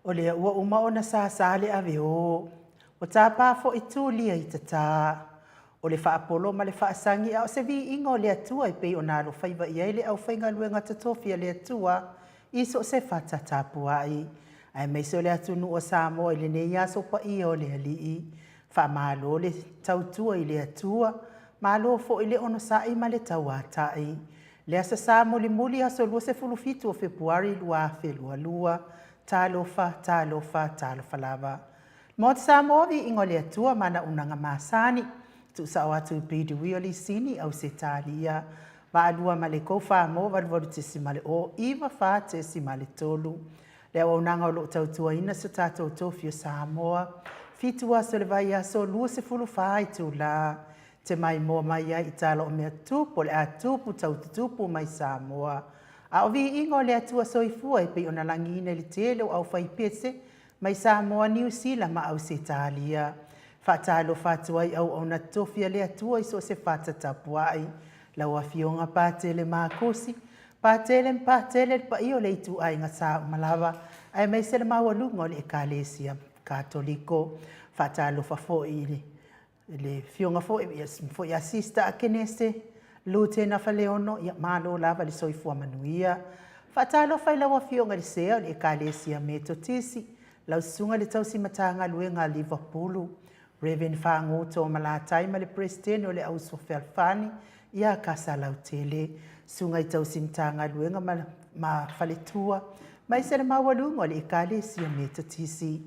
O lea ua uma ona sasa le ave o, ua tapa foi tulia i tata. O le faapolo ma le faasagi a o se viiga o le Atua e pei ona alofaiva i ai le aufaigaluega totofi a le Atua i so o se fata tapuai, aemaise o le atunuu o Samoa i lenei aso paia o le Alii. Faamalo le tautua i le Atua, malo foi le onosai ma le tauatai. Le Aso Sa mulimuli aso 27 o Fepuari 2022, talofa, talofa, talofa lava. Maota Samoa, viiga o le Atua ma ana auaunaga masani, tuusao atu i PW Lisini, Ausetalia, Vaalua ma le Kou 88.0 94.3. Le auaunaga o loo tautuaina so tatou tofi o Samoa, 7 aso o le vaiaso, 24 itula, te maimoa mai ai i tala o mea tupu o le a tupu taututupu mai Samoa. A o viiga o le Atua soifua e pei ona lagiina i le tele o aufaipese mai Samoa, Niu Sila ma Ausetalia. Faatalofa atu ai auauna totofi a le Atua i so o se fata tapuai. Lau Afioga Patele Makosi, Patele ma Patele le paia o le ituaiga sa uma lava, aemaise le maualuga o le Ekalesia Katoliko. Faatalofa foi i le afioga foi foi ia Sister Akenese, Lutena Faleono, ia malo lava le soifua manuia. Faatalofa i lau Afioga i le Sea o le Ekalesia Metotisi, lau Susuga i le Tausi Matagaluega a Liverpool, Reverend Fagoto Malatai ma le Peresetene o le Auuso Fealofani ia Kasalautele, Susuga i Tausi Matagaluega ma, ma Faletua, maise le maualuga o le Ekalesia Metotisi.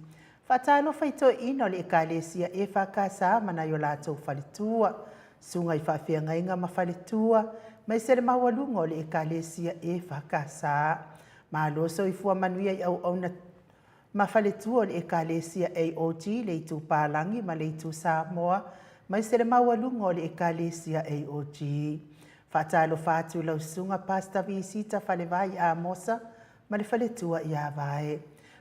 Faatalofa i toeaiina o le Ekalesia EFKS ma nai o latou faletua, susuga i faafeagaiga ma faletua, maise le maualuga o le Ekalesia EFKS. Malo soifua manuia i auauna ma faletua o le Ekalesia AOG, le Itu Palagi ma le Itu Samoa, maise le maualuga o le Ekalesia AOG. Faatalofa atu i lau susuga Pastor Visita Falevai Amosa ma le faletua ia Vae.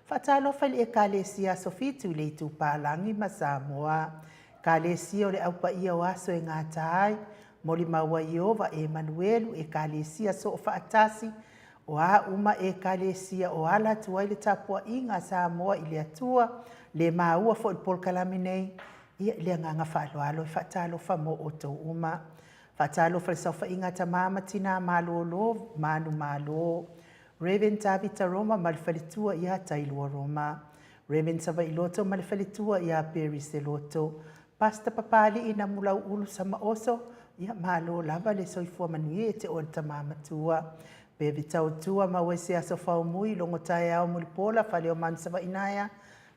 Faatalofa i le Ekalesia Aso Fitu i le Itu Palagi ma Samoa. Ekalesia o le Au Paia o Aso e Gata ai, molimau ai Ieova Emanuelu, Ekalesia Soofaatasi, O a uma Ekalesia o ala atu ai le tapuaiga a Samoa i le Atua, le maua foi i le polokalame nei, ia i le agaga faaaloalo e faatalofa mo outou uma. Faatalofa i le saofaiga a tama ma tina malolo, manumalo. Rev. Tavita Roma ma le faletua ia Tailua Roma. Rev. Savailoto ma le faletua ia Perry Seloto. Pastor Papali'i Namulau'ulu Samaoso, ia malo lava le soifua manuia ia te oe le tama matua. Pe tautua maua i se aso faumui, logo taeao mulipola Faleomanu Savainaea,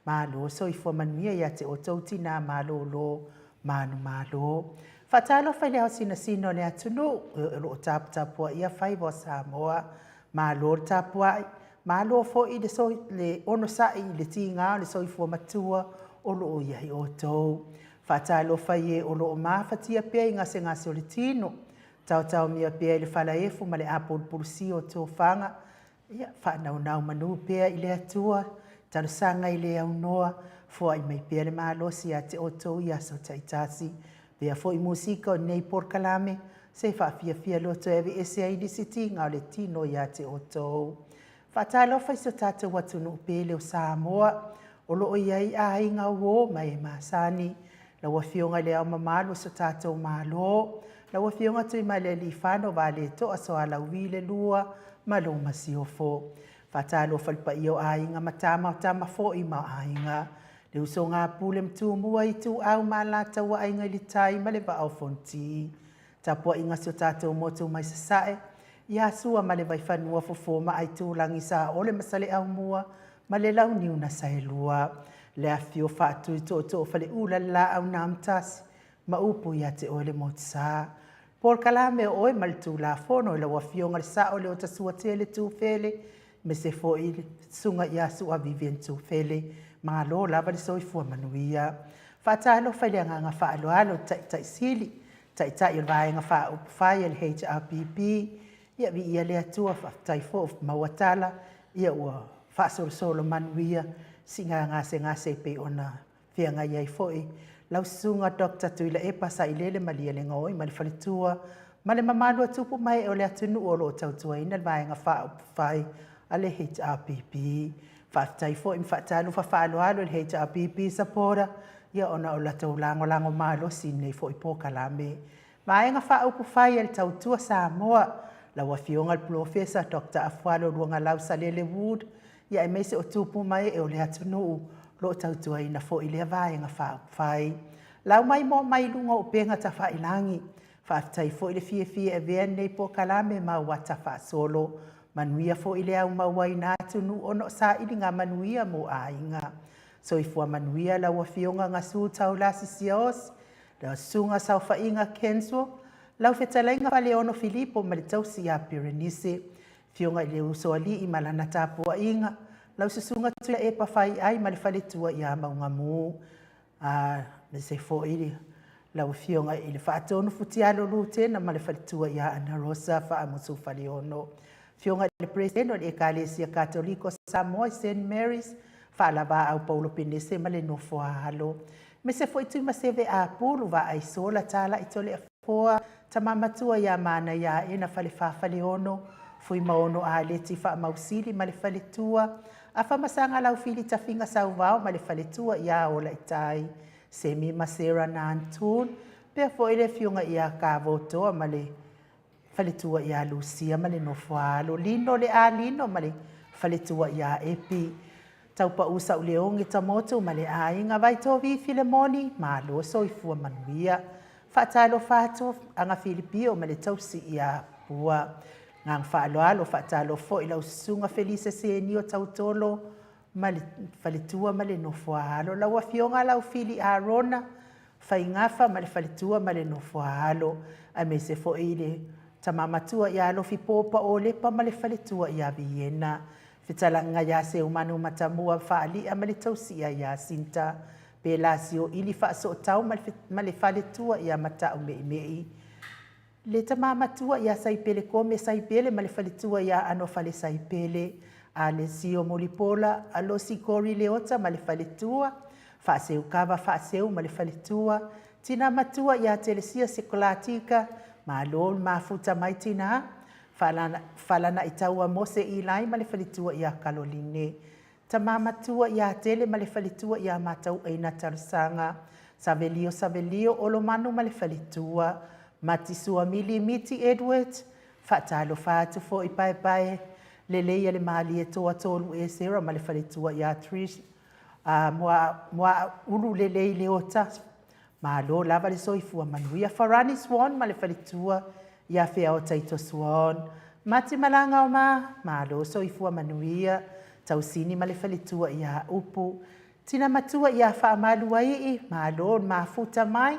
malo soifua manuia ia te outou tinā malolo, manumalo. Faatalofa i le ao sinasina o le atunuu o lo o taputapuaia faiva o Samoa. Malo le tapuai, malo foi le, so, le onosai i le tiga o le soifua matua o lo o i ai outou. Faatalofa i e o lo o mafatia pea i gasegase o le tino, taotaomia pea i le falaefu ma le apulupulusia o tofaga, ia faanaunau manu pea i le Atua, talosaga i le aunoa, foai mai pea le malosi ia te outou i aso taitasi. Pea foi musika o lenei polokalame, se faafiafia loto e aveese ai nisi tiga o le tino ia te outou. Faatalofa i so tatou atunuu pele o Samoa, o lo o i ai aiga uo ma e masani. Lau Afioga i Le Ao Mamalu o so tatou Malo, lau Afioga Tuimalealiifano Vaaletoa Sualauvi le Lua ma lou Masiofo. Faatalofa i le paia o aiga ma tama o tama foi ma aiga. Le usoga a Pule ma Tumua, Ituau ma Alataua, Aiga i le Tai ma le Vaa o Fonoti. Tapuaiga si o tatou motu mai Sasae, ia Sua ma le Vaifanua, Fofo ma Aitulagi, Saole ma Saleaaumua ma le Launiu na Saelua. Le afifio faatui tootoo Faleula le Laau na Amotasi ma upu ia te oe le Motusa. Polokalame o oe ma le Tulafono i lau Afioga le Sao Leotasuatele Tufele, aemaise foi le Susuga ia Sua Vivian Tufele. Malo lava le soifua manuia. Faatalofa i le agaga faaaloalo i le Taitai Sili, Taitai o le Vaega Faaupufai a le HRPP, ia viia le Atua, faafetai foi ua maua tala, ia ua faasolosolo manuia siiga gasegase e pei ona feagai ai foi lau susuga Dr. Tuilaepa Sailele Malielegaoi ma le faletua ma le mamalu o tupu ma ee o le atunuu o lo o tautuaina le Vaega Faaupufai a le HRPP. Faafetai foi ma faatalofa faaaloalo i le HRPP supporter, ia ona o latou lagolago malosi i lenei foi polokalame. Vaega Faaupufai a le Tautua Samoa, lau Afioga i le Polofesa Dr. Afualo Luagalau Salele Wood, ia aemaise o tupu ma ee o le atunuu o lo o tautuaina foi lea Vaega Faaupufai. Lau mai moa mai luga o upega tafailagi. Faafetai foi le fiafia e avea lenei polokalame ma auata faasolo. Manuia foi le aumauaina atunuu ona o sailiga manuia mo aiga. Soifua manuia lau Afioga Gasu Taulasi Siaosi, lau Susuga Saofaiga Kenswo, lau Fetalaiga Faleono Filipo ma le tausi ia Perenise, Afioga i le Usoalii ma lana tapuaiga, lau Susuga Tuilaepa Faiai ma le faletua ia Maugamu, aemaise foi lau Afioga i le Faatonu Futialo Lutena ma le faletua ia Ana Rosa Faamusu Faleono, Afioga i le Peresetene o le Ekalesia Katoliko o Samoa i St. Mary's, Faalavaau Paulo Penese ma le nofo a alo, aemaise foi Tuimaseve Apulu, Vaaisola Talai Toleafoa, Tama Matua ia Manaia Aena Falefa Faleono, Fuimaono Aleti Faamausili ma le faletua, Afamasaga Laufili Tafiga Sauvao ma le faletua ia Olaitai, Semi ma Sarah Nantoon, pea foi le afioga ia Kavotoa ma le faletua ia Lucia ma le nofo a alo, Lino le A Lino ma le faletua ia Epi, Taupau Sauleoge Tamotu ma le aiga, Vaitovi Filemoni, malo soifua manuia. Faatalofa atu Aga Filipio ma le tausi ia Pua. Agaga faaaloalo, faatalofa foi lau Susuga Felise Senio Tautolo ma le faletua ma le nofo a alo. Lau Afioga Laufili Arona Faigafa ma le faletua ma le nofo a alo, aemaise foi le tama matua ia Alofi Popa Olepa ma le faletua ia Viena. Fetalaiga ia Seumanu Matamua Faalia ma le tausi ia Iasinta Pelasio Ili Faasootau ma le faletua ia Matau Meimei. Le tama matua ia Saipele Kome Saipele ma le faletua ia Anofale Saipele, Alesio Mulipola, Alosi Kori Leota ma le faletua, Faaseu Kava Faaseu ma le faletua, Tina matua ia Telesia Sekolatika, malo le mafuta mai tina, Falanaitaua Mose Ilai ma le faletua ia Kaloline. Tama matua ia Tele ma le faletua ia Matauaina Talosaga, Savelio Savelio Olomanu ma le faletua, Mati Suamili Miti Edward, Faatalofa atu foi Paepae lelei a le Malie Toa Tolu Esera ma le faletua ia Trish Muaulu Lelei Leota, Malo lava le soifua manuia. Farani Swan ma le faletua ia Feao Taito Swan. Mati Malaga o ma, malo soifua manuia. Tausini ma le faletua ia Upu. Tina matua ia Faamaluaii, malo le mafuta mai.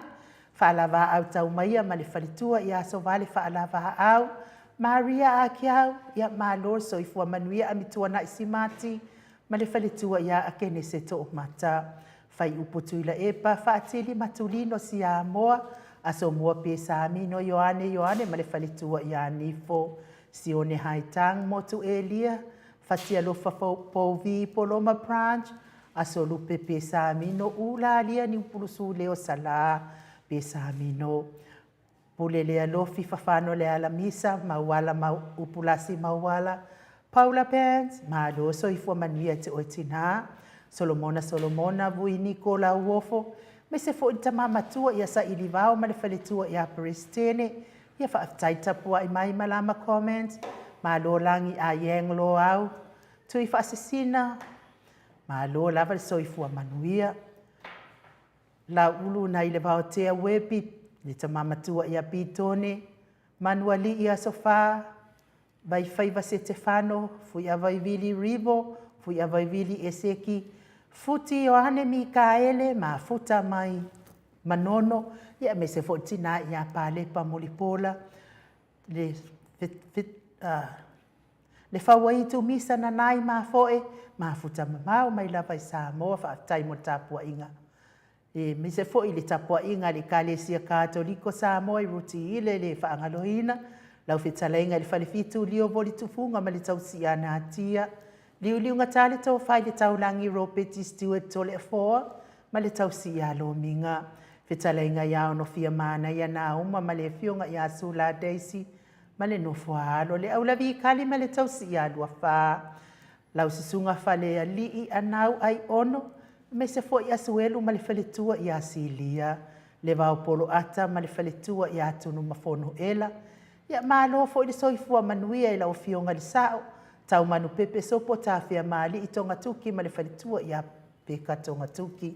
Faalavaau Taumaia ma le faletua ia Sovale Faalavaau. Maria Akiau, ia malo le soifua manuia Amituanai Simati ma le faletua ia Akenese Toomata. Faiupu Tuilaepa, Faatili Matulino Siamoa, Asomua Pesamino Ioane Ioane ma le faletua ia Nifo, Sione Haitang Motu Elia, Fatialofa Pouvi Poloma Branch, Asolupe Pesamino Ulalia Niupulusu Leo Sala Pesamino. Pule Lealofi Fafano Lealamisa Mauala Mau Upulasi Mauala Paula Pants Malo soifua manuia te oe tinā Solomona Solomona Vui Niko Lauofo Aemaise foi le tama matua ia Sailivao ma le faletua ia Peresitene ia faafetai tapuai mai malama Comment Malo lagi a Yang Loau Tui Faasisina Malo lava le soifua manuia. Laulu nai le Vaotea Webi, le tama matua ia Pitone, Manualii Aso Fa, Vaifaiva Setefano, Fuiavaivili Rivo, Fuiavaivili Eseki, Futi Ioane Mikaele, Mafuta mai Manono, ia aemaise foi le tina ia Palepa Mulipola, le Le Fauaitu Misa Nanai Mafoe, mafuta mamao mai lava i Samoa, faafetai mo le tapuaiga. E aemaise foi le tapuaiga a le Ekalesia Katoliko Samoa i Rutiile le faagaloina, lau fetalaiga i le Falefitu Lio Voli Tufuga ma le Tausi ia Natia, Liuliuga le Tofa i le Taulagi Ropeti Stewart Toleafoa ma le Tausi ia Lomiga, fetalaiga ia Onofia Manaia Nauma ma le Afioga ia Sula Daisy ma le nofo a alo, le Aulavi Kali ma le tausi ia Luafa. Lau Susuga Falealii Anau Aiono, aemaise foi Asuelu ma le faletua ia Silia, Levao Poloata ma le faletua ia Tunumafono Ela. Ia malo foi le soifua manuia i lau Afioga i le Sao, Taumanu Pepe Sopo Tafiamaalii Togatuki ma le faletua ia Peka Togatuki.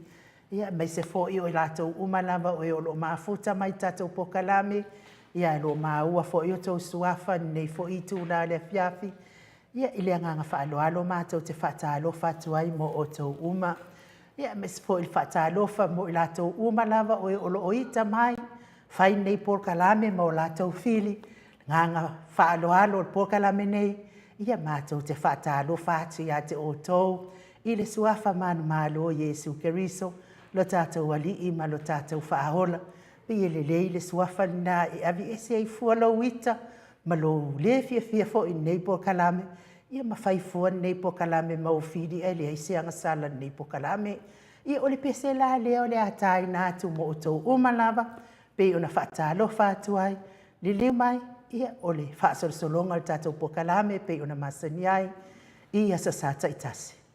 Ia, aemaise foi o i latou uma lava o e o lo o mafuta mai i tatou polokalame, ia o lo o maua foi o outou suafa i lenei foi itula o le afiafi. Ia, i le agaga faaaloalo matou te faatalofa atu ai mo outou uma. Ia, aemaise foi le faatalofa mo i latou uma lava o e o lo o ita mai, fai lenei polokalame ma o latou fili, agaga faaaloalo i le polokalame nei, ia matou te faatalofa atu ia te outou i le suafa manumalo o Iesu Keriso, lo tatou Alii ma lo tatou Faaola. E lelei le suafa lena e aveese ai fua lou ita ma lou le fiafia foi i lenei polokalame, ia ma fai fua lenei polokalame ma ou fili ae leai se agasala i lenei polokalame. Ia, o le pese la lea o le a taina atu mo outou uma lava, pei ona faatalofa atu ai, liliu mai, ia o le faasolosologa o le tatou polokalame e pei ona masani ai i Aso Sa taitasi.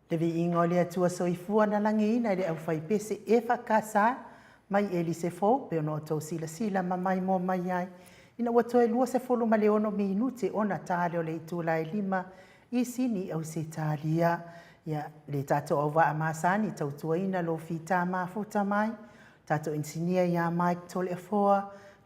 Le viiga o le Atua Soifua na lagiina i le aufaipese EFKS mai Elise Fou pei ona outou silasila ma maimoa mai ai ina ua toe 26 minute ona ta lea o le itula e 5 i Sini, Ausetalia. Ia, le tatou auvaa masani tautuaina lo fita mafuta mai, tatou inisinia ia Mike Toleafoa,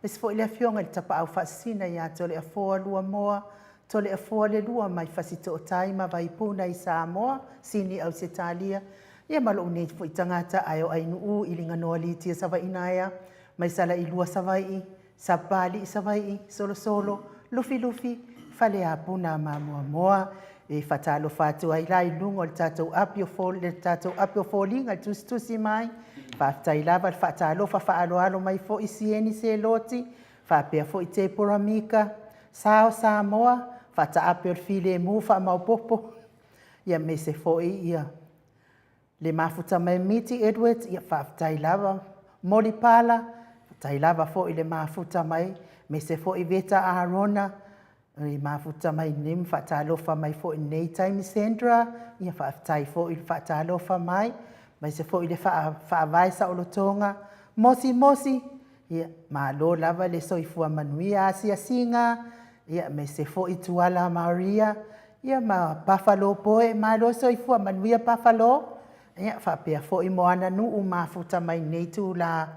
aemaise foi le afioga i le Tapaau Faasisina ia Toleafoa Luamoa, Toleafoa le Lua mai Fasitootai ma Vaipuna i Samoa, Sini, Ausetalia, ia ma lou nei foi tagata ae o Ainuu i Liganoa Litia Savaii-naea, mai Salailua Savaii, Sapapalii Savaii, Solosolo, Lufilufi, Faleapuna ma Muamoa. E faatalofa atu ai la i luga o le tatou api o, le tatou api o foliga i le tusitusi mai. Faafetai lava le faatalofa faaaloalo mai foi Sieni Seloti, faapea foi Tepora Mika, Sao Samoa, faataape o le filemu faamaopopo, ia aemaise foi ia le mafuta mai Miti Edwards, ia faafetai lava. Moli Pala, faafetai lava foi le mafuta mai, aemaise foi Veta Arona, le mafuta mai nei ma faatalofa mai foi i lenei taimi. Sandra, ia faafetai foi le faatalofa mai, aemaise foi le faavae saolotoga, Mosi Mosi, ia malo lava le soifua manuia, asiasiga, ia aemaise foi Tuala Maria, ia ma Buffalo Poe, malo soifua manuia Buffalo, ia faapea foi Moananuu mafuta mai lenei itula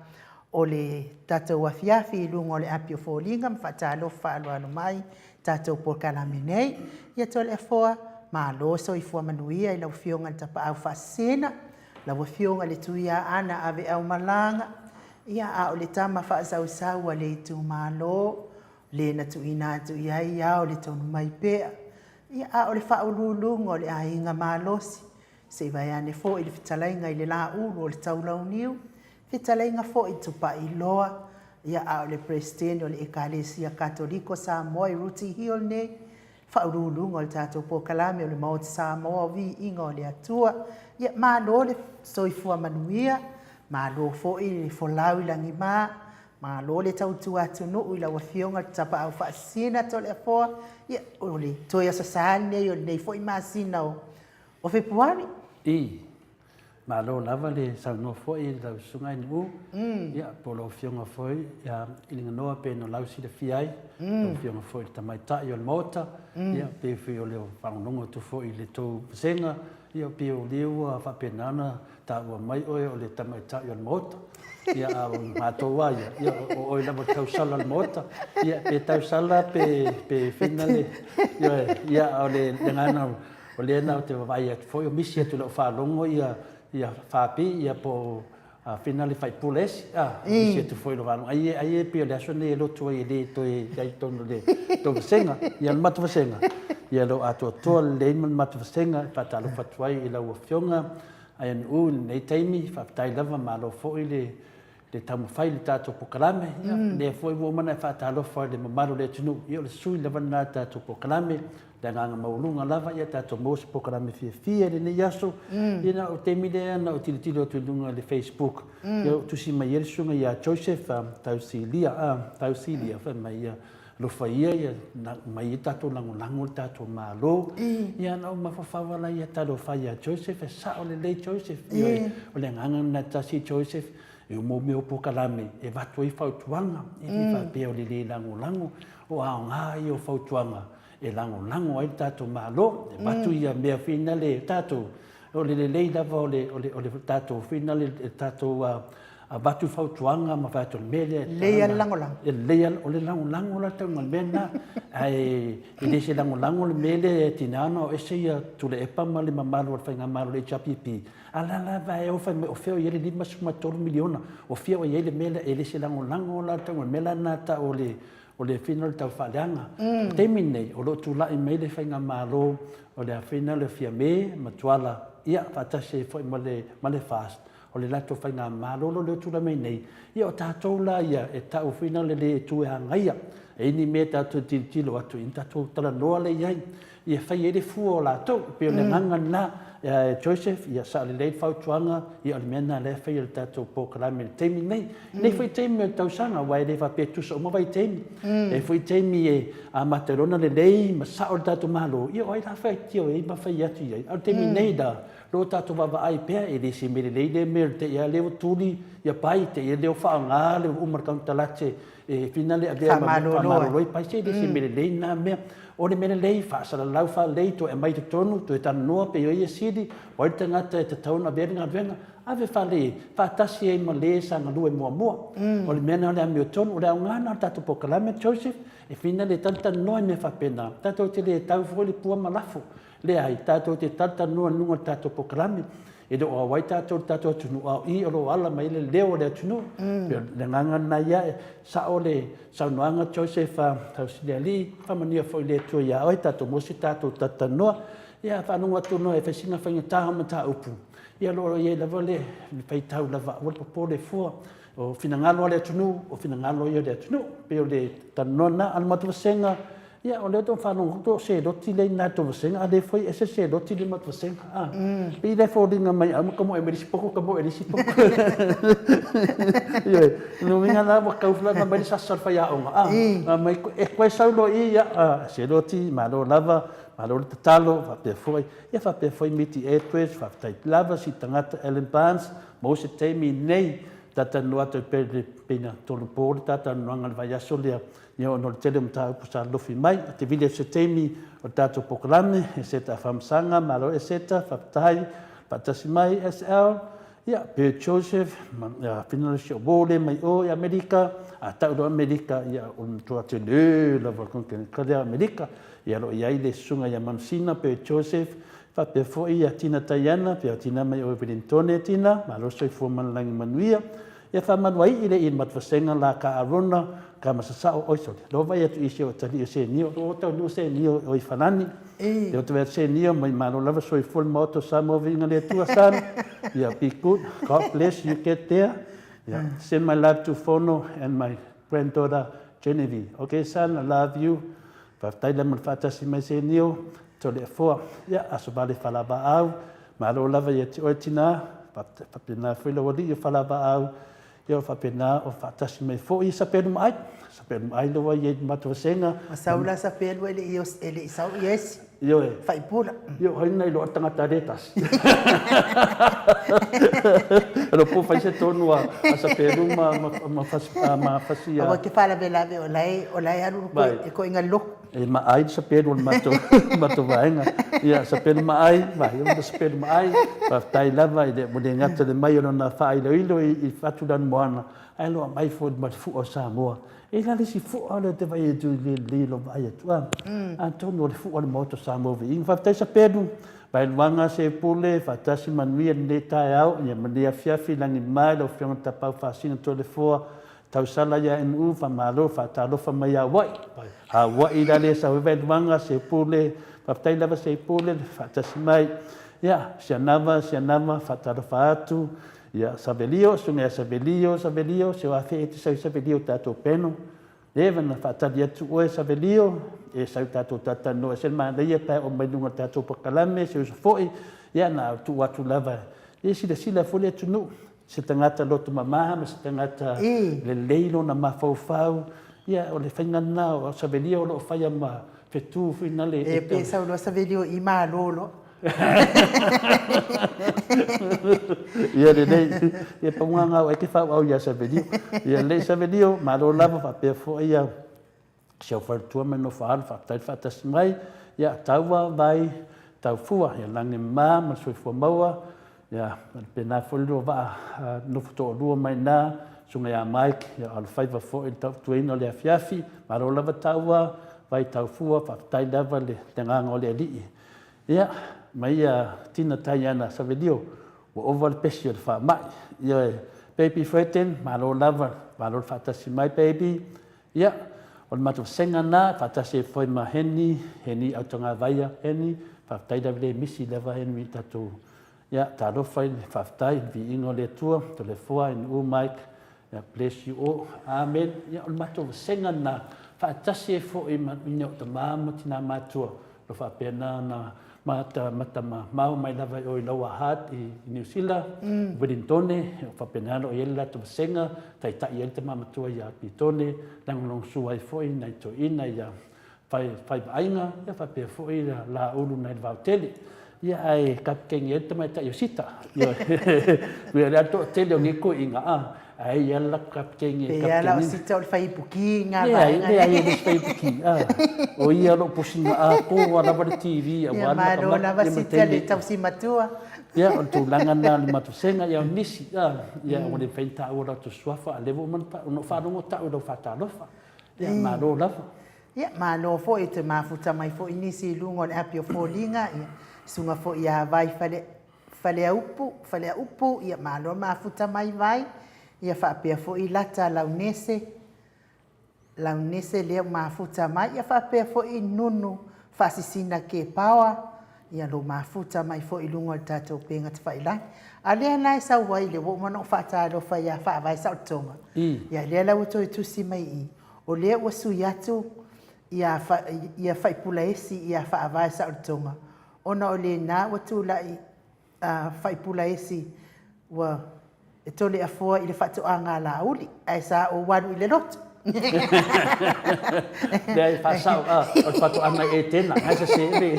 o le tatou afiafi i luga o le api o foliga ma faatalofa faaaloalo mai tatou polokalame nei. Ia Toleafoa, malo soifua manuia i lau Afioga i le Tapaau Faasisina, lau Afioga i le Tuiaana Aveaumalaga, ia a o le tama faasausau a le itumalo, le na tuuina atu i ai ao le tonu mai pea, ia a o le faauluuluga o le aiga malosi, se i vaeane foi le fetalaiga i le Laulu o le Taulauniu, fetalaiga foi Tupailoa, ia a o le Peresetene o le Ekalesia Katoliko Samoa i Rooty Hill nei, faauluuluga o le tatou polokalame o le Maota Samoa o Viiga o le Atua. Ia malo le soifua manuia, malo foi le folau i lagima, malo le tautua atunuu i lau Afioga i le Tapaau Faasisina Toleafoa. Ia o le toe Aso Sa lenei o lenei foi masina o Fepuari. I. Malo lava le saunoa foi i lau Susuga i Nu'u, ia, po o lau Afioga foi i Liganoa pei ona lausilafia ai, lau Afioga foi i le Tamaitai o le Maota, ia, pei foi o le faalogologo atu foi i le tou vasega, ia, pei o lea ua faapena ona taua mai oe o le Tamaitai o le Maota. Ia, a o matou lava ia, ia, o oe lava o le tausala o le Maota, ia, pe tausala pe fina le, ioe, ia, a o le agaga O lea la ou te vaavaai atu foi o misi atu i lau faalogo ia ia FAP ia po o Fina le Faipule esi a misi atu foi i lou faalogo ai ai e pei o le aso lenei e lotu ai e le toe i ai i totonu o le tou vasega ia le matou vasega ia lo atoatoa lelei ma le matou vasega e faatalofa atu ai i lau Afioga Aianu'u i lenei taimi faafetai lava malo foi le le taumafai i le tatou polokalame. Ia, lea foi ua uma ona e faatalofa i le mamalu o le atunuu. Ia, o le sui lava lena o le tatou polokalame, le agaga maualuga lava, ia tatou maua se polokalame fiafia i lenei aso. Ia, na o le taimi lea na ou tilotilo atu i luga o le Facebook, ia ua tusi mai ai le susuga ia Joseph Tausilia, Tausilia, fai mai ia, alofa ia, ia aumai ia tatou lagolago le tatou Malo. Ia na ou mafaufau lava ia, talofa ia Joseph, e sao lelei Joseph. Ioe, o le agaga lena e tasi Joseph, e uma mea o polokalame e avatu ai fautuaga, e le faapea o le le lagolago, o aoga ia o fautuaga e lagolago ai le tatou Malo, e avatu ia mea foi na le tatou, o le lelei lava o le, o le, o le tatou foi na le, tatou avatu fautuaga ma fai atu o le mea lea. Lelei lava le lagolago. E lelei lava, o le lagolago la tauga o le mea lena. Ae e le se lagolago le mea lea e tiga ona o ese ia Tuilaepa ma le mamalu o le faigamalo o le HRPP, a la lava e o fai mai o fea o i ai le $53 miliona, o fea o i ai le mea lea, e le se lagolago la le tauga o le mea la lena e tau o le o le fina o le taufaaleaga. O le taimi lenei, o lo o tulai mai le faigamalo o le afina o le Fiame ma Tuala, ia, faatasi ai foi ma le, ma le FAST, o le latou faigamalo lea o tulai mai nei, ia o tatou la ia e tau foi na le le itu e agaia. E i ai ni mea tatou te tilotilo atu i, ona tatou talanoa lea i ai, ia fai ai le fua o latou. E pei o le agaga lena, Joseph, ia sao lelei le fautuaga, ia o le mea lena o lea e fai e le tatou polokalame i le taimi lenei. Lenei foi taimi o le tausaga, aua e le faapea e tutusa uma vaitaimi. E i ai foi taimi e amata ai loa ona lelei ma sao le tatou Malo, ia o ai la e faitio i ai ma fai atu i ai? A o le taimi nei la, o lo o tatou vaavaai pea, e le o se mea lelei lea mea o le te i lava lea ua tuli ia pai, te i lea ua faaaoga le uma o le konekarate e fina le avea ma faamalolo ai pai, se e le o se mea lelei lena mea. O le mea lelei, faasalalau faalelei, toe aumai i totonu, toe talanoa pe o ai e sili, o ai le tagata e tatau ona avea le galuega, ave faalelei ai, faatasi ai ma le sa galue muamua. O le mea lena o le amiotonu. O le aoga lena o le tatou polokalame Joseph, e fina le talatalanoa i mea faapena, tatou te le tau foi le pua ma lafo. Leai, tatou te talatalanoa i luga o le tatou polokalame. E le o auai tatou i le tatou atunuu, a o i o lo o ala mai ai le leo o le atunuu. E pei o le agaga lena ia, e sao le saunoaga Joseph Sausilialii, faamanuia foi le Atua ia oe, tatou maua se tatou talatalanoa. Ia, faalogo atu loa e fai sina faigata o mataupu, ia o lo o i ai lava le faitau lava, aua le popole fua. O finagalo o le atunuu, o finagalo ia o le atunuu. E pei o le talanoa lena. A o le matou vasega, ia o lea ua faalogo atu o seloti lea e i ina i le tou vasega, a o lea foi e ese seloti lea i le matou vasega. A, pei la e foliga mai a uma tamoe mai le isi poto tamoe i le isi poto. Ioe, o lona uiga la ua tau fai mai le sasa o le faiaoga, a, aumai, e toe sau loa i i, ia, seloti, malo lava, malo le tatalo, faapea foi, ia faapea foi Miti Edwards, faafetai lava si tagata Allan Barnes, Maua se taimi nei, talatalanoa atu ai pei na tolopo le ta talanoaga i le vaiaso lea, ia ona o le tele o mataupu sa lolofi mai. Ou te vili atu se taimi o le tatou polokalame, Eseta Afamasaga, malo Eseta, faafetai, faatasi mai SL, ia Bert Joseph, ma Finala Shiobole mai o i Amerika, a tau loa Amerika, ia o le matua tele lava o le konekarate lea a Amerika. Ia o lo o i ai le susuga ia Manusina Bert Joseph, Faapea foi ia Tina Taiana, pea o tina mai oe Wilintone Tina, malo le soifua ma le lagi manuia. Ia faamaluaii le i le matvasega la ka Arona, ka masasao oi sole. Lo vai atu i si o talii o Senio, lo o taunuu Senio oi Falani. Leo te vai atu Senio mai malo lava soifua le maota o Samoa viiga le Atua son. Ia be good, God bless you get there. Ia send my love to Fono and my granddaughter Genevieve. Okay son, I love you. Faafetai la mo le faatasi mai Senio. Toleafoa, ia, Aso Vale Falavaau, malo lava ia te oe tinā, faapena foi lau alii o Falavaau, ia o faapena o faatasi mai foi Sapelu ma Ai. Sapelu ma Ai loa ia i le matou vasega. Ma sau la Sapelu e le i e le i sau i esi. Ioe. Faipula. Io hoi na iloa tagata le tasi. Lo po fai se tonu a Sapelu ma ma ma fasi ma fasi a. Aua te faalavelave o la e o la e alu e koe i loku. E maai le sapelu o le matou, matou vaega. Ia, sapelu maai, vai o le sapelu maai. Faafetai lava i le, ua le gata le mai o lona faailoilo i, i fatu lanumoana, ae loa mai foi ma le fua o Samoa. E la le isi fua lea ou te vaai atu i le lelei o lou vaai atu, a. Atonu o le fua o le Maota o Samoa viiga. Faafetai sapelu, Vaeluaga Sepule, faatasi manuia lenei taeao, ia ma lenei afiafi, lagima i lau Afioga Tapaau Faasina Toleafoa, Tausala ia NU, faamalo, faatalofa mai ia Hawaii. Hawaii la le sau ai Vaeluaga, Sepule, faafetai lava Sepule le faatasi mai. Ia, Sianava, Sianava, faatalofa atu. Ia, Savelio, susuga ia Savelio, Savelio, se o afe e te sau i Savelio tatou peno. Leva na faatali atu oe Savelio, e sau tatou talatalanoa ese le manaia pe a oo mai luga o le tatou polokalame, se uso foi, ia na tuu atu lava e silasila foi le atunuu. Se tagata loto mama ma se tagata lelei lona mafaufau, ia o le faiga lena o Savelio o lo o faia ma fetu foi na le. E pe sau loa Savelio i malo loa. Ia lelei, ia paugāgā o e te faaauau ia Savelio. Ia lelei Savelio, malo lava faapea foi ia si au faletua ma le nofo alo, faafetai le faatasi mai, ia taua vai, taufua, ia lagi ma ma le soifua maua, ia faapena foi le lua vaa nofo toalua mai ina, susuga ia Mike, ia alofaiva foi i le tautuaina o le afiafi, malo lava taua, vai taufua, faafetai lava le agaga o le Alii. Ia, ma ia Tina Taiana Savelio, ua ova le pesi o le faamai. Ioe, baby Fredden, malo lava, malo le faatasi mai baby, Ia, o le matou vasega lena, faatasi ai foi ma Heni, Heni Autagavaia, Heni, faafetai lava le misi lava Heni i tatou, ia, talofa i le faafetai, le viiga o le Atua, Toleafoa, NU, Mike, ia, bless you all, Amen. Ia, o le matou vasega lena, faatasi ai foi ma nai ou tama ma tinā matua, o lo o faapena ona matamamao mai lava i o i Lower Hutt i Niu Sila, Wellingtone, o faapena ona i ai le latou vasega, taitai ai le tama matua ia Pitone, lagolagosua ai foi nai toeaiina ia Faivaaiga, ia faapea foi Laulu nai le Vaotele. Ia ae kapikeni ai le tamaitai o Sita. Ioe. Ua le toatele o nei toeaiina, a, ae i ai le latou kapikeni e Pei lava la o Sita o le faiipuki i ngā vaega. Leai, leai, e le o se faiipuki, a. O ia lou pusina atoa lava le TV aua le matamata. Ia malo lava Sita le tausi matua. Ia, o le tulaga lena o le matou vasega, ia o nisi, a, ia ua le mafai ona taua o latou suafa, a o lea ua uma ona ou faalogo tau i lau faatalofa. Ia, malo lava. Ia, malo foi e toe mafuta mai foi nisi i luga o le api o foliga, ia, susuga foi ia Vai Fale, Faleaupu, Faleaupu, ia, malo mafuta mai Vai, ia faapea foi Lata Launese, Launese lea ua mafuta mai, ia faapea foi Nunu Faasisina Kepaoa, Ia lou mafuta mai foi i luga o le tatou upega tafailagi. A lea la e sau ai, lea ua uma ona ou faatalofa ia Faavae Saolotoga, ia lea la ua toe tusi mai i i, o lea ua sui atu ia ia Faipulaesi ia Faavae Saolotoga, ona o lena ua tulai a Faipulaesi ua E Toleafoa i le faatoaga a Laauli, ae sa ou alu i le lotu. Leai, faasao, a, o le faatoaga i Etena, ai sese le.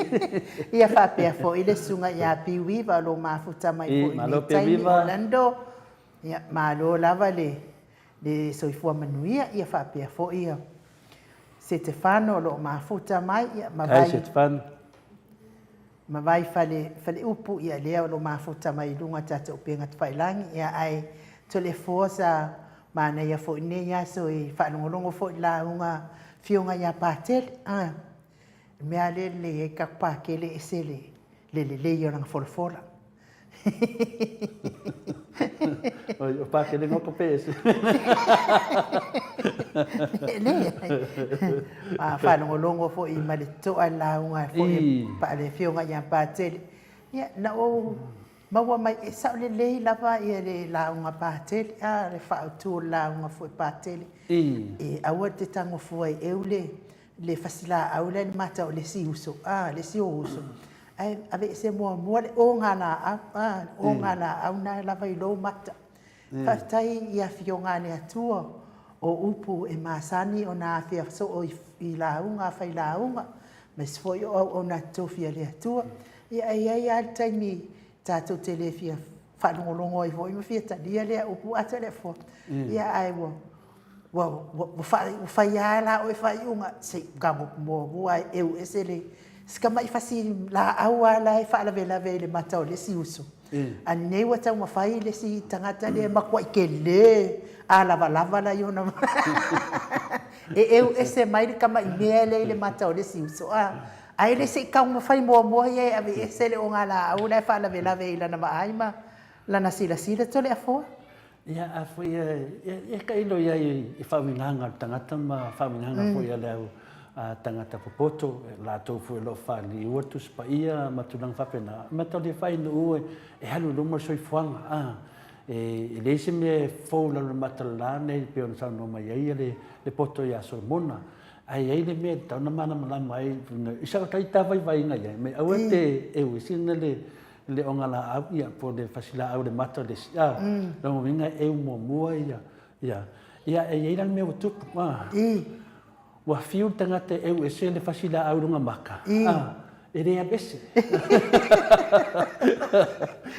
Ia faapea foi le susuga ia Piuiva o lo o mafuta mai foi i lenei taimi i Orlando. Ia, malo lava le le soifua manuia, ia faapea foi ia Setefano o lo o mafuta mai, ia ma Vai. Setefano. Ma vai fale faleupu ia lea o lo mafuta mai i luga tatou upega tafailagi ia ae Toleafoa sa manaia foi nei aso e faalogologo foi i lauga Afioga ia Patele a le mea lea e lelei ai tatou Patele e ese le lelei o lana folafola. Oi, o Patele no ko pese. Leai. Ma faalogologo foi ma le totoa i le lauga foi a le Afioga ia Patele. Ia, na ou maua mai, e sao lelei lava le lauga a Patele, a, le faautu o le lauga foi a Patele. E aua e te tago fua e eu le le fasilaau la i le mata o le isi uso, a, le isi ou uso, ae aveese muamua le ogalaau, a, le ogalaau lena lava i lou mata. Faafetai i Afioga a le Atua, o upu e masani ona afea soo i lauga a failauga, aemaise foi o auauna totofi a le Atua. Ia ae i ai lava le taimi tatou te le fia faalogologo ai foi ma fia talia lea upu atoleafoa, ia ae ua ua fai lava la oe faaiuga, se i tago muamua e eu ese le si tamai fasi laau lava la e faalavelave i le mata o le isi uso. A lenei ua taumafai le isi tagata lea e matuai tele a lavalava la i ona e eu ese mai le tamai mea lea i le mata o le isi uso, a ae le se i taumafai muamua ia e aveese le ogalaau la e faalavelave i lana vaai ma lana silasila. Toleafoa. Ia, a foi e tailo i ai i faauigaga a le tagata ma faauigaga foi a le au tagata popoto, latou foi o lo o faaliua le Tusi Paia ma tulaga faapena, e mataulia faainuua e alu i luma le soifuaga. A, e leai se mea e fou i lalo o le matalala nei e pei ona saunoa mai ai le poto ia Solomona. Ae i ai le mea e tatau ona malamalama ai i sau ita vaivaiga i ai, mai aua e te euisi le le ogalaau, ia, po o le fasilaau i le mata o le isi, a, lona uiga e eu muamua ia, ia, ia, e i ai la le mea ua tupu, a, ua fiu le tagata e eu ese le fasilaau i lona mata, a, e le alu ese.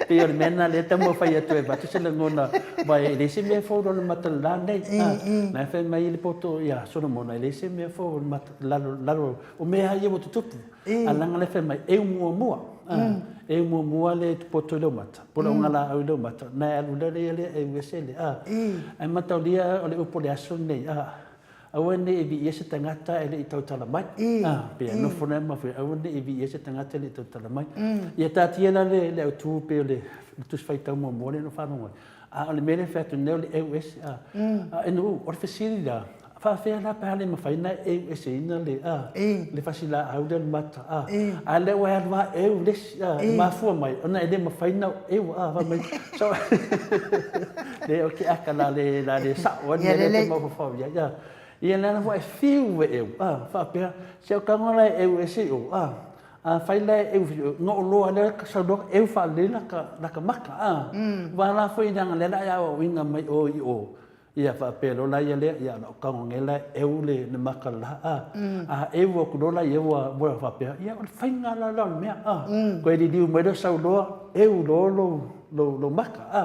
Pei o le mea lena lea e taumafai atu e avatu se lagona, aua e leai se mea e fou i lona mata lala nei, a, na e fai mai le poto ia Solomona, e leai se mea fou i le mata, lalo, lalo, o mea lava ia ua tutupu, A leaga lea fai mai, eu muamua, eu muamua le poto i lou mata, po o le ogalaau i lou mata, ona e alu lea lea eu ese le, a. Ae mataulia o le upu o le aso lenei, a, aua ne i viia se tagata e le i tautala mai. A, pei e nofo nei ma fai, aua ne i viia se tagata e le i tautala mai. Ia taatia la le autu pei o le Tusi Faitau muamua lea na ou faalogo ai. A o le mea lea e fai atu nei o le eu ese, a. A inu, o le fesili la, Faafefea la pe a le mafai ona e eu eseina le, a, le fasilaau lea o le mata, a, a lea ua e alu lava eu le isi, a, e mafua mai ona e le mafai ona eu, a, fai mai, so, le, o ke aka la le, la le sao ai le mea lea e te mafaufau i ai, a. Ia lea la ua e fiu e ʻeu, a, faapea, se o tago la e ʻeu ese i o, a, afai la e ʻeu, ona ou loa lea sau loa ʻeu faalelei lata, lata maka, a. Aua la foi leaga o lea o le a e aoaoina mai o i o, ia faapea loa la ia lea, ia o lau tago nei la e ʻeu le maka le la, a. A ʻeu atu loa la ia ua, ua faapea, ia o le faiga la lea o le mea, a. Toe liliu mai lea sau loa ʻeu loa lou, lou, lou maka, a.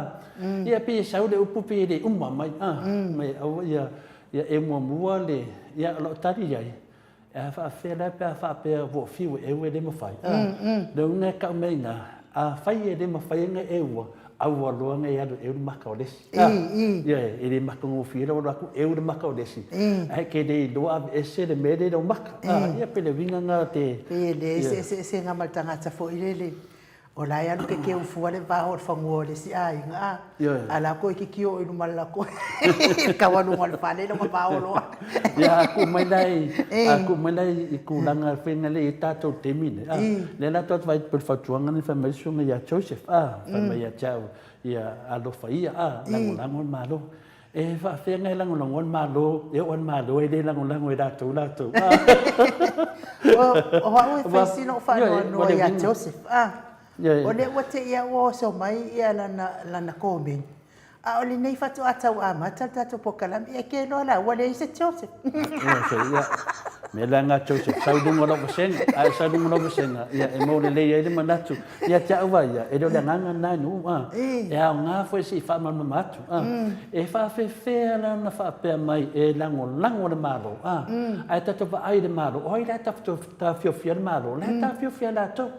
Ia pei e sau le upu pei e le uma mai, a, mai aua ia, Ia e muamua le, ia o lau tali i ai, e a faafefea la pe a faapea ua ou fiu e eu e le mafai? A, le uiga e tau mai ina, afai e le mafai ona e eua, aua loa ne i alu e eu le maka o le isi. A, ia e le matagofie lou alu atu eu le maka o le isi, ae e te le iloa aveese le mea lea i lou maka. A, ia pei o le uiga lena te. Pei e leai se eseesega ma le tagata foi lele O la e alu kekeu fua le vaho o le fanua o le isi aiga a, a la toeititi oo i luma o le latou taualuga o le fale lona vaho loa. Ia a tuu mai la i, a tuu mai la i tulaga foi na lea i ai tatou i le taimi lenei, a, lea la tatou te vaai pei o le fautuaga lea na fai mai ai le susuga ia Joseph, a, fai mai ia te au, ia alofa ia, a, lagolago le Malo. E faafefea ona e lagolagoa le Malo, e oo lava i le Malo e le lagolago e latou latou. O au e fai sina ou faanoanoa ia Joseph, a, o lea ua te i lava ua oso mai lana komeni, a o lenei faatoa tau amata le tatou polokalame, ia e te iloa la ua leai se Joseph. Mea la lena Joseph, sau i luga o lau vasega, a e sau i luga o lau vasega, ia e maua lelei ai le manatu. Ia te au lava ia, e le o le agaga lena e nuu, a, e aoga foi se i faamalamalama atu, a. E faafefea la ona faapea mai e lagolago le Malo, a, ae tatou vaai i le Malo, o ai la e taofiofia le Malo? O la e taofiofia e latou.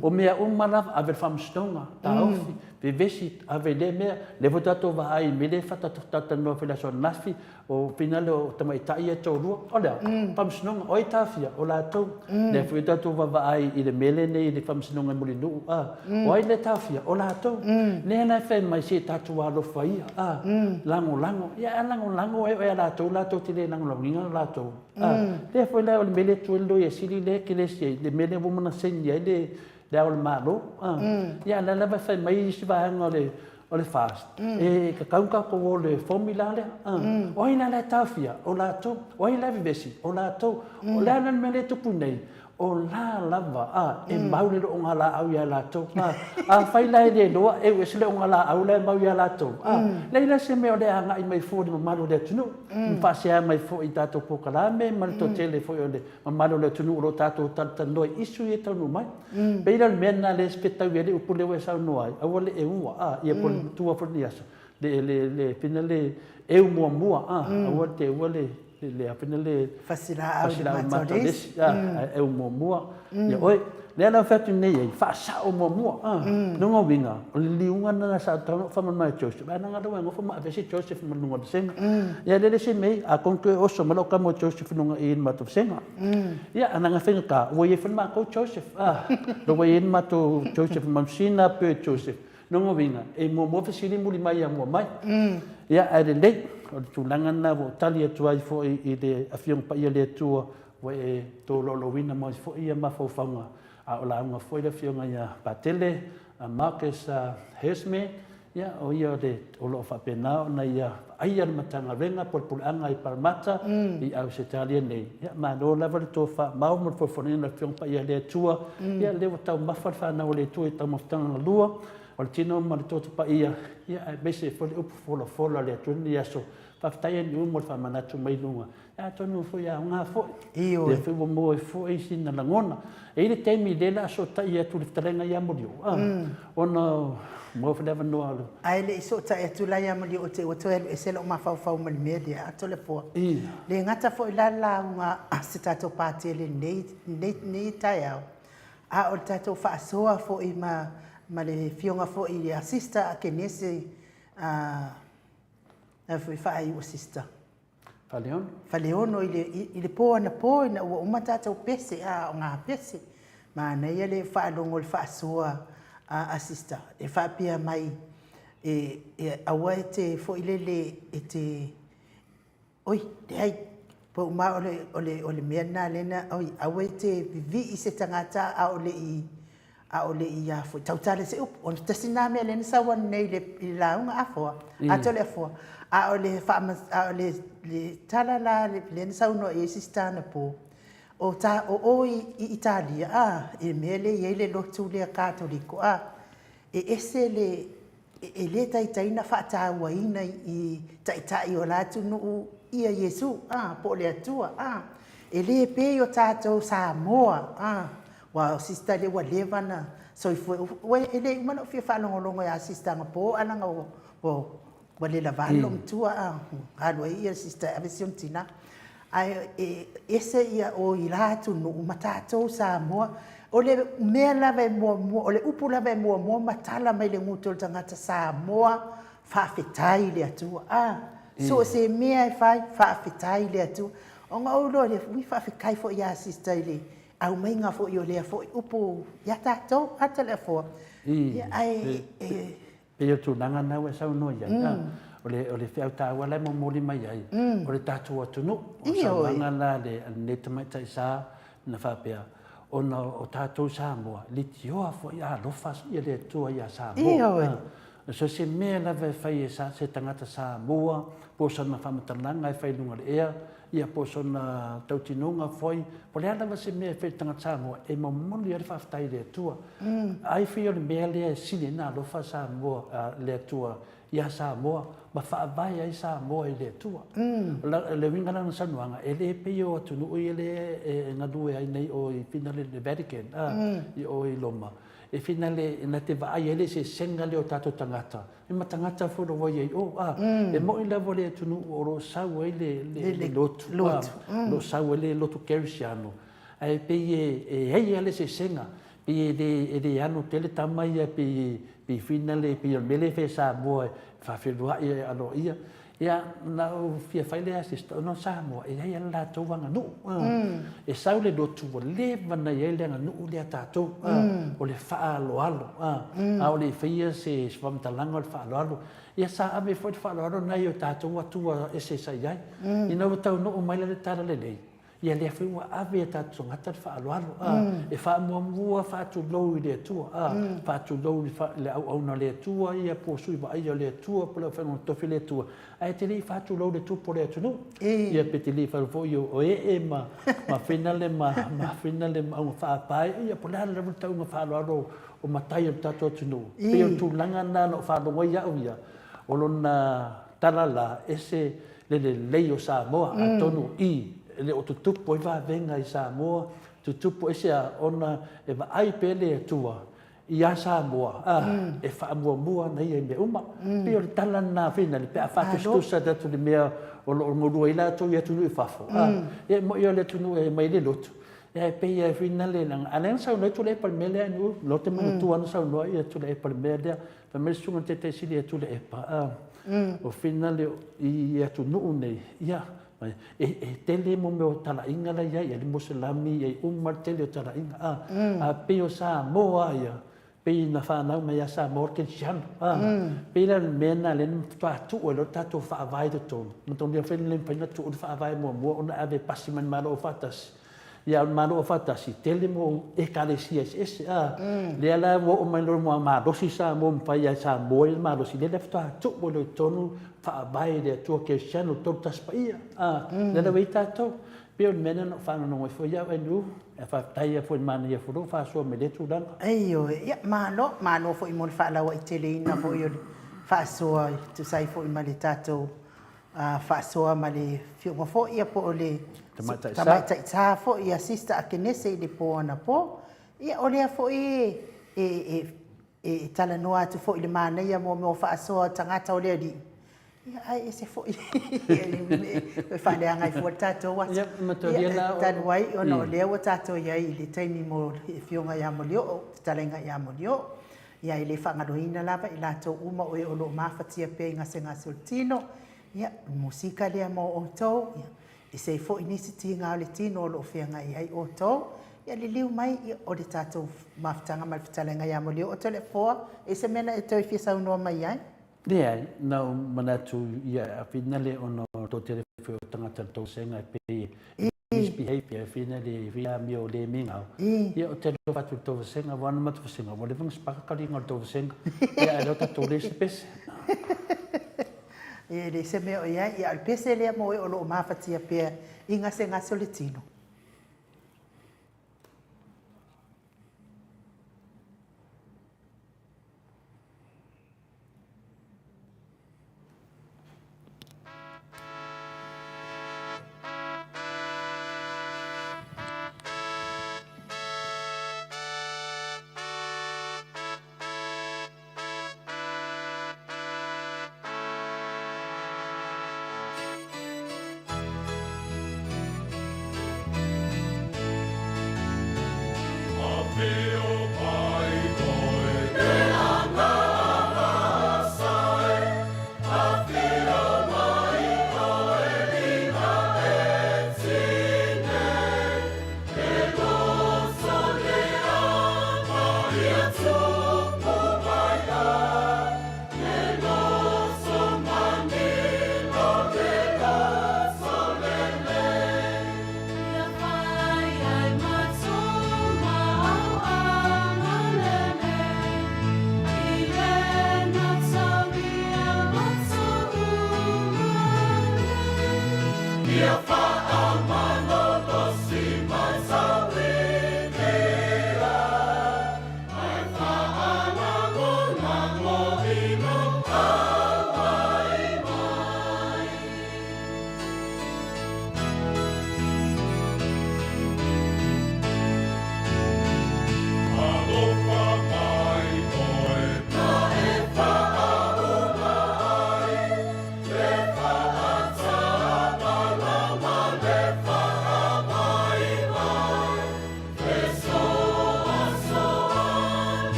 O mea uma lava, ave i le faamasinoga, taofi, vevesi, ave i lea mea. O lea foi tatou vaai i le mea lea e faatalatalanoa foi i le aso ananafi, O finale o tamaitai ia e toalua, o le a? Faamasinoga, o ai e taofia? O latou. Lea foi tatou vaavaai i le mea lenei i le faamasinoga i Mulinuu, a, o ai lea e taofia? O latou. Lea la e fai mai se i tatou alofa ia, a, lagolago. Ia a lagolago e oo ia latou, latou te le lagolagoina latou. A, lea foi la o le mea lea e tu ai le Loia Sili lea e kelesi ai, le mea lea ua uma ona saini ai le Le Ao o le Malo, a, ia a o lea lava e fai mai isi vaega o le o le FAST, e tatau ona tatou o i le formula lea. A, o ai la la e taofia? O latou. O ai la e vevesi? O latou. O le a la le mea lea e tupu nei? O la lava, a, e mau le oogalaau ia latou. A, afai la e le iloa, eu ese le oogalaau la e mau ia latou. A, leai la se mea o le a agai mai fua i le mamalu o le atunuu, ma faasea mai foi i tatou polokalame ma le toatele foi o le mamalu o le atunuu o lo o tatou talatalanoa i issue ia e taunuu mai. E pei la o le mea lena lea e fetaui ai le upu lea ua e saunoa ai, aua le eua, a, ia po o le matua foi lenei aso, le, le, le, fina le eu muamua, a, aua le te eua le, le, a, fina le Fasilaau i le mata o le isi, a, ae eu muamua ia oe. Lea la e fai atu nei ai, faasao muamua, a. Lona uiga, o le liuga lena sa tatau ona ou faamalamalama ia Joseph, ae leaga lea ua e nofo ma aveese Joseph ma luga o le vasega. Ia lea le isi mea, atonu toe oso mai lau tama o Joseph i luga i i le matou vasega. Ia, a leaga e faigata, ua i ai foi le matou Joseph, a, lea ua i ai le matou Joseph Manusina pe Joseph. Lona uiga, e muamua fesili muli mai ia mua mai. Ia, ae lelei, o le tulaga lena ua ou tali atu ai foi i le Afioga Paia a le Atua Ua e tolaulouina mai foi ia mafaufauga, a o lauga foi le Afioga ia Patele Marcus Hersme, ia, o ia o le, o lo o faapena ona ia vaaia le Matagaluega po o le Puleaga i Parramatta i Ausetalia nei. Ia, malo lava le tofa mau ma le folifonoina o le Afioga Paia a le Atua. Ia, lea ua taumafa le fanau a le Atua i taumafataga na lua, o le tino ma le toto paia, ia, aemaise foi le upu folafola a le Atua i lenei aso. Faafetai Alii mo le faamanatu mai i luga. Atonu foi e aoga foi. Ioe. Lea foi ua maua ai foi sina lagona. E i ai le taimi lea o le a sootai atu i le fetalaiga ia Molioo, a, ona maua foi le avanoa o le. Ae le i sootai atu la ia Molioo te i ua toe alu ese lou mafaufau ma le mea lea, a Toleafoa. Le gata foi la le lauga a se tatou Patele i lenei taeao, a o le tatou faasoa foi ma le Afioga foi ia Sister Akenese, a, la foi faaiu o Sister. Faleono. Faleono i le, i le po anapo ina ua uma tatou pese, a o ngā pese. Manaia le faalogo i le faasoa a, a sister e faapea mai e, e aua e te foi lele e te, oi, leai, pau ma o le, o le, o le mea lena lea na, oi, aua e te vivii i se tagata a o le i, A o le i a foi tautala se upu, o le tasi lena mea lea na sau ananei i le, i le lauga Afoa, atoa le Afoa, a o le faama, a o le, le tala la lea na saunoa i ai Sisita anapo, o ta, o o i, i Italia, a, i le mea lea e i ai le lotu lea Katoliko, a, e ese le, e le taitai ona faatauaina i taitai o la atunuu ia Iesu, a, po o le Atua, a. E le pei o tatou Samoa, a, aua o sista lea ua leva ona soifua, ua, e le i uma ona ou fia faalogologo ia sista anapo ae leaga ua, ua, ua le lava le loomatua, a, alu ai le sista e ave si ona tina. Ae e ese ia o i la atunuu ma tatou Samoa. O le mea lava e muamua, o le upu lava e muamua ma tala mai le gutu o le tagata Samoa, faafetai i le Atua. A, so o se mea e fai, faafetai i le Atua. Ona ou iloa lea, ui faafetai foi ia sister i le aumaiga foi o lea foi upu ia tatou, a Toleafoa. Ia, ae e Pei o le tulaga lena ua e saunoa i ai, a, o le, o le feau taua la e momoli mai ai, o le tatou atunuu. O le saunoaga la a lenei tamaitai sa na faapea, ona o tatou Samoa, leitioa foi a alofa le Atua ia Samoa. So se mea lava e fai e se tagata Samoa, po o sana faamatalaga e fai i luga o le ea, ia po o sona tautinoga foi, po o le a lava se mea e fai e le tagata Samoa, e momoli ai le faafetai i le Atua. Ai foi o le mea lea e sili ai ona alofa Samoa, le Atua ia Samoa ma faavae ai Samoa i le Atua. O le uiga la o lana saunoaga, e le pei o atunuu ia lea e galue ai nei o i finale le Vatican, i o i Roma, e finale na te vaai ai le eseesega lea o tatou tagata ma tagata foi o lo o i ai i o. E moni lava le atunuu o lo o sau ai le lotu, o lo o sau ai le lotu kerisiano, Ae pei e ai lava le eseesega, pei e le, e le alu tele tama ia pei, pei finale, pei o le mea lea e fai e Samoa e faafeiloai e aloaia. Ia, na ou fia fai lea sister, ona o Samoa e i ai lava le latou aganuu. E sau le lotu ua leva ona i ai le aganuu lea a tatou, o le faaaloalo, a o le i faia se faamatalaga o le faaaloalo. Ia sa ave foi le faaaloalo lena i o tatou atua ese sa i ai. Ina ua taunuu mai la le talalelei, Ia lea foi ua ave e tatou tagata le faaaloalo, a, e faamuamua faatulou i le Atua, a, faatulou i le auauna a le Atua, ia po o sui vaaia o le Atua, po o le aufaigaluega totofi a le Atua, ae te le i faatulou i le tupu o le atunuu. Ia pe te le i faatulou foi o ee ma ma finale ma ma finale ma auga faapae, ia po o le a lava le tauga faaaloalo o matai o le tatou atunuu. E pei o le tulaga lena na ou faalogo ai au ia, o lona tala la, ese le lelei o Samoa, atonu i e le o tutupu ai vavega i Samoa, tutupu ese a ona e vaai pea le Atua ia Samoa, a, e faamuamua ana ia i mea uma. Pei o le tala lena finale pe a faatusatusa atu i le mea o lo o galue ai latou i atunuu i fafo, a, ia e moni o le atunuu e aumai le lotu, ia e pei lava finale, a o lea na saunoa ai Tuilaepa i le mea lea, o lea ou te manatua na saunoa ai Tuilaepa i le mea lea, Fai mai le susuga i le Taitaisili ia Tuilaepa, a, o finale i atunuu nei, ia, e tele mo mea o talaiga la i ai, e le Moselami, e uma le tele o talaiga, a, a pei o Samoa ia, pei na fanau mai ia Samoa le kerisiano, a, pei la o le mea lena lea na faatoa tuu ai loa le tatou faavae i totonu, manatua foi le mafai ona tuu le faavae muamua ona ave e pasi mai le Malo Aufaatasi, Ia o le Malo Aufaatasi, tele mo Ekalesia eseese, a. Lea la ua oo mai loa ua malosi Samoa, mafai lava e Samoa ia le malosi, lea la faatoa tuu ai loa i totonu faavae i le Atua Kerisiano, le Tolu Tasi Paia, a. Lea la ua i ai tatou. E pei o le mea lea na ou faalogologo ai foi au Andrew, ae faafetai lava foi i le manaia foi o lou faasoa mai lea tulaga. Ioe, ia malo, malo foi mo le faalauaiteleina foi o le faasoa e tusa ai foi ma le tatou faasoa ma le afioga foi po o le Tamaitai Sa foi ia Sister Akenese i le po anapo. Ia o lea foi e e talanoa atu foi i le manaia mo mea o faasoa o tagata o le Alii, ia ae ese foi e faaleaga ai fua le tatou aso. Ia, talu ai ona o lea ua tatou i ai i le taimi mo le afioga ia Molioo, fetalaiga ia Molioo. Ia e le faagaloina lava i latou uma o e o lo o mafatia pea i gasegase o le tino, ia, o le musika lea mo outou, ia, ese ai foi nisi tiga o le tino o lo o feagai ai outou. Ia liliu mai, ia, o le tatou mafutaga ma le fetalaiga ia Molioo Toleafoa, e i ai se mea na e toe fia saunoa mai ai? Leai, na ou manatu ia finale ona o le toatele foi o tagata o le tou vasega e pei e misbehave. Behavior le fi amio le migao. Ia, ou te alofa atu i le tou vasega, aua na matou vasega ua leva ona sipaka taliga o le tou vasega. Ia, ae lea ua tatou leai se pese. Ia, e leai se mea o i ai. Ia, a o le pese lea mo e o lo o mafatia pea i gasegase o le tino.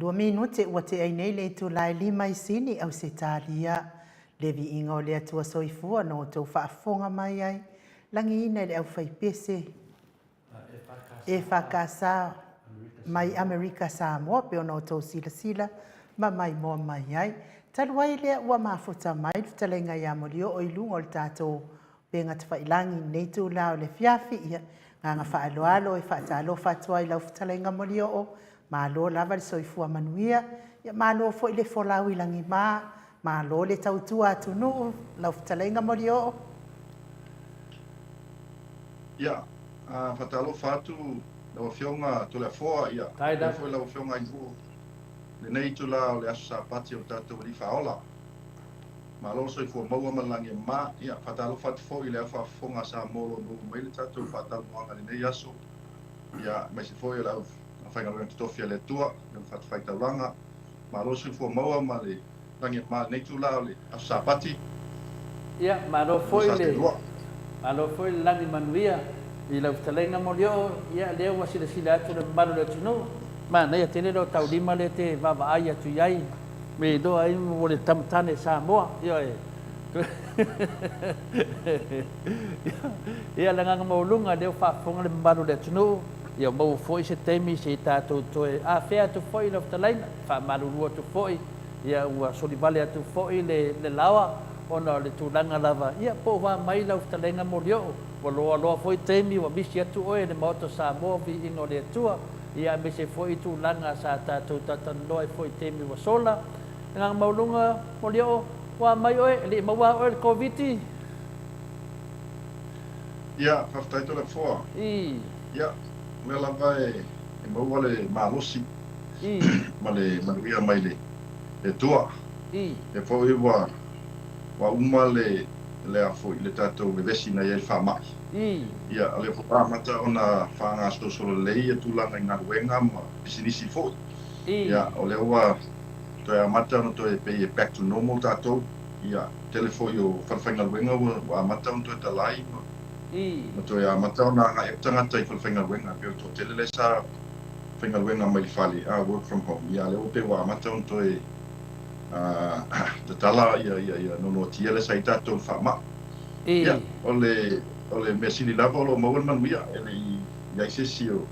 Lua minute ua tea ai nei le itula e lima i Sini, Ausetalia. Le viiga o le Atua Soifua na outou faafofoga mai ai, lagiina i le aufaipese EFKS mai Amerika Samoa pei ona outou silasila ma maimoa mai ai. Talu ai lea ua mafuta mai le fetalaiga ia Molioo i luga o le tatou upega tafailagi i lenei itula o le afiafi, ia, agaga faaaloalo e faatalofa atu ai i lau fetalaiga Molioo, malo lava le soifua manuia, ia malo foi le folau i lagima, malo le tautua atunuu lau fetalaiga Molioo. Ia, faatalofa atu Lau Afioga Toleafoa, ia, faapea foi lau Afioga Ainuu i lenei itula o le Aso Sapati o le tatou Alii Faaola. Malo le soifua maua ma le lagi e mama. Ia, faatalofa atu foi i le au faafofoga a Samoa o lo o maua mai le tatou faatalanoaga i lenei aso, ia, aemaise foi o le aufaigaluega totofi a le Atua i ona fatafaitaulaga. Malo le soifua maua ma le lagi e mama i lenei itula o le Aso Sapati. Ia, malo foi le, malo foi le lagi manuia i lau fetalaiga Molioo. Ia, lea ua silasila atu le mamalu o le atunuu, manaia tele lou taulima lea e te vaavaai atu i ai, me iloa ai mo le tamatane Samoa. Ioe. Ia, le agaga maualuga, lea ua faafofoga le mamalu o le atunuu, ia maua foi se taimi se i tatou toe afea atu foi lau fetalaiga, faamalulu atu foi. Ia ua solivale atu foi le laoa ona o le tulaga lava, ia po o a mai lau fetalaiga Molioo, ua loaloa foi taimi ua misi atu oe i le Maota o Samoa viiga o le Atua, ia aemaise foi tulaga sa tatou talatalanoa ai foi i taimi ua sola. Agaga maualuga Molioo, ua a mai oe, e le i maua a oe le Koviti? Ia, faafetai Toleafoa. I. Ia, o lea lava e maua le malosi ma le manuia mai le Atua. Lea foi ua uma le a foi le tatou vevesi na i ai le faamai. Ia, o lea foi ua amata ona faagasolosolo lelei ia tulaga i galuega ma pisinisi foi. Ia, o lea ua toe amata ona toe pei e back to normal tatou. Ia, tele foi o falefaigaluega ua amata ona toe talai ma toe amata ona agai atu tagata i falefaigaluega. E pei o le toatele lea sa faigaluega mai le fale, work from home, ia lea ua pei ua amata ona toe tatala ia nonoatia lea sa i ai tatou i le faamai. Ia, o le o le mea sili lava o lo o maua le manuia, e le i i ai se isi o,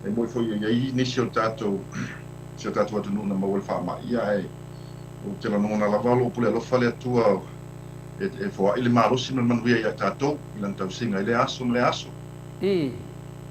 e moni foi e i ai nisi o tatou, si o tatou atunuu na maua i le faamai, ia ae ou te lagona lava o lo o pule alofa le Atua e foai le malosi ma le manuia ia i tatou i Lana tausiga i lea aso ma lea aso.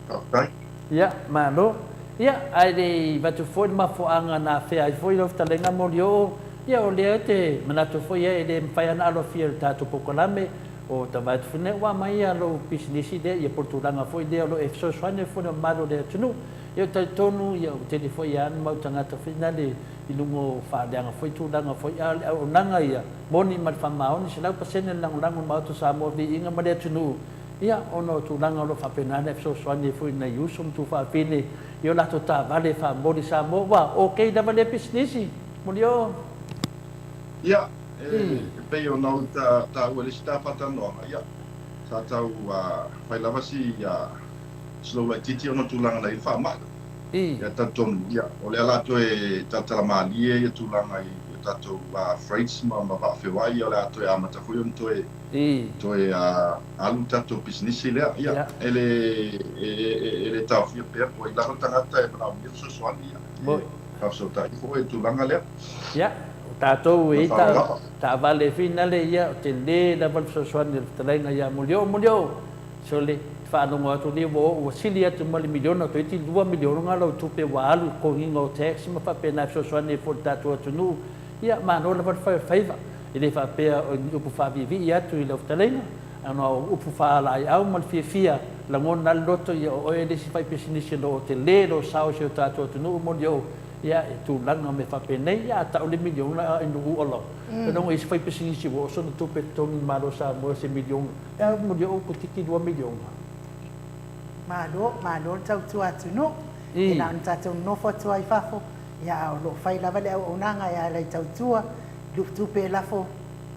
Faafetai. Ia, malo. Ia, ae le i avatu foi le mafuaaga na afea ai foi lau fetalaiga Molioo, ia o lea te manatu foi ia e le mafai lava ona alofia e le tatou polokalame o Tavaetufune ua aumai ia lou pisinisi lea, ia po o le tulaga foi lea o lo o e fesoasoani ai foi i le mamalu o le atunuu. Ia ou te talitonu ia ua tele foi lava ni mau tagata foi nale i luga o faaleaga foi tulaga foi, a o le auaunaga ia moni ma le faamaoni 100% le lagolago i le Maota o Samoa Viiga ma le atunuu. Ia, ona o tulaga o lo o faapena ona e fesoasoani ai foi i nai uso ma tuufaafine i o latou taavale e faamomoli i Samoa. Ua okay lava lea pisinisi, Molioo? Ia, e pei ona ou taua i le isi ta faatalanoaga, ia, sa tau fai lava si slow laitiiti ona o tulaga na i ai le faamai. Ia, talitonu, ia, o lea o le a toe talatala malie ia tulaga i tatou freights ma vaa feoai, ia o le a toe amata foi ona toe toe alu le tatou pisinisi lea. Ia, e le, e le taofia pea, po o ai lava le tagata e manaomia le fesoasoani, ia, e faafesootai foi i le tulaga lea. Ia, o tatou e i ai taavale finale, ia, o tele lava le fesoasoani a le fetalaiga ia Molioo. Molioo, sole, te faalogo atu lea ua oo, ua sili atu ma le miliona, toeitiiti $2 miliona lau tupe ua alu i le totogiina o tax ma faapena e fesoasoani ai foi i le tatou atunuu. Ia, malo lava le fai o le faiva. E le faapea o ni upu faaviivii atu i lau fetalaiga, a na o upu faalaeiau ma le fiafia, lagona lava le loto, ia o oe le isi faipisinisi o lo o tele lou sao i si o tatou atunuu molioo, ia e tulaga ma mea faapenei, ia a tau le miliona a inu ua lau. Ailoga i isi faipisinisi ua oo sona tupe e totogi i le Malo o Samoa se miliona, ia molioo toeitiiti $2 miliona. Malo, malo le tautua atunuu. E na ona tatou nonofo atu lava i fafo, ia a o lo o fai lava le auaunaga e ala i tautua, Lutupe e lafo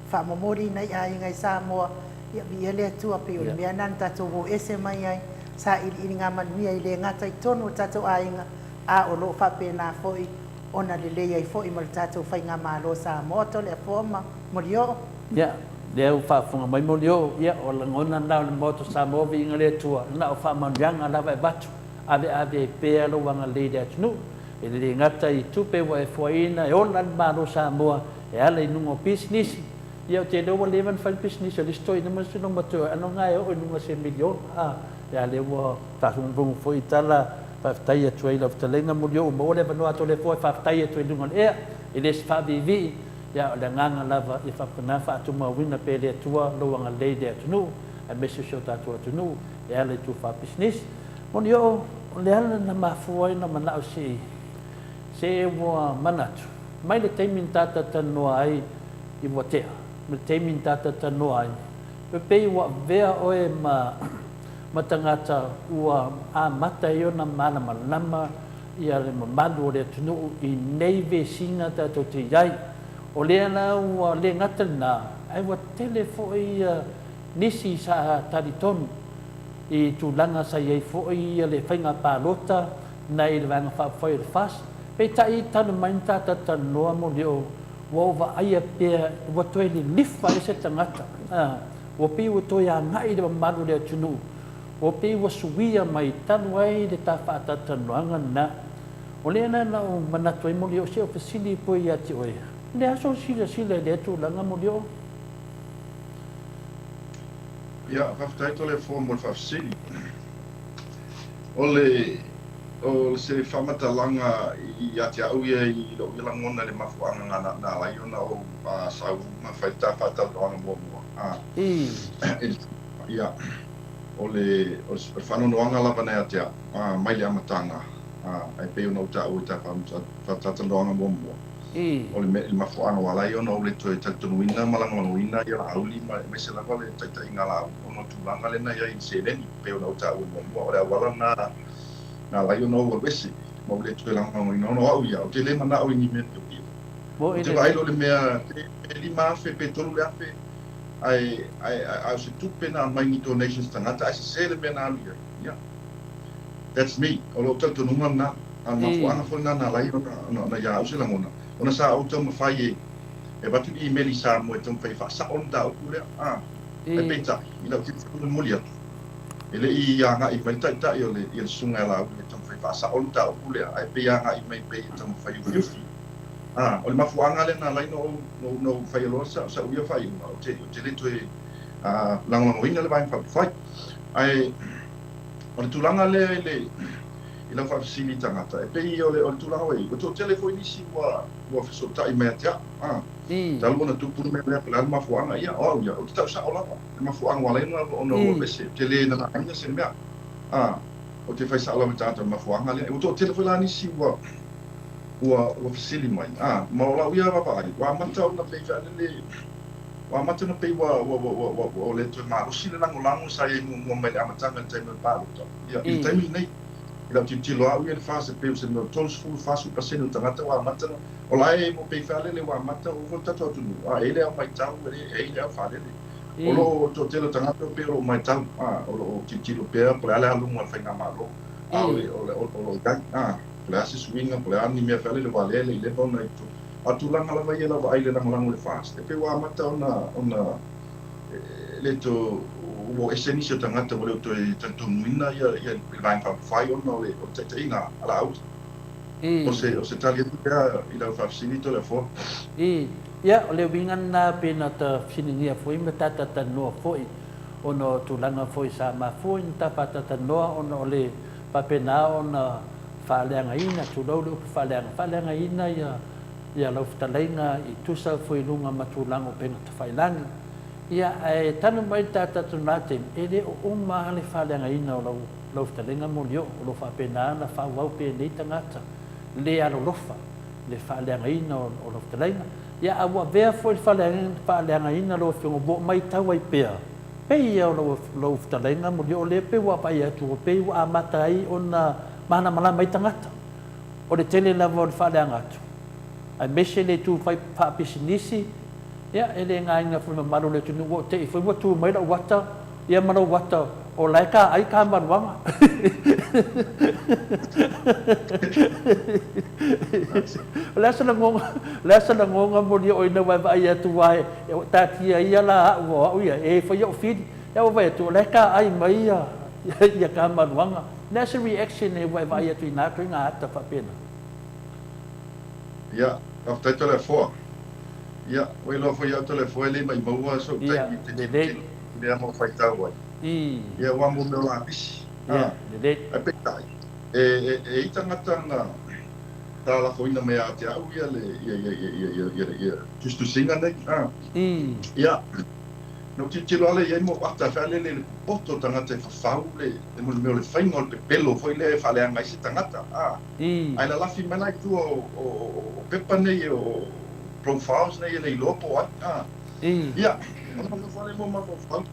faamomoli i nai aiga i Samoa, ia viia le Atua, pei o le mea lena na tatou o ese mai ai, sailiiliga manuia i le gata i totonu o tatou aiga, a o lo o faapena foi ona lelei ai foi ma le tatou Faigamalo o Samoa. Toleafoa ma Molioo. Ia, lea ua faafofoga mai Molioo, ia o lagona na o le Maota o Samoa, viiga le Atua, na o faamanuiaga lava e avatu, aveave ai pea lou agalelei i le atunuu. E le gata i tupe ua e foaiina e ola le Malo o Samoa e ala i luga o pisinisi. Ia ou te iloa ua leva ona fai le pisinisi a le isi toeaina ma le isi loomatua ano na e oo i luga o se miliona. A, ia lea ua faafogafoga foi i tala faafetai atu ai i lau fetalaiga Molioo ua maua le avanoa atu o lea foi e faafetai atu ai i luga o le ea. E le se faaviivii, ia o le agaga lava ia faapena faatumauina pea e le Atua lou agalelei i le atunuu aemaise o si o tatou atunuu e ala i tufa pisinisi. Molioo. O le ala na mafua ai ona manao se se ua manatu mai le taimi na talatalanoa ai i ua tea ma le taimi na talatalanoa ai e pei ua avea oe ma ma tagata ua amata ai ona malamalama ia le mamalu o le atunuu i nei vesiga tatou te i ai. O lea la ua le gata lena, ae ua tele foi ia nisi sa talitonu i tulaga sa i ai foi ia le faiga palota nai le Vaega Faaupufai o le FAST. Peitai talu mai na ta talatalanoa Molioo, ua ou vaaia pea ua toe lilifa ai se tagata, ua pei ua toe agai i le mamalu o le atunuu, ua pei ua suia mai talu ai le ta faatalatalanoaga lena. O lea la na ou manatu ai Molioo, se o fesili pue ia te oe, o le a sou silasila i lea tulaga Molioo? Ia, faafetai Toleafoa mo le faafesili. O le o se faamatalaga ia te au ia i lou ia lagona i le mafuaaga na na ala ai ona ou sau ma fai le ta faatalanoaga muamua. Ia, o le o le faanoanoaga lava na ia te au mai le amataga, ae pei ona ou taua i ta faatalatalanoaga muamua, o le le mafuaaga ua ala ai ona ou le toe talitonuina ma lagolagoina ia Laauli ma aemaise lava le taitaiga a Laauli ona o tulaga lea na i ai i le seleni, pei ona ou taua muamua, o le auala lena na ala ai ona ou alu ese ma ou le toe lagolagoina ona o au ia, ou te le manao i ni mea piopio. Ou te vaai loa i le mea pe 5,000 pe 3,000 ae ae ae o se tupe na aumai ni donations tagata ae sese le mea na alu i ai. Ia. That's me. O lou talitonuga lena. A o le mafuaaga foi lena na ala ai ona ona ia au se lagona, ona sa ou taumafai e e avatu le email i Samoa e taumafai e faasao le mataupu lea. A. Ae peitai, i lau tilotilo momoli atu, e le i agai mai le taitai o le ia le susuga ia Laauli e taumafai e faasao le mataupu lea, ae pei e agai mai pei e taumafai e ufiufi. A, o le mafuaaga lea na ala ai ona ou, ona ou faia loa sa, sa'u ia faaiuga, ou te, ou te le toe lagolagoina le Vaega Faaupufai. Ae o le tulaga lea i le, i lau faafesili i tagata, e pei o le, o le tulaga ua i ai, ua toatele foi nisi ua, ua fesootai mai ia te au, a, talu ona tupu le mea lea, po o le a le mafuaaga, ia, o au ia, ou te tau sa'o lava le mafuaaga ua ala ai ona, ona ou alu ese, ou te le nanaina se mea, a, ou te fai sa'o lava i tagata o le mafuaaga lea. Ua toatele foi la nisi ua, ua ua fesili mai, a, ma o lau ia vaavaai, ua amata ona pei foi lele, ua amata ona pei ua ua ua ua ua ua le toe malosi le lagolago sa i ai muamua mai le amataga i le taimi o le palota. Ia, i le taimi lenei, i lau tilotilo au ia i le FAST e pei o se mea o 30, 40% o tagata ua amata ona, o la e mo pei foi lele ua amata ua oo foi le tatou atunuu, a, e i ai le au matau, e i ai le au faalele. O lo o toatele o tagata pei o lo o matau, a, o lo o tilotilo pea po o le a le aluga o le faigamalo, a o le o lo o i ai, a. Po o le a se suiga, po o le a ni mea foi lele ua lele i leva ona i totonu. A o le tulaga lava ia i lau vaai i le lagolago i le FAST, e pei ua amata ona, ona le to, ua ese nisi o tagata ua le o toe talitonuina ia, ia le Vaega Faaupufai ona o le, o le taitaiga a Laauli. O se, o se tali atu lea i lau faafesili Toleafoa. I, ia, o le uiga lena pei na ta fesiligia foi ma ta talatalanoa foi ona o tulaga foi sa mafua ina ta faatalatalanoa ona o le faapena ona faaleagaina, tulou le upu faaleaga, faaleagaina ia, ia lau fetalaiga i tusa foi i luga ma tulaga o upega tafailagi. Ia, ae talu mai le ta tatou taimi, e le o uma lava le faaleagaina o lau, lau fetalaiga Molioo, o lo o faapena ona faaauau pea e nei tagata le alolofa le faaleagaina o, o lau fetalaiga. Ia, a ua avea foi le faaleagaina lau Afioga ua matau ai pea, Pei ia o lau, lau fetalaiga Molioo o lea pei ua vaai atu ua pei ua amata ai ona malamalama ai tagata. O le tele lava o le faaleaga atu, aemaise le itu fai faapisinisi, ia e le gaina foi mamalu o le atunuu ua te i foi ua tu mai lau ata ia ma lou ata o la e ka ai ka maluaga. O le a se lagona, o le a se lagona Molioo ina ua e vaai atu aua e taatia ia la au o au ia, e fai au fili. Ia ua vaai atu, o la e taai mai ia, ia ka maluaga. O le a se reaction e ua e vaai atu i na ituaiga ata faapena? Ia, faafetai Toleafoa. Ia, ua iloa foi ia au Toleafoa e le maimauina sou taimi ou te tilotilo i mea ma ou faitau ai. Ia, aua mo mea o lapisi. Ae peitai, e i ai tagata na talafoina mai ia te au ia le, ia, ia, ia, ia, ia, ia, ia tusitusiga nei. Ia. Na ou tilotilo lava lea i ai ma ou ata foi lele i le popoto o tagata e fafau le le mea o le faiga o le pepelo foi lea e faaleaga ai se tagata, a. Ae lalafi mai la i tua o, o, o pepa nei, o profiles nei e le iloa po o ai, a. Ia, ona nofo lava lea ma ou mafaufau,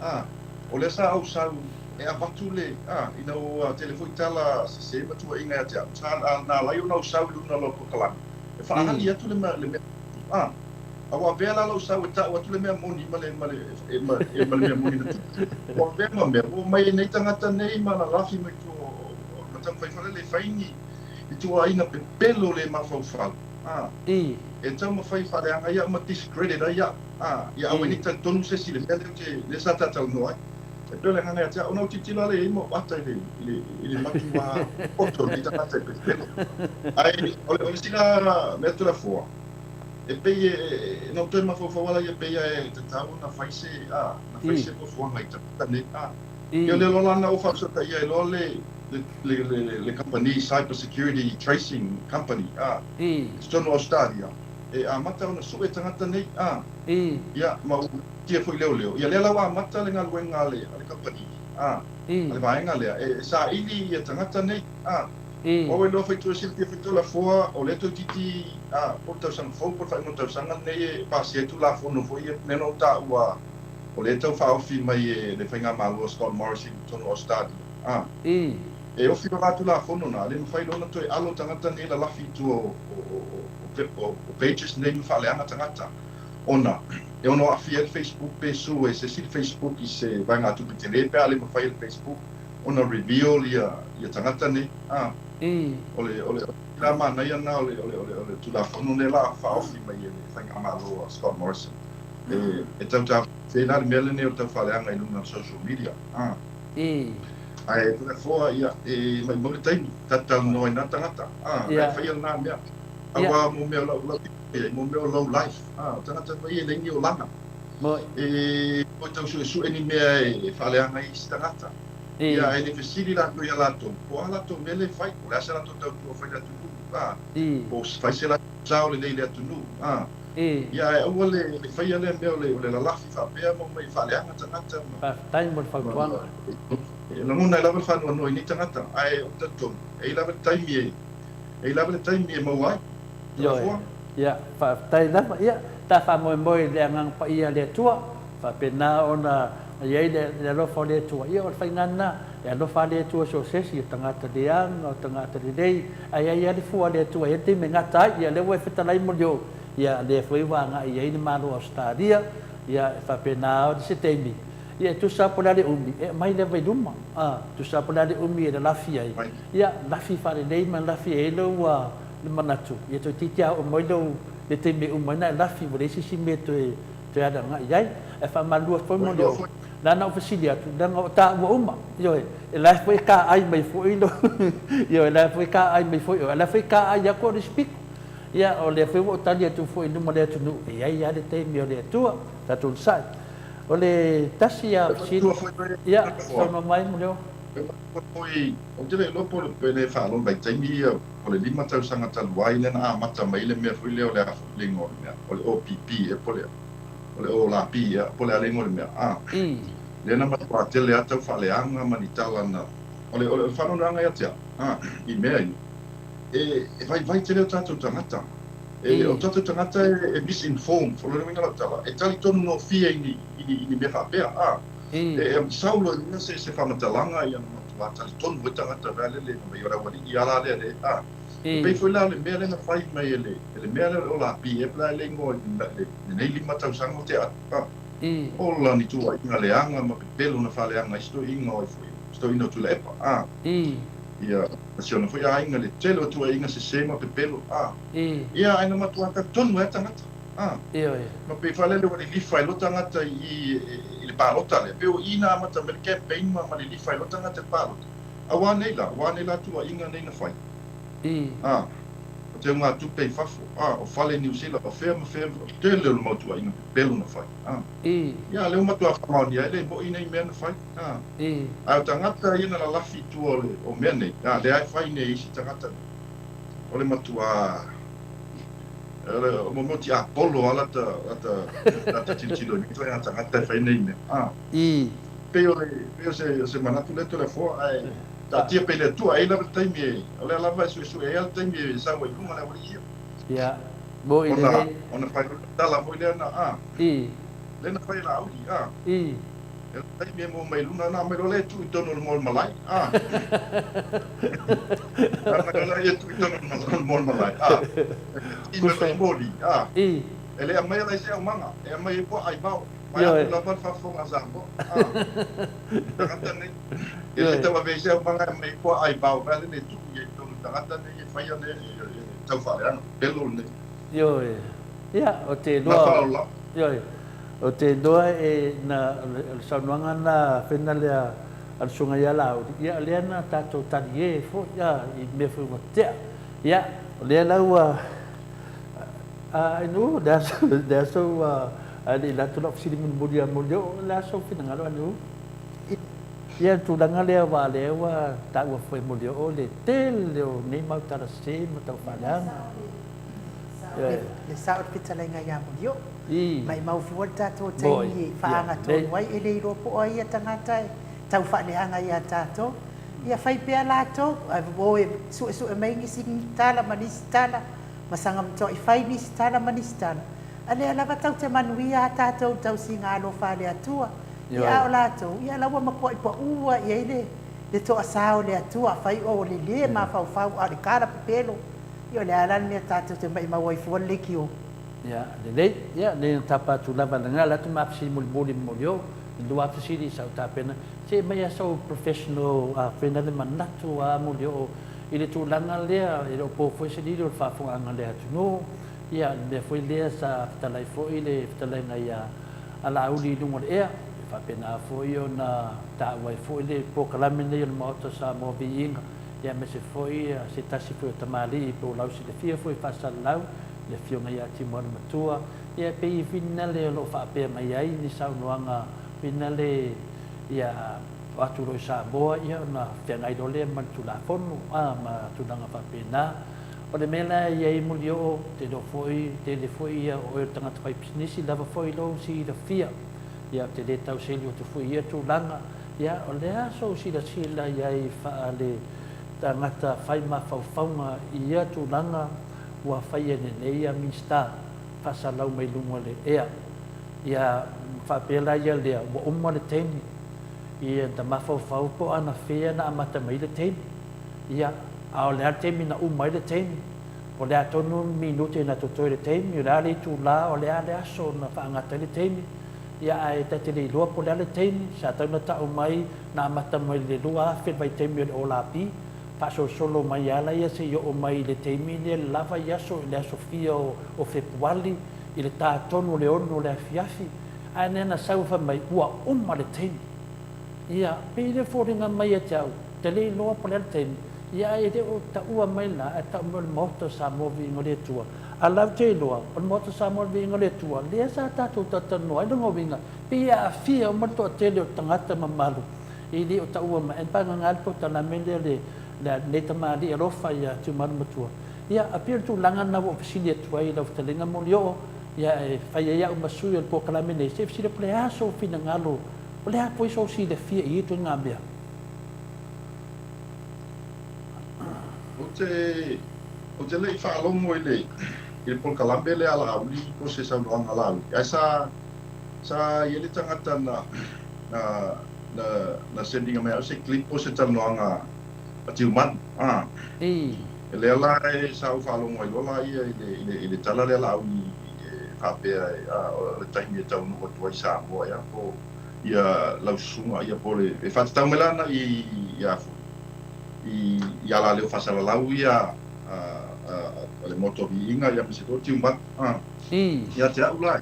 a, o lea sa ou sau e avatu le, a, ina ua tele foi tala sese ma tuuaiga ia te au, sa, na ala ai ona ou sau i luna o lau polokalame e faaali atu le mea, a. A ua avea la lou sau e tau atu le mea moni ma le, ma le, e, ma, e, ma le mea moni na tupu. Ua avea ma mea, ua omai ai nei tagata nei ma lalafi mai tua o, o, ma taumafai foi lele e fai ni, ni tuuaiga pepelo le mafaufau, a, e taumafai e faaleaga ai au ma discredit ai au, a, ia aua ai ne i talitonu se isi i le mea lea ou te, lea sa ta talanoa ai. E pei o le agaga ia te au, ona ou tilotilo lava lea i ai ma ou ata i le, i le, i le matua poto o lenei tagata e pepelo. Ae o le, o le isi la mea Toleafoa, E pei e, na ou toe mafaufau ala ia pei e tatau ona fai se, a, na fai se nofoaga i tagata nei, a. Ia o le loa la na ou faafesotaia ai loa le, le, le, le, le kamupani Cyber Security Tracing Company, a, i totonu o Ausetalia, e amata ona sue tagata nei, a. Ia, ma ua tia foi leoleo. Ia lea la ua amata le galuega a le, a le kamupani, a, a le vaega lea, e, e saili ia tagata nei, a. O au e loa fai toe silafia foi Toleafoa, o lea toeitiiti, a, po o le tausaga fou po o le faaiuga o le tausaga lenei e pasia ai Tulafono foi ia, lea na ou taua o lea e tau faaofi mai e le Faigamalo a Scott Morrison i totonu o Ausetalia, a, e ofi loa la Tulafono na, le mafai loa ona toe alo tagata nei lalafi i tua o, o, o, o pages nei ma faaleaga tagata, ona e ono aafia ai le Facebook pe sue e se isi le Facebook i se vaegatupe tele pe a le mafai e le Facebook ona reveal ia ia tagata nei a o le o le la manaia na o le o le o le o le Tulafono nei la faaofi mai e le Faigamalo a Scott Morrison e e tau taofia ai la le mea lenei o le tau faaleaga i luga o social media a ae Toleafoa ia e maumau le taimi ta talanoa i na tagata a la e faia lena mea aua mo mea o lau lau mo mea o low life a o tagata foi ia e leai ni olaga E toe tau suesue ni mea e faaleaga ai isi tagata. Ia, ae le fesili latou ia latou, po o a latou mea lea e fai, po o le a se latou tautua fai i le atunuu, a, po o fai se latou sao lelei i le atunuu, a. Ia, ae aua le faia lea mea o le lalafi faapea ma omai e faaleaga tagata ma. Faafetai mo le fautuaga. E lagona ai lava le faanoanoa i nei tagata, ae ou te talitonu, e i ai lava le taimi e, e i ai lava le taimi e maua ai. Ioe. Ia, faafetai lava. Ia, ta faamoemoe i le Agaga Paia o le Atua, faapena ona i ai le alofa o le Atua. Ia, o le faiga lena, e alofa lava le Atua i so o se isi, o tagata leaga, o tagata lelei, ae i ai lava le fua a le Atua, e i ai le taimi e gata ai. Ia, lea ua e fetalai Molioo, ia, lea foi ua agai i ai le Malo o Ausetalia, ia, e faapena ona se taimi, ia, e tusa lava po o le a le umi, e aumai lava i luma, a, tusa lava po o le a le umi e lalafi ai, ia, lafi faalelei ma lafi ai lou le manatu, ia toeitiiti a oo mai lou le taimi e uma ai ona e lafi ua leai se isi mea e toe toe alu agai i ai. Ae faamalulu atu foi mo le o, leaga ou fesili atu, leaga o taua uma, ioe, e la foi e kaai mai foi lou, ioe, e la foi e kaai mai foi oe, a o la foi e kaai atu au i le isi pito. Ia, o lea foi ua ou tali atu foi i luma o le atunuu, e i ai lava le taimi o le Atua, tatou onosai. O le tasi lava fesili, ia, saunoa mai Molioo. Ou te le iloa po o le faalogo vaitaimi ia o le lima tausaga talu ai lea na amata mai ai le mea foi lea o le a foi le igoa o le mea, o le OPP ea po o le o le OLAP ea po o le a le igoa o le mea, a lea na matua tele lava tau faaleaga ma ni tala na o le o le faanoanoaga ia te au, a i mea ia e e vaivai tele o tatou tagata. E o tatou tagata e misinformed, o lona uiga o lau tala, e talitonu gofie i ni i ni i ni mea faapea, a E sau loa i luga se faamatalaga ia na matua talitonu ai tagata mea lele na mai o le aualii a la lea le a. E pei foi la o le mea lea na fai mai e le e le mea lea o le Ola Api e la le igoa i lenei lima tausaga o tea atu a. Ola ni tuuaiga leaga ma pepelo na faaleaga ai si toeaina o ai foi si toeaina o Tuilaepa a. Ia ma si ona foi aiga le tele o tuuaiga sese ma pepelo a. Ia ae na matua talitonu ai tagata. A. Ioe. Ma pei faalele ua lilifa ai loa tagata i i le palota lea. Pei o i na amata mai le campaign ma ma lilifa ai loa tagata i le palota. Auā nei la, auā nei la tuuaiga nei na fai. A. O te ugatupe i fafo, a, o fale i Niu Sila, o fea ma fea, o tele o le mau tuuaiga pepelo na fai. A. Ia, lea ua matua faamaonia ai le moʻi nei mea na fai. A. Ae o tagata ia na lalafi i tua o le o mea nei, a, lea e fai nei e isi tagata nei, o le matua. O mo mea o tiapolo lava lata, lata, lata tilotilo i nei ituaiga tagata e fai nei mea. A. Pei o le, pei o se, o se manatu lea Toleafoa, ae taatia pea i le Atua, e i ai lava le taimi e, o lea lava e suesue ai lava le taimi e sau ai i luga le aualii ia. Ia, mo i Ona, lenei. ona fai loa lea o le tala foi lea na, a. Lea na fai e Laauli, a. E le taimi e maua mai luna na aumai loa lea e tuu i totonu o le moa o le malae. A. Aumai loa lea e tuu i totonu o le moa o le malae. A. E ti mai loa i moli. A. E le aumaia la i se aumaga, e aumai ai puaa i vao. Vaeatu lava le faafofoga a Samoa. A. Tagata nei. E le tau ave ai se aumaga e aumai ai puaa i vao, vae lea e tuu i ai i totonu o tagata nei e faia le taufaaleaga pepelo lenei. Ioe. Ia, o te iloa. Ioe. Ou te iloa e na o le saunoaga na fena lea a le Susuga ia Laauli, ia o lea na tatou talie foi a i mea foi ua tea. Ia, o lea la ua a Ainuu, o le a le a sou ae le i alu atu lau fesili mulimuli ia Molioo, o le a sou finagalo Ainuu? Ia, le tulaga lea aua o lea ua taua foi e Molioo le tele o nei mau tala sese ma tau faaleaga. Le sao o le fetalaiga ia Molioo. Maimau fua le tatou taimi e faagatonu ai, e le iloa po o ai ia tagata e tau faaleaga ia tatou. Ia fai pea latou, ae o e suesue mai nisi tala ma nisi tala, ma saga matuai fai nisi tala ma nisi tala, a lea lava tau te manuia a tatou i le tausiga alofa a le Atua. Ia a o latou, ia la ua matuai pau lava i ai le le toasa o le Atua, afai o le lē mafaufau a o le tala pepelo, ia o le a la le mea tatou te maimau ai fua le leitio? Ia, lelei. Ia, nei na tapa atu lava lena le atu ma fesili mulimuli momoli o, i lua fesili sa ou tapena, se i aumai a sou professional a fena le manatu a moli o i le tulaga lea, e le o po foi se lilo i le faafofogaaga a le atunuu, ia, le mea foi lea sa fetalai foi le fetalaiga ia Laauli i luga o le ea, e faapena foi ona taua ai foi le polokalame lenei o le Maota o Samoa Viiga, ia aemaise foi se tasi foi o tamalii po o lau silafia foi faasalalau, le Afioga ia Timoanamatua, ia e pei finale o lo o faapea mai ai ni saunoaga finale ia o atu loa i Samoa ia ona feagai loa lea ma le Tulafono a ma tulaga faapena. O le mea la e i ai Mulioo, te iloa foi, tele foi ia o oe o le tagata fai pisinisi lava foi lou silafia, ia ou te le tau selu atu foi i ia tulaga, ia o le a sou silasila i ai faale tagata fai mafaufauga i ia tulaga ua faia lenei ia Minisita faasalau mai luga o le ea. Ia faapea la ia lea ua uma le taimi ia na mafaufau po o anafea na amata mai ai le taimi. Ia a o le a le taimi na uma ai le taimi? O le a tonu minute na totoe i le taimi? O le a le itula? O le a le aso na faagata ai le taimi? Ia ae ta te le iloa po o le a le taimi sa tatau na tau mai na amata mai le 2000 le vaitaimi o le OLAP. Faasolosolo mai ala ia seia oo mai i le taimi lea le lava i aso i le aso fia o Fepuali i le ta tonu o le ono o le afiafi, ae na na sau fai mai ua uma le taimi. Ia, pei le foliga mai ia te au, te le iloa po o le a le taimi, ia ae le o taua mai la, ae tau mai o le Maota o Samoa Viiga o le Atua. A la ou te iloa, o le Maota o Samoa Viiga o le Atua, lea sa tatou talatalanoa ai lona uiga, pei e aafia uma le toatele o tagata mamalu E le o taua mai ai pagaga le polokalame lea le lenei tamalii alofa ia Tiumalu Matua. Ia, a pei o le tulaga lena ua ou fesili atu ai i lau fetalaiga Molioo, ia e fai ai au ma sui o le polokalame nei, se i fesili atu, o le a sou finagalo, o le a foi sou silafia i ia ituaiga mea? Ou te, ou te le i faalogo i le, i le polokalame lea a Laauli po o se saunoaga a Laauli, ae sa, sa i ai le tagata na, na, na, na send ina mai au se clip po o se talanoaga a Tiumanu, a. E lea la e sa ou faalogo ai loa la ia i le, i le, i le tala lea Laauli e faapea e, a, o le taimi e taunuu atu ai i Samoa ea po ia lau susuga ia po o le, e faatatau mai la ana i, i a foi, i, i alaleo faasalalau ia a, a, a le Maota o Viiga ia ma se foi o Tiumanu, a. Ia te au la,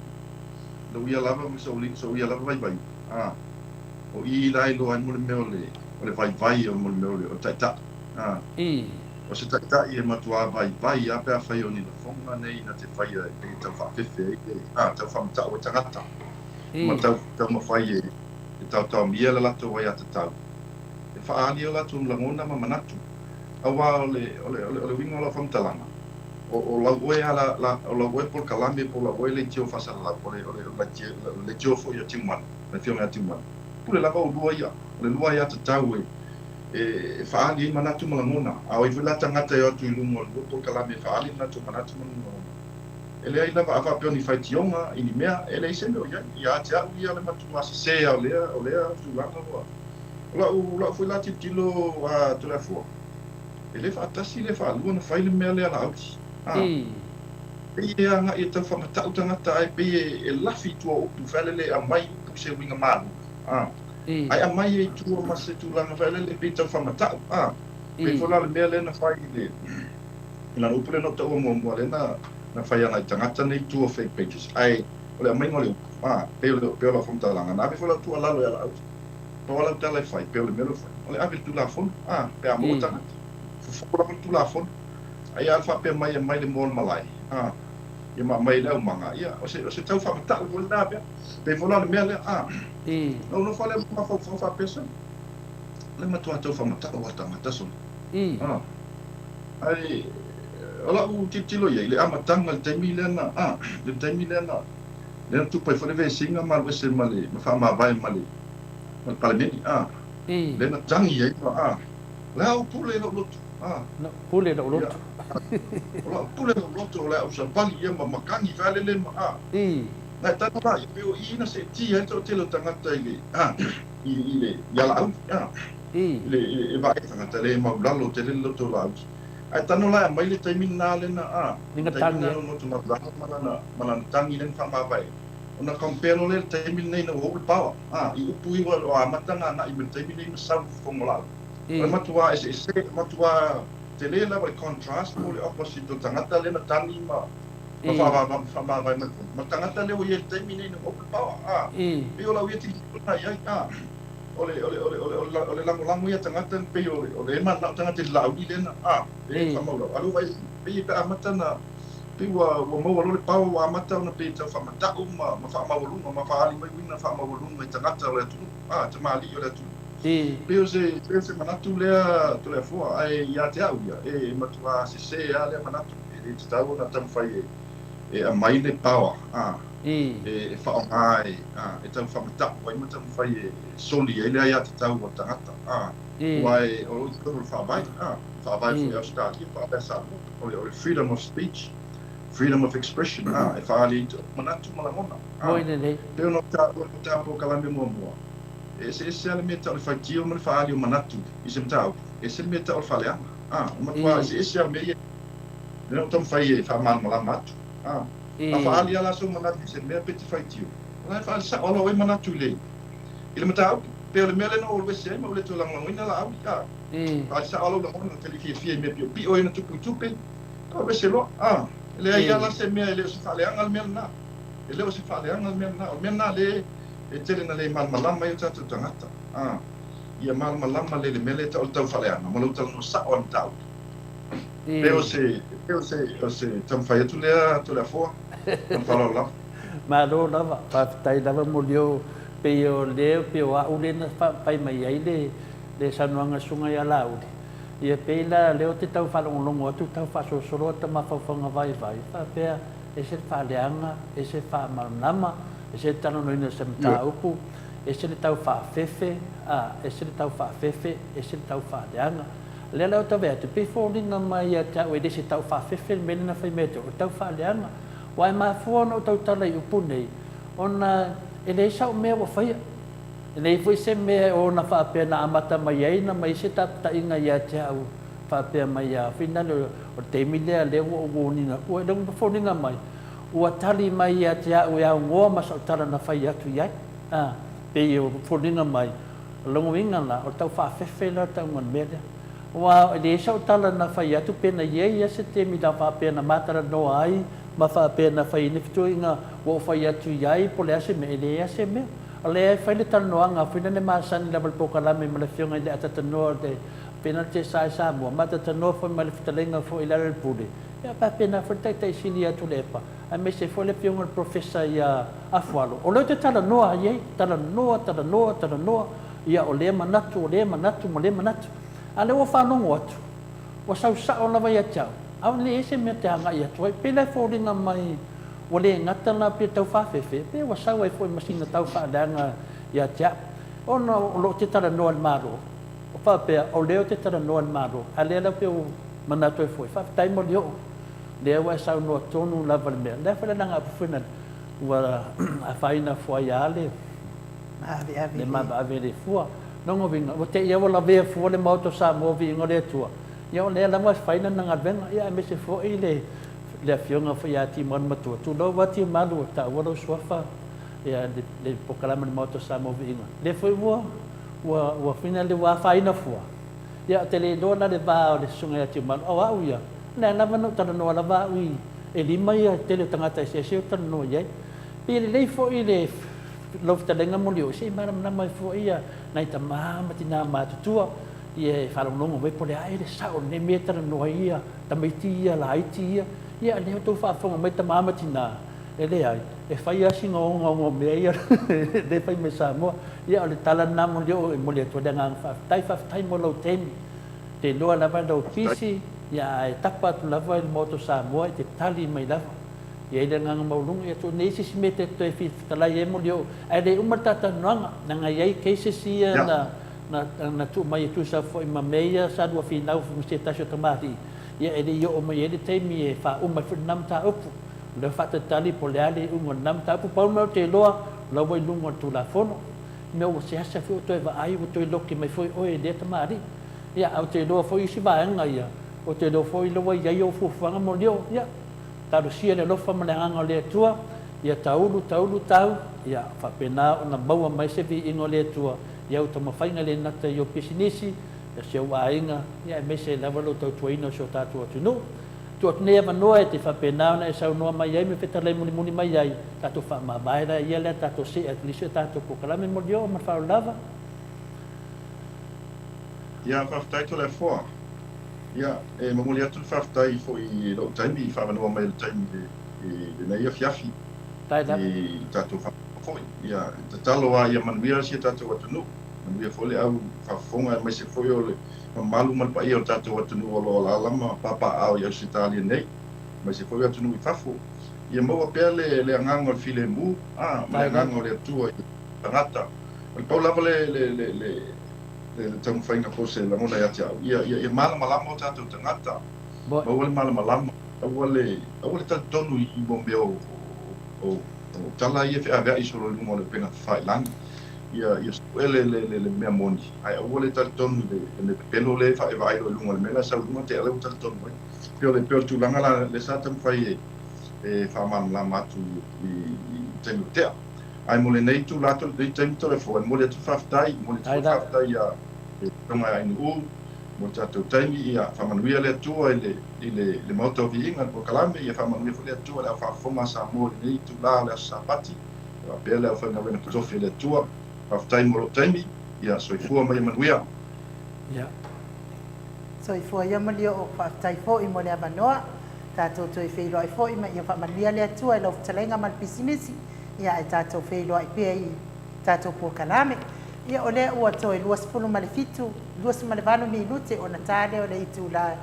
lou ia lava ma sou, sou ia lava vaivaiga, a. O i la e iloa ai mo le mea o le, o le vaivai o mo le mea o le, o le taitai. A. O se taitai e matuā vaivai a pe afai o ni lafoga nei na te faia e pei e tau faafefe ai le, a, tau faamata'u ai tagata ma tau taumafai e, e taotaomia le latou aiatatau e faaali ai o latou lagona ma manatu. Auā o le, o le, o le uiga o lau faamatalaga, O, o lau oe a la, la, o lau oe polokalame po o lau oe leitio faasalalau, o le, o le, o le leitio foi a Tiumanu, le afioga ia Tiumanu, pule lava ulua ia, o le lua aiatatau e, e, e faaali ai manatu ma lagona. A o ai foi la tagata e o atu i luga o le lua polokalame e faaali manatu, manatu ma lagona. E leai lava, a faapea o ni faitioga i ni mea, e leai se mea o i ai. Ia te au ia le matua sese o lea, o lea tulaga ua, o lau, lau foi la tilotilo a Toleafoa, e le faatasi le faalua ona fai le mea lea Laauli. A, pei e agai e tau faamatau tagata ae pei e, e lafi i tua o upu faelele e aumai upu i se uiga malu. A, ae aumai ai i tua ma se tulaga faelele e pei e tau faamatau. A, pei foi la o le mea lea na fai i le, i lana upu lea na ou taua muamua lea na, na fai agai tagata nei i tua o fake pages. Ae o le aumaiga o le upu, a, pei o le, pei o lau faamatalaga, na ave foi lau tuualalo ia Laauli. Pau lava lau tala e fai, pei o le mea lea ua fai, o le ave i le Tulafono, a, pe a maua tagata, fofo lava le Tulafono. Ae a faapea mai e aumai le moa o le malae, a, ia ma aumai ai le aumaga, ia, o se, o se tau faamatau foi lena mea. Pei foi la o le mea lea, a, na ou nofo lava lea ma mafaufau faapea, sole, o le matua tau faamatau lava o tagata, sole. A, ae o lau tilotilo i ai, i le amataga i le taimi lea na, a, i le taimi lea na, lea na tupu ai foi le vesiga ma alu ese ma le, ma faamavae ma le, ma le Palemene, a, lea na tagi ai ma, a, o le a ou pule i lou loto, a. Lau pule i lou loto. O lau pule i lou loto, o le a ou savali ia ma matagi faalele ma, a. Na e tago la ia, pei o i na seetia ai le toatele o tagata i le, a, i, i le, i Alauli, a, i le, i le, e vaai tagata le maulalo tele le loto o Laauli. Ae tago la e aumai le taimi lena lena, a, le taimi lena na loto maulalo ma lana, ma lana tagi lea na faamavae ai. Ona compare loa lea i le taimi lenei ina ua ou le power, a, i upu ia ua amata ona agai mai i le taimi lenei ma sau i fofoga o Laauli. O le matua eseese, o le matua tele lava le contrast po o le opposite o le tagata lea na tagi ma faamavae mai le ma le tagata lea ua i ai i le taimi lenei ina ua ou le power, a. Pei o lau ia tilotilo lena i ai, a. O le, o le, o le, o le, o le lagolago ia tagata pei o le, o le mananao tagata i le Laauli lea na, a, lea e faamaulau. A o lea ua vaai atu, pei pe amata ona Pei ua ua maua loa le power ua amata ona pei e tau faamata'u ma ma faamaualuga ma faaali mai uiga faamaualuga i tagata o le atunuu, a, tamalii o le atunuu. Pei o se pei o se manatu lea Toleafoa, ae ia te au ia, e matuā sesē lava lea manatu, e le tatau ona taumafai e e aumai le power, a, e e faaaoga e, a, e tau faamata'u ai ma taumafai e soli ai le aiatatau a le tagata, a, aua e o lo o i totonu o le Faavae, a, Faavae foi a Ausetalia, Faavae a Samoa. O le, o le freedom of speech, freedom of expression, ā, e faaali ai ou manatu ma lagona, ā. Moi lelei. Pei ona ou taua i le ta polokalame muamua, e eseese lava le mea tau o le faitio ma le faaali o manatu i se mataupu, ese le mea tau o le faaleaga, ā, e matua eseese lava mea ia. Lea na ou taumafai e faamalamalama atu, ā. A faaali lava la sou manatu i se mea pe te faitio, o la e faaali sao lava oe manatu i le, i le mataupu. Pei o le mea lea na ou alu ese ai ma ou le toe lagolagoina Laauli, ā. Faaali sao lou lagona, te le fiafia i mea piopio ia na tupu i tupe, alu ese loa. A, e leai lava la se mea, e le o se faaleaga le mea lena. E le o se faaleaga le mea lena. O le mea lena lea e tele na le malamalama ai o tatou tagata. A, ia malamalama lelei le mea lea e tau o le tau faaleaga ma lou talanoa sao lava i le mataupu. Pei o se, pei o se, o se taumafai atu lea Toleafoa, ma le faaaloalo lava. Malo lava, faafetai lava Molioo, pei o lea, pei o au lea na fai mai ai le le saunoaga a Susuga ia Laauli, ia pei la lea ou te tau faalogologo atu tau faasolosolo ata mafaufauga vaivai, faapea ese le faaleaga, ese le faamalamalama, ese le talanoaina o se mataupu, ese le tau faafefe, a, ese le tau faafefe, ese le tau faaleaga. O lea la ou te vaai atu, pei foliga mai ia te au e le se tau faafefe le mea lea na fai mai atu, o le tau faaleaga. Aua e mafua ona ou tautala i upu nei, ona e leai sau mea ua faia. E leai foi se mea e ona faapea na amata mai ai na mai se taputaʻiga ia te au faapea mai ia finale o le taimi lea lea ua ou warning atu ai lea ua foliga mai ua tali mai ia te au e aunoa ma sau tala na fai atu i ai a pei e foliga mai o lona uiga la o le tau faafefe la le tauga o le mea lea aua e leai sau tala na fai atu pe na i ai ia se taimi na faapea na matalanoa ai ma faapea na fai ai ni fetuaiga ua ou fai atu i ai po o le a se mea e leai a se mea. O lea e fai le talanoaga, foi lea masani lava le polokalame ma le afioga i le Atatanoa le pena le TSI Samoa, ma Atatanoa foi ma le fetalaiga foi i le Alalapule, ia faapena foi le Taitai Sili ia Tuilaepa, aemaise foi le afioga i le Professor ia Afualo. O lea ou te talanoa ai ai, talanoa, talanoa, talanoa, ia o lea manatu, o lea manatu ma lea manatu. A o lea ua faalogo atu, ua sau sao lava ia te au. Aole i ai se mea te agai atu ai. Pei la e foliga mai ua le gata la pe tau faafefe, pe ua sau ai foi ma sina tau faaleaga ia te au. Ona o lo o te talanoa i le Malo, o faapea, o lea ou te talanoa i le Malo, a lea la pei ua manatu ai foi, faafetai Molioo, lea ua e saunoa tonu lava i le mea. O le a foi le lagaapu foi lea, ua afaina fua ai lava le le maaveave le fua. Lona uiga, ua te i lava ua lavea fua le Maota o Samoa viiga o le Atua, ia o lea lava e fai lana galuega, ia aemaise foi le le Afioga foi ia Timalu Matua, tulou lava Timalu ua taua lou suafa ia le le polokalame a le Maota o Samoa Viiga, lea foi ua ua ua fina le ua afaina fua. Ia ou te le iloa la le va o le Susuga ia Tiumalu, a o au ia, o lea lava na ou talanoa lava au i e lima ia tele o tagata eseese ou te talanoa i ai. Pe lelei foi le lau fetalaiga Molioo se i malamalama ai foi ia nai tama ma tina matutua ia e faalogologo mai po o le a ea le sao o lenei mea e talanoa ai ia tamaiti ia laiti ia. Ia lea ua outou faafofoga mai tama ma tina, e leai, e fai lava sina ogaoga o mea ia lea e fai mai Samoa. Ia o le tala lena Molioo e momoli atu ai le agaga faafetai. Faafetai mo lou taimi. Ou te iloa lava lou pisi, ia ae tapa atu lava i le Maota o Samoa e te tali mai lava. E i ai le agaga maualuga, ia tuu nei se isi mea e te toe fia fetalai ai Molioo, ae le uma le ta talanoaga, leaga e i ai cases ia na, na, na tuu mai e tusa foi ma mea ia sa lua finau ma se tasi o tamalii, ia e le i oo mai ai le taimi e faauma ai foi lena mataupu. O lea ua faatalitali po o le a le iuga o lena mataupu. Pau le mea ou te iloa, o la ua i luga o le Tulafono. Mea ua seasea foi ou toe vaai ua toe loki mai foi oe e lea tamalii. Ia, ae ou te iloa foi isi vaega ia, ou te iloa foi la ua i ai ou fuafuaga Molioo, ia, Talosia le alofa ma le agaga o le Atua, ia taulu, taulu, tau, ia faapena ona maua mai se viiga o le Atua i au taumafaiga le gata i ou pisinisi, ia si ou aiga, ia aemaise ai lava lou tautuaina o si o tatou atunuu. Tuu atu nei avanoa e te faapena ona e saunoa mai ai ma fetalai mulimuli mai ai, tatou faamavae la ia lea tatou see atu i le isi o tatou polokalame Molioo ma le faaaloalo lava. Ia, faafetai Toleafoa. Ia, e momoli atu le faafetai foi i lou taimi, i faavanoa mai le taimi i lenei afiafi i tatou faafofoga foi. Ia, e tatalo lava ia manuia si a tatou atunuu, manuia foi le au faafofoga aemaise foi o le mamalu ma le paia o le tatou atunuu o lo o alaala ma papaaao i Ausetalia nei, aemaise foi o atunuu i fafo. Ia maua pea le le agaga o le filemu, a, ma le agaga o le Atua i tagata. O le pau lava le le le le le taumafaiga po o se lagona ia te au, ia, ia, ia malamalama o tatou tagata, maua le malamalama, aua le, aua le talitonu i, i mea o, o, o tala ia e feaveai solo i luga o le upega tafailagi. Ia, ia sue le, le, le, le mea moni, ae aua le talitonu i le, le mea pepelo lea e vaai loa i luga o le mea la e sau i luga, te i lea ua talitonu ai. Pei o le, pei o le tulaga la lea sa taumafai e, e faamalamalama atu i, i, i taimi ua tea. Ae mo lenei itula atu, lenei taimi Toleafoa, e momoli atu le faafetai, momoli atu foi le faafetai ia le Afioga ia Ainu'u mo le tatou taimi, ia faamanuia le Atua i le, i le, le Maota o Viiga, le polokalame, ia faamanuia foi le Atua i le au faafofoga a Samoa i lenei itula o le Aso Sapati, ia faapea le aufaigaluega totofi a le Atua. Faafetai mo lou taimi, ia soifua ma ia manuia. Ia. Soifua ia Malioo, faafetai foi mo le avanoa. Tatou toe feiloai foi ma ia faamanuia le Atua i lau fetalaiga ma le pisinisi. Ia ae tatou feiloai pea i tatou polokalame. Ia o lea ua toe 27, 28 minute ona ta lea o le itula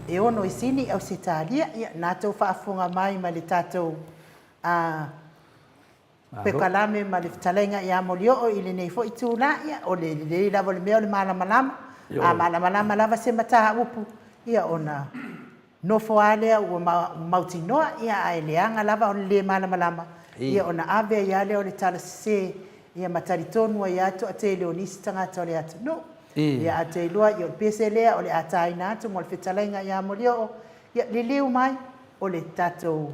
e 6 i Sini, Ausetalia. Ia na tou faafofoga mai ma le tatou a polokalame ma le fetalaiga ia Molioo i lenei foi itula. Ia o le lelei lava o le mea o le malamalama. A malamalama lava se mataupu, ia ona Nofo a lea ua mautinoa, ia ae leaga lava o le le malamalama, ia ona ave ai a lea o le tala sese, ia ma talitonu ai a toatele o nisi tagata o le atunuu. Ia ae te iloa, ia o le pese lea o le a taina atu mo le fetalaiga ia Molioo, ia liliu mai o le tatou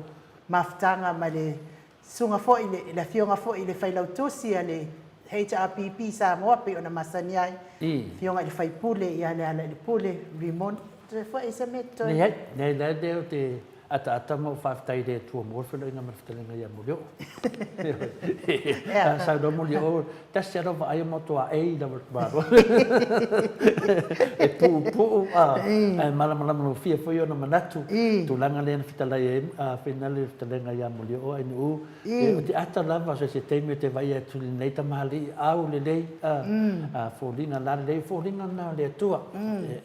mafutaga ma le Susuga foi i le Afioga foi i le Failautusi a le HRPP Samoa pei ona masani ai, Afioga i le Faipule ia Lealailepule Rimoni. Toe foi se mea toe. Leai, leai, leai, lea ou te ataata ma ou faafetai i le Atua mo le feiloaiga ma le fetalaiga ia Molioo. A saunoa Molioo, tasi lava lau vaai o matou aei lava le tamaloa. E puupuu ae malamalama gofie foi ona manatu. Tulaga lea na fetalai ai a le fetalaiga ia Molioo Ainuu, ou te ata lava so se taimi ou te vaai atu i lenei tamalii au lelei a foliga la lelei, o foliga na o le Atua.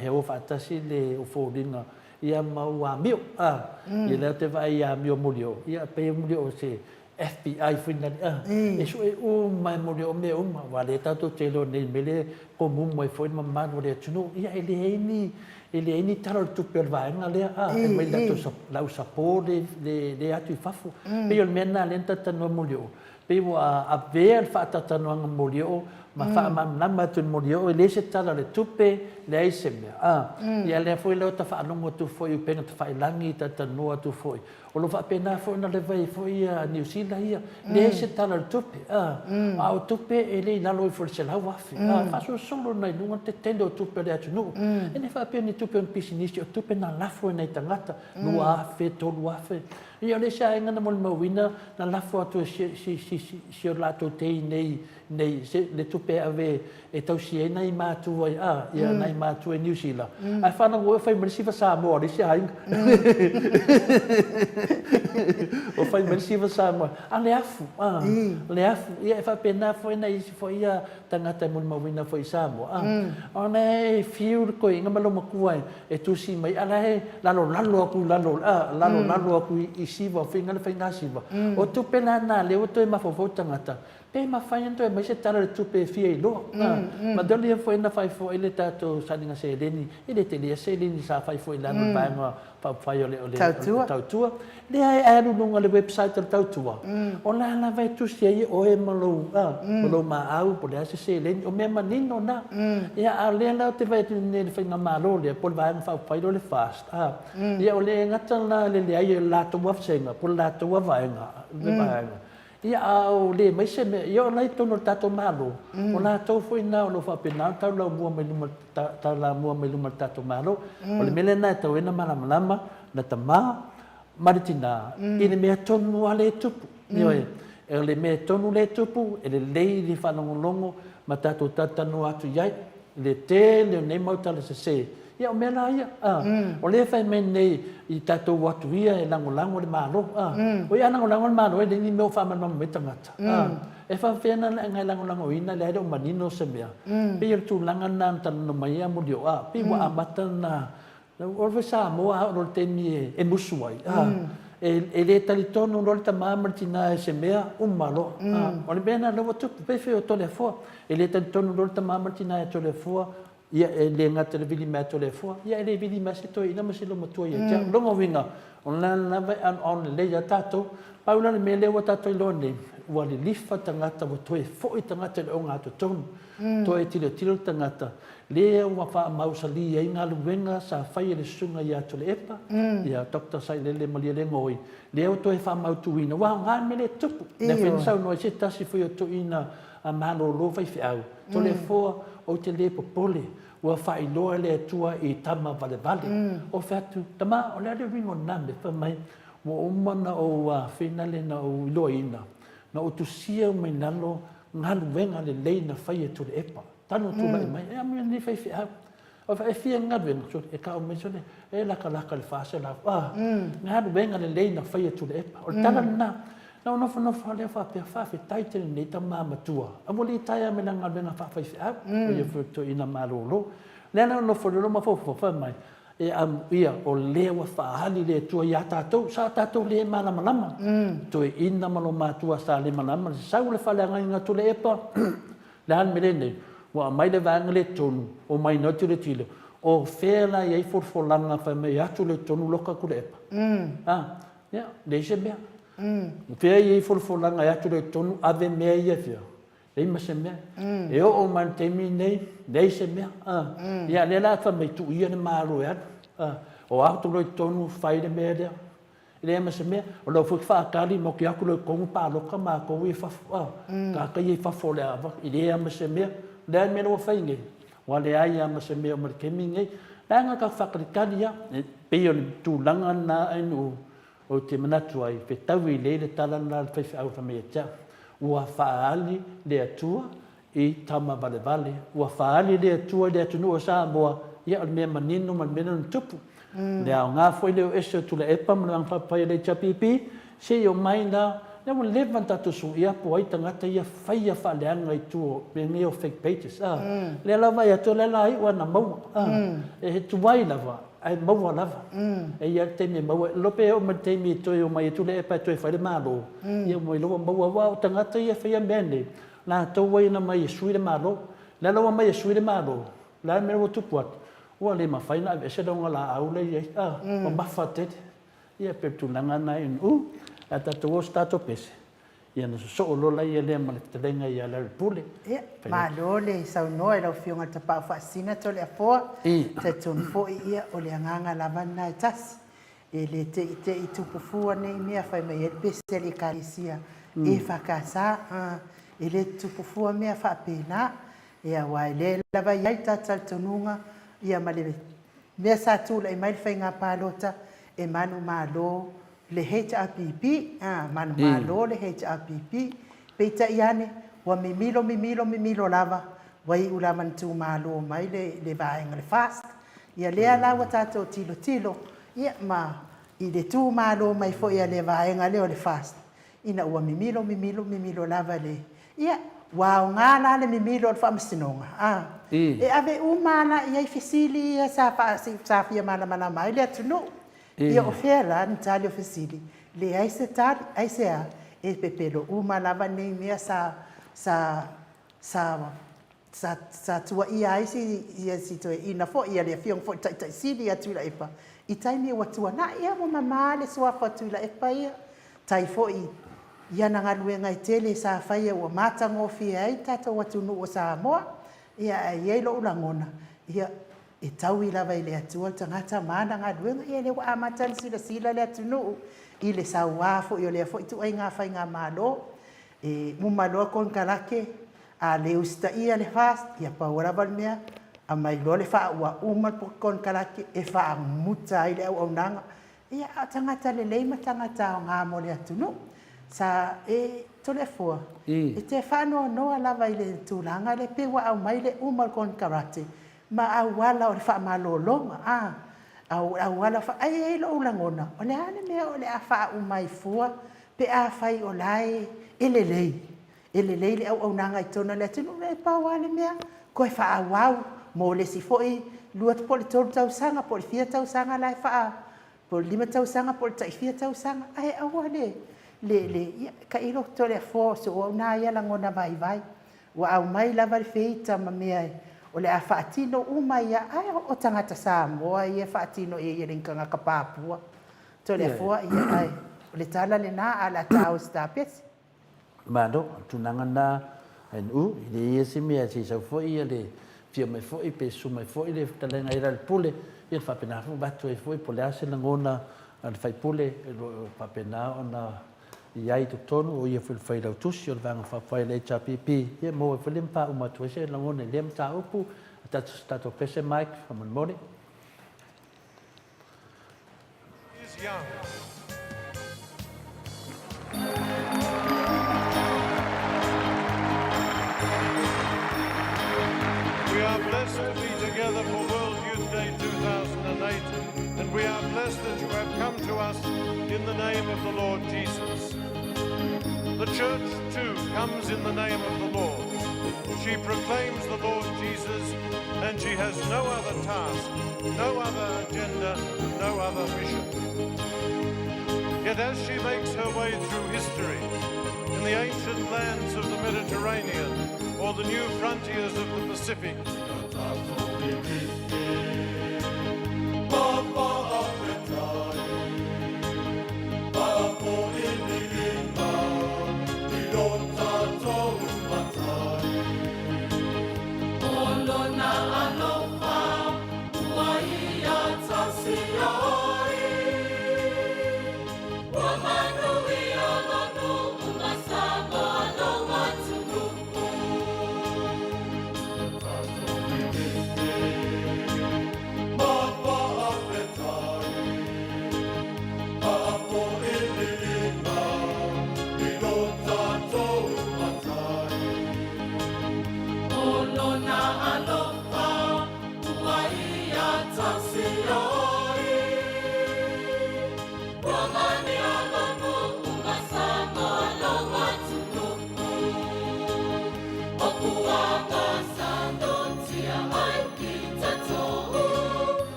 He o faatasi le o foliga ia ma ou amio, a. Ia lea ou te vaai i amio molioo, ia pei e molioo o se FBI foi nale, a. E sue uma e molioo mea uma, aua o lea tatou te iloa nei i le mea lea e komumu ai foi le mamalu o le atunuu. Ia e leai ni, e leai ni tala o le tupe a le vaega lea, a, e aumai le au sapō lea e atu i fafo. Pei o le mea lena lea na talatalanoa molioo, Pei ua avea le faatautanoaga molioo ma faamalamalama atu i le molioo e leai se tala o le tupe, leai se mea. A, ia lea foi la ua ta faalogo atu foi i upega tafailagi talatalanoa atu foi, o lo o faapena foi ona leva ai foi ia Niu Sila ia, leai se tala o le tupe. A, a o tupe e le i lalo ifo i le $100,000. A, faasolosolo mai luga le tetele o tupe a le atunuu. E le faapea o ni tupe o ni pisinisi, o tupe na lafo e nai tagata, $2,000, $3,000. Ia o le isi aiga na molimauina na lafo atu e si o latou tei nei nei se le tupe e ave e tausi ai nai matua i a ia nai matua i Niu Sila ae faalogo ua fai mai le siva Samoa a le isi aiga ua fai mai le siva Samoa a le afu a le afu ia e faapena foi nai isi foi ia tagata e molimauina foi i Samoa a ona e fiu le toeaina ma loomatua e tusi mai a la e lalolalo atu i lalo a lalolalo atu i siva o faiga le faiga siva o tupe la na lea ua toe mafaufau tagata pe mafai ona toe aumai se tala o le tupe e fia iloa ma te ia foi na fai foi le tatou sailiga seleni e le tele seleni sa fai foi i lalo o le vaega faaupufai o le o le Tautua lea e alu i luga o le website o le Tautua o la lava e tusi ai oe ma lou ma lou maau po o le a se seleni o mea manino na. Ia a o lea la ou te vaai atu nei i le faigamalo lea po o le Vaega Faaupufai lea o le FAST ia o le gata la le leai o le latou vasega po o le latou vaega le vaega Ia, a o le mai se mea, ia o la i totonu o le tatou Malo, o latou foi na o lo o faapena ona taulamua mai luma, taulamua mai luma o le tatou Malo. O le mea lena e tatau ai ona malamalama le tama ma le tina i le mea tonu lava lea e tupu. Ioe, o le mea tonu lea e tupu, e lelei le faalogologo ma tatou talatalanoa atu i ai. I le tele o nei mau tala sese, ia o mea la ia, a. O lea e fai mai nei i tatou o atu ia e lagolago le Malo, a. O ia a lagolago le Malo e leai ni mea o faamalamalama mai tagata, a. E faapefea la ona e lagolagoina lea e le o manino se mea. Pei o le tulaga lena na talanoa mai ai Amulio, a, pei ua amata ona O le Samoa a oo loa i le taimi e musu ai, e le talitonu loa le tama ma le tina i se mea, uma loa. O le mea lena lea ua tupu, pei foi o Toleafoa. E le talitonu loa le tama ma le tina ia Toleafoa, ia e le gata i le vili mai a Toleafoa, ia e le vili mai se toeaina ma se loomatua ia te au. O lona uiga, o lena lava e on on lelei ia tatou. Pau la le mea lea ua tatou iloa nei, ua lilifa tagata, ua toe foi tagata i le ogatotonu. Toe tilotilo le tagata, lea ua faamausali ai galuega sa fai e le Susuga ia Tuilaepa, ia Doctor Sailele Malielegaoi, lea ua toe faamautuina, ua aoga le mea lea e tupu. Lea foi na saunoa ai se tasi foi o toeaina malolo faifeau, Toleafoa, ou te le popole, ua faailoa e le Atua i tama valevale. Ou fai atu, Tama, o le a le uiga o lena mea? Fai mai, ua uma ona ou finale na ou iloaina, na ou tusia uma i lalo galuega lelei na fai e Tuilaepa. Talu ona tulai mai, e aumai nei faifeau. O e fia galuega, sole, e tau mai, sole, e latalata i le 400. Ah, galuega lelei na fai e Tuilaepa. O le tala lena. Na ou nofonofo lava lea faapea, faafetai tele i lenei tama matua. A ua litaea mai lana galuega faafaifeau, o ia foi o le toeaina malolo. Lea la na nofo loa mafaufau, fai mai, E amuia, o lea ua faaali le Atua iā tatou, sa tatou le malamalama. Toeaina ma lo matua sa le malamalama, sau le faaleagaina Tuilaepa, le a le mea lenei? Ua aumai le vaega lea i totonu, omai nei tilotilo, o fea la e i ai folafolaga fai mai e atu lea i totonu loka Tuilaepa? A, ia, leai se mea. O fea e i ai folafolaga e atu lea i totonu ave mea ia e fia? Leai ma se mea. E oo mai i le taimi lenei, leai se mea. Ia, lea la fai mai tuu ia le Malo e alu. O atu loa i totonu fai le mea lea. E leai ma se mea. O lau foi faatali ma oti atu loa i totonu palota matou ia i fafo. Tagata ia i fafo o le a avatu. E leai lava ma se mea. O le a le mea lea ua fai nei? Ua leai lava ma se mea o ma le taimi lenei. Leaga tatou faatalitali lava. E pei o le tulaga lena a nuu Ou te manatu ai, fetaui lelei le tala lena a le faifeau fai mai ia te au, Ua faaali le Atua i tama valevale, ua faaali le Atua i le atunuu o Samoa, ia o le mea manino ma le mea lea na tupu. Le aoga foi lea o ese o Tuilaepa ma le Vaega Faaupufai a le HRPP, se i omai la, lea ua leva ona tatou suia po o ai tagata ia faia faaleaga i tua o mea nei o fake pages, a. Lea la vaai atu, o lea la iu lava ina maua, a. E tuai lava. Ae maua lava. E i ai le taimi e maua ai. Iloa pe oo mai le taimi e toe omai ai Tuilaepa e toe fai le Malo, ia ua iloa ua maua. Aua o tagata ia e faia mea nei, latou ai na omai e sui le Malo. O le ala ua omai e sui le Malo, o le a le mea ua tupu atu? Ua le mafai ona aveese le ogalaau la e i ai, a, mamafa tele. Ia e pei o le tulaga lena e u, ae tatou o i se tatou pese, ia ona sosoo loa lea lea ma le fetalaiga ia Lealailepule. Ia, malo le saunoa i lau Afioga i le Tapaau Faasisina Toleafoa. Talitonu foi ia o le agaga lava lena e tasi. E le teitei tupu fua nei mea fai mai ai le pese a le Ekalesia EFKS, e le tutupu fua mea faapena. Ia aua e le lava i ai le tatou talitonuga ia ma le mea sa tulai mai le faiga palota e manumalo le HRPP, a, manumalo le HRPP. Peitai ane, ua mimilo, mimilo, mimilo lava, ua iu lava ina tumalo mai le, le vaega le FAST. Ia lea la ua tatou tilotilo, ia ma i le tumalo mai foi a le vaega lea o le FAST, ina ua mimilo, mimilo, mimilo lava le, ia, ua aoga la le mimilo o le Faamasinoga, a, e ave uma lava la i ai fesili ia sa, sa fia malamalama ai le atunuu. Ia o fea la ni tali o fesili? Leai se tali, aisea? E pepelo uma lava nei mea sa, sa, sa, sa, sa tuuaia ai si, ia, si toeaina foi, ia le afioga foi i le Taitai Sili ia Tuilaepa i taimi ua tuanai. Ia ua mama le suafa o Tuilaepa ia, tai foi i ana galuega e tele sa faia ua matagofie ai le tatou atunuu o Samoa. Ia ae i ai lou lagona, ia, E taui lava i le Atua le tagata ma ana galuega. Ia lea ua amata ona silasila le atunuu i le saua foi o lea foi ituaiga faigamalo. E uma loa konekarate, a le usitaia le FAST, ia pau lava le mea, aumai loa le faauauma le konekarate e faamuta ai le auaunaga. Ia, a o tagata lelei ma tagata aoga mo le atunuu. Sa e Toleafoa, e te faanoanoa lava i le tulaga lea pei ua aumai le uma o le konekarate ma auala o le faamalologa, a, auala fa, ae i ai lou lagona, o le a le mea o le a faauma ai fua pe afai o la e e lelei, e lelei le auaunaga i totonu o le atunuu, e pau lava le mea, toe faaauau mo le isi foi 2 po o le 3 tausaga po o le fia tausaga la e faa, po o le 5 tausaga po o le tai fia tausaga, ae aua le, le, le, ia, tailo Toleafoa, o sou au na ia lagona vaivai. Ua aumai lava le feita ma mea o le a faatino uma ia, ae o tagata Samoa ia e faatino i ai e le ni tagata Papua. Toleafoa, ia, ae o le tala lena, ae o le a ta o i se tapesi. Malo, o le tulaga lena NU, e leai ia se mea se i sau foi ia le afio mai foi pe susu mai foi le fetalaiga ia Lealailepule, ia ona faapena foi avatu ai foi po o le a se lagona a le sui usufono o lo o faapena ona i ai i totonu, o ia foi le Failautusi o le Vaega Faaupufai a le HRPP, ia maua ai foi le faauma atu ai se lagona i lea mataupu. A tatou pese Mike, faamolemole. Is young. We are blessed to be together for World Youth Day 2008, and we are blessed that you have come to us in the name of the Lord Jesus. The church, too, comes in the name of the Lord. She proclaims the Lord Jesus, and she has no other task, no other agenda, no other mission. Yet as she makes her way through history, in the ancient lands of the Mediterranean or the new frontiers of the Pacific,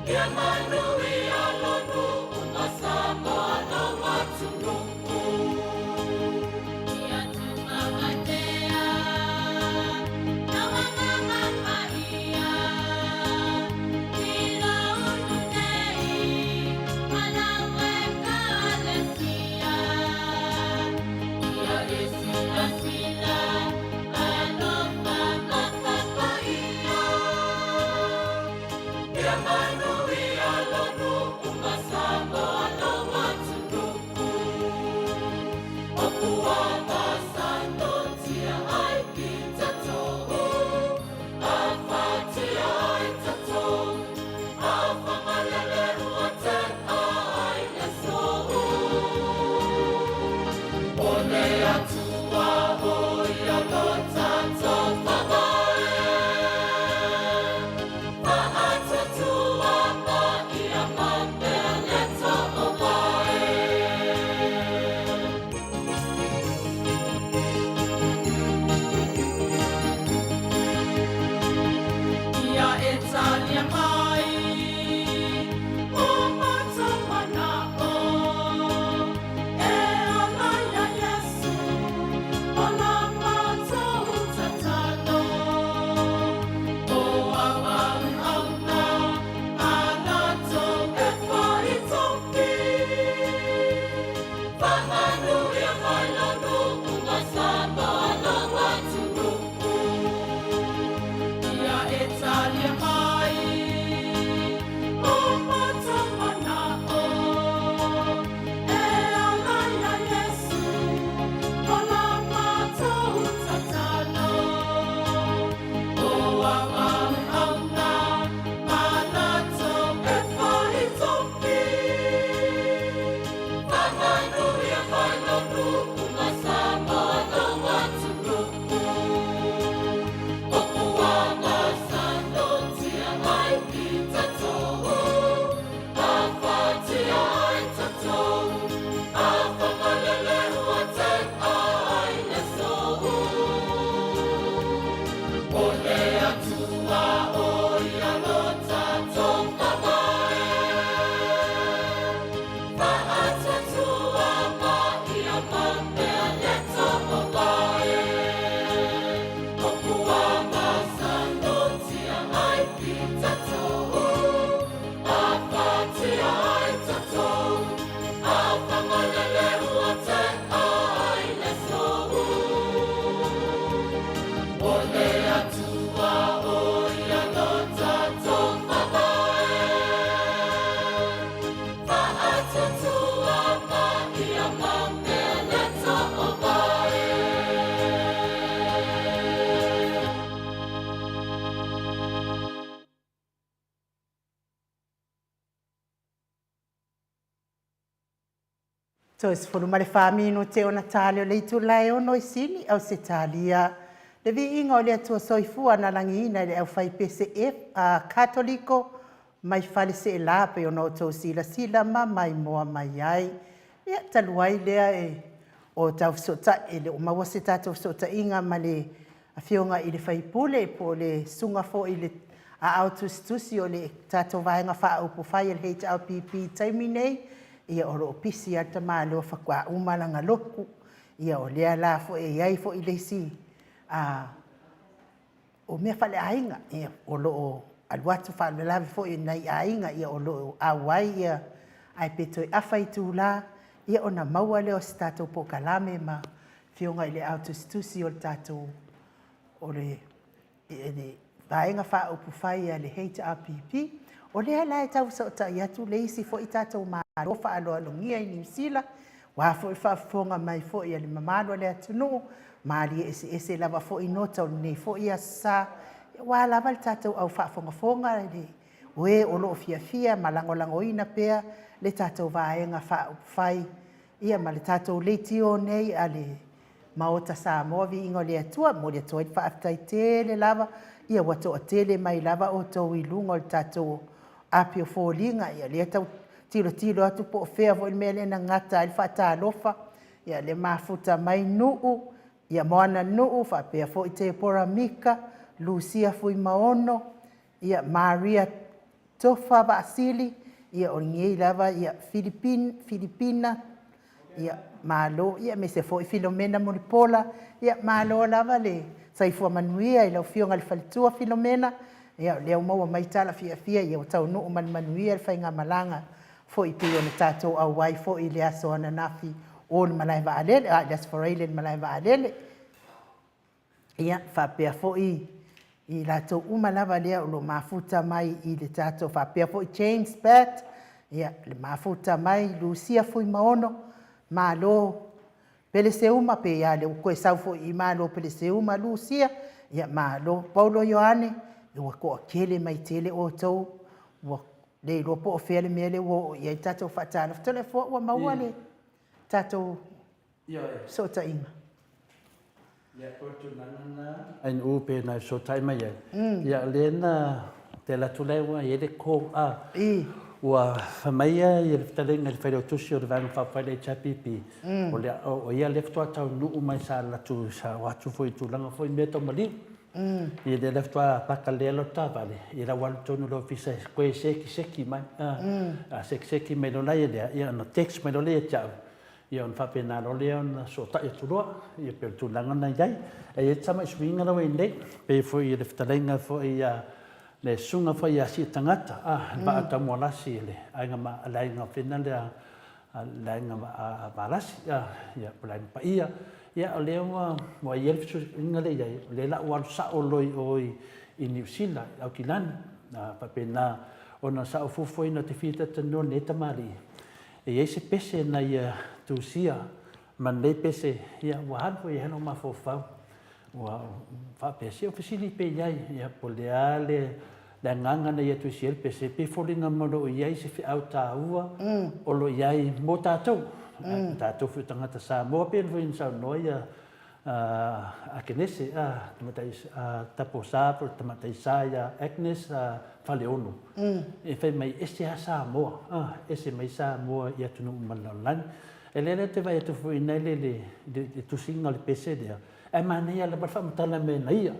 Ia manuia lo nuu ma Samoa lou atunuu. Ia tumavatea lau Agaga Paia i lou ulu nei ma lau Ekalesia. Ia e silasila alofa ma papaia. Ia manuia lo nuu ma Samoa lou atunuu. O Puama Santotia ai ki tatou, a fatia ai tatou, a whangalele ua te ai le sou. O le Atua o ia lo tatou whavae, whaatutua ma ia mapea le toovae. Ia e talia mai o matou manao, e ala ia Iesu o la matou tatalo. O auauauna a latou e fai tofi. Faamanuia mai lo nuu ma Samoa lou atunuu. Ia e talia mai o matou manao, e ala ia Iesu o la matou tatalo. O auauauna ma latou e fai tofi. Faamanuia mai lo nuu ma Samoa lou atunuu. O Puama Santotia ai ki tatou, a fatia ai tatou, a whangalele ua te ai le sou. O le Atua o ia lo tatou whavae, whaatuatua ma ia mapea le toovae. O Puama Santotia ai ki tatou, a fatia ai tatou, a whangalele ua te ai le sou. O le Atua o ia lo tatou whavae, whaatuatua ma ia mapea le toovae. Toe 14 minute ona tali o le itula e 6 i Sini, Ausetalia. Le viiga o le Atua Soifua na lagiina i le aufaipese Katoliko mai Faleseela pei ona outou silasila ma maimoa mai ai. Ia, talu ai lea e o tau fesootai, e le o maua se tatou fesootaiga ma le Afioga i le Faipule po o le susuga foi i le aao tusitusi o le tatou Vaega Faaupufai a le HRPP i taimi nei, ia o lo o pisi lava le tamaloa faatoa uma lana lotu. Ia o lea la foi e i ai foi le isi o mea faaleaiga, ia, o lo o alu atu faalavelave foi i nai aiga, ia o lo o auai, ia, ae pe toe afa itula, ia ona maua lea o se tatou polokalame ma Afioga i le ao tusitusi o le tatou o le Vaega Faaupufai a le HRPP. O lea la e tau fesootai atu le isi foi tatou Malo faaaloalogia i Niu Sila, aua foi le faafofoga mai foi a le mamalu o le atunuu, malie eseese lava foi nota o lenei foi aso sa, aua lava le tatou au faafogafoga i o e o lo o fiafia ma lagolagoina pea le tatou Vaega Faaupufai, ia ma le tatou leitio nei a le Maota Samoa Viiga o le Atua. Momoli atu ai le faafetai tele lava, ia ua toatele mai lava outou i luga o le tatou api o foliga. Ia lea tau tilotilo atu po o fea foi le mea lea na gata ai le faatalofa, ia le mafuta mai Nuu, ia Moana Nuu, faapea foi Tepora Mika, Lucia Fuimaono, ia Maria. Tofa Vaasili, ia o lenei lava ia Filipin, Filipina, ia malo, ia aemaise foi Filomena Mulipola, ia malo lava le saifua manuia i lau Afioga i le faletua Filomena, ia o lea ua maua mai tala fiafia ia ua taunuu ma le manuia le faigamalaga foi pei ona tatou auai foi i le aso ananafi o le malae vaalele, a, le Aso Faraile i le malae vaalele. Ia, faapea foi i latou uma lava lea o lo o mafuta mai i le tatou, faapea foi James Pat, ia, le mafuta mai Lucia Fuimaono, malo Peleseuma, pei lava o lea ua toe sau foi i i, malo Peleseuma, Lucia, ia malo. Paulo Ioane, ua toatele mai tele outou, ua le iloa po o fea le mea lea ua oo i ai le tatou faatalofa. Toleafoa ua maua le tatou fesootaiga? Ia, o le tulaga lena Ainuu pei ona e fesootai mai ai, ia o lea na te alu atu la ua i ai le call a, ua fai mai le fetalaiga i le Failautusi o le Vaega Faaupufai a le HRPP, o le, o ia lea faatoa taunuu mai sa alu atu, sa o atu foi i tulaga foi i mea tau maliu. Ia lea la faatoa paka lelei lau taavale, ia la ua alu tonu i le ofisa e toe sekiseki mai. A sekiseki mai loa la ia lea, ia ona text mai loa lea ia te au, Ia ona faapena loa lea ona sootai atu loa, ia pei o le tulaga lena e i ai. E i ai le tamai suiga la ua i ai nei, pei foi o le fetalaiga foi a le susuga foi ia Siitagata, a, le Vaa Taumualasi le aiga ma, le aiga foi lea le aiga Valasi, a, ia po o le Aiga Paia. Ia o lea ua i ai le fesuiaiga lea e i ai, o lea la ua alu sao loa i o i Niu Sila, i Aukilani, a faapena ona sa ou fuafuaina ou te fia talatalanoa i lenei tamalii, E i ai se pese na ia tusia ma lenei pese, ia ua alu ai lava lou mafaufau. Ua faapea, se i ou fesili pea i ai, ia po o le a le agaga na ia tusia ai le pese, pei e foliga mai o lo o i ai se feau taua o lo o i ai mo tatou, tatou foi o tagata Samoa, pei foi ona saunoa ia Akenese, tamaitai Taposa po o le tamaitai sa ia Agnes Faleolo, e fai mai, e ese lava Samoa, ese mai Samoa i atunuu uma o le lalolagi. E lelei ou te vaai atu foi i le tusiga o le pese lea, ae manaia lava le faamatala mai a ia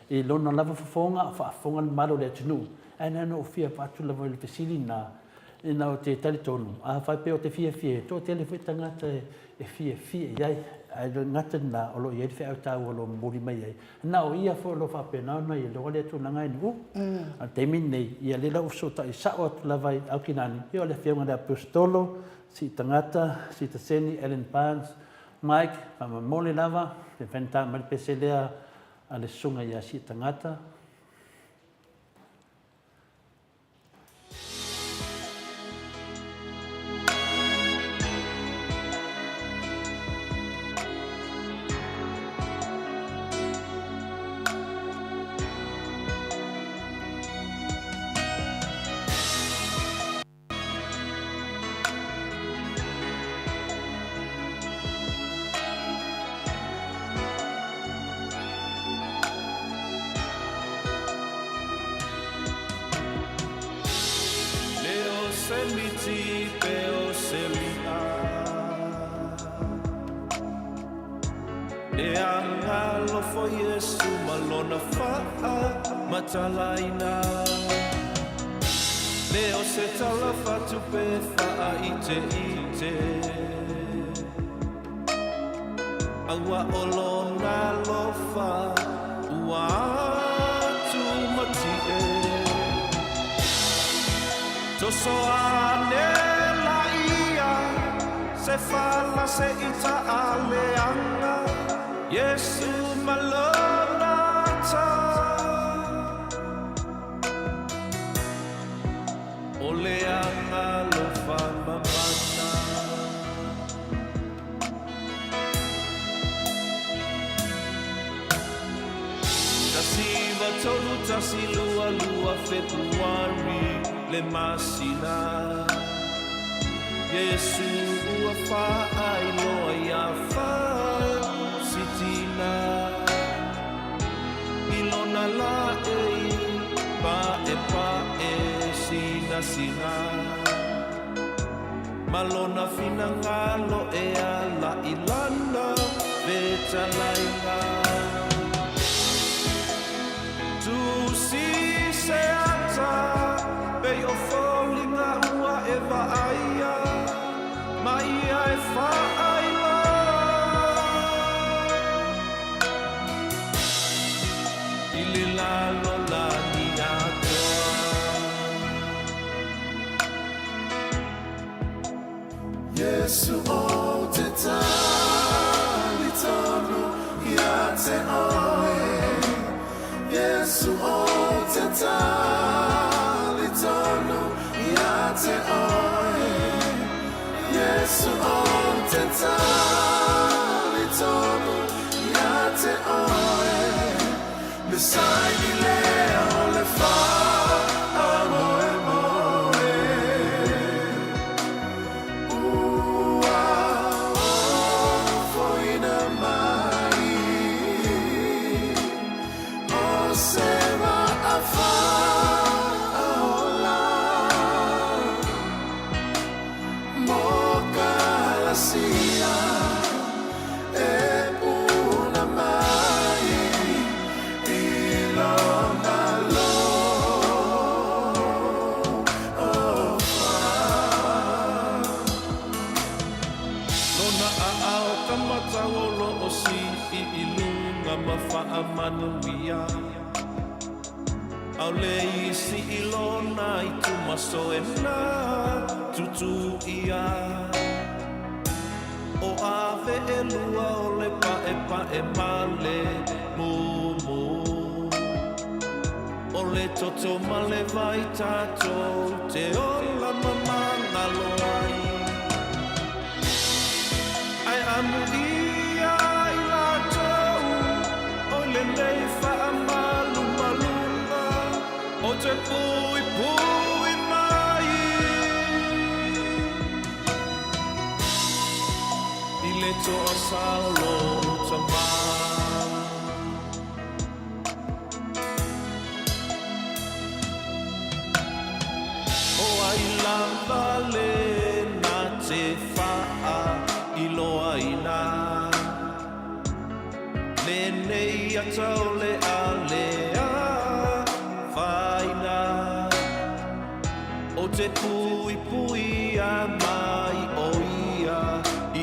i lona lava fofoga a o faafofoga le mamalu o le atunuu. Ae na ona ou fia avatu lava i le fesili lena, ina ou te talitonu, a faapea ou te fiafia, e toatele foi tagata e fiafia i ai, ae le gata i lena, o lo o i ai le feau taua o lo o momoli mai ai. Na o ia foi o lo o faapena ona iloa lea tulaga e Nu'u. A o le taimi lenei, ia lea la ua fesootai sao atu lava i Aukilani, ia o le Afioga i le Aposetolo, Siitagata, Siitaseni, Allan Barnes, Mike, faamolemole lava, pe mafai ona ta mai le pese lea a le Susuga ia Siitagata. Le o se miti pe o se li'a Le agalofo Iesu ma lona faamatalaina Le o se tala fatupe faaiteite Aua o lona alofa ua atu matie. Toso ane la ia se fala se ita a leanga Iesu ma lona ata. O le agalofa mamana. 1931 22 Fepuari le masina Iesu ua faailoa iā Fausitina I lona laei paepae sinasina Ma lona finagalo e ala i lana fetalaiga. Tusi se ata. vaaia ma ia e faailoa i le lalolagi atoa. Iesu ou te tali tonu ia te oe Iesu ou te tali tonu ia te oe Iesu ou te tali tonu ia te oe Le saini lea o le faamoemoe. Ua ofoina mai o se vaa faaola mo Kalasia e puna mai i lona alofa. Lona aao ka matau o lo o sii i luga ma faamanuia. Aole i sii lona itu ma soe na tutuia. O ave elua o le paepae ma le mumu. O le toto ma le vai tatou te ola ma magalo ai. Ae amuia i latou o i lenei faamalumaluga o te puipui mai i le toasa o lou Tama. O ai lava le na te faailoaina lenei ata o le a le afaina o te puipuia mai o ia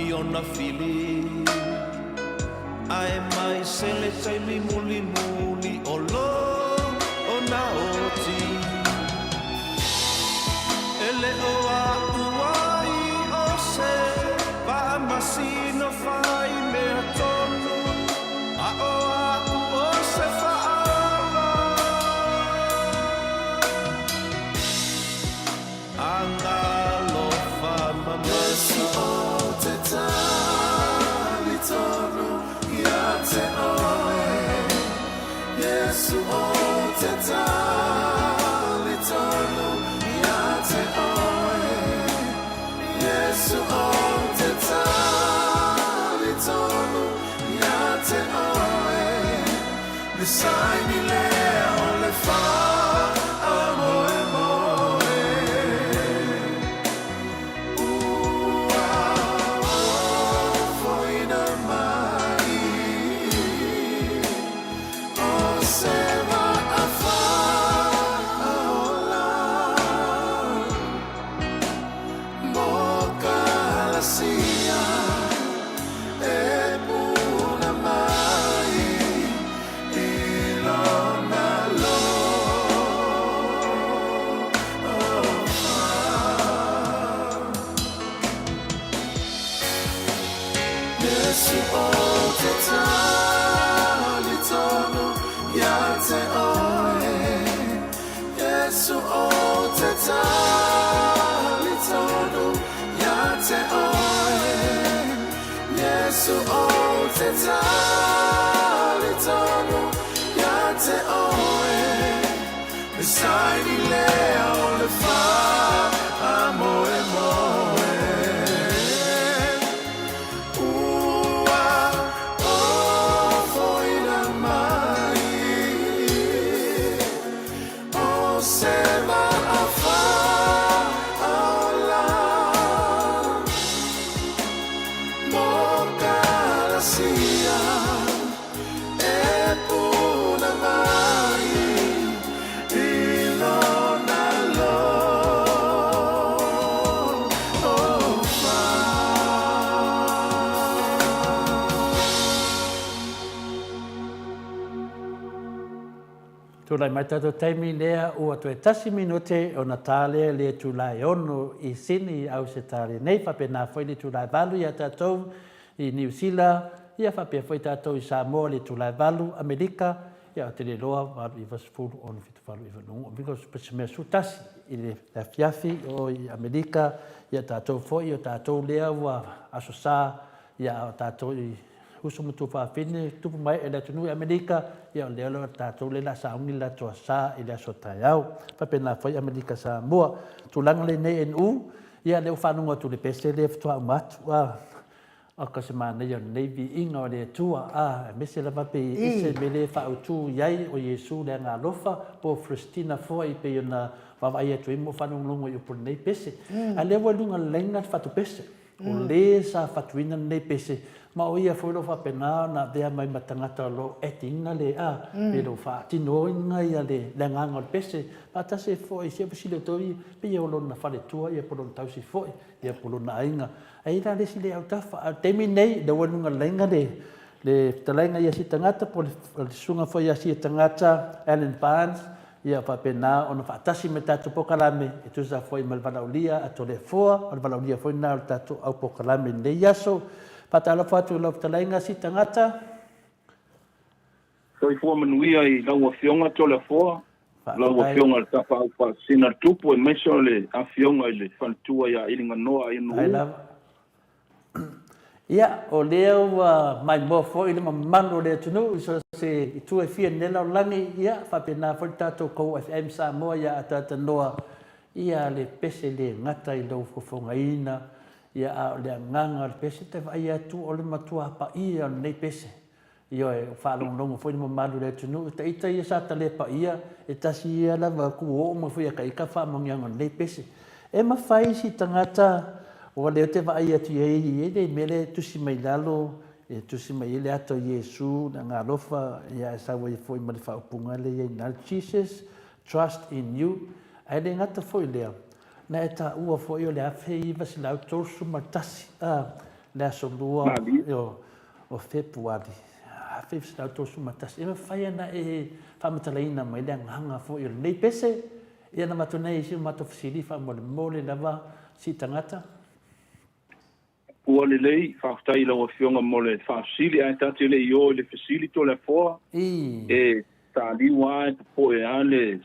i ona fili ae mai se le taimi mulimuli o lo ona oti. E le o a'u ai o se faamasino fai mea tonu, a o a'u o se faaola agalofa Iesu mamana. ou te tali tonu ia te oe Iesu ou te tali tonu ia te oe Iesu ou te tali tonu ia te oe Le saini lea o le faamoemoe. Ua ofoina mai o se vaa faaola mo Kalasia e puna mai i lona alofa. Iesu ou te tali tonu ia te oe Iesu ou te tali tonu ia te oe Iesu ou te tali tonu ia te oe Le saini lea o le faamoemoe. Ua ofoina mai o se vaa faaola mo Kalasia e puna mai i lona. Tulai mai tatou taimi lea ua toe tasi minute ona ta lea i le itula e ono i Sini i Ausetalia nei, faapena foi le itula e valu ia tatou i Niu Sila, ia faapea foi tatou i Samoa i le itula e valu, Amerika, ia ou te le iloa, 8, 9, 10, 6, 7, 8, 9, lona uiga o se mea 11 i le afiafi o i Amerika, ia tatou foi o tatou lea ua Aso Sa, ia a o tatou i uso ma tuafafine, tupu ma ee o le atunuu i Amerika, ia o lea lava tatou lea o le a sauni le latou asa i le aso taeao. Faapena foi Amerika Samoa. Tulaga lenei NU, ia lea ua faalogo atu i le pese lea faatoa uma atu, a, o se manaia o lenei viiga o le Atua, a, aemaise lava pe ese le mea lea e faaautu i ai o Iesu le Agaalofa, po o Christina foi pei ona vaavaai atu ai ma ou faalogologo i upu o lenei pese. A lea ua i luga o le laina le fatupese. O le sa fatuina lenei pese, ma o ia foi o lo o faapena ona avea mai ma tagata o lo o act ina le, a, pe lo o faatinoina ia le, le agaga o le pese, faatasi ai foi, se ua sili atu ai, pei o lona faletua ia po o lona tausi foi, ia po o lona aiga. Ae i ai la le isi le autafa. A o le taimi lenei, lea ua i luga o le laina le, le fetalaiga ia si tagata po o le susuga foi ia sia tagata, Allan Barnes, ia faapena ona faatasi ma le tatou polokalame e tusa foi ma le valaaulia a Toleafoa, o le valaaulia foi lena o le tatou au polokalame i lenei aso. Faatalofa atu i lau fetalaiga si tagata. Soifua manuia i lau Afioga Toleafoa, lau Afioga i le Tapaau Faasisina le Tupu aemaise o le Afioga i le Faletua ia Iliganoa Ainu'u. Ia, o lea ua maimoa foi le mamalu o le atunuu i so o se itu e fia i lenei lalolagi, ia, faapena foi le tatou Kou FM Samoa ia ataatanoa ia le pese le gata i lou fofogaina, ia, a o le agaga o le pese, te vaai atu o le matua paia o lenei pese. Ioe, ua faalogologo foi le mamalu o le atunuu, ita ita ia sa tale paia, e tasi ia lava ku oo mai foi ia ka ika faamanuiaga o lenei pese. E mafai si tagata ua leo te vaai atu i ai i le mea lea e tusi mai lalo, e tusi mai ai le ata o Iesu, le Agaalofa, ia ae sau ai foi ma le faaupuga lea i ai na, Jesus trust in you. Ae le gata foi lea, na e taua foi o le 1931, a, le aso lua, o Fepuari 1931, e mafai ona e faamatalaina mai le agaga foi o lenei pese, ia na matou nei si o matou fesili faamolemole lava si tagata. Ua lelei, faafetai i lau Afioga mo le faafesili, ae ta te le i o i le fesili Toleafoa, e taliu lava e popoe lava le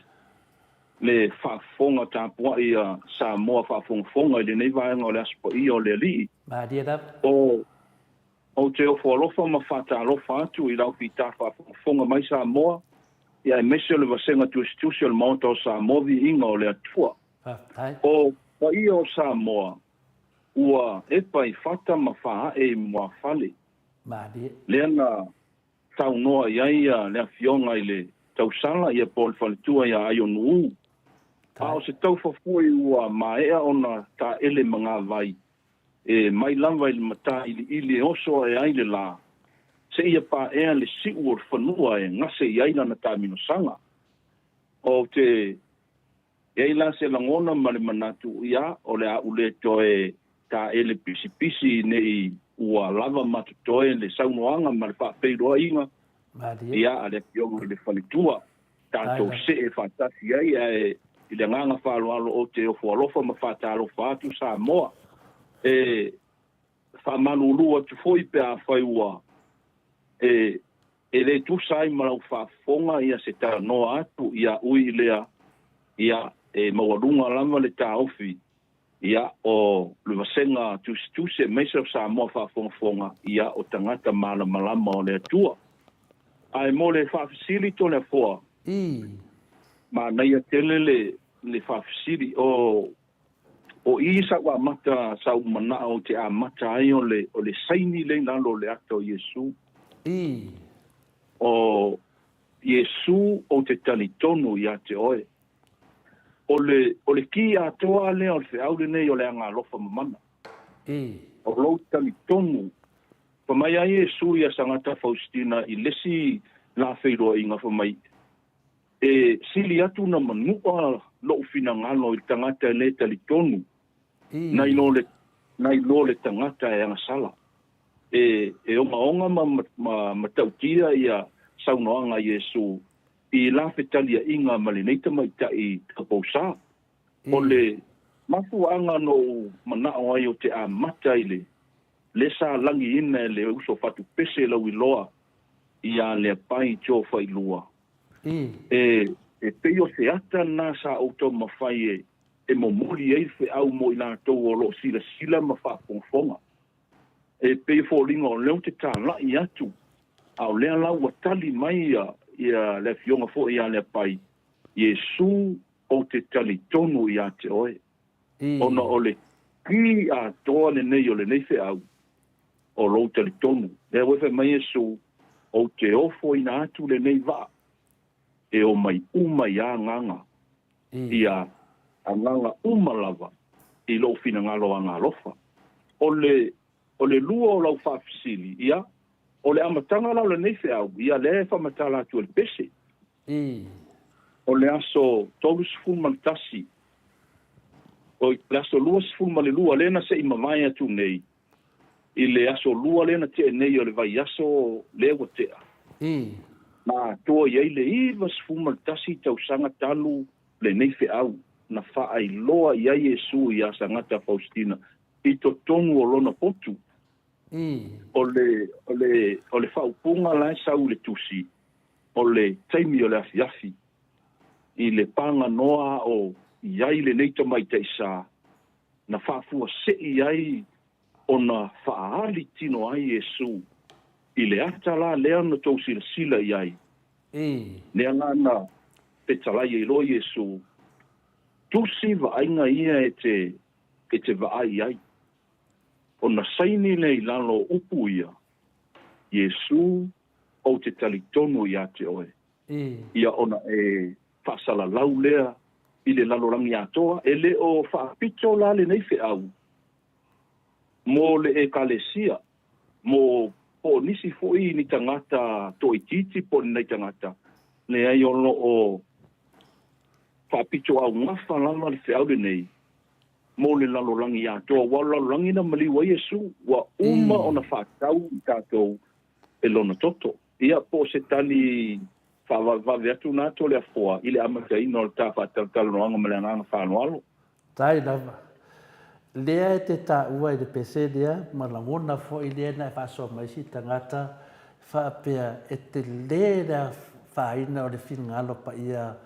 le faafofoga tapuai a Samoa faafogafoga i lenei vaega o le Aso Paia o le Alii. Malie lava. O Ou te ofo alofa ma faatalofa atu i lau fita faafogafoga mai Samoa, ia aemaise o le vasega tusitusi o le Maota o Samoa Viiga o le Atua. Faafetai. O paia o Samoa ua epa i fata ma faaae i muafale. Malie. Lea na saunoa i ai le Afioga i le Tausala ia po o le Faletua ia Aionu'u. A o se taufa foi ua maea ona taele magavai E mai lava i le matailiili e oso ae ai le lā, seia paea le siu o le fanua e gase i ai lana taaminosaga. Ou te i ai la se lagona ma le manatu, ia, o le a ou le toe taele pisipisi ne i ua lava ma totoe le saunoaga ma le faapeiloaiga, ia, a le Afioga i le Faletua. Tatou see faatasi ai, ae i le agaga faaaloalo ou te ofo alofa ma faatalofa atu Samoa. E faamalulu atu foi pe afai ua e e le tusa ai ma lau faafofoga ia se talanoa atu ia ui i lea, ia e maualuga lava le taofi Ia, o le vasega tusitusi aemaise o Samoa faafogafoga, ia, o tagata malamalama o le Atua. Ae mo le faafesili Toleafoa, Ii. Manaia tele le, le faafesili. O, o i sa-u amata, sa-u manao ou te amata ai o le, o le saini lea i lalo o le ata o Iesu. Ii. O Iesu ou te talitonu ia te oe. O le, o le kī atoa lea o le feau lenei o le agaalofa mamana. O lou talitonu, fa mai a Iesu ia Sagata Faustina i lesi la feiloaiga fa mai, E sili atu na manua lou finagalo i le tagata e le talitonu, nai lo le, nai lo le tagata e agasala. E, e ogaoga ma, ma, matautia ia saunoaga a Iesu. I la fetaliaiga ma lenei tamaitai taupousa. O le mafuaaga na ou manao ai ou te amata i le le sa lagiina e le uso fatupese lauiloa ia Leapai Joe Failua, e e pei o se ata lena sa ou taumafai e e momoli ai le feau mo i latou o lo o silasila ma faafogafoga. E pei e foliga o lea ou te talai atu, a o lea la ua tali mai ia ia le Afioga foi ia Leapai, Iesu ou te talitonu ia te oe, ona o le ki atoa lenei o lenei feau, o lou talitonu. Lea ua fai mai Iesu, Ou te ofoina atu lenei vaa e omai uma i agaga, ia agaga uma lava i lou finagalo agaalofa. O le, o le lua o lau faafesili, ia, o le amataga la o lenei feau, ia lea e faamatala atu e le pese. O le aso 31, oi, le aso 22 lea na se i mavae atu nei, i le aso Lua lea na tea nei o le vaiaso lea ua tea, na atoa i ai le 91 tausaga talu lenei feau na faailoa i ai Iesu iā Sagata Faustina i totonu o lona potu. O le, o le, o le faaupuga la e sau i le tusi, o le taimi o le afiafi, i le paganoa o i ai lenei tamaitai sa, na faafuasei ai ona faaali tino ai Iesu i le ata la lea na tou silasila i ai, lea la na fetalai ai loa Iesu, tusi vaaiga ia e te, e te vaai ai. Ona saini lea i lalo o upu ia, Iesu, ou te talitonu ia te oe. Ia ona e faasalalau lea i le lalolagi atoa, e le o faapito la lenei feau mo le Ekalesia, mo po o nisi foi ni tagata toaitiiti po o ni nai tagata, leai o lo o faapito augafa lava le feau lenei mo le lalolagi atoa, aua o le lalolagi na maliu ai Iesu, ua uma ona faatau i tatou e lona toto. Ia, po o se tali faavavevave atu na Toleafoa i le amataina o le ta faatalatalanoaga ma le agaga faaaloalo. Tai lava. Lea e te taua i le pese lea ma lagona foi lea na e faasoa mai isi tagata faapea e tele le afaina o le finagalo paia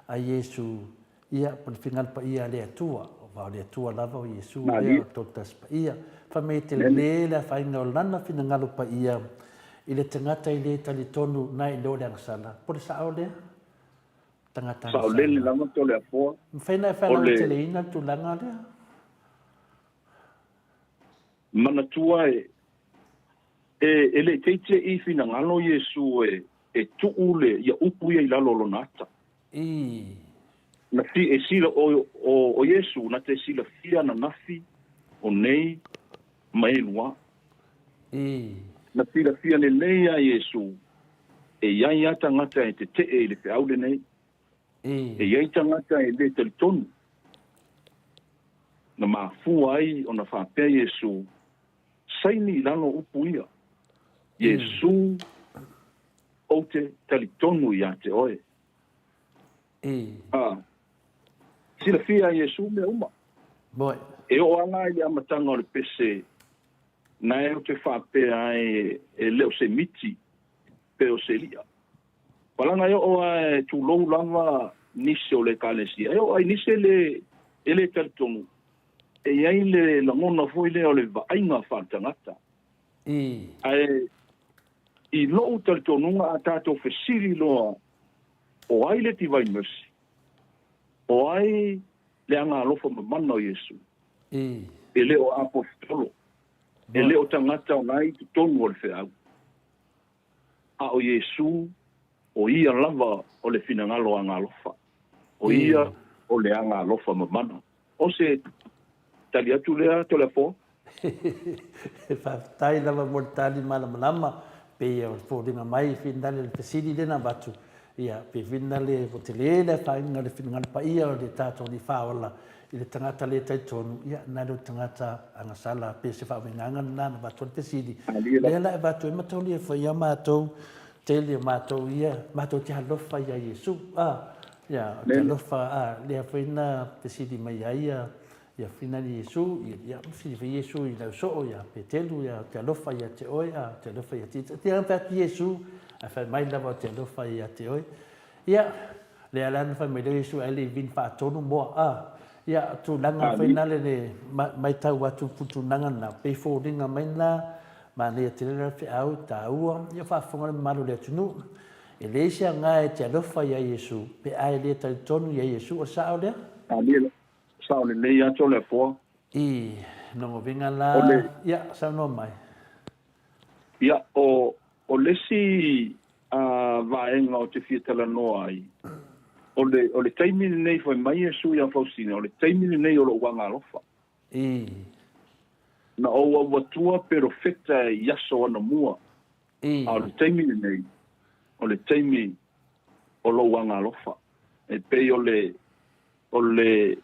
a Iesu Ia, po o le finagalo paia a le Atua, aua o le Atua lava o Iesu lea o le Toatasi Paia. Fai mai e tele le afaina o Lana finagalo paia i le tagata e le talitonu na i lo le agasala. Po o le sao lea? Tagata agasala. Saolele lava Toleafoa. Mafai ona e faalauteleina le tulaga lea? Manatua e, e, e le i teite'i finagalo Iesu e, e tuu le, ia upu ia i lalo o lona ata. I. Na fi, e sila, o, o, o Iesu na te silafia ananafi, o nei, ma e lua. I. Na silafia lelei a Iesu, e i ai a tagata e tete'e i le feau lenei. I. E i ai tagata e le talitonu. Na mafua ai ona faapea Iesu, Saini i lalo upu ia, Iesu, ou te talitonu ia te oe. A, silafia e Iesu mea uma. Moe. E oo ana i le amataga o le pese, nae ou te faapea ai e le o se miti pe o se li'a. Palaga e oo a e tulou lava nisi o le Ekalesia, e oo ai nisi e le, e le talitonu, e i ai le lagona foi lea o le vaaiga faaletagata. Ae i lou talitonuga a tatou fesili loa o ai le Divine Mercy, o ai le agaalofa mamana o Iesu, e le o Aposetolo, e le o tagata o la e i totonu o le feau, a o Iesu, o Ia lava o le finagalo agaalofa, o Ia o le agaalofa mamana. O se tali atu lea Toleafoa. Faafetai lava mo le tali malamalama. Pei o le foliga mai finale le fesili lea na avatu, ia pei finale ua tele le afaina o le finagalo paia o le tatou Alii Faaola i le tagata le talitonu, ia na le o le tagata agasala pei o se faauigaga lena na avatu ai le fesili. Lea la e avatu ai mataulia foi ia matou. tele o matou ia, matou te alofa ia Iesu, a, ia, o te alofa, a, lea foi na fesili mai ai ia, ia fina ni Iesu, ia, ia, fesili foi Iesu i lau soo ia Petelu, ia, o te alofa ia te oe, a, o te alofa ia te, te fai atu Iesu, ae fai mai lava o te alofa ia te oe. Ia, lea la na fai mai lea Iesu, ae le i vin faatonu moa, a, ia, tulaga foi na le, le maitau atu putunaga na, pei foliga mai na, Manaia tele la feau taua ia faafofoga le mamalu o le atunuu. E leai se aga e te alofa ia Iesu pe a e le talitonu ia Iesu, o le sao lea? Alia, Sao lelei atu o le afoa. I nogoviga la, ia, saunoa mai. Ia, o, o le isi vaega ou te fia talanoa ai, o le, o le taimi lenei fai mai Iesu ia Faustina, o le taimi lenei o lou aga alofa. I. Na ou auatua perofeta i aso anamua, I. a o le taimi lenei, o le taimi o lou aga alofa. E pei o le, o le,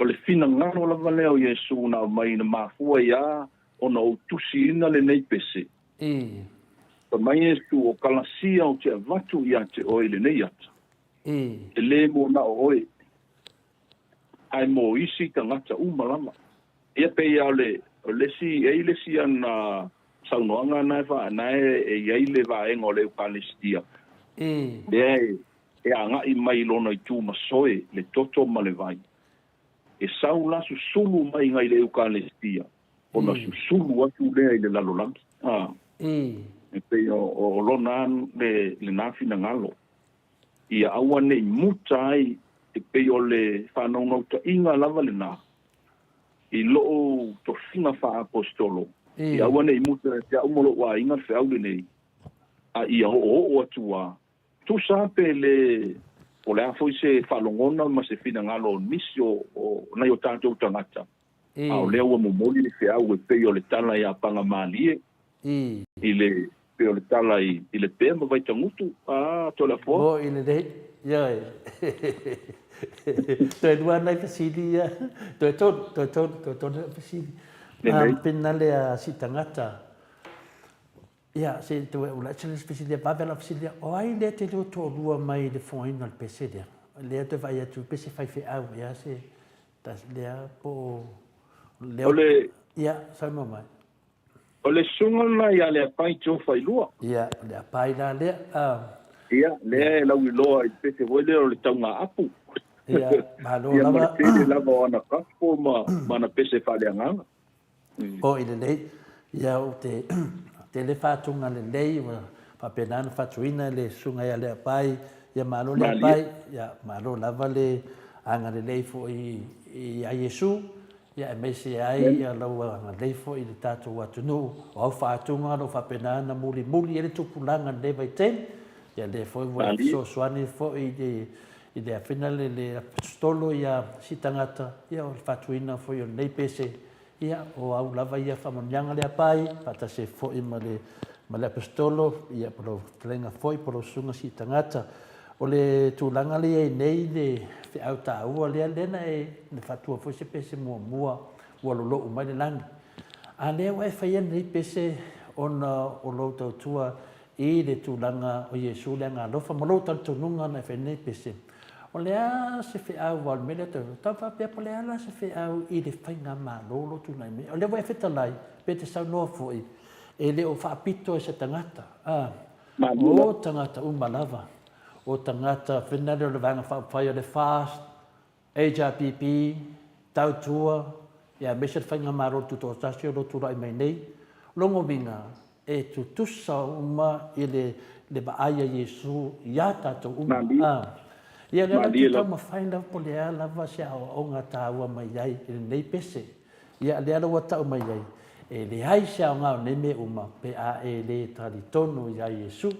o le finagalo lava lea o Iesu na aumai na mafua ai a ona ou tusiina lenei pese. I. Fai mai Iesu, O kalasia ou te avatu ia te oe i lenei ata, I. e le mo na o oe, ae mo isi tagata uma lava. Ia pei lava o le, o le isi, e i ai le isi ana saunoaga na e fa, na e, e i ai le vaega o le Eukalesitia, lea e, e agai mai i lona itu masoe, le toto ma le vai. E sau la susulu mai iga i le Eukalesitia, ona susulu atu lea i le lalolagi. A, e pei o, o lona le, lena finagalo. ia aua ne i muta ai e pei o le faanaunautaiga lava lena i lou tofiga faa-aposetolo, ia aua ne i muta ia te au ma lou aiga le feau lenei, a ia oooo atu a tusa pe le o le a foi se faalogona ma se finagalo o nisi o nai o tatou tagata, a o lea ua momoli le feau e pei o le tala ia Pagamalie i le pei o le tala i le pea ma Vaitagutu, a Toleafoa. Mo i lelei, ioe. Toe lua nai fesili ia, toe tolu, toe tolu, toe tolu nai fesili. Lelei. Pena lea si tagata, ia, se i toe ula ese le fesili ia, vave lau fesili ia, o ai lea te lua toalua mai i le fogaina o le pese lea? Lea toe vaai atu, pese faifeau ea se, lea po o lea. O le. Ia, saunoa mai. O le susuga lena ia Leapai Tofailua. Ia, o Leapai la lea. Ia, lea e lauiloa i le pese foi lea o le taugaapu. Ia, malo lava. Ia, ma le tele lava o ana gospel ma ana pese faaleagaga. Oi lelei. Ia, ou te tele faatuga lelei ua faapena ona faatuina e le susuga ia Leapai. Ia, malo Leapai. Ia, malo lava le agalelei foi ia Iesu. Ia aemaise ai lau agalelei foi i le tatou atunuu, o au faatuga o lo o faapena ona mulimuli ai le tupulaga i lenei vaitaimi. Ia lea foi ua e fesoasoani foi i le i le afina le le Aposetolo ia si tagata, ia o le faatuina foi o lenei pese, ia o au lava ia faamanuiaga lea pai, faatasi ai foi ma le ma le Aposetolo, ia po lau fetalaiga foi po lau susuga si tagata. O le tulaga lea i ai nei le feau taua lea, lea na e na faatua foi se pese muamua ua lolou mai le lagi. A lea ua e faia lenei pese ona o lou tautua i le tulaga o Iesu le Agaalofa ma lou talitonuga na e faia lenei pese. O le a se feau aua o le mea lea tau, tau faapea po o le a la se feau i le faigamalo o lo o tulai mai. O lea ua e fetalai, pe te saunoa foi, e le o faapito e se tagata, a. O tagata uma lava, o tagata whenare o le Vaega Faaupufai o le FAST, HRPP, Tautua, ia aemaise le Faigamalo Tutoatasi o lo o tulai mai nei, lona uiga e tutusa uma i le le vaai a Iesu iā tatou uma. A, ia lea la te taumafai lava po o le a lava se aoaoga taua mai ai i lenei pese. Ia, lea la ua tau mai ai, e leai se aoga o nei mea uma pe a e le talitonu iā Iesu.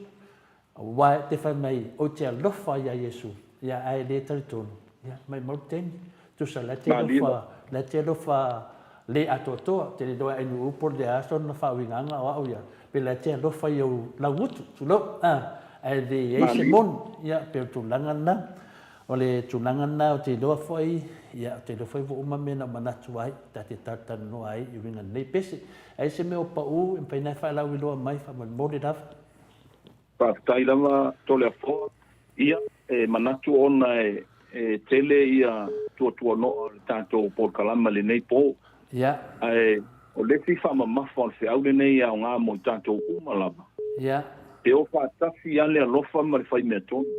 Aua e te fai mai, Ou te alofa iā Iesu, ia a e le talitonu, ia, maimau le taimi. Tusa, la e te alofa, la e te alofa le atoatoa, te le iloa e Ainuu po o le a sona faauigaga o au ia, pe la e te alofa i ou laugutu, tulou, a, ae le i ai se moni, ia, pei o le tulaga lena. O le tulaga lena ou te iloa foi, ia, ou te iloa foi ua uma mea na ou manatu ai, ta te talatalanoa ai i uiga lenei pese. Ai se mea o pau e mafai ona e faalauiloa mai faamolemole lava. Faafetai lava Toleafoa. Ia, e manatu ona e tele ia tuatuanoa o le tatou polokalama i lenei po. Ia. Ae o le isi faamamafa o le feau lenei e aoga mo i tatou uma lava. Ia. E o faatasi lava le alofa ma le fai mea tonu.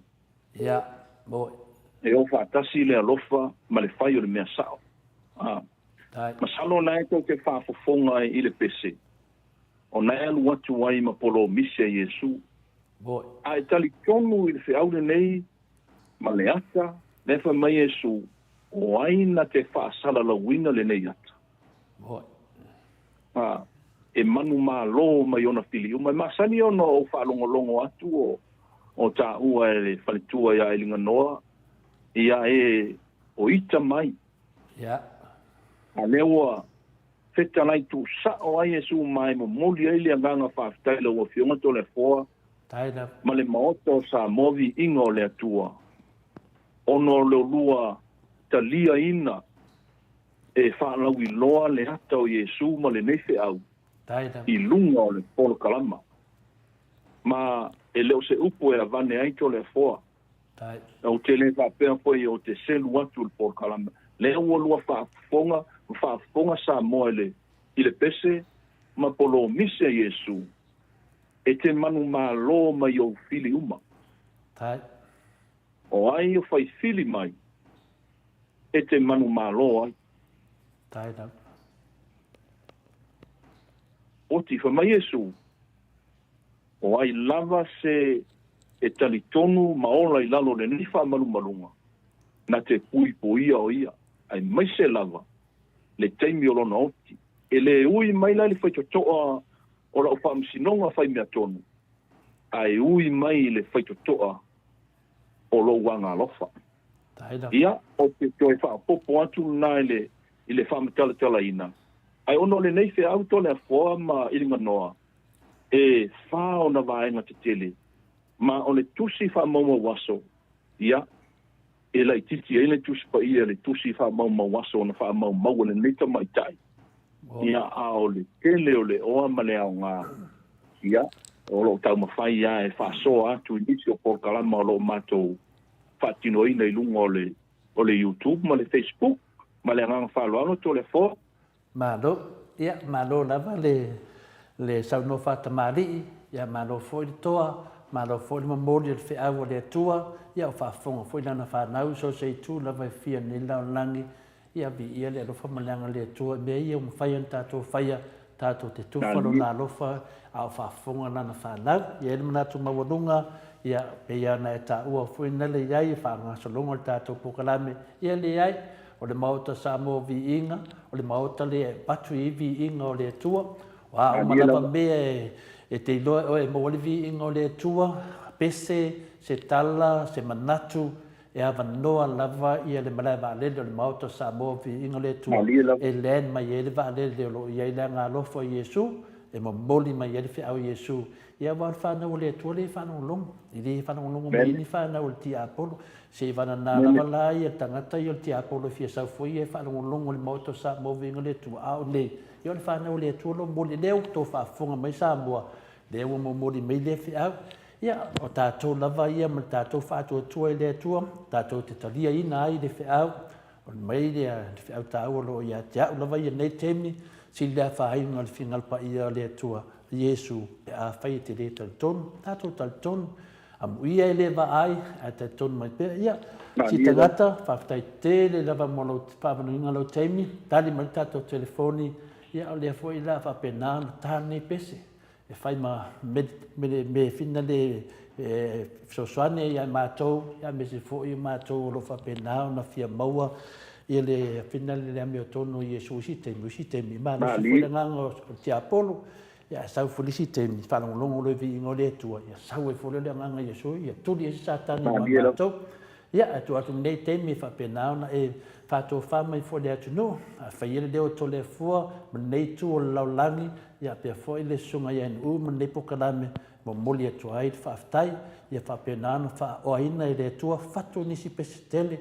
Ia, moe. E o faatasi le alofa ma le fai o le mea sao. A. Masalo o lena e tou te faafofoga i le pese. O na e alu atu ai ma polomisi a Iesu. A e talitonu i le feau lenei ma le ata, lea e fai mai Iesu, O ai na te faasalalauina lenei ata? A, e manumalo mai ona filiuma. E masani ona ou faalogologo atu o, o taua e le faletua ia Eliganoa, ia e o ita mai. A lea ua Fetalai tuusao ai Iesu ma e momoli ai le agaga faafetai i lau Afioga Toleafoa ma le Maota o Samoa Viiga o le Atua ona o le olua taliaina e faalauiloa le ata o Iesu ma lenei feau i luga o le polokalama. Ma e le o se upu e avane ai Toleafoa. Ou te le faapea foi ou te selu atu i le polokalame. Lea ua lua faafofoga ma faafofoga Samoa i le, i le pese ma polomise a Iesu, E te manumalo mai ou fili uma. O ai o fai fili mai, e te manumalo ai. Oti, fai mai Iesu, O ai lava se e talitonu ma ola i lalo o lenei faamalumaluga, na te puipuia o ia, aemaise lava le taimi o lona oti. E le ui mai la i le faitotoa o lau faamasinoga faimeatonu, ae ui mai i le faitotoa o lou agaalofa. Ia, ou te toe faaopoopo atu lena i le, i le faamatalatalaina, ae ona o lenei feau Toleafoa ma Iliganoa, E wha ona vaega tetele, ma o le tusi faamaumau aso, ia, e laitiiti ai le Tusi Paia i le tusi faamaumau aso ona faamaumau e lenei tamaitai, ia, a o le tele o le oa ma le aoga, ia, o lo o taumafai lava e faasoa atu i nisi o polokalama o lo o matou faatinoina i luga o le, o le YouTube ma le Facebook. Ma le agaga faaaloalo, Toleafoa. Malo, ia malo lava le le saunoa faatamalii, ia malo foi le toa, malo foi le momoli o le feau a le Atua, ia o faafofoga foi lana fanau i so o se itu lava e fia nei le lalolagi, ia viia le alofa ma le aga o le Atua i mea ia ua mafai ona tatou faia, tatou te tufa lona alofa a o faafofoga lana fanau. E i ai le manatu maualuga, ia pei lava ona e taua foi na le i ai e faagasologa o le tatou polokalame, ia leai, O le Maota Samoa Viiga, o le Maota lea e avatu i ai viiga o le Atua. O a uma lava mea e te iloa e oe e maua ai le viiga o le Atua, pese, se tala, se manatu, e avanoa lava ia le malae vaalele o le Maota Samoa Viiga o le Atua e land mai ai le vaalele o lo o i ai le agaalofa o Iesu, e momoli mai ai le feau o Iesu. Ia aua o le fanau a le Atua lea e faalogologo, e le faalogologo mai ai ni fanau a le tiapolo. Seivanana lava la ia tagata ia o le tiapolo e fia sau foi ia e faalogologo i le Maota o Samoa viiga le Atua, a o nei, ia o le fanau a le Atua lo momoli, lea ua outou faafofoga mai Samoa, lea ua momoli mai lea feau. Ia, o tatou lava ia ma le tatou faatuatua i le Atua, tatou te taliaina ai le feau, o mai le feau taua o lo o ia te au lava ia nei taimi, sili le afaina o le finagalo paia o le Atua, Iesu, pe afai e te le talitonu, tatou talitonu, Amuia e le vaai, ae talitonu mai pea. Ia, si tagata, faafetai tele lava mo lou faavanoina lou taimi, tali mai le tatou telefoni, ia o lea foi la faapena ona ta lenei pese e fai ma me fina le e fesoasoani ai ia matou, ia aemaise foi o matou o lo o faapena ona fia maua ia le fina le amiotonu o Iesu i isi taimi, o isi taimi. E malosi foi le agaga o le tiapolo, Ia ae sau foi le isi taimi, faalogologo loa i viiga o le Atua, ia sau ai foi lea o le Agaga Iesu, ia tuli ai se Satani ma matou. Ia, ae tuu atu lenei taimi e faapena ona e faatofa mai foi le atunuu, a fai ai le leo o Toleafua ma lenei itu o le lalolagi, ia pea foi le Susuga ia NU ma lenei polokalame, momoli atu ai le faafetai, ia faapena ona faaoaina e le Atua fatu nisi pese tele,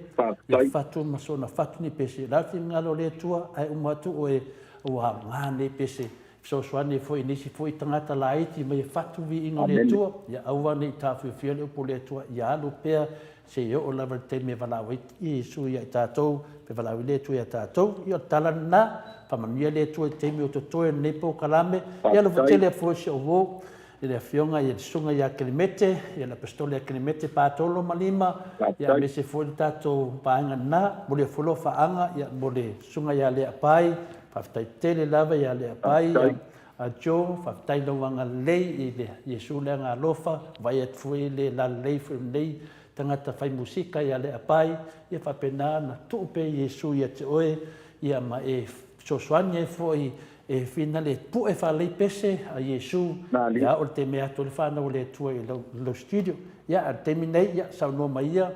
ia fatu ma soona fatu ni pese, o le a le finagalo o le Atua, ae uma atu oe ua aoga nei pese. fesoasoani ai foi i nisi foi tagata laiti ma ia fatu viiga o le Atua. Ia aua ne i taofiofia le upu o le Atua, ia alu pea seia oo lava i le taimi e valaau ai Iesu ia i tatou, pe valaau ai le Atua ia tatou. Ia o le tala lena, faamanuia le Atua i le taimi o totoe o lenei polokalame. Ia alofa tele atu foi si ou uo i le Afioga i le Susuga ia Kelemete, ia le Aposetolo ia Kelemete Patolo ma Lima, ia aemaise foi le tatou vaega lena. Momoli atu foi alofaaga ia mo le Susuga ia Leapai, faafetai tele lava ia Leapai, ia a Joe, faafetai i lou agalelei i le Iesu le Agaalofa, vaai atu foi i le lalelei foi o lenei tagata fai musika ia Leapai, ia faapena ona tuu pea Iesu ia te oe, ia ma e fesoasoani ai foi e finale e pue faalelei pese a Iesu, ia oo i le taimi e ato ai le fanau a le Atua i lau, lau studio. Ia, a o le taimi nei, ia, saunoa mai ia,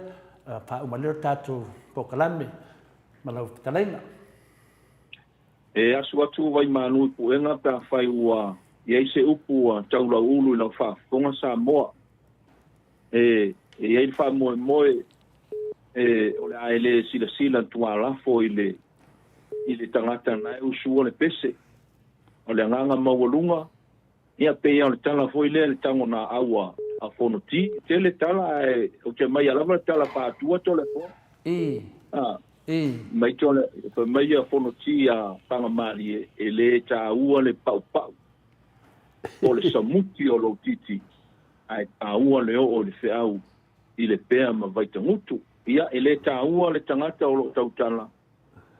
faauma lea o le tatou polokalame ma lau fetalaiga. E asu atu Vaimanu i Puega pe afai ua i ai se upu ua taulauulu i lau faafofoga Samoa. E i ai le faamoemoe e, o le a e le silasila tualafo i le, i le tagata na e usua le pese. O le agaga maualuga, ia pei lava o le tala foi lea i le tagonaau a, a Fonoti. E tele tala ae ou te aumaia lava le tala faatua Toleafoa. I. A, I. Mai tole, fai mai a Fonoti ia Tagamalie, e le taua le paupau po o le samuti o lou titi, ae taua le oo i le feau i le pea ma Vaitagutu. Ia, e le taua le tagata o lo o tautala,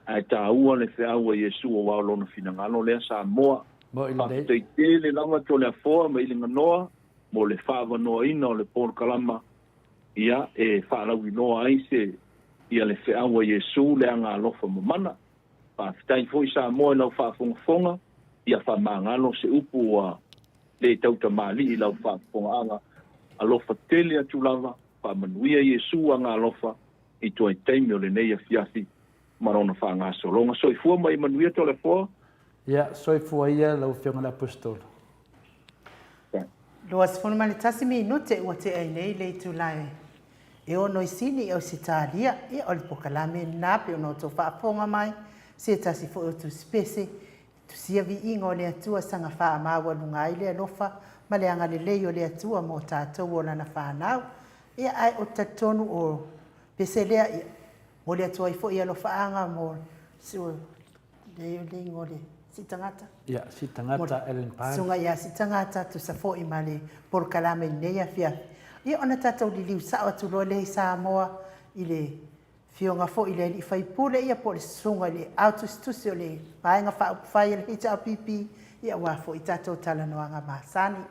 ae taua le feau a Iesu aua o Lona finagalo lea Samoa. Faafetai tele lava Toleafoa ma Iliganoa mo le faaavanoaina o le polokalama, ia, e faalauiloa ai se, ia le feau a Iesu le agaalofa mamana. Faafetai foi Samoa i lau faafogafoga, ia faamagalo se upu ua le tautamalii i lau faafofogaaga. Alofa tele atu lava, faamanuia Iesu agaalofa i toe taimi o lenei afiafi ma lona faagasologa. Soifua ma ia manuia Toleafoa. Ia, soifua ia lau Afioga i le Aposetolo. 21 minute ua tea ai nei le itula e ono i Sini i Ausetalia. Ia, o le pokalame lena pei ona outou faafofoga mai, se tasi foi o tusipese Tusia viiga o le Atua saga faamaualuga ai le alofa ma le agalelei o le Atua mo tatou o Lana fanau. Ia, ae ou te talitonu o pese lea, ia, momoli atu ai foi alofaaga mo si o, le, le igoa o le Siitagata. Ia, Siitagata Ellen Pine. Susuga ia Siitagata, tusa foi ma le polokalame i lenei afiafi. Ia, ona tatou liliu sao atu loa lea i Samoa i le Afioga foi i le alii faipule ia po o le susuga i le ao tusitusi o le Vaega Faaupufai a le HRPP, ia aua foi tatou talanoaga masani.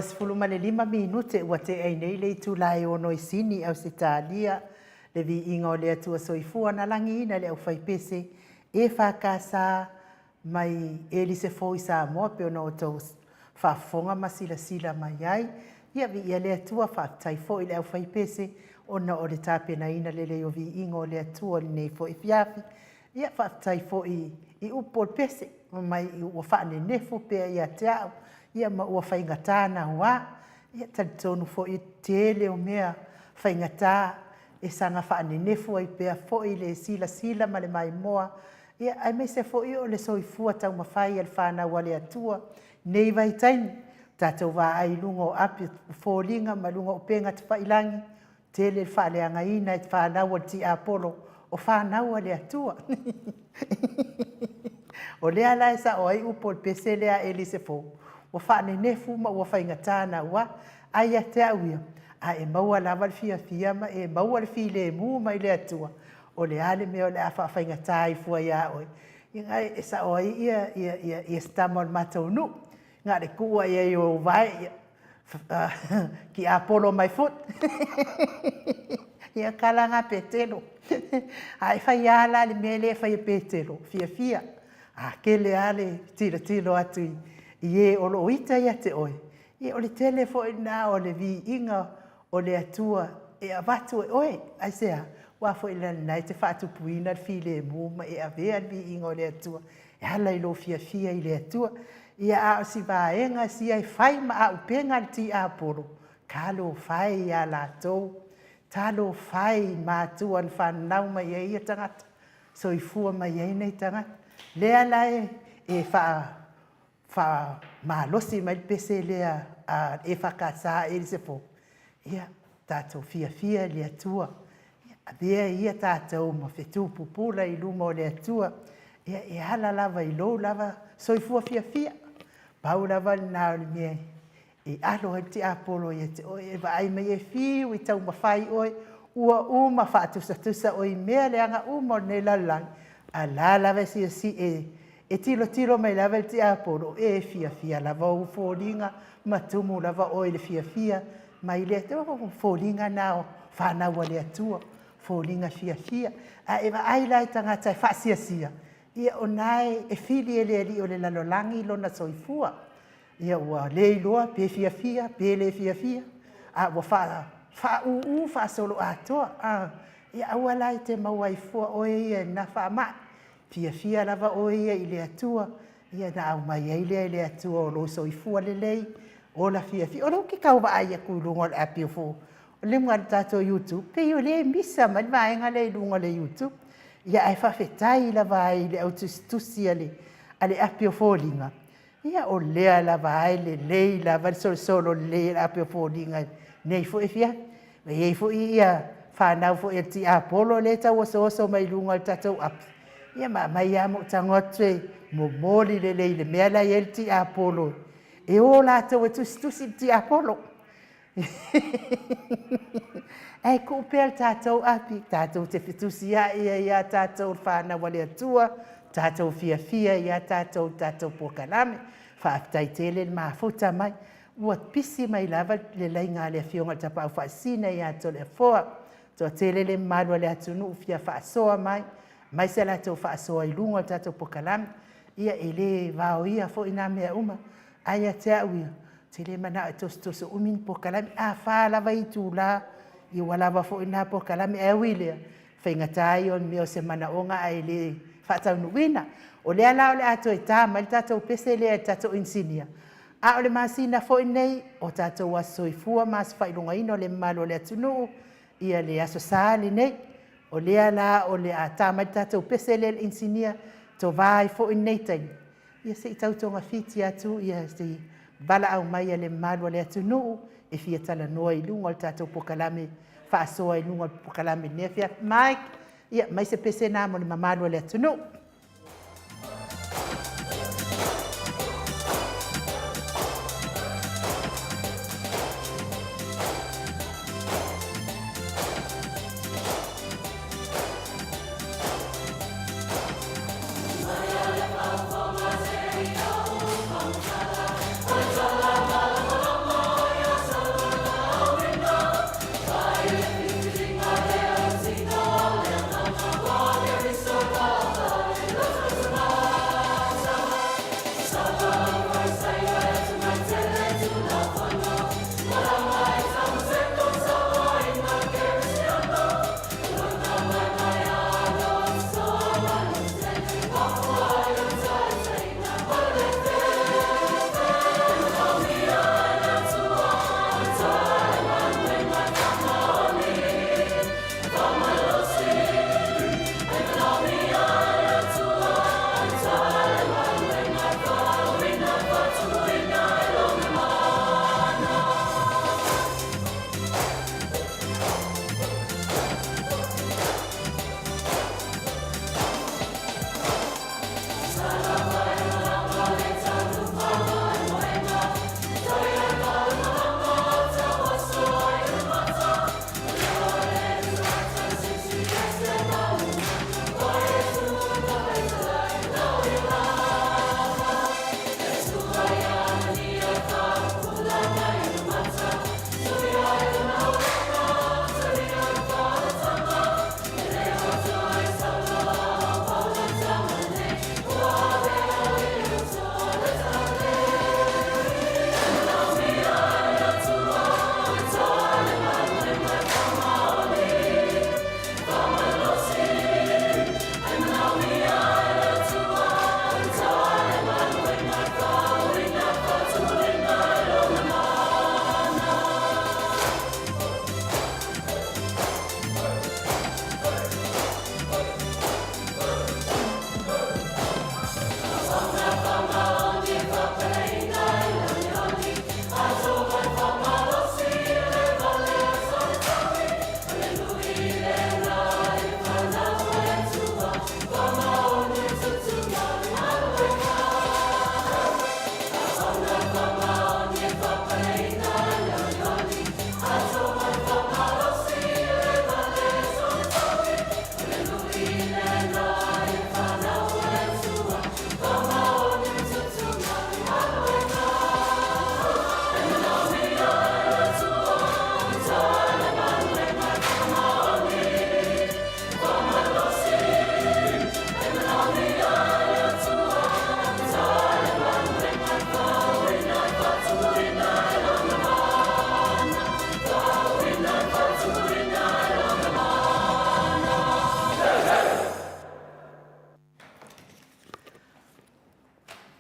25 minute ua tea ai nei le itula e ono i Sini, Ausetalia, le viiga o le Atua Soifua na lagiina le aufaipese EFKS mai Elise Fou i Samoa pei ona outou faafofoga ma silasila mai ai. Ia, viia le Atua, faafetai foi i le aufaipese ona o le tapenaina lelei o viiga o le Atua i lenei foi afiafi. Ia, faafetai foi i upu o le pese, fai mai ua faanenefu pea ia te au, ia ma ua faigata naua. Ia, talitonu foi o le tele o mea faigata e saga faanenefu ai pea foi le silasila ma le maimoa, ia, aemaise foi o le soifua taumafai a le fanau a le Atua i nei vaitaimi, tatou vaai i luga o api o foliga ma luga o upega tafailagi, tele le faaleagaina e fanau a le tiapolo, o fanau a le Atua. O lea la e sao ai upu o le pese lea a Elise Fou, ua faanenefu ma ua faigata naua, ae ia te au ia, a e maua lava le fiafia ma e maua le filemu mai le Atua, o le a le mea o le a faafaigata ai fua ia oe? Ia, e sao ai ia se tama o le matou nuu, na o le tuu lava i ai o ou vae, ia, tiapolo my foot. Ia, tala na Petelo. A e fai lava la le mea lea e fai e Petelo, fiafia, a tele lava le tilotilo atu i e o lo o ita ia te oe, ia o le tele foi lena o le viiga o le Atua e avatu e oe. Aisea? Aua foi o lena e te faatupuina le filemu ma e avea le viiga o le Atua e ala i lou fiafia i le Atua. Ia, a o si vaega sia e fai ma auupega a le tiapolo, talofa e ia latou, talofa e i matua na fanau mai ai ia tagata, soifua mai ai nei tagata. Lea la e faa faamalosi mai le pese lea a EFKS a Elisefo, ia, tatou fiafia i le Atua, ia, avea ia tatou ma fetu pupula i luma o le Atua, ia, e ala lava i lou lava soifua fiafia. Pau lava lena o le mea e alo ai le tiapolo ia te oe, e vaai mai e fiu i taumafai oe, ua uma faatusatusa oe i mea leaga uma o lenei lalolagi, a la lava e siasi, e, e tilotilo mai lava le tiapolo, e fiafia lava ou foliga ma tumu lava oe i le fiafia mai le Atua. Foliga na o fanau a le Atua, foliga fiafia. A e vaai la i tagata e faasiasia, ia o na e fili e le alii o le lalolagi lona soifua. Ia ua le iloa pe fiafia pe le fiafia, a ua faaūū faasoloatoa. A, ia aua la e te maua ai fua oe ia i lena faamai. Fiafia lava oe ia i le Atua, ia ona aumai ai lea e le Atua o lou soifua lelei, ola fiafia. O lea ou te tau vaai atu i luga o le api o fo, o le luga o le tatou YouTube, pei o lea e misa mai le vaega lea i luga o le YouTube. Ia ae faafetai lava ai i le au tusitusi a le api o foliga, Ia o lea lava e lelei lava le solosolo lelei e le ape o foliga i lenei foi afiafi. E i ai foi ia fanau foi a le tiapolo lea e tau osooso mai i luga o le tatou api, ia ma aumai lava ma ou tago atu e momoli lelei i le mea la e i ai le tiapolo, e o latou e tusitusi i le tiapolo. Ae tuu pea le tatou api, tatou te fetusiai ai lava tatou le fanau a le Atua, tatou fiafia ai lava tatou i le tatou polokalame. Faafetai tele le mafuta mai. Ua pisi mai lava le laina a le Afioga i le Tapaau Faasisina ia Toleafoa. Toatele le mamalu o le atunuu fia faasoa mai, aumai se latou faasoa i luga o le tatou polokalame. Ia e le vaoia foi na mea uma, Ae ia te au ia, ou te le manao e tosotoso umi ni polokalame. A fa lava itula, ia ua lava foi lena polokalame. Ae ui i lea, faigata ia o le mea o se manaoga ae le faataunuuina. O lea la o le a toe ta mai le tatou pese lea i le tatou inisinia, a o le masina foi lenei o tatou aso soifua ma aso faailogaina o le mamalu o le atunuu, ia le Aso Sa lenei. O lea la o le a ta mai le tatou pese lea i le inisinia, tova ai foi lenei taimi, Ia se i tau togafiti atu se valaau mai a le mamalu o le atunuu e fia talanoa i luga o le tatou polokalame faasoa i luga o le polokalame i lenei afiafi. Mike, ia, aumai se pese lena mo le mamalu o le atunuu.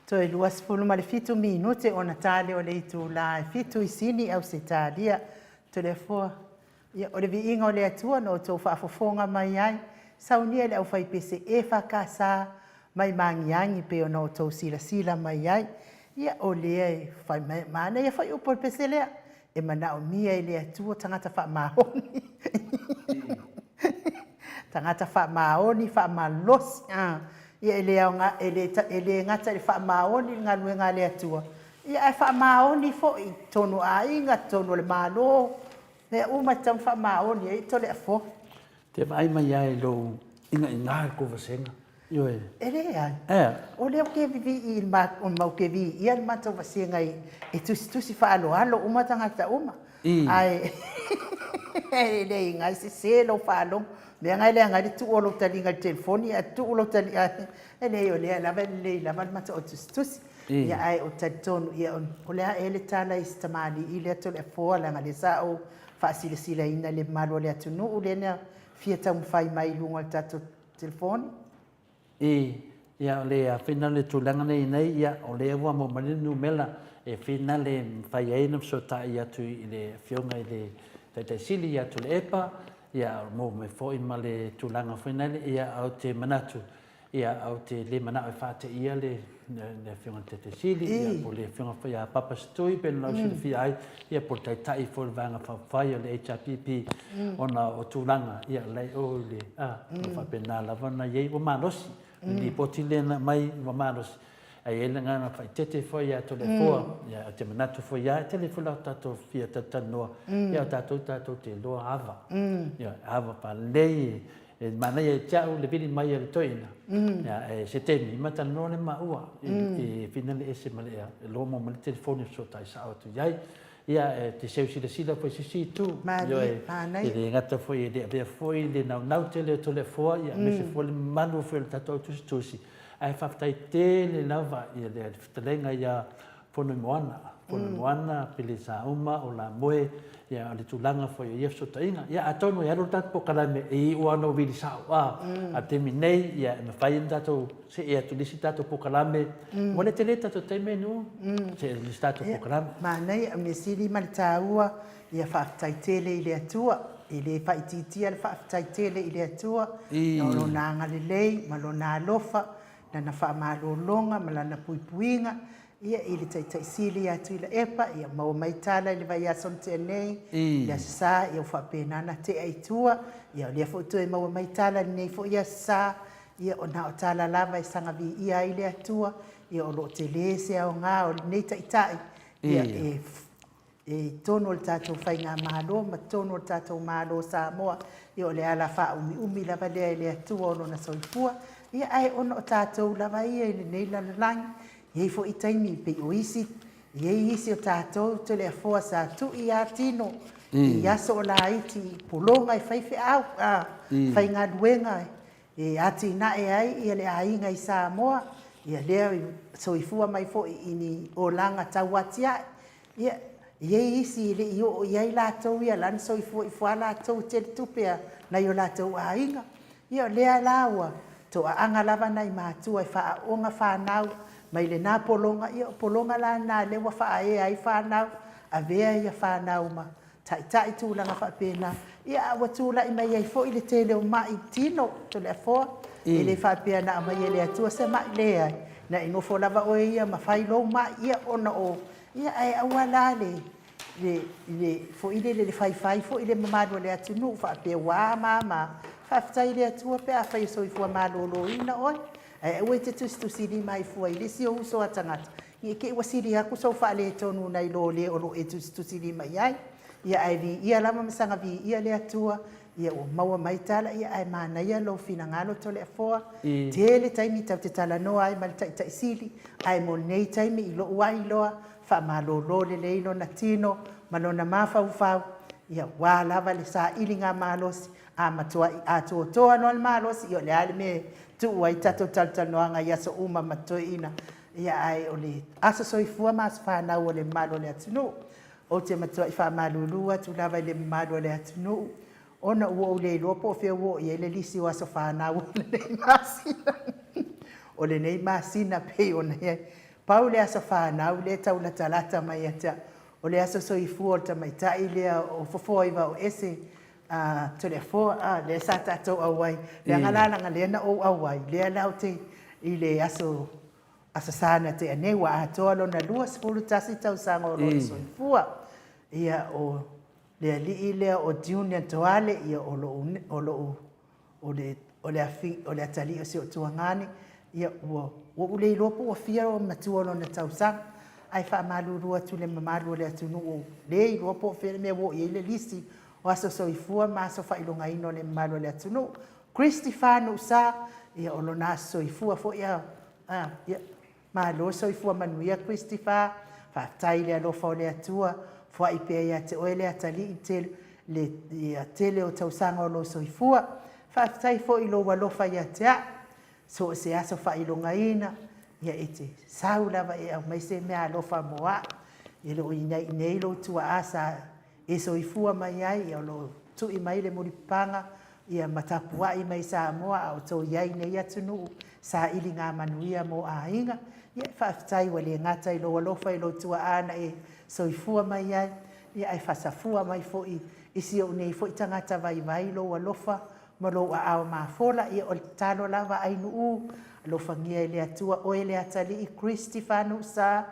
Toe 27 minute ona ta lea o le itulā e fitu i Sini, Ausetalia. Toleafoa, Ia, o le viiga o le Atua na outou faafofoga mai ai, saunia e le aufaipese EFKS mai Magiagi pei ona outou silasila mai ai. Ia, o lea e fai mai, manaia foi upu o le pese lea, e manaomia e le Atua tagata faamaoni. Tagata faamaoni, faamalosi. Ia, e le aoga, e le, e le gata i le faamaoni i le galuega a le Atua, ia ae faamaoni foi i totonu o aiga, totonu o le Malo, mea uma e tatau ona faamaoni ai Toleafoa. Te vaai mai lava i lou inaina i le tou vasega. Ioe. E leai. Ea. O lea ou te vivii i le ma, ou te viia le matou vasega e tusitusi faaaloalo uma tagata uma. I. Ae e leai e sese lou faalogo. Mea na e leaga ai le tuu o lou taliga i le telefoni ae tuu lou taliga, e leai o lea lava e lelei lava le matou tusitusi. Ia ae ou te talitonu ia o le a ea le tala i si tamalii lea Toleafoa leaga lea sa ou faasilasilaina i le mamalu o le atunuu lea na fia taumafai mai i luga o le tatou telefoni. I, ia o le fina le tulaga nei nei, ia o lea ua maua mai le numera e fina le mafai ai ona fesootai atu i le Afioga i le Taitai Sili ia Tuilaepa, ia maua mai foi ma le tulaga foi lele, ia ou te manatu Ia, ou te le manao e faateia le Afioga i le Taitai Sili, ia, po o le Afioga foi ia Papa Setui, pei ona silafia ai, ia, po o le Taitai foi o le Vaega Faaupufai o le HRPP, ona o tulaga, ia, la e o i le, a, o faapena lava ona i ai, ua malosi. O le lipoti lea na aumai, ua malosi. Ae i ai le agaga faaeteete foi ia Toleafoa, ia, ou te manatu foi lava, e tele foi la tatou fia talatalanoa, ia, o tatou tatou te iloa ava, ia, ava palelei, E manaia ia te au le vili mai a le toeaina, ia, se taimi ma talanoa lea maua i finale ese ma le ea, e loa maua mai le telefoni e fesootai sao atu i ai. Ia, e te seu silasila foi i se isi itu, ioe, e le gata foi e le avea foi le naunau tele o Toleafoa, ia, aemaise foi le mamalu foi o le tatou au tusitusi, ae faafetai tele lava i le fetalaiga ia Fonoimoana, Fonoimoana, Pelesauma, o Lamoe, ia, o le tulaga foi o ia fesootaiga. Ia, atonu e alu le tatou polokalame e iu lava ona ou vili sao, a, a o le taimi nei, ia, e mafai ona tatou see atu i le isi tatou polokalame. Ua le tele le tatou taimi Nu'u, see i le isi tatou polokalame. Manaia, o le mea sili ma le taua, ia faafetai tele i le Atua. E le faaitiitia le faafetai tele i le Atua, o Lona agalelei ma Lona alofa, Lana faamalologa ma Lana puipuiga, ia, i le Taitai Sili ia Tuilaepa, ia maua mai tala i le vaiaso na tea nei, i le Aso Sa, ia ua faapena ona tea i tua, ia o lea foi ua toe maua mai tala i lenei foi Aso Sa, ia o na o tala lava e saga viia ai le Atua, ia o lo o tele se aoga o lenei Taitai, ia, e i totonu o le tatou Faigamalo ma totonu o le tatou Malo o Samoa, ia o le ala faaumiumi lava lea e le Atua o Lona soifua, ia ae ona o tatou lava ia i lenei lalolagi, e i ai foi taimi e pei o isi, e i ai isi o tatou Toleafoa sa tui lava tino i aso o laiti i pologa e faifeau, a, faigaluega e atinae ai ia le aiga i Samoa, ia lea e soifua mai foi i ni olaga tauatiae, Ia, e i ai isi e le i oo i ai latou ia, la na soifua ifo lava latou e tele tupe a nai o latou aiga. Ia, o lea la ua toaaga lava nai matua e faaaooga fanau mai lena pologa, ia o pologa la na lea ua faaea ai fanau, avea ia fanau ma taitai tulaga faapena, ia a ua tulai mai ai foi le tele o ma'i tino, Toleafoa, e le faapea na aumai e le Atua se ma'i, leai, na e nofo lava oe ia ma fai lou ma'i, ia ona o, ia ae aua la le, le, le, foi lele, le faifai foi i le mamalu o le atunuu faapea ua a ma a ma a. Faafetai i le Atua pe afai e soifua maloloina oe, ae aua e te tusitusilima ai fua i le isi ou uso a tagata, Ne i te i ua sili atu sou faaletonu nai lo le o lo o e tusitusilima i ai. Ia ae viia lava ma saga viia le Atua, ia ua maua mai tala, ia ae manaia lou finagalo Toleafoa, tele taimi tatou te talanoa ai ma le Taitai Sili, ae mo lenei taimi i lou ai iloa, faamalolo lelei lona tino ma lona mafaufau, ia ua lava le sailiga malosi, a matuai atoatoa loa le malosi, ia o le a le mea e tuu ai tatou talatalanoaga i aso uma ma toeaiina Ia, ae o le aso soifua ma aso fanau o le mamalu o le atunuu. Ou te matuai faamalulu atu lava i le mamalu o le atunuu, ona ua ou le iloa po o fea ua oo i ai le lisi o aso fanau o lenei masina. O lenei masina pei ona i ai. Pau le aso fanau lea e tau latalata mai ia te au, o le aso soifua o le tamaitai lea o Fofoaiva o Ese a Toleafoa, a, lea sa tatou auai, leaga la leaga lea na ou auai, lea la ou te i le aso Aso Sa na tea nei ua atoa lona 21 tausaga o lona soifua. Ia, o le alii lea o Junior Toale, ia o lou, o lou, o le, o le afi, o le atalii o si ou tuagane, ia ua, ua ou le iloa po ua fia matua o lona tausaga, ae faamalulu atu i le mamalu o le atunuu ua ou le iloa po o fea le mea ua oo i ai le lisi o aso soifua ma aso faailogaina o le mamalu o le atunuu. Christy Fanusa, ia o lona aso soifua foi a, a, ia, malo soifua manuia Christy Fa, faafetai i le alofa o le Atua, foai pea ia te oe le atalii tele, le, ia, tele o tausaga o lou soifua. Faafetai foi i lou alofa ia te a'u, so o se aso faailogaina, ia e te sau lava e aumai se meaalofa mo a'u. E le o i nei lou tuaa sa e soifua mai ai, ia o lo o tui mai le mulipapaga, ia ma tapuai mai Samoa a o tou i ai i nei atunuu, saili ngā manuia mō aiga. Ia, faafetai ua le gata i lou alofa i lou tuaa na e soifua mai ai, ia ae faasafua mai foi i si ou nei foi tagata vaivai lou alofa ma lou aao mafola. Ia, o le tatalo lava Ainuu, alofagia e le Atua oe le atalii Christy Fanuusa,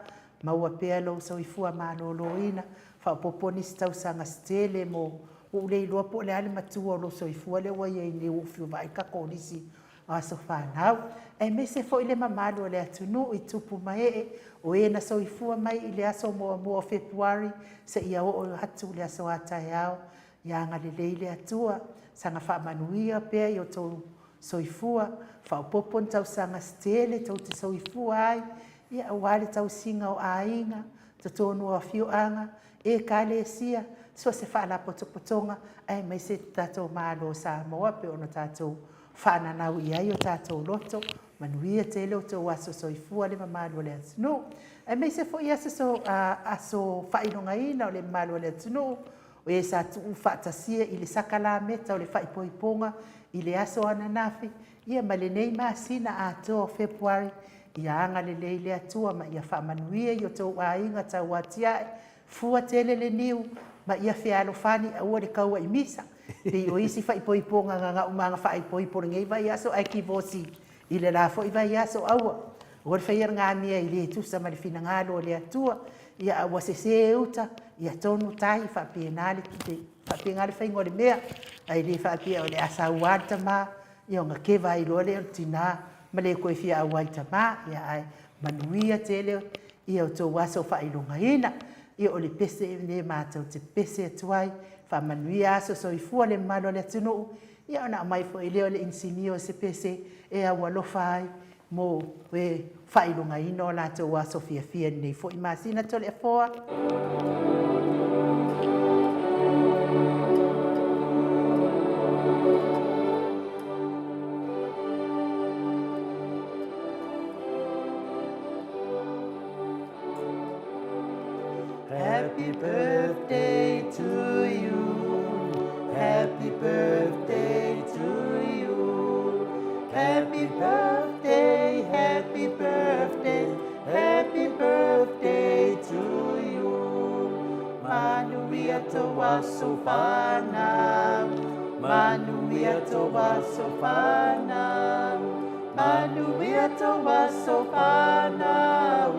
Maua pea lou soifua maloloina, faaopoopo nisi tausaga se tele mo Ua ou le iloa po o le a le matua o lou soifua lea ua i ai nei ua ou fiu vaai ka kolisi o aso fanau, aemaise foi le mamalu o le atunuu i tupu ma ee o e na soifua mai i le aso muamua o Fepuari seia oo atu le aso a taeao. Ia agalelei le Atua, saga faamanuia pea i o tou soifua, faaopoopo ni tausaga se tele tou te soifua ai, ia aua le tausiga o aiga, totonu o afioaga, Ekalesia, so o se faalapotopotoga aemaise le tatou Malo o Samoa pei ona tatou faananau i ai o tatou loto. Manuia tele outou aso soifua le mamalu o le atunuu. Aemaise foi aso, aso faailogaina o le mamalu o le atunuu o e sa tuu faatasia i le sakalameta o le faaipoipoga i le aso ananafi, ia ma lenei masina atoa o Fepuari, ia agalelei le Atua ma ia faamanuia i o tou aiga tauatiae, fua tele le niu, ma ia fealofani aua le kaua i misa, pei o isi faaipoipoga gagaumaga faaipoipo lenei vaiaso ae kivosi i le la foi vaiaso aua aua le faia lena mea e le tusa ma le finagalo o le Atua, ia a ua sese uta, ia tonu tai, faapena le faapena le faiga o le mea, ae le faapea o le a sau lava le tama, ia ona keva ai loa lea o le tina ma le toe fia auai tama, ia ae manuia tele ia outou aso faailogaina. Ia o le pese lenei matou te pese atu ai, faamanuia aso soifua le mamalu o le atunuu, ia ona aumai foi lea o le inisinia o se pese e aualofa ai mo e faailogaina o latou aso fiafia i lenei foi masina Toleafoa. Happy birthday to you Happy birthday to you Happy birthday, happy birthday Happy birthday to you Manuia tou aso fanau Manuia tou aso fanau Manuia tou aso fanau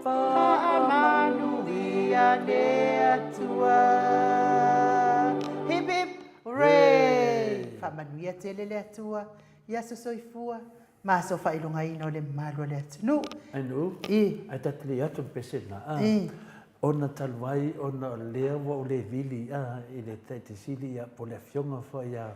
Faamanuia le Atua Hip hip hooray Faamanuia tele le Atua i aso soifua ma aso faailogaina o le mamalu o le atunuu. Ainu, I. Ae ta te le atu le pese lena, a. I. Ona talu ai ona o lea ua ou le vili, a, i le Taitesili, ia, po o le Afioga foi ia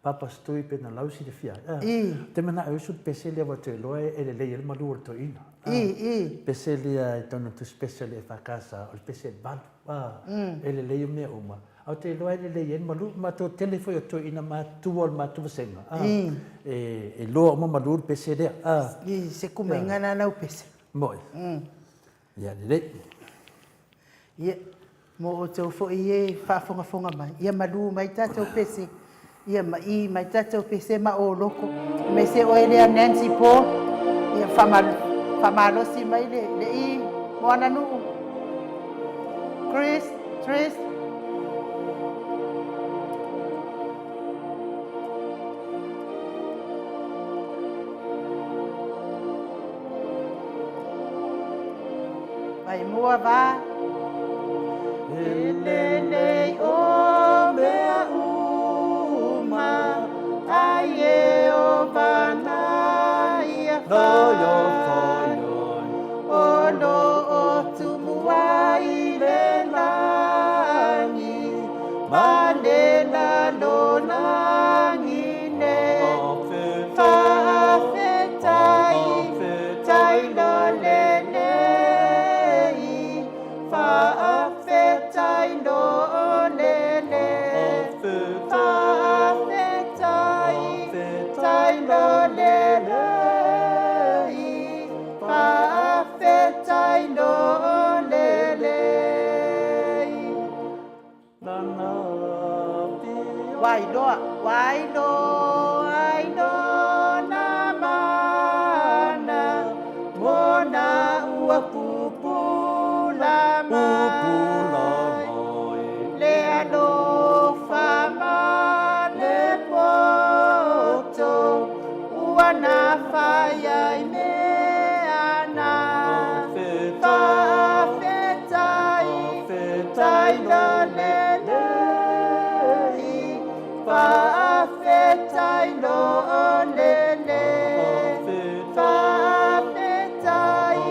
Papa Stui pe na lau silafia ai, a. I. Ou te manao e usu le pese lea aua toe iloa e lelei ai le malu o le toeaina, a. I, i. Pese lea i tonu tusi pese a le EFKS, o le pese valu, a. E lelei o mea uma. Ae ou te iloa e lelei ai le malu. Matou tele foi o toeaina matua o le matou vasega, a. E iloa uma malu le pese lea, a. I, se kumaiga la lau pese. Moi. Ia lelei. Ia, mo outou foi e faafogafoga mai, ia malu mai tatou pese, ia ma'i mai tatou pese ma oloko, aemaise oe lea Nancy Paul, ia Faamalosi mai le le i Moananuu. Chris, Tris. Vai mua va. E lelei o mea uma, a Ieova na ia fai. O lo o tumu ai le lagi, ma le lalolagi nei. Faafetai, tai lo lelei, faafetai lo lelei, faafetai, tai lo lelei, faafetai lo lelei. Wailoa, wailoa ai lona mana, mona ua pupula mai. Le alofa ma le poto, ua nafa ai mea na. Faafetai, tai lo lelei, faafetai lo lelei, faafetai,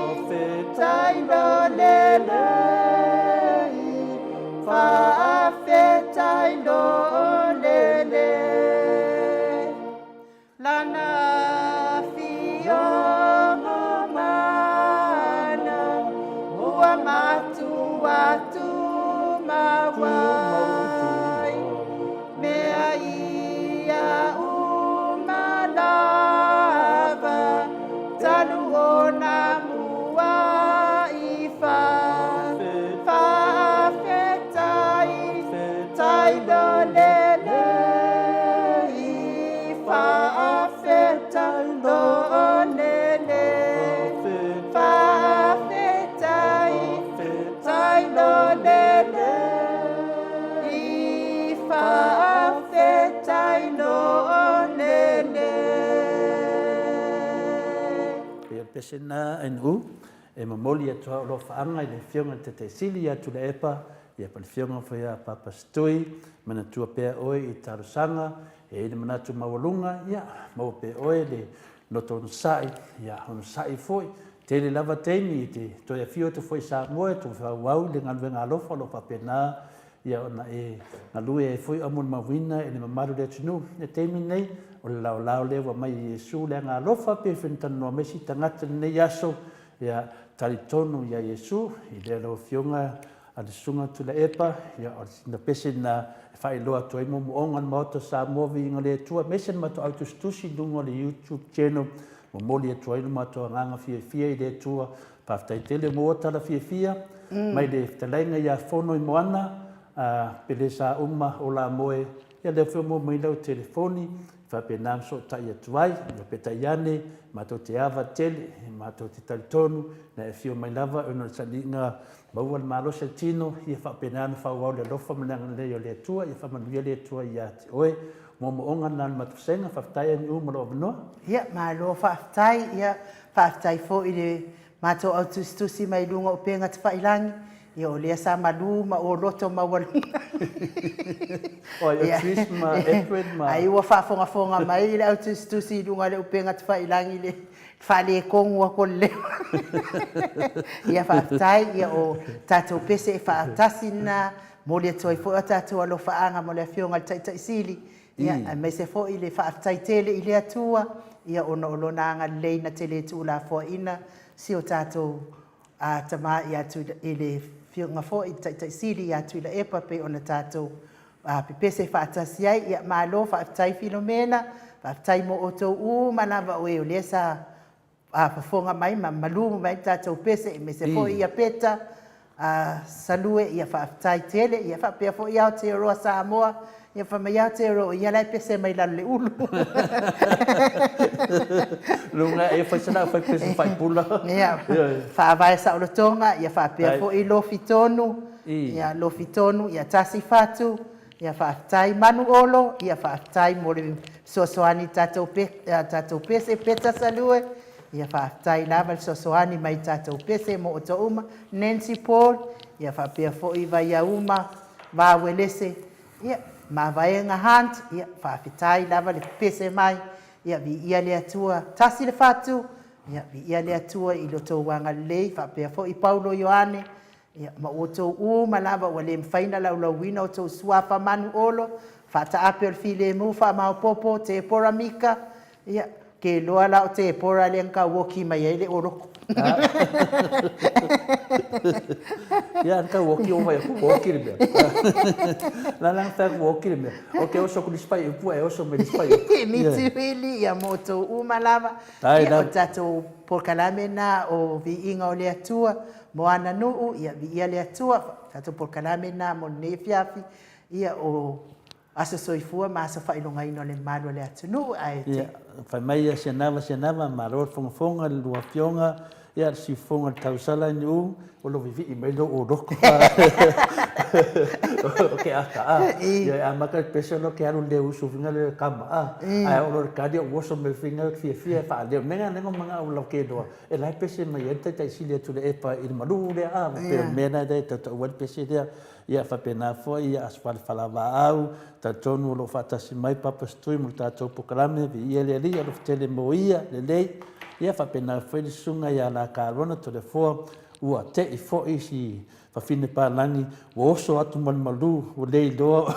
tai lo lelei, faafetai lo lelei. Lana afioga mana ua matua tumau ai, mea ia uma lava, talu ona muai fa. Faafetai, tai lo lelei, faafetai lo lelei, faafetai, tai lo lelei, faafetai lo lelei. Pei o le pese lena NU e momoli atu ai o alofaaga i le Afioga i le Taitaisili ia Tuilaepa, ia po o le Afioga foi ia Papa Setui, manatua pea oe i talosaga, e i ai le manatu maualuga, ia, maua pea oe le loto onosai, ia, onosai foi, tele lava taimi e te toe afio atu foi i Samoa e toe faaauau le galuega alofa o lo o faapena ia ona e galue ai foi o molimauina i le mamalu o le atunuu. I le taimi lenei, o le laolao lea ua aumai e Iesu le aga alofa, pei foi ona talanoa mai si tagata i lenei aso, ia, talitonu ia Iesu, i lea lau Afioga a le Susuga Tuilaepa, ia, o sina pese lena e faailoa atu ai moomooga o le Maota o Samoa, viiga o le Atua, aemaise le matou au tusitusi i luga o le YouTube channel, momoli atu ai lo matou agaga fiafia i le Atua. Faafetai tele mo tala fiafia mai le fetalaiga ia Fonoimoana, a Pelesa uma o la moe, ia lea foi ua maua mai lau telefoni, faapena ona soosootai atu ai. Ia peitai ane, matou te ava tele, matou te talitonu, na e afio mai lava ona o le sailiga maua le malosi o le tino, ia faapena ona faaauau le alofa ma le agalelei o le Atua, ia faamanuia le Atua ia te oe. Moomooga lena o le matou vasega, faafetai NU mo lou avanoa. Ia, malo faafetai. Ia, faafetai foi i le matou au tusitusi mai luga o upega tafailagi, ia o lea sa malu ma oloto maualuga. Oi, o Trish ma Edward ma... Ai ua faafogafoga mai le au tusitusi i luga o le upega tafailagi i le faaletonu atu o le leo. Ia faafetai, ia o tatou pese e faatasi lena, momoli atu ai foi o tatou alofaaga mo le Afioga i le Taitai Sili, ia, aemaise foi le faafetai tele i le Atua, ia ona o Lona agalelei na te le tuulafoaiina si o tatou tama ia Tuila, i le Afioga foi i le Taitai Sili ia Tuilaepa pei ona tatou pepese faatasi ai. Ia, malo faafetai Filomena, faafetai mo outou uma lava o e o lea sa fofoga mai ma malu mai le tatou pese, aemaise foi ia Peta, Salue, ia faafetai tele, ia faapea foi Aotearoa Samoa, ia fai mai Aotearoa o ia la e pese mai lalo le ulu. Luga e fai sana fai pese fai pula. Ia, faavae saolotoga, ia faapea foi lofi tonu, ia lofi tonu, ia tasi fatu, ia faafetai manu olo, ia faafetai mo le fesoasoani i tatou pe, tatou pese Peta Salue, ia faafetai lava le fesoasoani mai i tatou pese mo outou uma, Nancy Paul, ia faapea foi Vaiauma Vauelese, ia Mavaega Hunt, ia faafetai lava le pese mai, Ia viia le Atua, tasi le fatu, ia viia le Atua i lo tou agalelei, faapea foi Paulo Ioane, ia ma outou uma lava ua le mafai ona laulauina outou suafa manu olo, faataape o le filemu faamaopopo, Tepora Mika, ia, ke iloa la o Tepora lea na tauoki mai ai le oloko. Ia, na tauoki o vai aku ua oki le mea. La la na fai aku ua oki le mea. O ke oso aku nisi pai upu ae oso mai nisi pai upu. Miti Wili, ia mo outou uma lava. Ia, o tatou polokalame na o Viiga o le Atua mo ana nuu, ia viia le Atua. Tatou polokalame na mo lenei afiafi, ia o Aso soifua ma aso faailogaina o le mamalu o le atunuu, ae te. Ia, fai mai ia Sianava, Sianava, malo le fogafoga i le lua afioga, ia le siufofoga o le tausala i Niu, o lo vivii mai lou oloko. O ke aka, a, ia e amata le pese ona ke alu le usu finga le kama, a, ae oo loa i le kali ua oso mai finga fiafia e faaleo. Mea na manao lau ke loa, e la e pese mai ai le taitaisili atu le epa i le malu lea, a, pei o le mea lena e tautau ai le pese lea. Ia faapena foi ia Aso Falefalavaau, talitonu o lo o faatasi mai Papa Stui mo le tatou polokalame, viia le Alii, alofa tele mo ia, lelei. Ia faapena foi le susuga ia Lakalona Toleafoa, ua tei foi si fafine palagi, ua oso atu ma le malu, ua le iloa.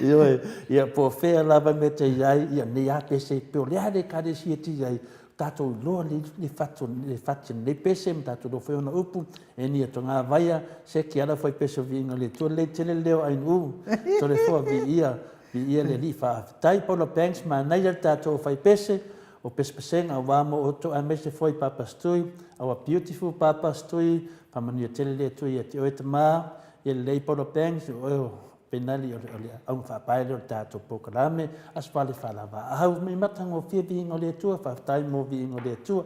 Ioe, ia po o fea lava mea te i ai, ia nei a pese, pe o le a le ekalesia te i ai, tatou iloa le fatu le fati o lenei pese ma tatou iloa foi ona upu e ni atoga vaia se ke ala foi pese o viiga o le Atua lelei tele le leo ainu Toleafoa viia viia le Alii faafetai Paula Banks manaia le tatou fai pese o pesepesega aua mo outou aemaise foi Papa Stui our beautiful Papa Stui faamanuia tele le Atua ia te oe tama ia lelei Paula Banks o oe Penali o le auga faapae lea o le tatou polokalame, Aso Fale Faalavaau, me matagofie viiga o le Atua, faafetai mo viiga o le Atua.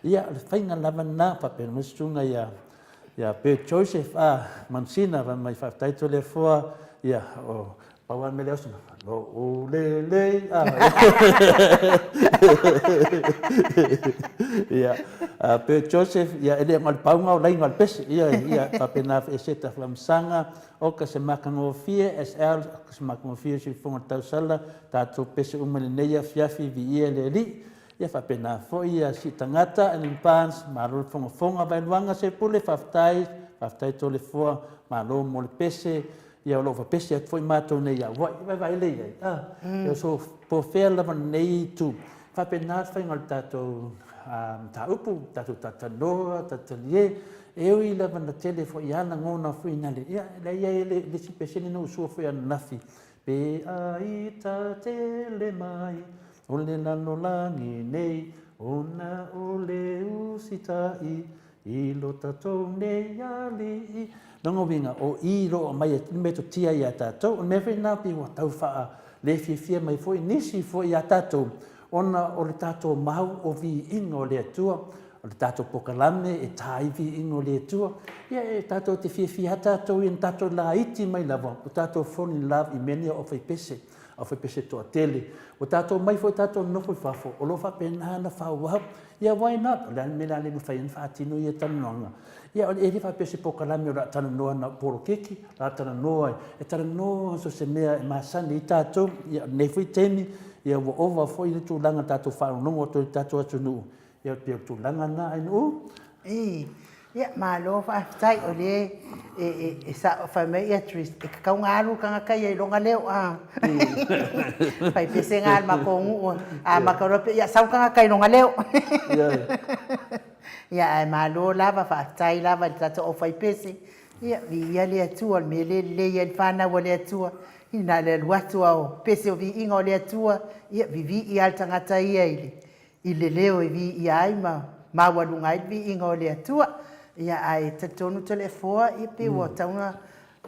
Ia, o le faiga lava lena, faapea mai susuga ia, ia Bert Joseph, a, Mansina, fai mai, faafetai Toleafoa, ia, o, pau lava le mea lea oso, lo'u lelei, a. Ia, Bert Joseph, ia, e le o le pauga o laiga o le pese, ia, ia, faapena foi e Seta Famasaga, Oka se matagofie SL Oka se matagofie Siufofoga o le Tausala tatou pese uma i lenei afiafi viia le Alii ia faapena foi ia sii tagata Ellen Barnes malo le fogafoga Vaeluaga Sepule faafetai faafetai Toleafoa malo mo le pese ia o lo o fapese atu foi matou nei ia ua'i vaevae lea i ai a mm. So po fea lava lenei itu Faapena le faiga o le tatou mataupu, tatou talatalanoa, talatalie, e ui lava na tele foi a lagona foi na le, ia, la i ai le isi pesene na usua foi ananafi, pe a ita tele mai o le lalolagi nei, ona o le usitai I lo tatou nei alii. Lona uiga, o i lo aumai e metotia ia tatou. O le mea foi lena pei ua tau faa le fiafia mai foi nisi foi ia tatou, ona o le tatou mau o viiga o le Atua, o le tatou polokalame e ta ai viiga o le Atua. Ia e tatou te fiafia lava tatou i na tatou laiti mai lava, o tatou fall in love i mea nei o aufaipese, aufaipese toatele. Ua tatou omai foi tatou nonofo i fafo, o lo o faapena ona faaauau. Ia why not? O le a le mea o le a le mafai ai ona faatino ia talanoaga? Ia e le faapea o se polokalame o le a talanoa na o poloketi, o le a talanoa, e talanoa so o se mea e masani ai tatou. Ia o lenei foi taimi, ia ua ova foi le tulaga o le tatou faalogologo atu ai i le tatou atunuu, ia pei o le tulaga lena Ainuu. Ii, Ia, malo faafetai, o lea e sao, fai mai ia Trish, e tatau ona alu le tagata ia i lona leo, a. Fai pesega a le matou nuu, a amata loa, ia sau le tagata i lona leo. Ia, ae malo lava, faafetai lava i le tatou aufaipese, ia, viia le Atua, o le mea lea e lelei ai le fanau a le Atua, ia na o le alu atu lava o pese o viiga o le Atua, ia, vivii lava le tagata ia i le i le leo e viia ai ma maualuga ai le viiga o le Atua. Ia, ae talitonu Toleafoa, ia pei ua tatau ona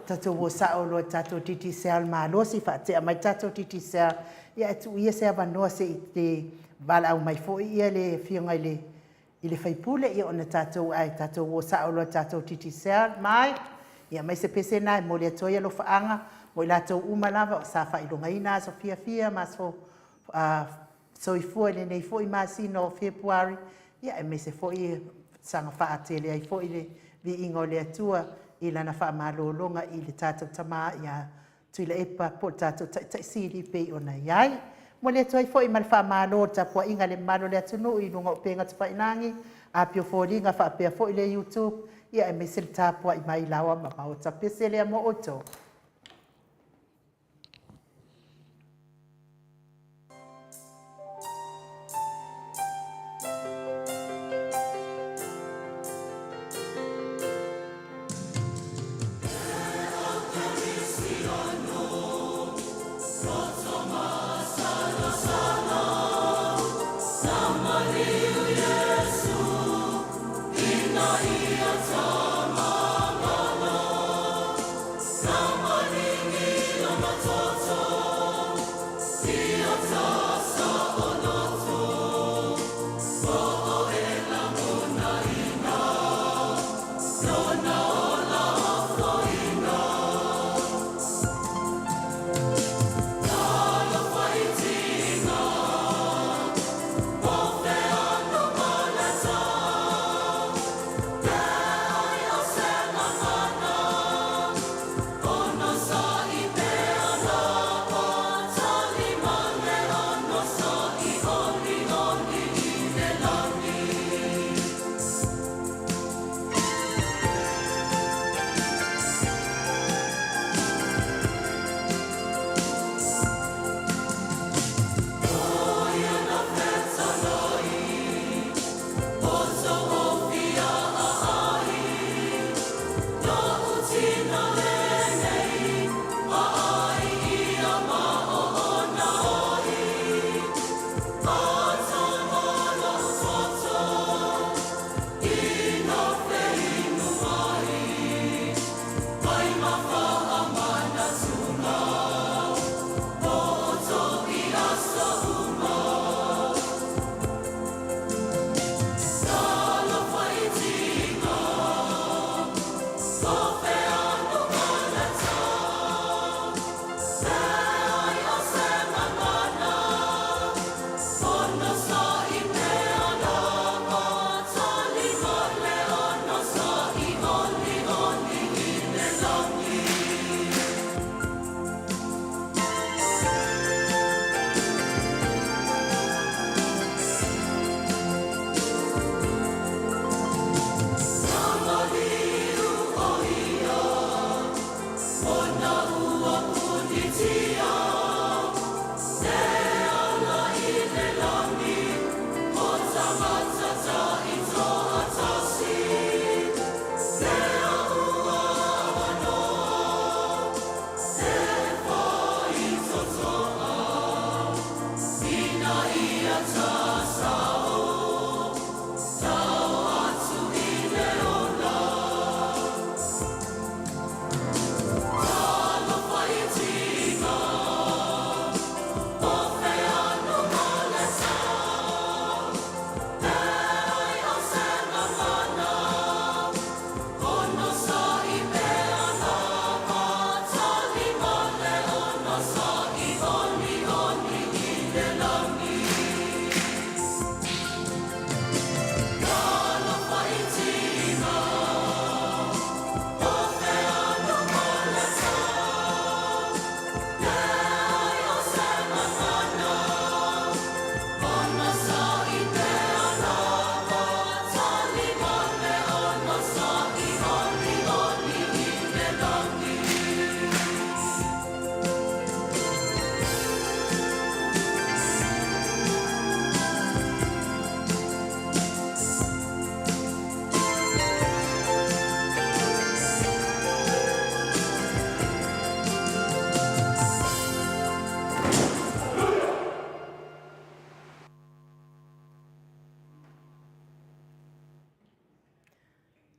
tatou o sao loa i le tatou Digicel malosi, faatea mai le tatou Digicel. Ia ae tuu ia se avanoa se i te valaau mai foi ia le Afioga i le i le sui usufono, ia ona tatou ae tatou o sao loa i le tatou Digicel mai, ia aumai se pese lena e momoli atu ai alofaaga mo i latou uma lava sa faailogaina aso fiafia ma aso soifua i lenei foi masina o Fepuari, ia aemaise foi e saga faatele ai foi le viiga o le Atua i Lana faamalologa i le tatou Tama ia Tuilaepa po o le tatou Taitai Sili e pei ona i ai. Momoli atu ai foi ma le faamalo i le tapuaiga a le mamalu o le atunuu i luga o upega tafailagi, Api o Foliga faapea foi le YouTube, ia aemaise le tapuai mai laoa ma maota pese lea mo outou.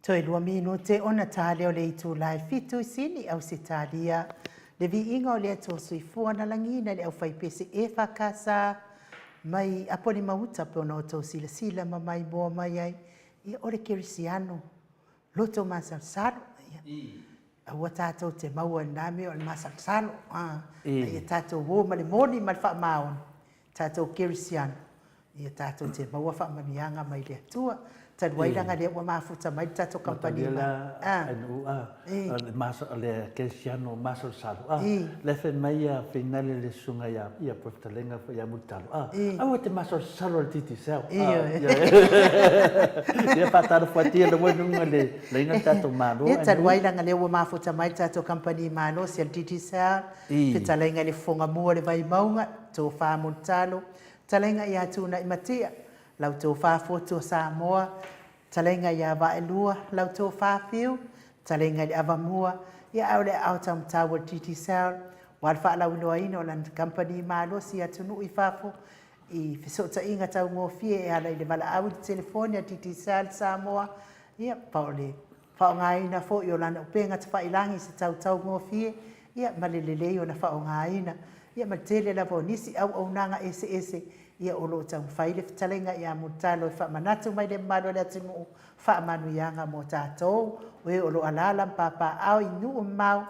Toe 2 minute ona ta lea o le itula e 7 i Sini, Ausetalia. Le viiga o le Atua Soifua na lagiina i le aufaipese EFKS mai Apolima-uta pei ona outou silasila ma maimoa mai ai, ia o le Kerisiano loto masalosalo. Ia, aua tatou te maua i lena mea o le masalosalo, a ia tatou o ma le moni ma le faamaoni, tatou Kerisiano, ia tatou te maua faamanuiaga mai le Atua. Talu ai leaga lea ua mafuta mai le tatou kamupani ma. O le Kerisiano masalosalo, a lea fai mai a Finale le susuga ia ia Profetalega foi ia Mulitalo, a aua e te masalosalo i le Digicel. Ia faatalofa atu ia lau i le laina le tatou Malo. Ia talu ai leaga lea ua mafuta mai le tatou kamupani malosi a le Digicel, fetalaiga i le Fofoga Mua o le Vaimauga, Tofa Mulitalo, Talaiga ia Tuunaimatia, lau tofa Fotu o Samoa, Talaiga ia Vaelua, lau tofa Fiu, Talaiga i le Avamua, ia ae o le aao taumatau o le Digicel, aua le faalauiloaina o lana kamupani malosi i atunuu i fafo i fesootaiga taugofie e ala i le valaau i le telefoni a Digicel Samoa, ia, pa o le faaaogaina foi o lana upega tafailagi i se tau taugofie, ia, ma le lelei ona faaaogaina, ia, ma le tele lava o nisi auaunaga eseese, ia, o lo o taumafai le fetalaiga ia Mulitalo e faamanatu mai le mamalu o le atunuu faamanuiaga mo tatou, o e o lo o alaala ma papaaao i nuu mamao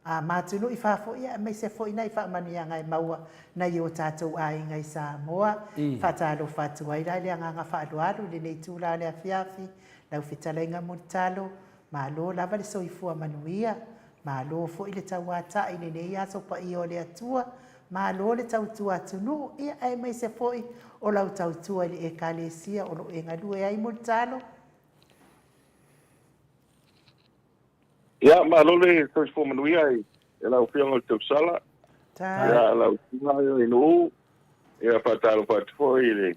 a ma atunuu i fafo, ia, aemaise foi nai faamanuiaga e maua nai o tatou aiga i Samoa. Faatalofa atu ai la i le agaga faaaloalo i lenei itula o le afiafi, lau fetalaiga Mulitalo, malo lava le soifua manuia, malo foi le tauatai i lenei aso paia o le Atua, malo le tautua atunuu, ia, aemaise foi o lau tautua i le Ekalesia o lo o e galue ai Mulitalo. Ia, malo le soifua manuia i lau Afioga i le Tausala. Ia, lau Susuga i Nu'u. Ia, faatalofa atu foi i le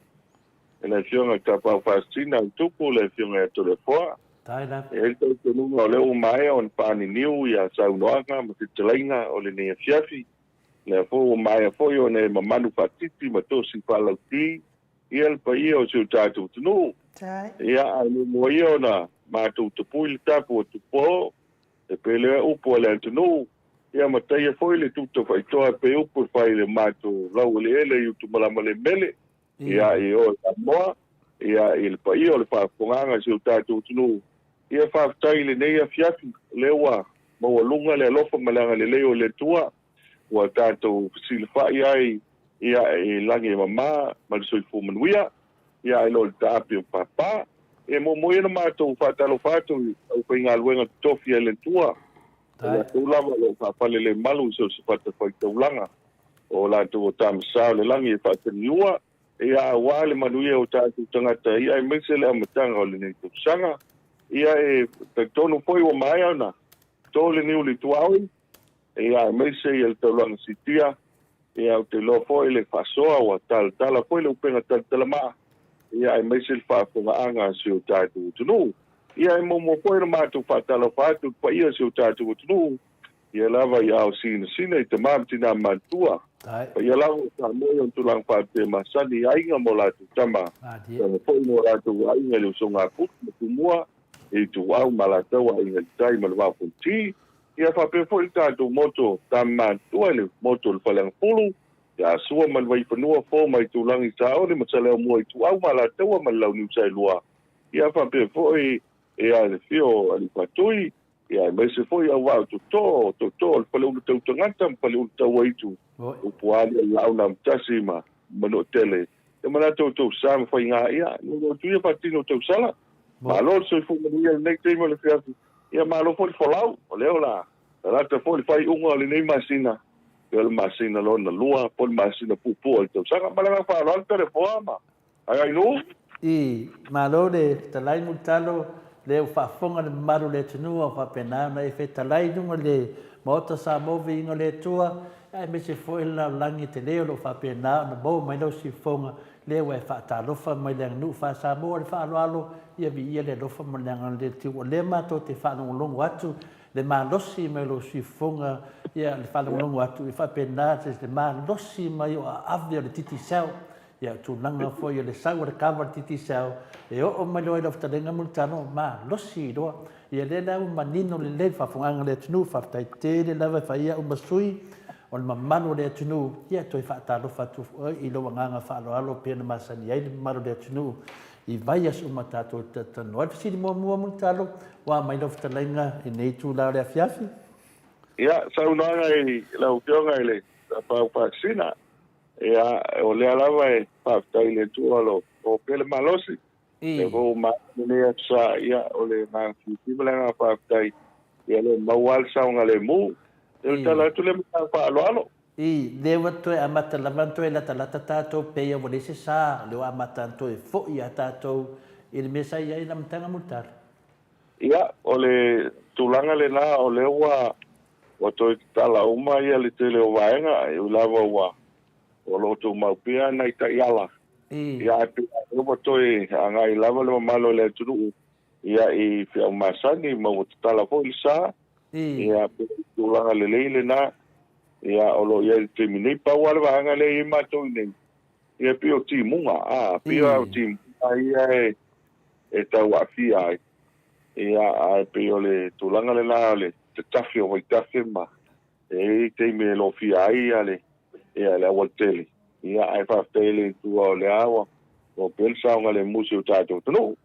i le Afioga i le Tapaau Faasisina o le Tupu, le Afioga ia Toleafoa. E i ai le talitonuga o lea ua maea ona faaniniu ia saunoaga ma fetalaiga o lenei afiafi. Lea foi ua maea foi ona e mamanu faatiti ma tosi faalauti ia le paia o si o tatou atunuu. Ia, ae muamua ia ona matou tapui le tapu o Tupo, e pele upu a le atunuu, ia ma taia foi le tuta faitoa e pei upu e fai i le matou laueleele i Utumalama le mele, ia i o i Samoa, ia i le paia o le faafofogaaga a si o tatou atunuu. Ia faafetai i lenei afiafi, o lea ua maualuga le alofa ma le agalelei o le Atua, ua tatou fesilafai ai ia i lagi e mama ma le soifua manuia, ia ae lo le taape o papa. E muamua ia ona matou faatalofa atu i aufaigaluega totofi a le Atua, o latou lava o lo o faafalelemalu i so o se fatafaitaulaga, o latou o Tama Sa o le lagi e faataniua, ia aua le manuia o tatou tagata, ia aemaise le amataga o lenei tausaga. Ia e talitonu foi ua maea ona to le niu i le tuaoi, Ia aemaise ia le taulaga siitia, ia ou te iloa foi le faasoa ua talatala foi le upega talatalamaa, ia aemaise le faafofogaaga a si o tatou atunuu. Ia e muamua foi ona matou faatalofa atu i le paia o si o tatou atunuu, ia lava i ao sinasina i tama ma tina matutua, paia lava o Samoa i ona tulaga faapea masani i aiga ma o latou tama, tama foi ma o latou aiga i le usoga a Putu ma Tumua, i Ituau ma Alataua, Aiga i le Tai ma le Vaa o Fonoti. Ia faapea foi le tatou moto Tamamatutua i le moto o le Faleagafulu, ia Sua ma le Vaifanua, Fo ma Aitulagi, Saole ma Saleaaumua, Ituau ma Alataua ma le Launiu Saelua, ia faapea foi ia le afio o Alii Faatui, ia aemaise foi auvaa o Toto, Toto o le Faleulu Tautagata ma Faleulu Tauaitu, Upuali o le Laau na Amotasi ma Manuatele. Ia manatu outou sa ma faiga, ia nonofo atu ia faatino tausala. Malo le soifua manuia i lenei taimi o le afiafi. Ia malo foi le folau, o lea o le a lalata foi le faaiuga o lenei masina, pei o le masina lona lua po o le masina puupuu o le tausaga. Ma le agaga faaaloalo Toleafoa ma Aiainuu. I malo le fetalai Mulitalo, lea ua faafofoga le mamalu o le atunuu a o faapena ona e fetalai i luga o le Maota Samoa Viiga o le Atua, aemaise foi le lalolagi tele o lo o faapena ona maua mai lau siufofoga Lea ua e faatalofa mai le aganuu faa-Samoa le faaaloalo, ia viia le alofa ma le agalelei o le Tiu. O lea matou te faalogologo atu le malosi mai o lou siufofoga, ia le faalogologo atu e faapena le malosi mai o aave o le Digicel, ia o tulaga foi o le sau o le kava o le Digicel, e oo mai loa i lau fetalaiga Mulitalo, malosi loa. Ia lea la ua manino lelei le faafofogaaga a le atunuu, faafetai tele lava e fai au ma sui o le mamalu o le atunuu, ia e toe faatalofa atu foi i lou agaga faaaloalo pei ona masani ai le mamalu o le atunuu i vaiaso uma tatou te talanoa ai. Le fesili muamua Mulitalo, ua a mai lau fetalaiga i lenei itula o le afiafi? Ia, saunoaga i lau Afioga i le Tapaau Faasisina, ia, o lea lava e faafetai i le Atua o lo o pea le malosi. Lea foi ua maea lenei aso sa, ia, o le agaga fiafia ma le agaga faafetai, ia, o lea ua maua lava le saogalemu. Ia, o le tala atu lea ma le agaga faaaloalo. I, lea ua toe amata lava ona toe latalata tatou pei ua leai se sa, lea ua amata ona toe foi a tatou i le mea sa i ai i le amataga Mulitalo. Ia, o le tulaga lena o lea ua ua toe tatala uma ia le tele o vaega, e ui lava ua o lo o tumau pea nai taiala, ia ae pei lava ua toe agai lava le mamalu o le atunuu ia i feau masani ma ua tatala foi le sa, ia pei o le tulaga lelei lena ia o lo o i ai i le taimi nei. Pau lava le vaega lea e i ai matou i inei, ia pei o timuga, a, pei o timuga ia e e tau aafia ai. Ia, ae pei o le tulaga lena o le tatafi o vaitafe ma e i ai taimi e lofia ai ia le, ia le aualatele. Ia, ae faafetai i le Atua o lea ua maua pea le saogalemu i si o tatou atunuu.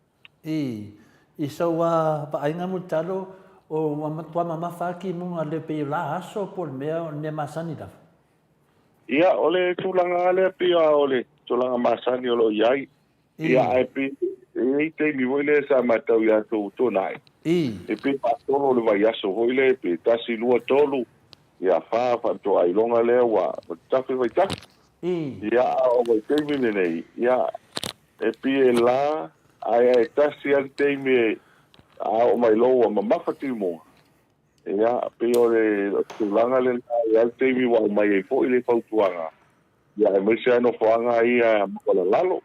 I, i sou vaaiga Mulitalo, ua matua mamafa lava timuga lea pei o la aso po o le mea, o le mea masani lava. Ia, o le tulaga lava lea pei o le tulaga masani o lo o i ai. Ia, ae pei e i ai taimi foi lea sa matau ia tou tuanai, e pei faatolu o le vaiaso foi lea, pe tasi, lua, tolu, ia fa faatoa iloga lea ua tafe vaitafe. Ia, a o vaitaimi lenei, ia, e pei e la, ae ae tasi lava le taimi e, a oo mai loa ua mamafa timuga, Ia, pei o le tulaga lena, e i ai le taimi ua aumai ai foi le fautuaga, ia, aemaise lava nofoaga ia maualalalo,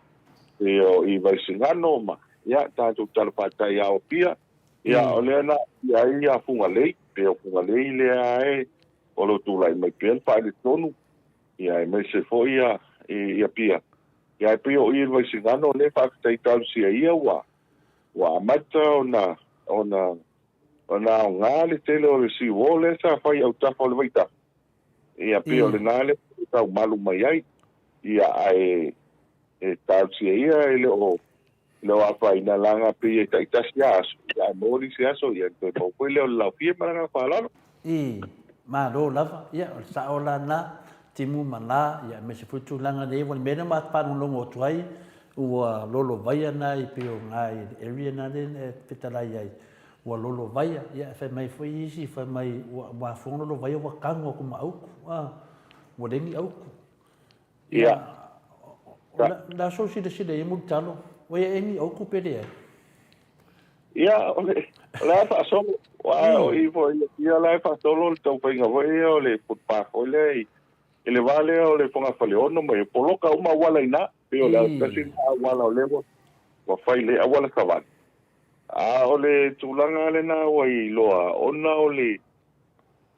pei o i Vaisigano ma, ia, tatou tala faataiao ia Apia. Ia, o lea na aafia ai ia Fugalei, pei o Fugalei lea e o lo o tulai mai pea le faaletonu, ia, aemaise foi ia i Apia. Ia, ae pei o i i le Vaisigano lea e faafetai talosia ia ua, ua amata ona, ona Ona aoga le tele o le seawall lea sa fai i autafa o le vaitafe, ia pei o lena lea e tau malu mai ai. Ia ae e talosia ia e le o le o afaina leaga pei e taitasi lava aso, ia ae maua nisi aso ia ona toe maua foi lea o le laofie ma le agaga faaaloalo. I, malo lava, ia o le sao la na, timu ma la, ia aemaise foi tulaga nei, ua le mea lea ma faalogologo atu ai, Ua lolovaia na i pei o na i le area na lea e fetalai ai, ua lolovaia, ia e fai mai foi isi, fai mai ua afua ona lolovaia ua tanu atu ma autu, a, ua leai ni autu. Ia, o le a sou silasila i ai Mulitalo, ua i ai ni autu pe leai? Ia, o le, o le a faasolo, aua o i foi ia la e faasolo le taumafaiga foi ia o le footpath foi lea i, i le va lea o le fogafaleono ma ia poloka uma auala i ina. Pei o le tasi lena auala o lea ua fai le auala savali. A o le tulaga lena ua iloa ona o le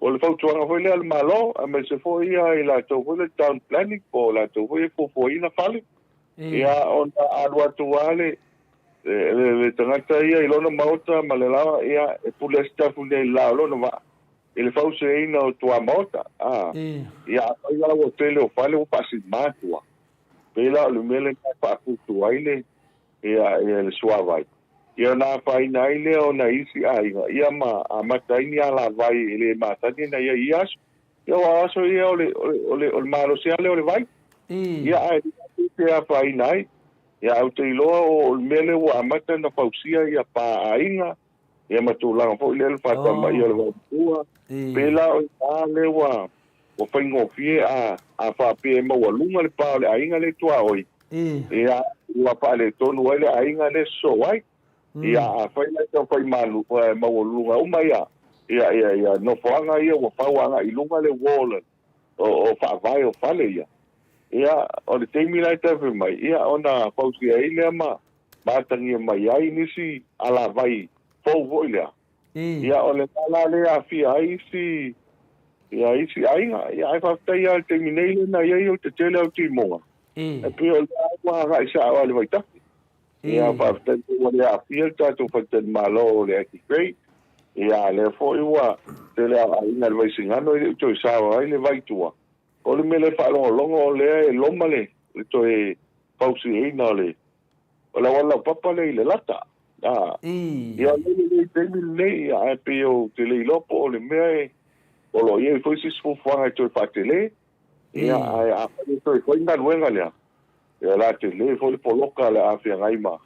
o le fautuaga foi lea a le Malo aemaise foi ia i latou foi le town planning po o latou foi e fuafuaina fale. Ia ona alu atu lava le le tagata ia i lona maota ma le laoa, ia e pule ai se tafu nei i le la o lona vaa i le fausiaina o tuamaota. Ia afai la ua tele o fale ua faasima tua. Pei la o le mea lena e faatutu ai le, ia, ia le suavai, ia ona afaina ai lea o nai isi aiga, ia ma amata ai ni alavai e le masani ona i ai i ia aso. Ia aua o aso ia o le, o le, o le, o le malosi lava lea o le vai. Ia ae le te afaina ai. Ia ae ou te iloa o le mea lea ua amata ona fausia ia pa aiga, ia ma tulaga foi lea le faatamaia o le vaomatua. Pei la o i ina lea ua Ua faigofie a, a faapea e maualuga le pa o le aiga lea i tuaoi, ia, ua faaletonu ai le aiga lea e sosoo ai. Ia, afai la e taumafai malu, maualuluga uma ia, ia, ia, ia nofoaga ia ua fau agai i luga le wall o, o faavae o fale ia, ia, o le taimi la e taumafai mai, ia, ona fausia ai lea ma, ma atagia mai ai nisi alavai fou foi lea. Ia, o le mea la lea e aafia ai isi, ia, isi aiga. Ia, ae faafetai lava i le taimi nei lea na i ai o le tetele lava o timoga, e pei o lea ua agai sao lava i le vaitafe. Ia, faafetai foi ua le aafia le tatou faletalimalo o le Aggie Grey. Ia, a lea foi ua tele a aiga i le Vaisigano e le i toe sao ai le vai i tua. O le mea lea e faalogologo o lea e loma le toe fausiaina o le o le auala laupapa lea i Lelata. A, ia o lea e lelei i le taimi lenei, ia, ae pei ou te le iloa po o le mea e o lo o i ai foi se isi fuafuaga e toe faatele. Ia, ae afai e toe fai le galuega lea, ia o le a tele foi le poloka o le a feagai ma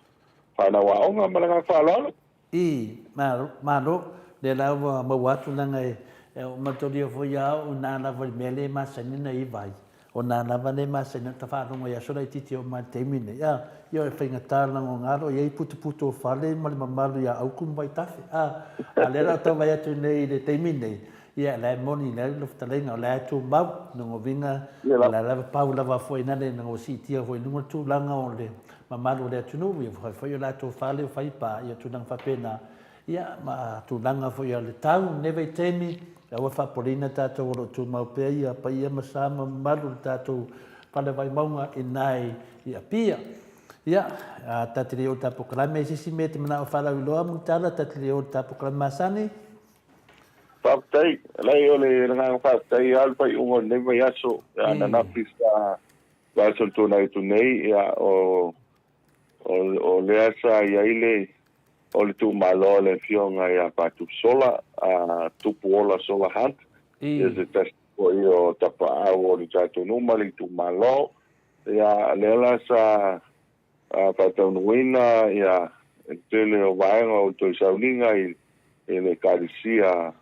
fanau aoga. Ma le agaga faaaloalo. I, malo, malo, lea la ua maua atu leaga e, e mataulia foi ia au ina lava i le mea lea e masani ona i vai, o na lava lea e masani ona faalogo i aso laitiiti e oo mai i le taimi lenei, a, ia o le faigata o le lagogalo, e i ai putuputu o fale ma le mamalu ia Auku ma Vaitafe, a, a o lea la ou tau vaai atu nei i le taimi lenei, ia o la e moni lea lau fetalaiga, o la e tumau, lona uiga, o la e lava pau lava foi nale ina ua siitia foi i luga le tulaga o le mamalu o le atunuu, ia fai foi o latou fale o faipa, ia tulaga faapena, ia ma tulaga foi o le tau i lenei vaitaimi, aua faapoleina tatou o lo o tumau pea ia paia ma sa ma mamalu o le tatou fale vaimauga i na i Apia. Ia, a ta te le o ta polokalame, se isi mea e te manao faalauiloa, Mulitalo, ta te le o ta polokalame masani? Faafetai. Leai, o le agaga faafetai lava le faaiuga o lenei vaiaso, ananafi sa vaiaso le tuanai atu nei, ia, o, o, o lea sa i ai le, o le tuumalo a le Afioga ia Patusola, a Tupuola Sola Hunt, ia se tasi foi o tapaau o le tatou nuu ma le itumalo. Ia, lea la sa faataunuuina ia le tele o vaega o le toe sauniga i, i le Ekalesia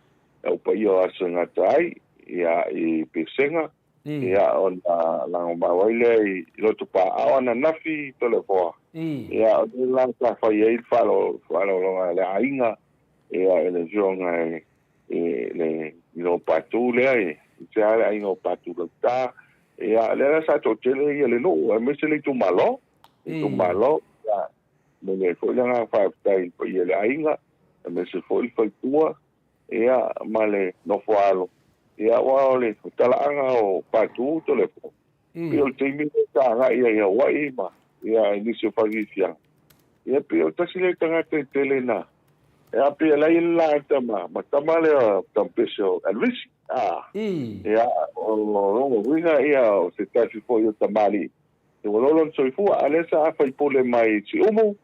Au Paia o Aso e Gata ai, ia, i Pesega. Ia, ona lagomau ai lea i Lotopaao ananafi Toleafoa. Ia, o lea la sa fai ai le faaaloaloga a le aiga, ia, i le afioga i le Ilo Patu lea, i se a le aiga o Patu Lauta. Ia, lea la sa toatele ia le nuu, aemaise le itumalo. Itumalo, ia, momoli ai foi le agaga faafetai i le paia o le aiga, aemaise foi le faletua, ia, ma le nofo alo, ia, aua o le talaaga o Patu Tolepo, pei o le taimi lea sa agai ai i Hawaii ma, ia, i nisi o faafiafiaga, ia, pei o tasi lea tagata e tele na, ia, pei o la e i ai le la ma, ma tama lea tampese o Elvisi, a, ia, o lona uiga, ia, o se tasi foi o tamalii, ua loa lona soifua, a o lea sa faipule mai i Siumu,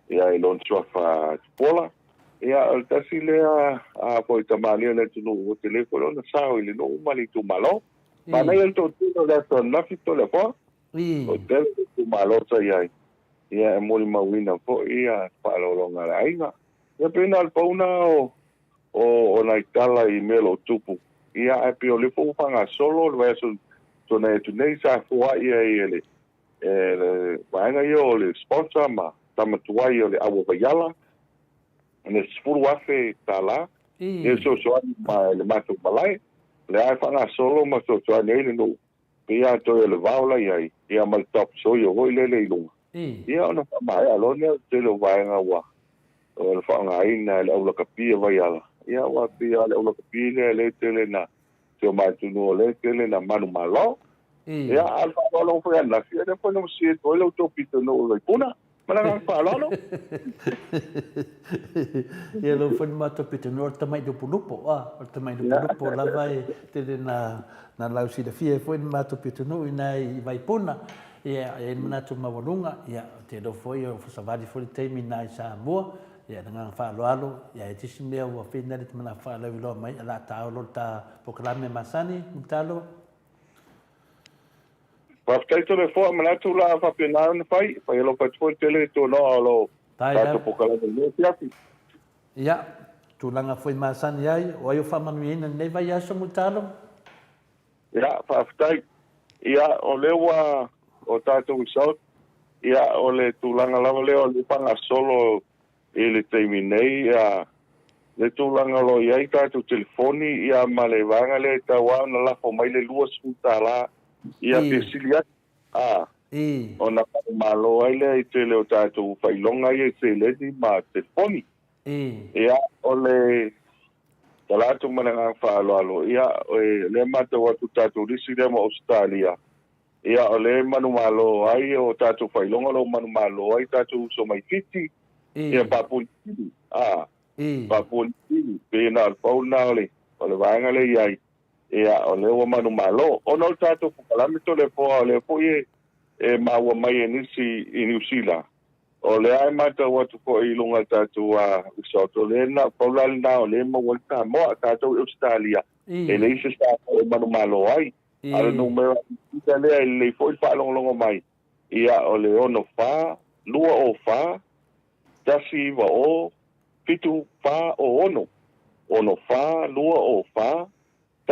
ia, i lona suafa Tupuola. Ia, o le tasi lea foi tamalii o le atunuu ua tele foi lona sao i le nuu ma le itumalo. Manaia le toatele o le aso ananafi Toleafoa, toatele le itumalo sa i ai, ia e molimauina foi ia faaaloaloga a le aiga. Ia pei na o le pau na o o nai tala i mea o lo o tupu, ia ae pei o lea foi ua faagasolo le vaiaso tuanai atu nei sa foai ai e le le vaega ia o le sponsor ma tama tuai o le Aua Vaiala, le $10,000 ia fesoasoani mai le matou malae, lea e faagasolo ma fesoasoani ai le nuu, pei lava toe o le vao la i ai, ia ma le top soil foi lele i luga. Ia ona faamaea loa lea o le tele o vaega ua o le faaaogaina e le aulakapia Vaiala, ia aua pei lava o le aulakapi lea lea e tele na si o matou nuu o lea e tele na manumalo. Ia, a o le faaaloalo foi ananafi, ia lea foi na masie atu ai lo outou pitonuu i Vaipuna. Ma le agaga faaaloalo. Ia lou foi le matou pitonuu o le tamai lupolupo, a, o le tamai lupolupo lava e tele na, na lausilafia ai foi le matou pitonuu i ina i Vaipuna. Ia, e i ai le manatu maualuga, ia, ou te iloa foi o savali foi le taimi i ina i Samoa. Ia, le agaga faaaloalo, ia, e tisi mea ua fina le mana faalauiloa mai, a la ta olo le ta polokalame masani, Mulitalo. Faafetai Toleafoa, manatu la faapena ona fai, fai alofa atu foi le tele tuanoa o lo tatou polokalame i lenei afiafi. Ia, tulaga foi masani ai, o ai o faamanuiaina i lenei vaiaso Mulitalo? Ia, faafetai. Ia, o lea ua o tatou result, ia, o le tulaga lava lea o lea e faagasolo i le taimi nei, ia, le tulaga o lo o i ai tatou telefoni, ia, ma le vaega lea e tatau lava ona lafo mai le $20, ia, pe sili atu, a, ona faamalo ai lea i tele o tatou failoga ia i seleni ma telefoni. Ia, o le Tala atu ma le agaga faaaloalo, ia, o lea e matau atu i tatou lisi lea ma Ausetalia, ia, o lea e manumalo ai o tatou faailoga o lo o manumalo ai tatou uso mai Fiti, ia, Papua New Guinea, a. Papua Niu Kini, pei na o le pau lena o le o le vaega lea i ai, ia, o lea ua manumalo. Ona o le tatou polokalame Toleafoa, o lea foi e e maua mai e nisi i Niu Sila, o lea e matau atu foi i luga o le tatou resort, o lea na pau la lena o lea e maua ai le Samoa. Tatou i Ausetalia, e leai se Samoa e manumalo ai. A o le numera Niu Sila lea e lelei foi le faalogologo mai, ia, o le 64 204 190 7 4 0 6 6 4 2 0 4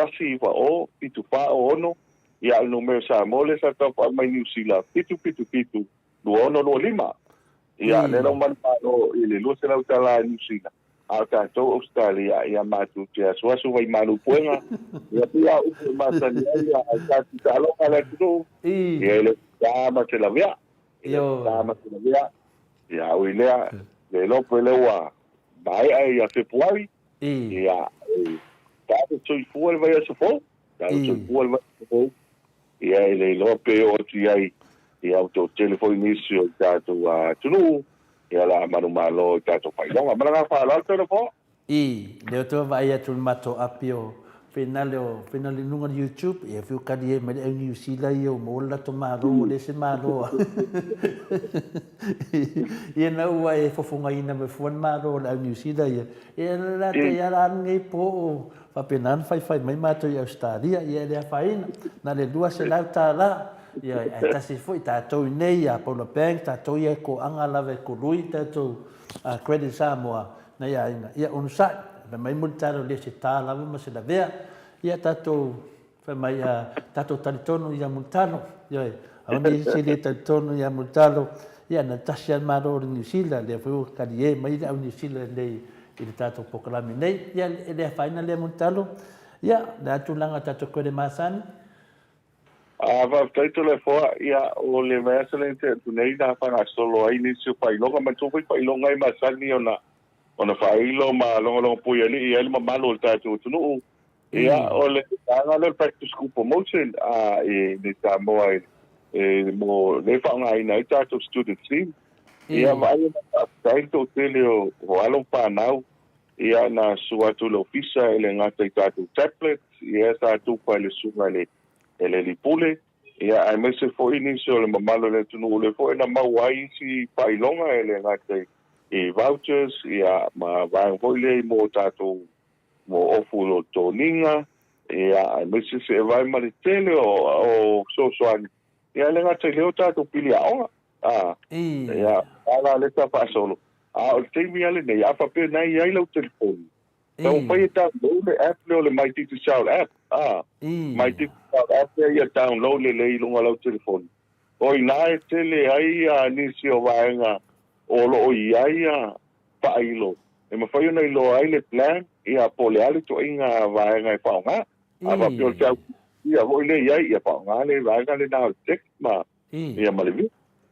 1 9 0 7 4 0 6, ia a o le numera Samoa lea sa tau mai Niu Sila, 7 7 7 2 6 2 5. Ia, lea la ua manumalo i le $200 i Niu Sila, a o tatou Ausetalia, ia matou te asuasu vaimalu puega, ia pei a upu e masani ai a tatou taaloga a le atunuu, ia e le ta ma se lavea. Ia ta ma se lavea. Ia ui lea, le iloa pe lea ua maea ia Fepuari, ia e tatou soifua le vaiaso fou, tatou soifua le vaiaso fou, ia e le iloa pe oo atu i ai, ia ua toatele foi nisi o le tatou atunuu, ia o le a manumalo i tatou faailoga. Ma le agaga faaaloalo Toleafoa. I lea ou te vaavaai atu i le matou api o Finale o Finale i luga o le YouTube, ia fiu kali ai mai le au Niu Sila ia ua maua le latou malo ua leai se malo a. Ia na ua e fofogaina mai fua le malo o le au Niu Sila ia. Ia la la te ala alu nei po o faapena ona faifai mai matou i Ausetalia, ia e le afaina, na o le $200. Ia ae tasi foi tatou i nei ia Paula Banks, tatou ia e toaga lava e kului tatou Credit Samoa, Nai aiga, ia onosai, fai mai Mulitalo le se ta lava ma se lavea. Ia tatou, fai mai, a, tatou talitonu ia Mulitalo. Ioe, aua ne i se le talitonu ia Mulitalo. Ia, na tasi lava le Malo o le Niu Sila, lea foi ua talie mai le au Niu Sila nei i le tatou polokalame nei. Ia, e le afaina lea Mulitalo. Ia, le a tulaga o tatou koe le masani? A faafetai Toleafoa, ia o le vaiaso lea na tea atu nei na faagasolo ai nisi o faailoga, manatua foi faailoga e masani ona ona faailo ma logologo puialii ai le mamalu o le tatou atunuu. Ia o le vaega lea o le Back to School Promotion a i i Samoa e mo lea e faaaogaina ai tatou student scheme. Ia vaai ona faafetai le toatele o alo ma fanau Ia, na sua atu i le ofisa e le gata i tatou tablets, ia sa tufa i le susuga i le i le alii pule, ia aemaise foi nisi o le mamalu o le atunuu lea foi na maua ai isi faailoga e le gata i vouchers, ia ma vaega foi lea mo tatou mo ofu o toniga, ia aemaise se vae ma le tele o o fesoasoani, ia e le gata i lea o tatou pili aoga. A, ia, a la lea sa faasolo. A o le taimi lava lenei, a faapea na i ai lau telefoni, taumafai e download le app lea o le My Digicel app. A, My Digicel app lea ia download lelei i luga o lau telefoni. O i ina e tele ai nisi o vaega o lo o i ai faailo e mafai ona iloa ai le plan, ia, po o le a le ituaiga vaega e faaaoga. A faapea o le feau ia foi lea i ai, ia faaaoga le vaega lena o le text ma ia ma le vili.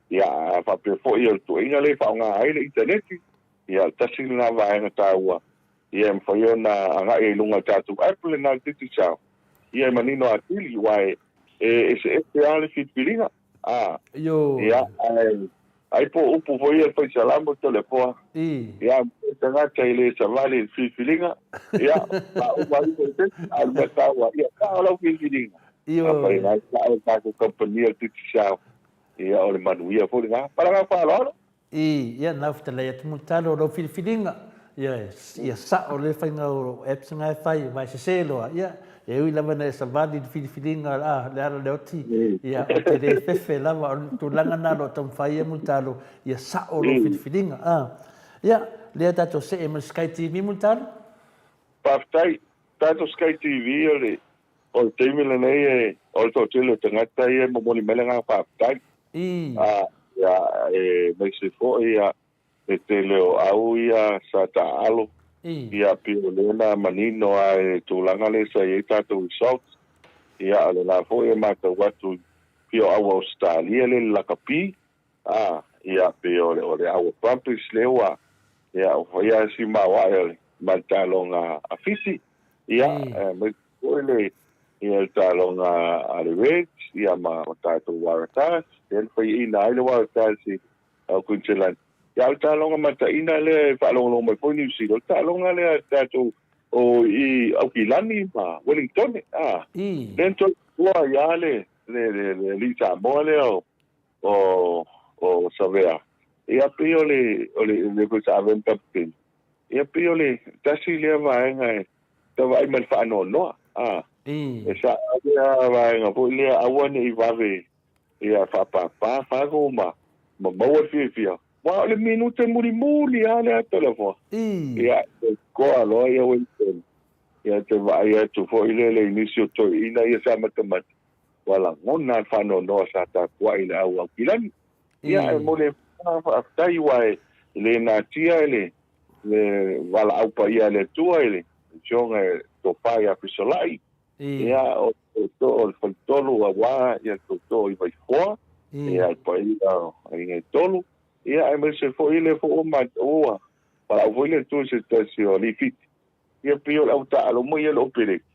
Ia, a faapea foi o le tuuaiga lea e faaaoga ai le initaneti, ia, o le tasi lena vaega taua, ia, e mafai ona agai ai i luga o le tatou app lena le Digicel, ia, e manino atili, aua e eseese lava le filifiliga, a, ia, ae, ai po o upu foi ia le fai Salamo Toleafoa, ia, le tagata e le savali i le filifiliga, ia, faauma ai foi se isi, a o le mea taua, ia sao lau filifiliga. Afai la e sao le tatou kamupani o le Digicel, ia o le manuia foi lena. Ma le agaga faaaloalo. I, ia, nau fetalai atu Mulitalo o lau filifiliga, ia, ia sao le faiga o apps nga e fai, vai sese loa, ia, e ui lava ina e savali le filifiliga, a, le ala le oti, ia, ou te le fefe lava, o le tulaga na o lo o taumafai ai Mulitalo, ia sao lou filifiliga, a. Ia, lea tatou see ma le Sky TV Mulitalo. Faafetai. Tatou Sky TV o le O le taimi lenei e, o le toatele o tagata ia e momoli mai le agaga faafetai. A, ia, e maise foi ia le tele o au ia sa taaalo, ia pei o lea na manino lava i le tulaga lea sa i ai tatou results. Ia, o lena foi e matau atu i pei o au Ausetalia lea i le lakapi, a, ia, pei o le, o le au Brumbies lea ua, ia, ua fai lava si maoae o le, ma le taaloga a Fiti. Ia, aemaise foi le, ia, le taaloga a le Reds, ia, ma, ma tatou Waratahs, lea na faiaina ai le Waratahs i Queensland. Ia, o le taaloga mataina lea e faalogologo mai foi Niu Sila, o le taaloga lea a le tatou o i Aukilani ma Welingtone, a. Lea na toe tua ai lava le, le, le, le alii Samoa lea o, o, o Savea. Ia, pei o le, o le, le foi sa ave ai ma kapeteni. Ia, pei o le tasi lea vaega e tau vaai ma le faanoanoa, a. E sa lea vaega foi lea, aua ne i vave ia faapapa Fargo ma ma maua le fiafia. Aua o le minute mulimuli lava lea Toleafoa. Ia e koa loa ia Wellington. Ia te vaai atu foi lele i nisi o toeaiina ia sa matamata, ua lagona le faanoanoa sa tapuai i le au Aukilani. Ia e momoli ai foi le faafetai aua e le natia le le valaau paia a le Atua i le Afioga i le Tofa ia Fesolai. Ia, o le tootoo o le faletolu aua ia le tootoo i Vaifoa, ia le paia o aiga e tolu, ia aemaise foi le foi ua matou ua valaau foi le Atua i se tasi o alii Fiti. Ia pei o le au taalo uma ia o le opereti.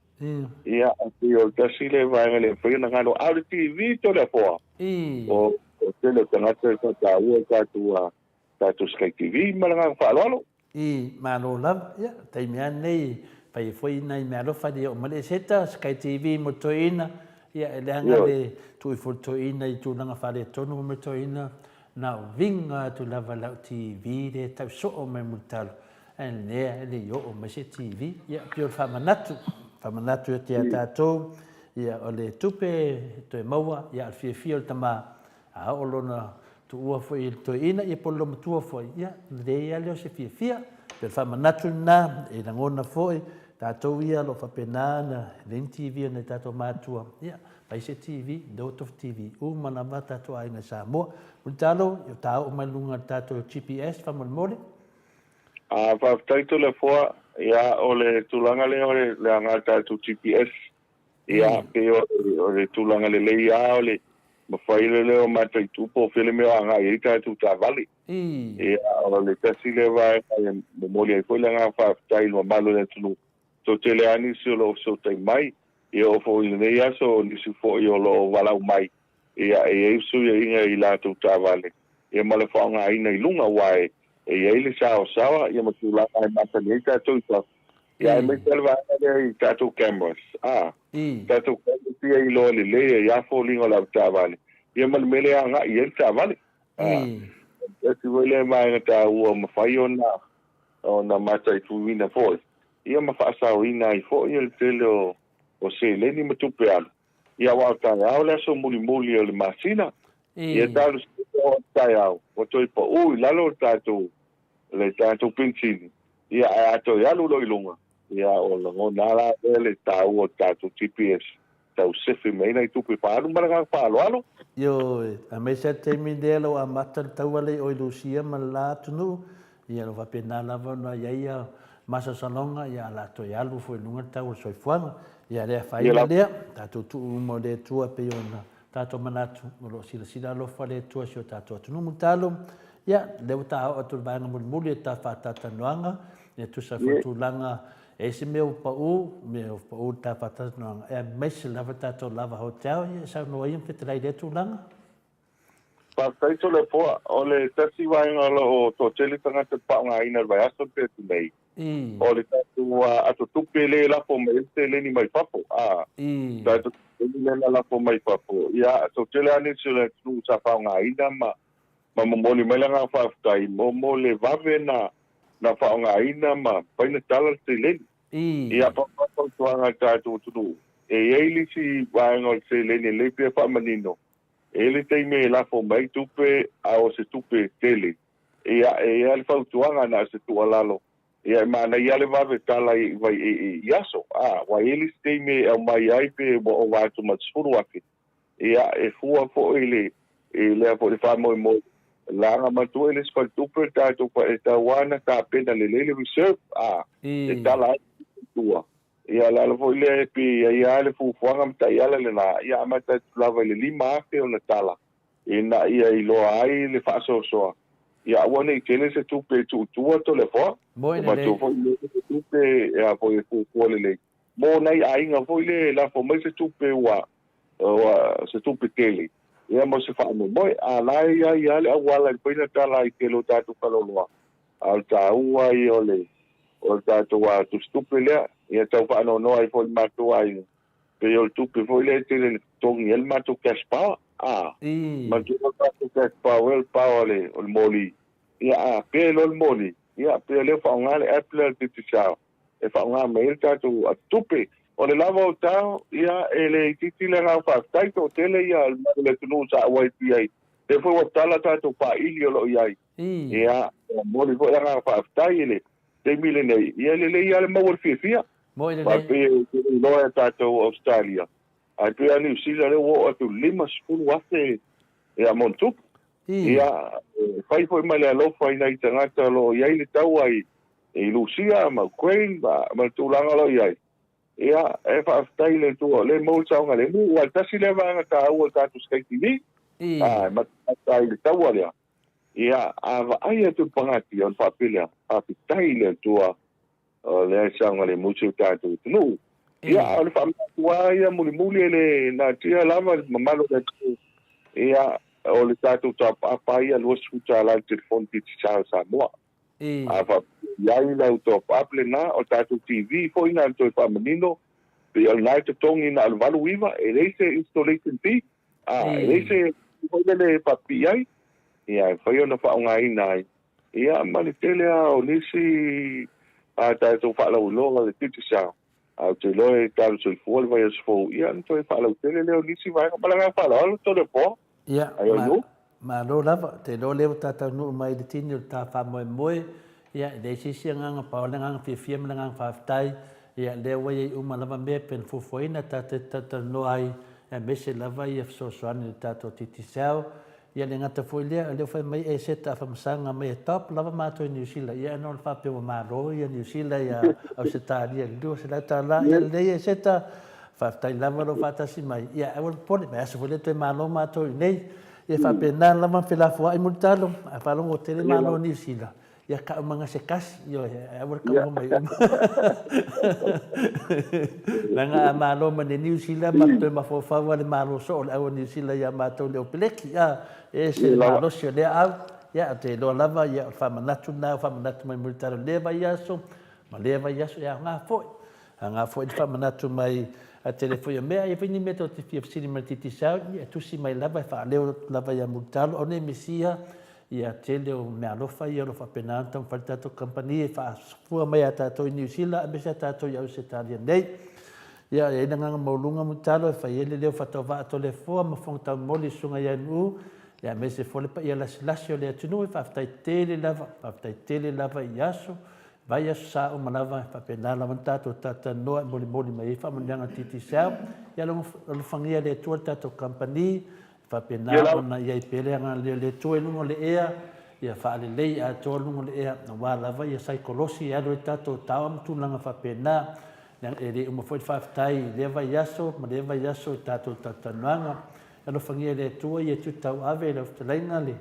Ia, pei o le tasi lea vaega e le mafai ona galo. A o le TV Toleafoa, o le tele o tagata e faataua le tatou tatou Sky TV ma le agaga faaaloalo. I Malo lava, ia, taimi lava lenei, fai ai foi nai meaalofa e le oo mai le eseta, Sky TV mo le toeaina, ia, e leaga le tuu ifo i le toeaina i tulaga faaletonu mo le toeaina, na o viga atu lava lau TV lea e tau soo mai Mulitalo, ae lea e le i oo mai se TV. Ia, pei o le faamanatu, faamanatu atu ia tatou, ia, o le tupe e toe maua, ia, a o le fiafia o le tama, A oo lona tuua foi i le toeaina, ia po o le loomatua foi, ia, ona leai lava lea o se fiafia. Pei o le faamanatu lena, e lagona foi, tatou ia o lo o faapena ona leai ni TV a nai tatou matua, ia, fai se TV, lea ua tofu TV uma lava tatou aiga i Samoa. Mulitalo, ia ta oo mai luga o le tatou GPS faamolemole. A, faafetai Toleafoa, ia, o le tulaga lea o le agai tatou GPS, Ia, pei o le tulaga lelei lava o le mafai lea o mataitu po o fea le mea o agai ai tatou taavale. Ia, o le tasi lea vaega e momoli ai foi le agaga faafetai i le mamalu o le atunuu. Toatele lava nisi o lo o fesootai mai, ia oo foi i lenei aso o nisi foi o lo o valaau mai, ia, e i ai fesuiaiga i latou taavale, ia ma le faaaogaina i luga, aua e i ai le saoasaoa, ia ma tulaga e masani ai tatou i fafo. Ia, aemaise lava le vaega lea i tatou cameras, a, tatou cameras ia e iloa lelei ai lava foliga o le avetaavale, ia ma le mea lea e agai i ai le taavale. A, tasi foi lea vaega taua mafai ona ona mataituina foi, ia ma faasaoina ai foi le tele o o seleni ma tupe alu. Ia aua o taeao le aso mulimuli o le masina, ia talosia o taeao, ua toe pau i lalo le tatou le tatou penisini, ia ae a toe alu loa i luga, ia o lagona lava la lea le taua o le tatou GPS tau sefe mai ai nai tupe faaalu ma le agaga faaaloalo. Ioe, aemaise lava le taimi lea o lo o amata le taua lea i o i Lusia ma le la atunuu, ia o lo o faapena lava ona i ai ia masalosaloga, ia a o le a toe alu foi i luga le tau o le soifuaga. Ia le afaina lea, tatou tuu uma o le Atua e pei ona tatou manatu, o lo o silasila alofa le Atua i si o tatou atunuu. Mulitalo, ia, lea ua ta oo atu i le vaega mulimuli e ta faatalatalanoaga, ia tusa foi i tulaga, e i ai se mea ua pau, mea ua pau i le ta faatalatalanoaga, aemaise lava tatou lava hotel, ia e saunoa ia ma fetalai i lea tulaga. Faafetai Toleafoa. O le tasi vaega o lo o toatele tagata e faaaogaina i le vaiaso lenei atu nei, o le tatou ato tupe lea e lafo mai ai le seleni mai fafo. A, tatou seleni lea na lafo mai fafo, ia, toatele lava nisi o le atunuu sa faaaogaina ma ma momoli mai le agaga faafetai mo mo le vave na na faaaogaina ma fai na tala le seleni. Ia, pau lava le fautuaga a le tatou atunuu, e i ai le isi vaega o le seleni e lelei pea faamanino, E i ai le taimi e lafo mai tupe a o se tupe tele. Ia, e i ai le fautuaga na o se tuualalo, ia e manaia lava le vave tala i, i, i aso. A, ua i ai le isi taimi e aumai ai pe ua ova atu ma le 10,000. Ia, e fua foi i le, i lea foi le faamoemoe, leaga manatua e le isi faletupe le tatou, e tatau lava ona tapena lelei le reserve, a, e tala ai i tua. Ia, o le ala foi lea e pei e i ai lava le fuafuaga ma taiala lena, ia amata atu lava i le 5,000 ona tala, ina ia iloa ai le faasoasoa, ia aua ne i tele se tupe e tuu i tua Toleafoa, Moe e matua lelei. foi lea se tupe e a foi e fuafua lelei mo nai aiga foi lea e lafo mai se tupe ua, ua se tupe tele. Ia mo se faamoemoe, a o la e i ai lava le auala e mafai ona tala ai i le tele o tatou faleoloa, a o le taua ia o le o le tatou tusitupe lea, ia tau faanoanoa ai foi i le matou aiga, pei o le tupe foi lea e tele ina totogi ai le matou cash power, a, manatua le tatou cash power o le power o le o le moli, ia a pe loa le moli, ia pei o lea ua faaaoga le app lea a le Digicel e faaaoga mai ai le tatou tupe. O le lava o tao, ia e le itiiti le agaga faafetai, toatele ia le atunuu sa auai atu i ai, lea foi ua tala tatou faaili o lo o i ai. Ia, e momoli foi le agaga faafetai i le taimi lenei, ia e lelei lava le maua le fiafia. Moi lelei. Aua e pei e le iloa e tatou Ausetalia, ae pei lava Niu Sila lea ua oo atu i le 50,000 ia maonutupu. Ia, e fai foi ma le alofa i nai tagata o lo o i ai le taua i Lusia ma Ukraine ma le tulaga o lo o i ai. Ia, e faafetai i le Atua o lea e maua le saogalemu, aua e tasi lea vaega taua o le tatou Sky TV, e matamata ai i le taua lea. Ia, a vaai atu le pagatia, ona faapea lea, Faafetai i le Atua o lea e saogalemu si o tatou atunuu. Ia, a o le faamanatu lava ia mulimuli e le natia lava le mamalu o le atunuu, ia, o le tatou top-up lava ia $20 i le telefoni Digicel a Samoa. A faapea i ai lau top-up lena, o le tatou TV foi na ona toe faamanino, pei o lena e totogi na o le $89, e leai se installation fee. A, e leai se foi lele e faapipii ai, ia e mafai ona faaaogaina ai, ia ma le tele lava o nisi a tatou faalauiloa a le Digicel. Ae ou te iloa e talo soifua le vaiaso fou, ia ona toe faalautele lea o nisi vaega. Ma le agaga faaaloalo, Toleafoa. Ia, ma, malo lava. Ou te iloa o lea ua ta taunuu mai i le tini o le ta faamoemoe. Ia, e leai se isi agaga, pau le agaga fiafia ma le agaga faafetai. Ia, lea ua i ai uma lava mea e pei ona fuafuaina tatou te talatalanoa ai, aemaise lava ia fesoasoani i le tatou Digicel. Ia, le gata foi lea, o lea ua fai mai e set up faamasanga mai e top lava matou i Niu Sila. Ia, ona faapea ua malo ia Niu Sila ia Ausetalia i le $200. Ia, lelei e set up. Faafetai lava lou faatasi mai. Ia, aua le popole, vaiaso foi lea toe malo matou i inei. Ia faapena lava ona felafoai Mulitalo, a faalogo tele malo Niu Sila. Ia kaumaga se kasi, ioe, ae aua le kaua mai uma. Leaga a malo mai le Niu Sila, matou toe mafaufau lava i le malo soo o le au a Niu Sila ia matou le Opeleki, a, e ese le malosi o lea au. Ia, ou te iloa lava, ia, o le faamanatu lena ua faamanatu mai Mulitalo i lea vaiaso, ma lea vaiaso, e aoga foi. Aoga foi le faamanatu mai a tele foi o mea, a i ai foi ni mea tou te fia fesili mai i le Digicel, ia e tusi mai lava, e faaleo atu lava ia Mulitalo, o nei Mesia, Ia tele o meaalofa ia o lo o faapena ona taumafai le tatou kamupani e faafua mai ia tatou i Niu Sila aemaise a tatou i Ausetalia nei. Ia, e i ai le agaga maualuga Mulitalo e fai ai le leo faatauvaa Toleafoa ma Fofoga Taumoli i Susuga ia Nu'u, ia aemaise foi le paia lasilasi o le atunuu e faafetai tele lava, faafetai tele lava i aso, vaiaso sa uma lava e faapena lava ona tatou talatalanoa e molimoli mai ai faamanuiaga a le Digicel. Ia alofagia e le Atua le tatou kamupani, Faapena ona i ai pea le agalelei o le Atua i luga o le ea, ia faalelei atoa luga o le ea, aua lava ia saikolosi e alu ai tatou tao ma tulaga faapena. Leaga e le uma foi le faafetai i lea vaiaso ma lea vaiaso i tatou talatalanoaga. Ia alofagia e le Atua ia tu tauave i lau fetalaiga le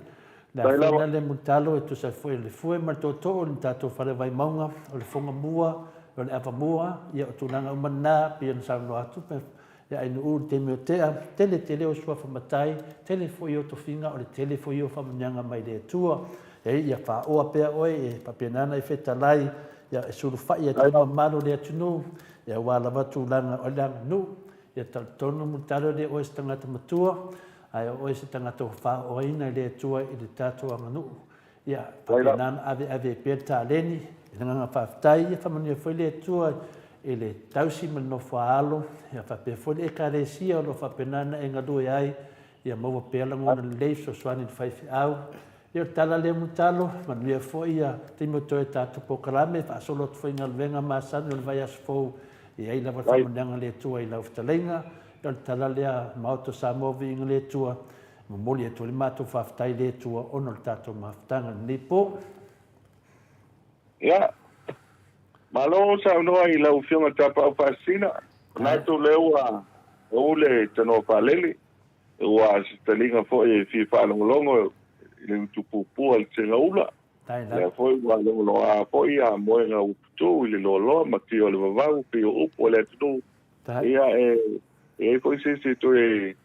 le afena lea mulitalo e tusa ai foi o le fue ma le tootoo i le tatou fale Vaimauga, o le fogamua, o le avamua, ia o tulaga uma na pei ona saunoa atu. Ia Ainuu i le taimi o tea, tele tele o suafa matai, tele foi o tofiga, o le tele foi o faamanuiaga mai le Atua. E ia faaoa pea oe e faapena ona e fetalai, ia e sulufai atu ai mamalu o le atunuu, ia aua lava tulaga o le aganuu. Ia talitonu Mulitalo e le o oe se tagata matua, ae o oe se tagata ua faaoaina e le Atua i le tatou aganuu. Ia faapena ona aveave ai pea le taleni i le agaga faafetai. Ia faamanuia foi le Atua i le tausi ma le nofo-a-alo, ia faapea foi le Ekalesia o lo o faapena ona e galue ai, ia maua pea lagona lelei fesoasoani i le faifeau. Ia o le tala lea Mulitalo, manuia foi ia taimi o toe tatou polokalame, faasolo atu foi i galuega masani o le vaiaso fou, e i ai lava le faamanuiaga a le Atua i lau fetalaiga. Ia o le tala lea Maota o Samoa, viiga le Atua. Momoli atu ai le matou faafetai i le Atua ona o le tatou mafutaga i lenei po. Ia, malo saunoa i lau Afioga Tapaau Faasisina. Manatu lea ua ou le tanoa faalele, ua se taliga foi e fia faalogologo i le utu puapua i le Segaula. Lea foi ua logoloa foi a moega upu tu i le loaloa ma tio o le vavau pei o upu a le atunuu. Ia, e i ai foi se isi toe.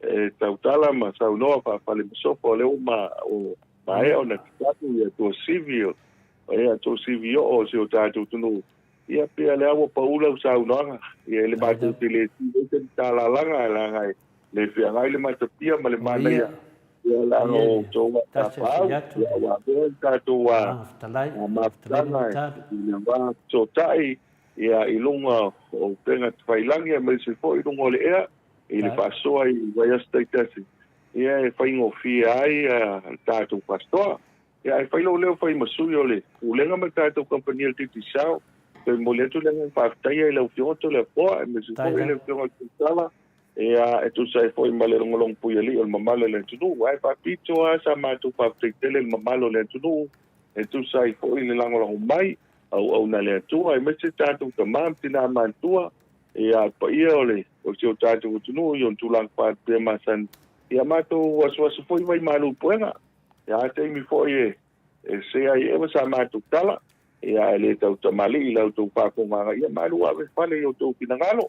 e tautala ma saunoa faafalemasofa, o lea ua ma o maea ona tatatu ia tuasivi o ia tuasivi oo o si o tatou atunuu. Ia pei lea ua pau lau saunoaga ia i le matou te le ti se talalaga leaga e le feagai le matapia ma le manaia ia leaga o outou tapaau ia ua avea le tatou mafutaga i le va fesootai ia i luga o upega tafailagi aemaise foi i luga o le ea i le faasoa i vaiaso taitasi ia e faigofie ai le tatou faasoa. Ia ae fai lou leo fai ma sui o le Pulega ma le tatou kamupani o le Digicel. Toe momoli atu le agaga faafetaia i lau Afioga Toleafoa aemaise foi le Afioga i le Tautala ia e tusa ai foi ma le logologo puialii o le mamalu o le atunuu. Ae faapito lava sa matou faafetai tele i le mamalu o le atunuu e tusa ai foi le lagolago mai auauna a le Atua aemaise tatou tama ma tina matutua ia le paia o le o si o tatou atunuu i ona tulaga faalupea masani. Ia matou asuasu foi vai malu puega. Ia a taimi foi e e sea ai ea ma sa matou tala, ia e le tau tamalii i la outou faafofogaga, ia malu ave fale i outou finagalo.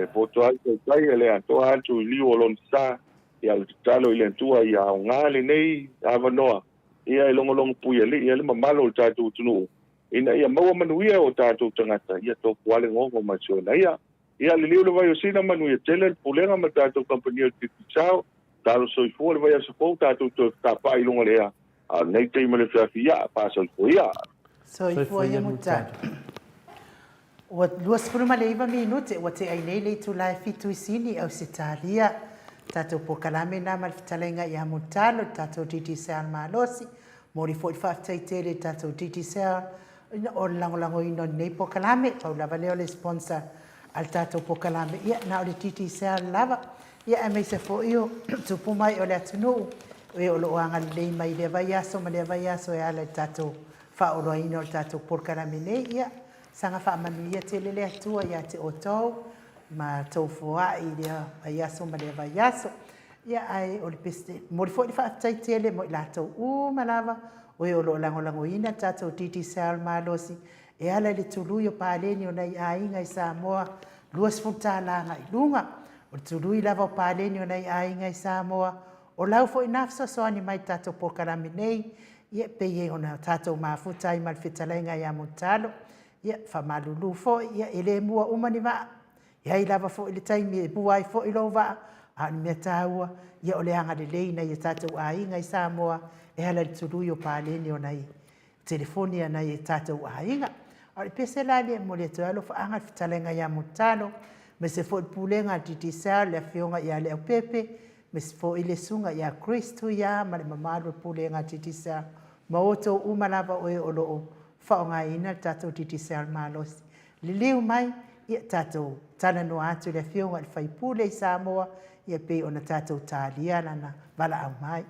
E poto ai tautai e le atoa atu i liu o lona sa, ia o le tatalo i le Atua ia aoga lenei avanoa, ia e logologo puialii ai le mamalu o le tatou atunuu, ina ia maua manuia o tatou tagata, ia tofu ale gogo ma sionaia. Ia liliu le vai o Sina, manuia tele le Pulega ma le tatou kamupani o le Digicel. Talo soifua le vaiaso fou tatou toe fetapaai i luga o le ea, a o lenei taimi o le afiafi ia, faasoifua ia. Soifua ia Mutala. Ua 29 minute ua tea ai nei le itula e fitu i Sini, Ausetalia. Tatou polokalame na ma le fetalaiga ia Mutala, le tatou Digicel malosi. Momoli foi le faafetai tele i le tatou Digicel o le lagolagoina o lenei polokalame. Pau lava lea o le sponsor a le tatou polokalame, ia na o le Digicel lava. Ia aemaise foi o tupu mai o le atunuu e o lo o agalelei mai i lea vaiaso ma lea vaiaso e ala i le tatou faaoloaina o le tatou polokalame nei. Ia saga faamanuia tele le Atua ia te outou ma tou foai i lea vaiaso ma lea vaiaso. Ia ae o le Peresetene, momoli foi le faafetai tele mo i latou uma lava o e o lo o lagolagoina le tatou Digicel malosi e ala i le tului o paleni o nai aiga i Samoa $20 agai i luga. O le tului lava o paleni o nai aiga i Samoa, o lau foi na fesoasoani mai i le tatou polokalame nei, ia e pei ai ona tatou mafuta ai ma le fetalaiga ia Mulitalo, ia faamalulu foi, ia e le mua uma ni vaa. E i ai lava foi le taimi e mua ai foi lou vaa, a o le mea taua, ia o le agalelei i nai o tatou aiga i Samoa e ala i le tului o paleni o nai telefoni a nai o tatou aiga. A o le pese la lea e momoli atu ai alofaaga i le fetalaiga ia Mulitalo, aemaise foi le Pulega a le Digicel, le Afioga ia Leaupepe, aemaise foi le Susuga ia Chris Tuia ma le mamalu o le Pulega a le Digicel, ma outou uma lava o e o lo o faaaogaina le tatou Digicel malosi. Liliu mai, ia tatou talanoa atu i le Afioga i le sui usufono i Samoa, ia pei ona tatou talia lana valaau mai.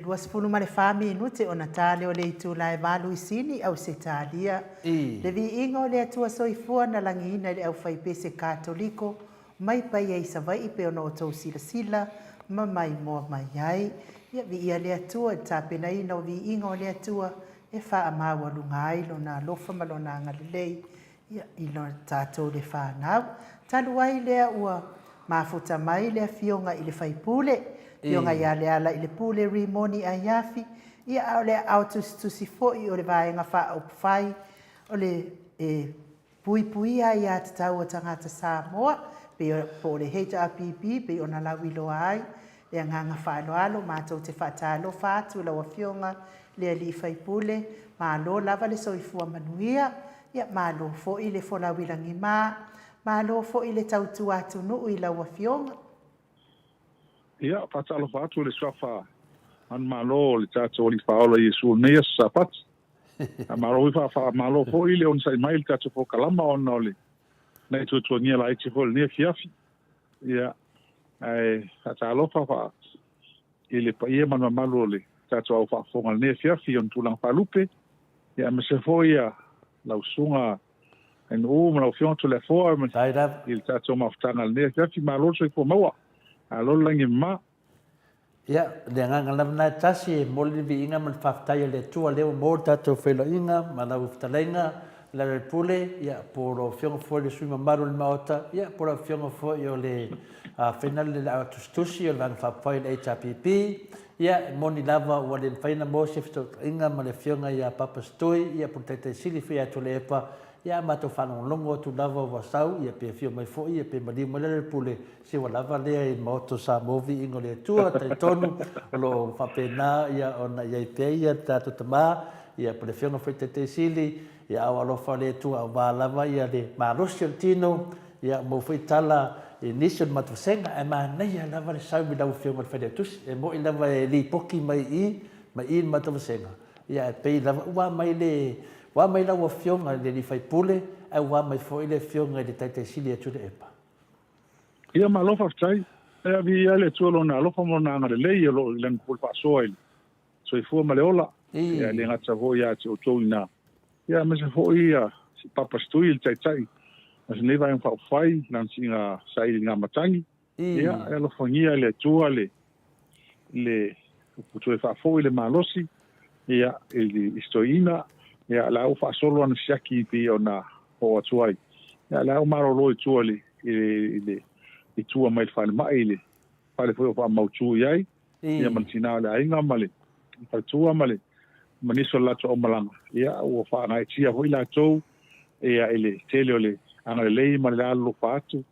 24 minute ona ta lea o le itula e valu i Sini, Ausetalia. Le viiga o le Atua Soifua na lagiina i le aufaipese Katoliko mai paia i Savaii pei ona outou silasila ma maimoa mai ai. Ia viia le Atua i le tapenaina o viiga o le Atua e faamaualuga ai Lona alofa ma Lona agalelei Ia, i lo tatou le fanau. Talu ai lea ua mafuta mai le Afioga i le Faipule, Afioga ia Lealailepule Rimoni Aiafi, ia a o le aao tusitusi foi o le Vaega Faaupufai o le e puipuia aiatatau a tagata Samoa, pei po o le HRPP pei ona lauiloa ai le agaga faaaloalo, matou te faatalofa atu i lau Afioga le Alii Faipule, malo lava le soifua manuia, ia malo foi le folau i lagima, malo foi le tautua atunuu i lau Afioga. Ia, faatalofa atu i le suafa manumalo o le tatou Alii Faaola Iesu o lenei aso Sapati. Faamalo foi faamalo foi le onosai mai i le tatou polokalama ona o le nai tuatuagia laiti foi o lenei afiafi. Ia, ae faatalofa fa i le paia ma le mamalu o le tatou au faafofoga i lenei afiafi i ona tulaga faalupe, ia aemaise foi ia lau susuga Ainuu ma lau Afioga Toleafoa ma i le tatou mafutaga i lenei afiafi. Malo le soifua maua, malo le lagi e mama. Ia, o le agaga lava lena e tasi e momoli le viiga ma le faafetai a le Atua lea ua maua le tatou feiloaiga ma lau fetalaiga Lealailepule, ia, po o lau Afioga foi le sui usufono mamalu o le Maota, ia, po o lau Afioga foi o le Fainale le Tusitusi o le Vaega Faaupufai o le HRPP. Ia, e moni lava ua le mafai ona maua se fesootaiga ma le Afioga ia Papa Setui, ia, po o le Taitai Sili foi ia Tuilaepa, ia, a matou faalogologo atu lava ua sau, ia, pe afio mai foi, ia, pe maliu mai Lealailepule, Se ua lava lea i le Maota o Samoa viiga o le Atua, talitonu o lo o faapena ia ona i ai pea ia le tatou Tama, ia po o le Afioga foi i le Taitai Sili, ia a ua alofa le Atua aua lava ia le malosi o le tino, ia maua foi tala i nisi o le matou vasega, ae manaia lava le sau i lau Afioga i le Failautusi. E moni lava e lipoti mai i i, mai i le matou vasega, ia ae pei lava ua mai le ua mai lau Afioga i le sui usufono, ae ua mai foi le Afioga i le Taitai Sili ia Tuilaepa. Ia malo faafetai. E viia le Atua Lona alofa ma Lona agalelei o lo o i lana pule faasoa i le soifua ma le ola. Ia e le gata foi ia te outou i ina, ia aemaise foi ia si Papa Setui le Taitai o lenei Vaega Faaupufai i lana siiga sailiga matagi. Ia e alofagia e le Atua le le toe faafoi le malosi ia i le isi toeaina, ia la ua faasolo ana siaki pei ona oo atu ai. Ia la ua malolo i tua i le i tua mai le falemai i le fale foi o faamautu i ai, ia ma le tina o le aiga ma le faletua ma le ma nisi o le latou aumalaga. Ia ua faagaeetia foi latou ia i le tele o le agalelei ma le alolofa atu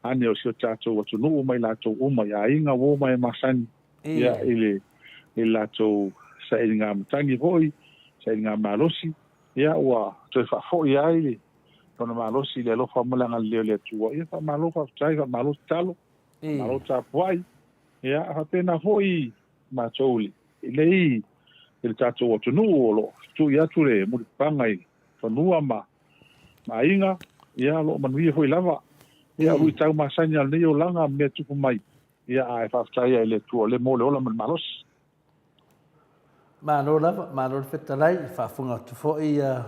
ane o si o tatou atunuu ma i latou uma i aiga, uo ma e masani ia i le i le latou sailiga matagi foi, sailiga malosi, ia ua toe faafoi ai le lona malosi i le alofa ma le agalelei o le Atua. Ia faamalo faafetai, faamalo tatalo, faamalo tapuai. Ia faapena foi matou i le i le tatou atunuu o lo o tui atu le mulipapaga i fanua ma aiga, ia o lo o manuia foi lava. Ia o luitau masani lava o lenei olaga ma mea tupu mai, ia ae faafetai lava i le Atua o lea e maua le ola ma le malosi. Malo lava, malo le fetalai, e faafofoga atu foi ia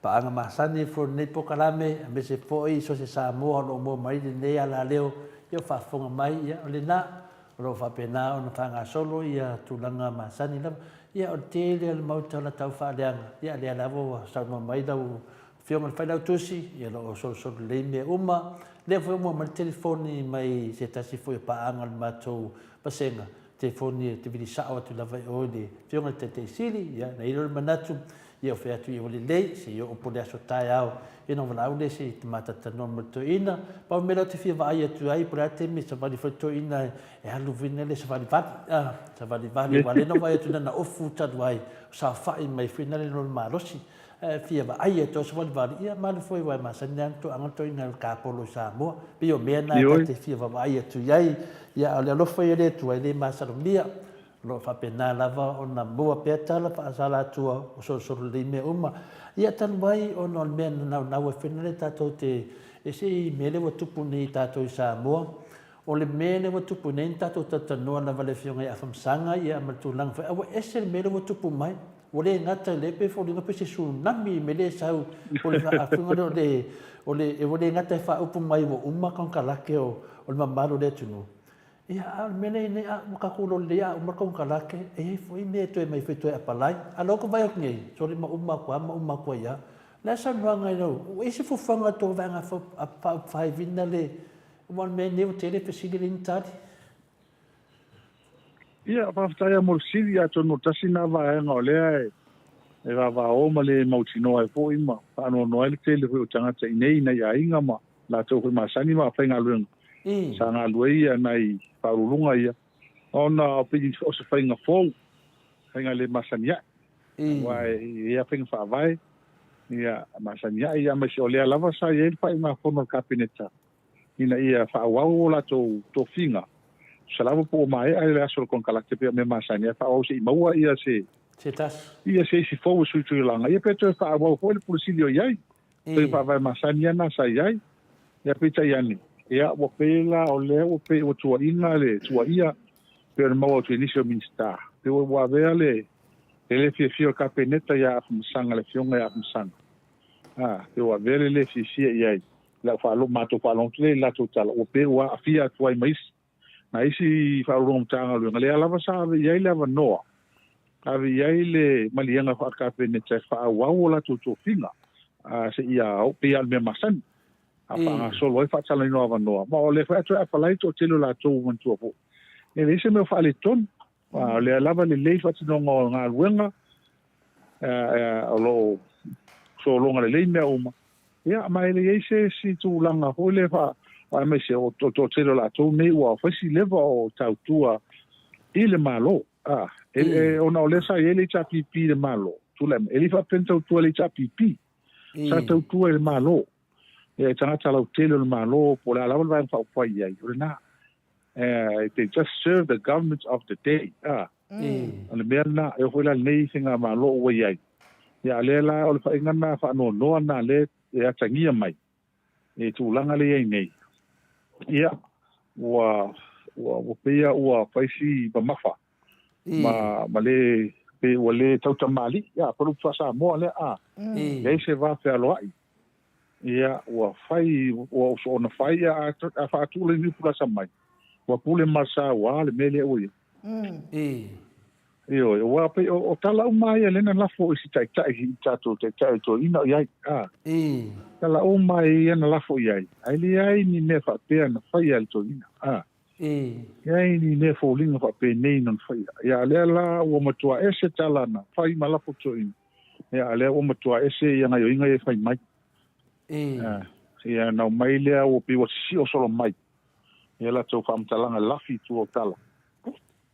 paaga masani foi o lenei polokalame, aemaise foi so o se Samoa o lo o maua mai lenei alaleo, ia o faafofoga mai, ia o lena, o lo o faapena ona faagasolo ia tulaga masani lava. Ia o le tele o le mau tala tau faaleaga, ia lea lava ua saunoa mai lau Afioga i le Failautusi, ia o lo o solosolo lelei mea uma. Lea foi ua maua mai le telefoni mai se tasi foi o paaga o le matou vasega, telefoni e te vili sao atu lava i o i le Afioga i le Taitai Sili, ia ona i ai lea o le manatu, ia o fai atu ia ua lelei, se i oo po o le aso taeao, ia ona valaau lea se i ta talatalanoa ma le toeaina. Pau le mea lea ou te fia vaai atu ai, po o le a le taimi e savali foi le toeaina e alu foi lea savalivali, a, savalivali, aua o lea na ou vaai atu na ona ofu talu ai, o saofai mai foi lea i lona malosi. Ae fia vaai atu au savalivali, ia ma alu foi aua e masani lava ona toaga le toeaina i le kapolo i Samoa. Pei o mea na ta te fia vaavaai atu i ai, ia a o le alofa ia o le Atua e le masalomia. O lo o faapena lava ona maua pea tala faasala atua o solosolo lelei mea uma. Ia talu ai ona o le mea na naunau ai foi lea tatou te, e se i mea lea ua tupu nei i tatou i Samoa. O le mea lea ua tupu nei na tatou talatalanoa lava le Afioga ia Afamasaga ia ma le tulaga foi, a ua ese le mea lea ua tupu mai. Ua le gata i lea pei e foliga pei se tsunami i mea lea e sau po o le faafuga lea o le, o le, ua le gata e faaupu mai ua uma konekarate o, o le mamalu o le atunuu. Ia, a o le mea lea i ai nei, a ua tatou iloa lelei a uma le konekarate, e i ai foi mea e toe aumai foi e toe apalai. A o lea ou te vaai atu nei, sole ma uma atu lava ma uma atu ai lava. O le a le saunoaga i lau, ua i ai se fuafuaga a le tou Vaega Faaupufai le Aua o le mea lenei ua tele fesili e leai ni tali. Ia, faafetai lava mo le fesili, atonu tasi lena vaega o lea e vavao ma le mautinoa ai foi ma faanoanoa ai le tele foi o tagata i inei i nai aiga ma latou foi masani ma faigaluega sa galue ia nai faauluuluga ia, ona pei o se faiga fou, faiga le masani ae. Aua e i ai faiga faavae ia masani ae, aemaise o lea lava sa i ai le faaiugafono a le Kapeneta ina ia faaauau o latou tofiga, tusa lava po ua maea le aso o le konekarate pei o mea masani, ae faaauau se i maua ia se Se tasi. Ia se isi fou e suituilaga, ia pe toe faaauau foi le Pule Sili o i ai. Faiga faavae masani lava na sa i ai. Ia peitai ane, ia ua pei la o lea ua pei ua tuuaiina le tuuaia pei ona maua atu i nisi o Minisita, pei ua avea le le fiafia o le Kapeneta ia Afamasaga, le Afioga ia Afamasaga, a, pei ua avea le le fiafia i ai. Lau faalogo, matou faalogo atu lea i latou tala, ua pei ua aafia atu ai ma isi, ma isi Faauluuluga o Matagaluega, lea lava sa ave i ai le avanoa, ave i ai le maliega faa-Kapeneta e faaauau o latou tofiga, a, seia oo, pei lava o le mea masani, a faagasolo ai faatalanoaina o avanoa. Ma o lea foi a toe apalai le toatele o latou, ua manatua foi, e leai se mea o faaletonu. A o lea lava lelei le faatinoga o galuega, o lo o sologa lelei mea uma, ia, ma e leai se isi tulaga foi lea faa, aemaise o le toatele o latou nei ua fai si leva o tautua i le Malo. A, e, ona o lea sa i ai le HRPP i le Malo, tulai mai, e le faapea na tautua i le HRPP, sa tautua i le Malo. Ia, e tagata lautele o le Malo, po o le a lava le Vaega Faaupufai i ai, o lena. They just serve the government of the day. Ah. O le mea lena, e oo foi la i lenei faigamalo ua i ai. Ia, a o lea la, o le faiga lena faanoanoa lena lea e atagia mai i tulaga lea e i ai nei. Ia, ua, ua, ua pei lava ua fai si mamafa ma, ma le, pei ua le tautamalii. Ia, pei o le upu faa-Samoa lea, a, leai se va fealoai. Ia, ua fai, ua soona fai, a, a faatu le niu pulasa mai, ua pule malsa ua le mea lea ua ia. Ioe, ua pei o, o tala uma ia lea na lafo i si taitai, i tatou taitai o toeaiina o i ai. A. Tala uma ia na lafo i ai, ae leai ni mea faapea na faia e le toeaina. A. Leai ni mea foliga faapenei na faia. Ia, a lea la ua matua ese tala na fai ma lafo toeaina. Ia, a lea ua matua ese ia gaioiga ia e fai mai. Ia, ia na omai lea ua pei ua sisio solo mai. Ia latou faamatalaga lafi i tua o tala.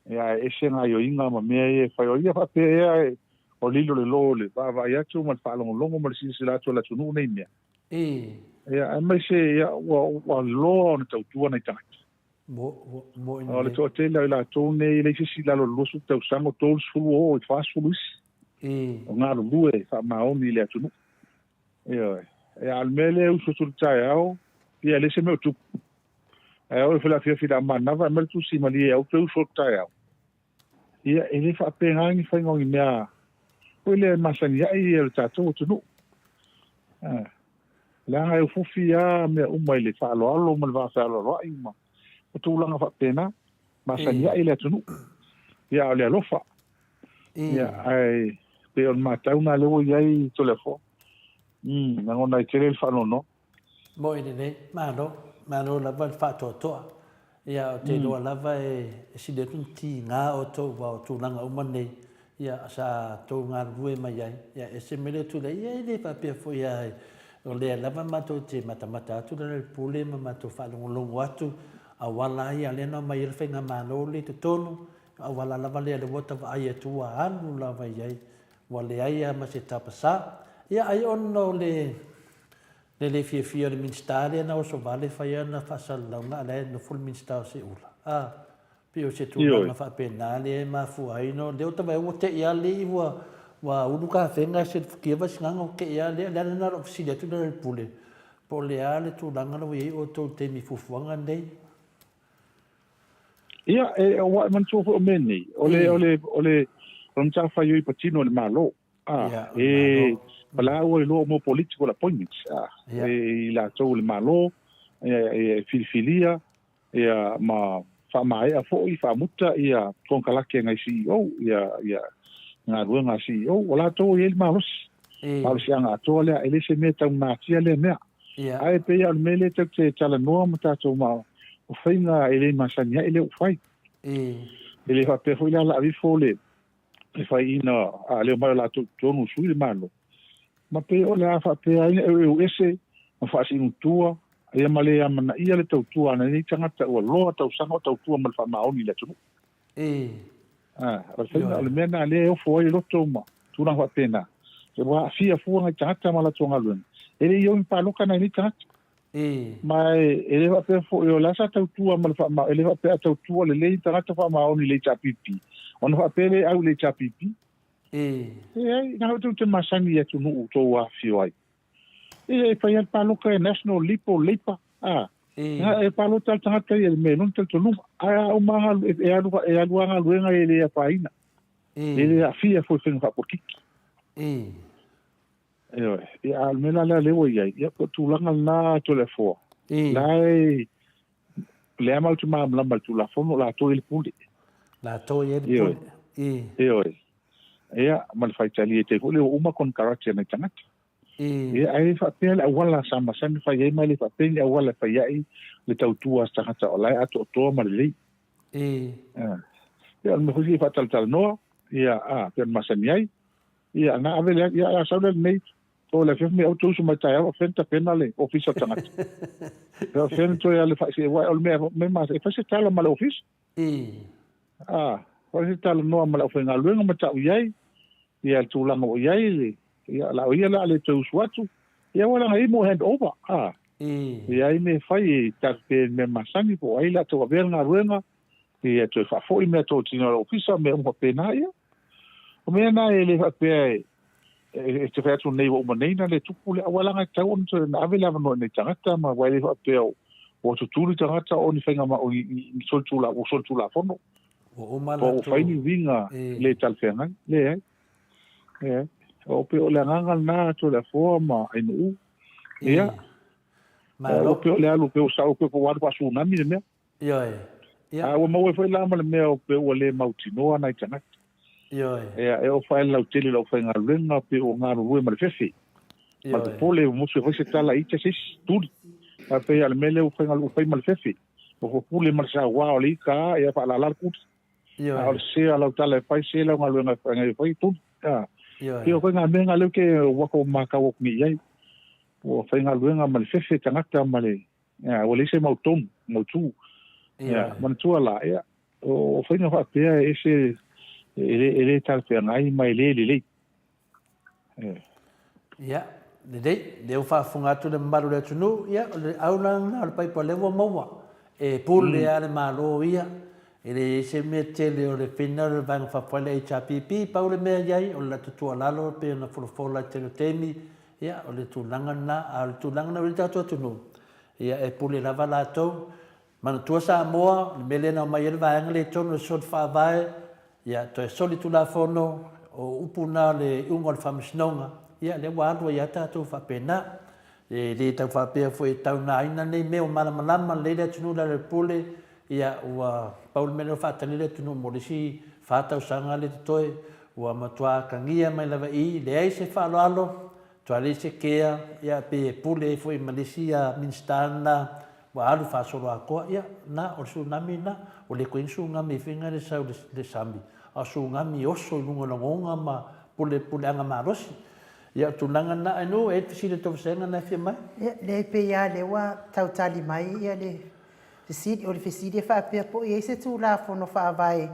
Ia, ae ese gaioiga ma mea ia e fai. O ia faapea ea e, o lilo le lo le vaavaai atu ma le faalogologo ma le silasila atu a le atunuu nei mea. Ia, aemaise ia, ua, ua loa ona tautua nai tagata. O le toatele o i latou nei, e leai se isi i lalo o le 20 tausaga, o 30 oo i 40 isi o galulue faamaoni i le atunuu. Ioe. A o le mea lea e usu atu i le taeao, ia e leai se mea o tupu. Ae oo ifo i le afiafi i le manava, aumai le tusi malie au toe usu atu taeao. Ia, e le faapena ni faiga o ni mea foi lea e masani ai le tatou atunuu. Leaga e ufufi lava mea uma i le faaaloalo ma le vafealoaloai ma tulaga faapena, masani ai le atunuu. Ia, a o le alofa. Ia, ae pei o le matau lena lea ua i ai Toleafoa. Lagona ai tele le faanoanoa. Moi lelei, malo, malo lava le faatoatoa. Ia, ou te iloa lava e sili atu ona tiga outou aua o tulaga uma nei, ia, sa outou galulue mai ai. Ia, ese mai le tulai, ia e le faapea foi lava, o lea lava matou te matamata atu i le pule ma matou faalogologo atu, auala lava ia lea na omai ai le faigamalo lea i totonu, auala lava lea lea ua ta vaai atu ua alu lava i ai, ua leai lava ma se tapasa. Ia, ai ona o le Le le fiafia o le Minisita lea na oso vale fai ana faasalalauga a la e nofo le Minisita o Seula. A, pei o se tulaga faapena lea e mafua ai ona lea o tavae ua tei a alii ua ua ulu kafega e selefukia vasinaga ua tei a lea. O le ala lena o lou fesili atu i le Pule po o le a le tulaga la ua i ai outou i le taimi fuafuaga nei. Ia, e, ua e manatua foi o mea nei, o le, o le, o le, o le matafaioi patino a le Malo. A, Ia, o le e, Malo. o la ua iloa mo political appointments, a, Ia. e, i latou o le Malo, e, e, filifilia, ia, ma faamaea foi, faamuta, ia, konekarate a nai CEO, ia, ia, galuega a CEO, o latou e i ai le malosi. E. Malosiaga atoa lea, e le se mea tau natia lea mea. Ia. Ae pei lava o le mea lea tatou te talanoa ma tatou ma o faiga e le masani ai lea ua fai. E. E le faapea foi la o le a ave ifo le le faiina a leo mai o latou i totonu o sui le Malo. Ma pei o le a faapea ai na eueu ese ma faasinutua ia ma le amanaia le tautua a nei tagata ua loa tausaga o tautua ma le faamaoni i le atunuu. E. A, o le faiga, o le mea lena lea e ofo ai le loto ma tulaga faapena. Ua aafia fua nai tagata ma latou galuega. E le i o i ni paloka nai nei tagata. E. Ma e, e le faapea foi o la sa tautua ma le faama, e le faapea a tautua lelei tagata faamaoni i le HRPP, ona faapea lea e au i le HRPP. E. Leai, na outou te masani i atunuu outou afifio ai. Ia e fai lava le palota e National, Lipo, Labour, a. E. E palota le tagata ia i le mea e lona talitonuga. Ae a uma lava e alu e alu lava galuega e le afaina. E. E le aafia foi i faiga faapolokiki. E. Ioe. Ia a o le mea la lea lea ua i ai, ia po o tulaga lena Toleafoa. E. La e lea matou te malamalama i le Tulafono, o latou e i ai le pule. Latou e i ai le pule. E. Ioe. Ia, ma le faitalia i tai foi lea ua uma konekarate a nai tagata. Ia, ae le faapea le auala sa masani fai ai ma e le faapea ni auala e fai ai le tautua a se tagata o la e atoatoa ma lelei. Ia, o le mea foi lea e faatalatalanoa, ia, a, pei ona masani ai. Ia, na ave le, ia, a sau lea lenei, o le afiafi mai au usu mai taeao, o fea na tapena le ofisa o le tagata. O fea na toe alu faasee, aua o le mea, mea masani, e fai se tala ma le ofisa. A, fai se talanoa ma le aufaigaluega ma tau i ai, ia le tulaga ua i ai le, ia, la o ia la le toe usu atu, ia ua laga i mo hand over, a. E i ai mea e fai e tatou te mea masani po o ai la tau avea le galuega, ia toe faafoi mea totino a le ofisa, mea uma faapena, ia. O mea na e le faapea e, e te fai atu nei ua uma nei na le tupu le aua leaga e tatau ona toe ave le avanoa i nai tagata ma aua e le faapea ua tutuli tagata o ni faiga ma o ni solitula ua solitulafono. Ua uma latou. Ua fai ni uiga le talafeagai. Leai. Leai. O pei o le agaga lena Toleafoa ma Ainuu. Ia. Malo. Ua pei o le alu pei ua sao pei ua alu faa-tsunami le mea. Ioe. Ia. A ua maua ai foi la ma le mea o pei ua le mautinoa nai tagata. Ioe. Ia, e oo faale lautele i le aufaigaluega pei ua galulue ma le fefe. Ioe. Ma le popole, ua motu e fai se tala ita se isi, tuli. Ae pei lava o le mea lea ua fai, ua fai ma le fefe. Ua pule ma le saua o le ika a, ia faalala le kuli. Ioe. A o le sē a lau tala e fai, sē lau galuega e fai, tuli. A. Ioe. Ia, o ituaiga mea na lea ou te ua tou matau atu nei i ai. Ua faigaluega ma le fefe tagata ma le, Ia, ua leai se mau tonu, mautu. Ia, manatua la, ia, o faiga faapea e ese, e le, e le talafeagai ma e le lelei. Ia. Ia, lelei, lea ua faafofoga atu le mamalu o le atunuu, ia, o le au la lena o le paipa lea ua maua. E pule lava le Malo ia, e leai se mea tele o le fina o le Vaega Faaupufai le HRPP, pau le mea i ai, o le latou tuualalo pei ona folafola i le tele o taimi, Ia, o le tulaga lena, a o le tulaga lena ua i ai le tatou atunuu, ia e pule lava latou. Manatua Samoa, o le mea lea na aumai ai le vaega lea i totonu o le soli faavae, ia toe soli tulafono, o upu na o le iuga o le faamasinoga, ia lea ua alu ai lava tatou faapena. E le tau faapea foi e taunaina nei mea ua malamalama lelei le atunuu i lalo o le pule, ia ua pau le mea lea ua faatali le atunuu mo le isi fa tausaga lea totoe, Ua matua atagia mai lava i i, leai se faaaloalo, matua leai se kea, ia pei e pule ai foi ma le isi Minisita lena ua alu faasoloatoa, ia, na, o le tsunami lena. Ua le toe i ai ni tsunami e fai le sau i le sami, a o tsunami e oso i luga o lagona ma pulepuleaga malosi. Ia, o le tulaga lena. Ainu, e i ai le fesili a le tou vasega lena e fia mai? Ia, leai, pei lava o lea ua tau tali mai le Fesili, O le fesili e faapea po o i ai se Tulafono Faavae e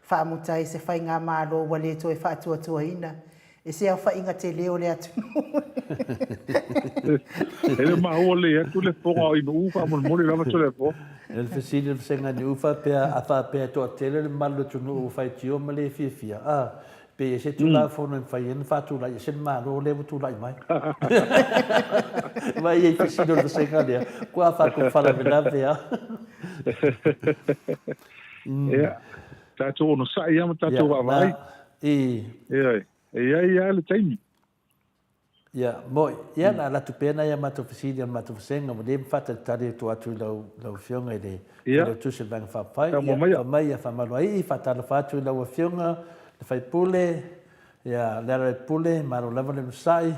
faamuta ai se faigamalo ua le toe faatuatuaina e se aofaiga tele o le atunuu. E le o maua lelei atu le fofoga o Inuu faamolemole lava Toleafoa. O le fesili a le vasega Niu faapea, a faapea e toatele le mamalu o le atunuu ua faitio ma le fiafia, a, Pe i ai se Tulafono e mafai ai ona faatulai ese le Malo lea ua tulai mai. Ma e i ai fesili o le vasega lea, kua fatou faalavelave lava. Ia, tatou onosai lava ma tatou vaavaai. Ioe, e i ai lava le taimi. Ia, mo'i. Ia, na alu atu pea nai a matou fesili a le matou vasega, ua le faatalitali atu atu i lau, lau Afioga i le Failautusi o le Vaega Faaupufai. Ia, fai mai ia faamaluaii, faatalofa atu i lau Afioga, le sui usufono, ia, Lealailepule, malo lava le onosai,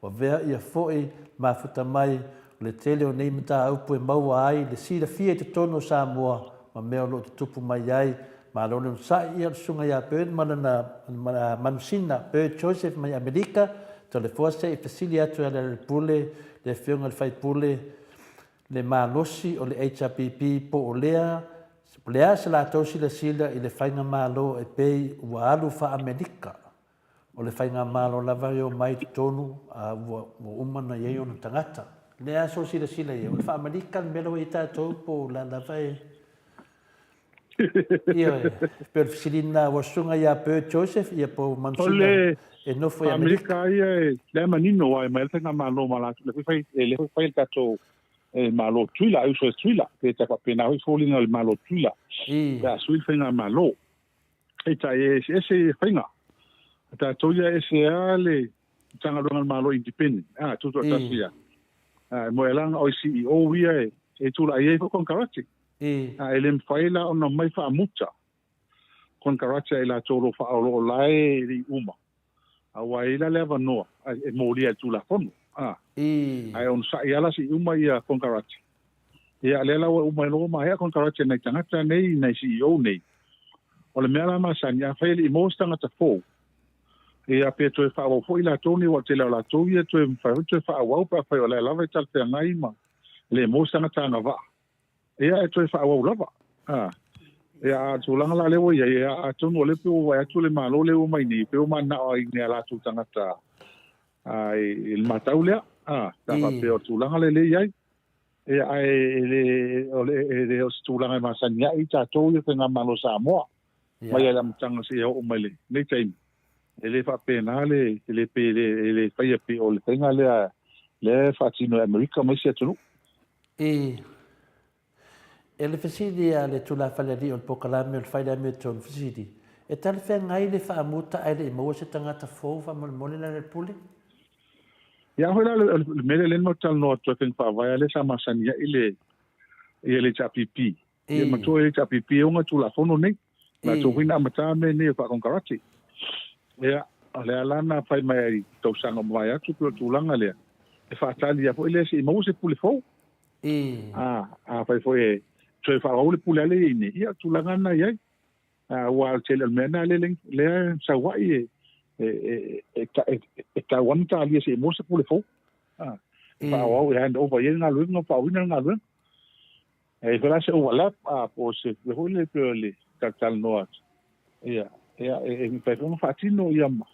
ua avea ia foi le mafuta mai o le tele o nei mataupu e maua ai le silafia i totonu o Samoa ma mea o lo o tutupu mai ai. Malo le onosai ia o le Susuga ia Bird ma lana manusina Bird Joseph mai Amerika, Toleafoa se i fesili atu e Lealailepule le Afioga i le Faipule le malosi o le HRPP po o lea o le a se latou silasila i le faigamalo e pei ua alu faa-Amerika. O le faigamalo lava e omai i totonu a ua uma ona i ai ona tagata. O le a sou silasila i ai? O le faa-Amerika le mea la ua i ai tatou po o le a lava e... Ioe, pei o le fesili lena ua susuga ia Bert Joseph ia po o Manusina e nofo i Amerika. O le faa-Amerika ia, lea e manino aua e omai lava le faigamalo ma latou, lea foi fai, lea foi fai e le tatou Malo Tuila, ai uso e Tuila, pe ta faapena foi foliga o le Malo Tuila, pe a sui le faigamalo. Peitai e eseese ia faiga. A tatou ia e ese lava le Matagaluega a le Malo independent, a, tutoatasi ia. A, e moe la na oi CEO ia e, e tulai ai foi konekarate. A, e le mafai la ona omai faamuta konekarate a i latou o lo o faaoloolo la e le i uma. Aua e i ai la le avanoa e molia e le Tulafono. A, ae onosai lava la se i uma ia konekarate. Ia, lea la ua uma ai loa maea konekarate a nai tagata nei, nai CEO nei. O le mea la masani, afai e le i maua se tagata fou, ia pe toe faaauau foi latou nei, aua o le tele lava o latou ia toe mafai foi toe faaauau pe afai o la e lava e talafeagai ma le maua se tagata agavaa. Ia e toe faaauau lava. A, ia, a o le tulaga la lea ua i ai, ia, atonu o lea pei ua vaai atu le Malo lea ua mai nei, pei ua mananao ai i nai a latou tagata a, i le matau lea, a, pe a faapea o le tulaga lea lea e i ai. Ia, ae e le, o le, e le o se tulaga e masani ai tatou ia Faigamalo a Samoa, mai lava i le amataga seia oo mai lenei taimi. E le faapena le, e le pe, e le faia pei o le faiga lea, lea e faatino e Amerika ma isi atunuu. I E le fesili a le tulafalealii o le polokalame o le Fai le Amiotonu fesili, E talafeagai le faamuta ae le i maua se tagata fou faamolemole la le pule? Ia foi la o le mea lea lea na matou talanoa atu ai faiga faavae a lea sa masani ai le ia le HRPP. Ia matua le HRPP e ona Tulafono nei. Latou foi na amata mea nei o faakonekarate. Ia, o lea la na fai mai ai tausaga ua mavae atu pei o le tulaga lea, e faatali lava foi lea se i maua se pule fou. A, afai foi e toe faaauau le pule a lea e i ai nei, ia o le tulaga lena e i ai. Aua o le tele o le mea lena lea, lea e sau ai e, e, e, e, e tau lava ona talia se i maua se pule fou. A, e faaauau e hand over i ai le galuega ma faaauauina le galuega. E i ai foi la se overlap, a, po o se mea foi lea pei o le talatalanoa atu. Ia, ia, e, e mafai foi ona faatino ia ma,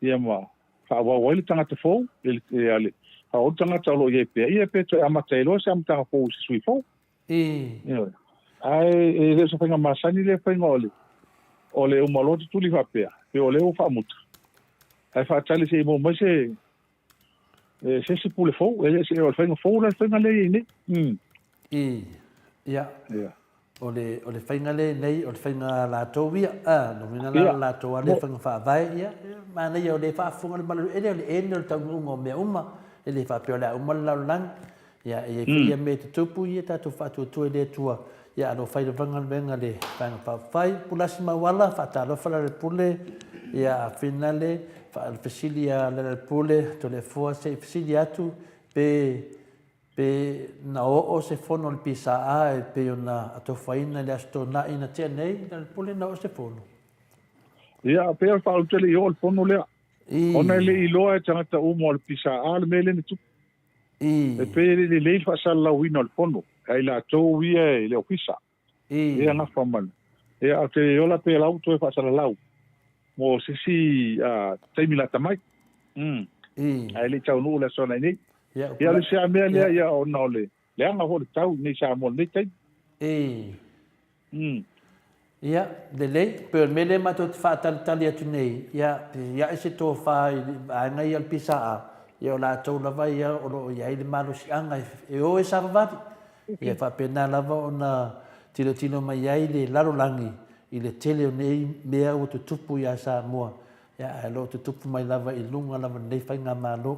ia ma faaauau ai le tagata fou, le, le, le, faaauau le tagata o lo o i ai pea, ia pe toe amata ai loa se amataga fou i se sui fou. Ioe. Ae e le o se faiga masani lea faiga o le, o le uma loa tutuli faapea, pe o lea ua faamuta. Ae faatali se i maua mai se, e se isi pule fou, e le o le faiga fou la le faiga lea e i ai nei. Mm. I, ia. Ia. O le, o le faiga lea nei, o le faiga a latou ia, a, no uiga la o latou a lea faiga faavae, ia, manaia o lea e faafofoga le malu ele, o le ene o le taunuuga o mea uma, e le faapea o le a uma le lalolagi, ia, e i ai foi ia mea e tutupu, ia tatou faatuatua i le Atua, ia alofai lava galuega a le Vaega Faaupufai. Pulasi Mauala, faatalofa Lealailepule, ia, a finale, fesili a Lealailepule, Toleafoa, se i fesili atu, pe Pe na oo se fono a le PSA e pei ona atofaina i le Aso Toonai na tea nei, Lealepule na oo se fono. Ia, pei o le faaulu tele i oo le fono lea. Ona e le i iloa e tagata uma o le PSA le mea lea na tupu. E pei e le i lelei le faasalalauina o le fono a i latou ia i le ofisa. Ia gafa ma le. Ia, ou te ola pea la ua toe faasalalau mo se isi taimi lata mai. Ae le i taunuu le aso nei. Ia, o le isi lava mea lea, ia, ona o le leaga foi o le tau i nei Samoa i lenei taimi. Ia, lelei, pei o le mea lea matou te faatalitali atu nei, ia, pisia'i se tofa i le vaega ia o le PSA, ia o latou lava ia o lo o i ai le malosiaga e o e savavali. Ia faapena lava ona tilotilo mai ai le lalolagi i le tele o nei mea ua tutupu iā Samoa, ia ae o lo o tutupu mai lava i luga lava o lenei faigamalo.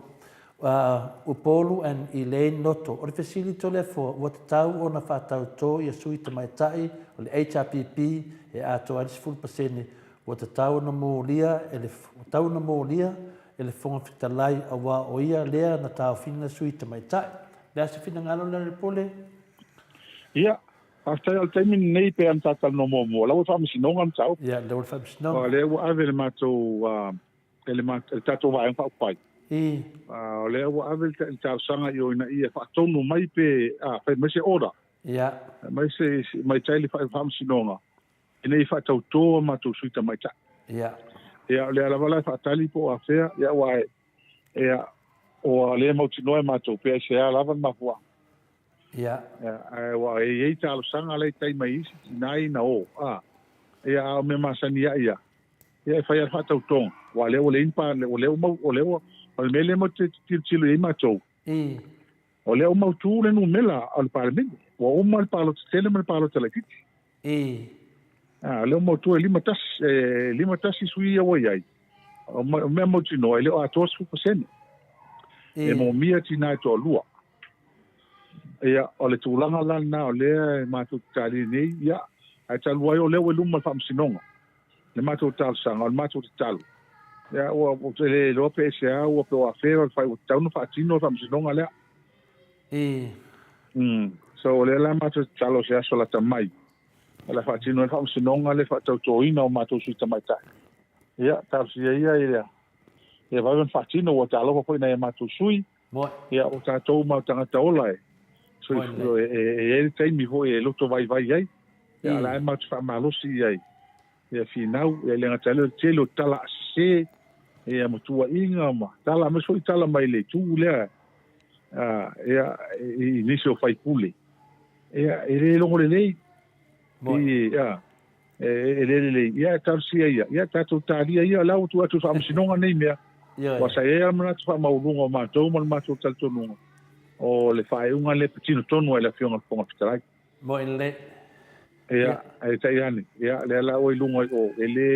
Upolu and Elaine Noto, O le fesili Toleafoa, ua tatau ona faatautō ia sui tamaitai o le HRPP e atoa ai le 10%, ua tatau ona molia e le ua tatau ona molia e le Fofoga Fetalai aua o ia lea na taofina sui tamaitai. O le a se finagalo Lealailepule? Ia, faafetai o le taimi lenei pe ana talanoa muamua, o la ua i Faamasinoga le mataupu. Ia, lea ua i le Faamasinoga. O lea ua ave le matou e le tatou Vaega Faaupufai. O lea ua ave le talosaga i o ina ia faatonu mai pe fai mai se order. Ia. Mai se mai tai le Faamasinoga ina ia faatautō a matou sui tamaitai. Ia. Ia, o lea lava la e faatali po o afea, ia aua ia, ua le mautinoa e matou pe aisea lava le mafuaaga. Ia. Ia, ae ua e i ai talosaga la e tai mai isi tinā ia na o, a. Ia, a o mea masani ai ia, ia e fai lava le faatautoga, aua o lea ua leai ni pa, o lea ua mau, o lea ua, o le mea lea matou te tilotilo i ai matou, o lea ua mautu le numera o le Palemene, ua uma le palota tele ma le palota laitiiti. A, o lea ua mautu e 51, e 51 sui ia ua i ai, o mea mautinoa e le o atoa 10%. E moomia tinā e toalua. Ia, o le tulaga la lena o lea e matou te talia nei, ia, ae talu ai o lea ua i luma o le Faamasinoga le matou talosaga, o le matou tatalo, ia, ua, ou te le iloa pe aisea ua pe o afea o le fai, ua tatau ona faatino le Faamasinoga lea. So, o lea la matou te tatalo i se aso lata mai, o le a faatino ai le Faamasinoga le faatautoina o matou sui tamaitai. Ia, talosia ia ia, ia vave ona faatino, ua talofa foi i nai a matou sui, Ia, o tatou ma tagata ola e, e, e, e i ai le taimi foi e loto vaivai ai. Ia, o la e matou te faamalosi i ai. Ia finau, ia le gata ai lea o le tele o tala sese, ia ma tuuaiga ma tala, aemaise foi tala mai le itu lea, ia, i nisi o faipule. Ia, e le logo lelei. I, ia, e le lelei. Ia, e talosia ia. Ia, tatou talia ia, o la ua tuu atu i le Faamasinoga nei mea. Aua sa i ai lava le manatu faamaualuga o matou ma le matou talitonuga, o le faaiuga lea e patino tonu ai le Afioga i le Fofoga Fetalai. Moe lelei. Ia, ae tai ane, ia, lea la ua i luga i o, e le,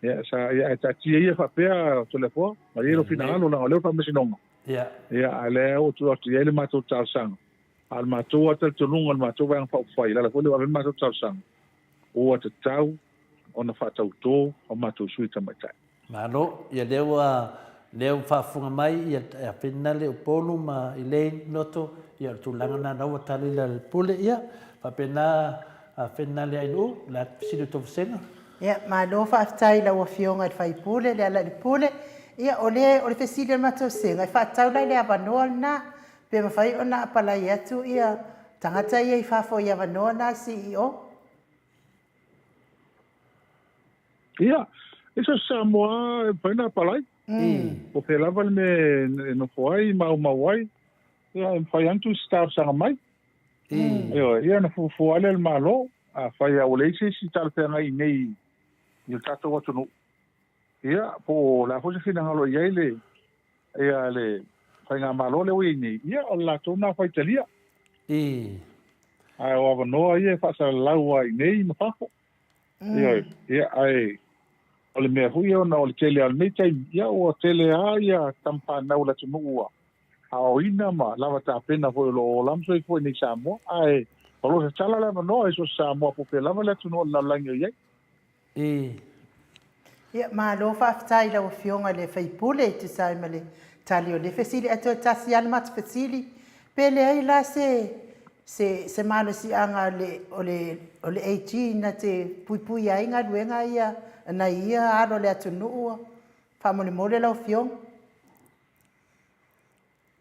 ia, sa, ia, ae taatia ia faapea, Toleafoa, malie lou finagalo, leaga o lea ua i le Faamasinoga. Ia. Ia, a o lea ua tuu atu i ai le matou talosaga. A o le matou lava talitonuga, o le matou Vaega Faaupufai, o le ala foi lea ua ave ai le matou talosaga, ua tatau ona faatautō a matou sui tamaitai. Malo, ia lea ua lea ua faafofoga mai ia ia Finale Upolu ma Elaine Noto, ia o le tulaga lena la ua tali le pule, ia faapena a Finale Ainuu, o le a fesili o tou vasega? Ia, malo faafetai i lau Afioga i le Sui Usufono Lealailepule. Ia, o le o le fesili a le matou vasega, e faatatau la i le avanoa lena, pe mafai ona apalai atu ia tagata ia i fafo i avanoa na CEO? Ia, e so o se Samoa e mafai ona apalai. Po o fea lava le mea e nofo ai, maumau ai, ia e mafai lava ona tusi talosaga mai. Ioe, ia ona fuafua lea e le Malo, afai lava ua leai se isi talafeagai i inei i le tatou atunuu, ia po o le a foi se finagalo e i ai le ia le faigamalo lea ua i ai nei, ia o le latou lena faitalia. Ae o avanoa ia e faasalalau lava i inei ma fafo. Ioe, ia ae o le mea foi ia ona o le tele lava o lenei taimi, ia ua tele lava ia tama fanau o le atunuu ua aoaoina ma lava tapena foi o lo o ola ma soifua i inei i Samoa. Ae o lo o tatala le avanoa i so o se Samoa po o fea lava le atunuu o le lalolagi o i ai. Ia, malo faafetai i lau Afioga i le sui usufono e tusa ai ma le tali o le fesili. Ae toe tasi lava le matou fesili, pe leai la se se se malosiaga o le o le o le AG na te puipuia ai galuega ia a nai ia alo o le atunuu faamolemole lau Afioga?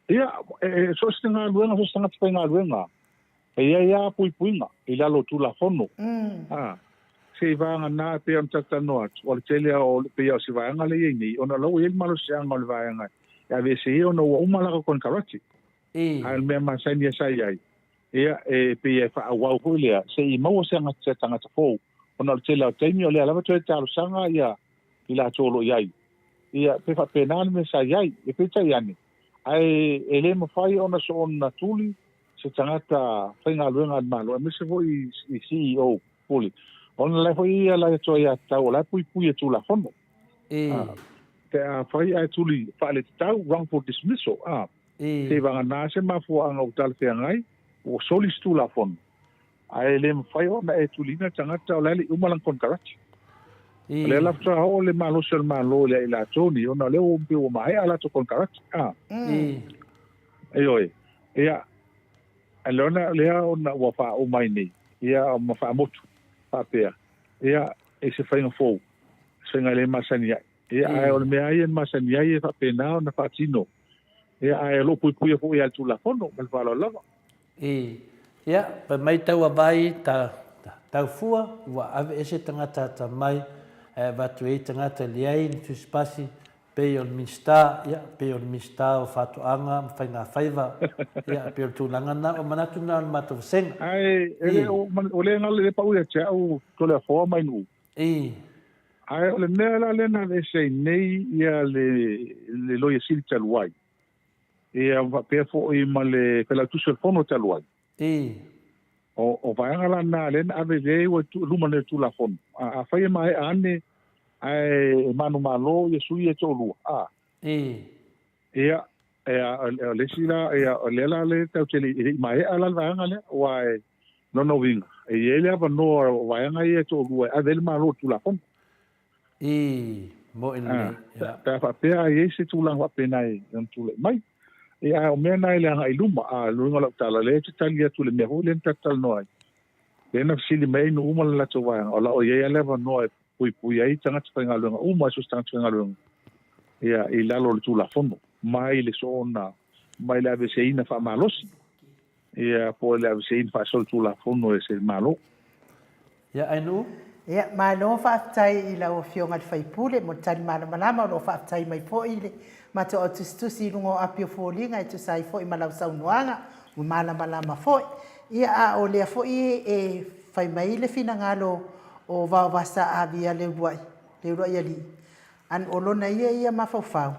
Ia, e so o se galuega, so o se tagata faigaluega, e i ai lava puipuiga i lalo o Tulafono. A, seivaga e pei ona talatalanoa atu, o le tele lava o, pei lava o se vaega lea e i ai nei, ona o la ua i ai le malosiaga o le vaega e aveese ai ona ua uma laka konekarate. A o le mea masani lava sa i ai, ia, e pei e faaauau foi lea, se i maua se tagata fou, ona o le tele lava o taimi o lea lava toe talosaga ia i latou o lo o i ai. Ia, pe faapena le mea sa i ai. E peitai ane, ae e le mafai ona soona tuli se tagata faigaluega a le Malo aemaise foi i CEO Pule, ona la e foi ia la e atoa ia tatau o la e puipui e Tulafono. Pe a fai ae tuli faaletatau, wrongful dismissal, a, seivagana se mafuaaga ua talafeagai, ua soli se Tulafono, ae le mafai ona e tuliina le tagata o la e le i uma lana konekarate. O lea la faatoa oo le malosi o le Malo ia i latou nei, ona o lea ua pei ua maea a latou konekarate. A. Ioe. Ia, lona lea ona ua faauma ai nei, ia ma faamotu faapea, ia, i se faiga fou, se faiga e le masani ai. Ia, ae o le mea lava ia e masani ai e faapena ona faatino. Ia, ae o lo o puipuia foi e le Tulafono, ma le faaaloalo lava. I, ia, fai mai tauavai ta, tau fua, ua aveese tagata atamai, ae avatu ai tagata leai ni tusipasi, pei o le Minisita, ia, pei o le Minisita o Faatoaga ma Faigafaiva, ia, pei o le tulaga lena, o manatu lena o le matou vasega. Ae, e le o, o le galo le pau ia te au Toleafoa mai Nu'u. I. Ae o le mea la lea na aveese ai nei ia le, le Loia Sili talu ai, ia faapea foi ma le Failautusi o le Fono talu ai. I. O, o vaega la na lea na ave i ai ua i luma nei o le Tulafono. A, afai e maea ane ae e manumalo ia sui ia e toalua, a. I. Ia, e a, o le isi la, ia, o lea la le tatou te le, e le i maea la le vaega lea, aua e, lona uiga, e i ai le avanoa o vaega ia e toalua e ave ai le Malo i le Tulafono. I, moe lelei. Ia. Pe a faapea a i ai se tulaga faapena e ono tulai mai. Ia, ae o mea na i le agai i luma, a o le uiga o lau tala, o lea e te tali atu i le mea foi lea na tatou talanoa ai. Lea na fesili mai ai nuu uma le latou vaega, o la o i ai lava le avanoa e puipui ai tagata faigaluega uma, so o se tagata faigaluega, ia, i lalo o le Tulafono, mai le soona, mai le aveeseina faamalosi. Ia, po o le aveseina faasolitulafono e se Malo. Ia, Ainuu. Ia, malo faafetai i lau Afioga i le sui usufono mo le tali malamalama. O lo o faafetai mai foi le matou au tusitusi i luga o api o foliga e tusa ai foi ma lau saunoaga, ua malamalama foi. Ia, a o lea foi e fai mai le finagalo o Vaovasa Avia Leuluai, Leuluai Alii, an o lona ia ia mafaufau,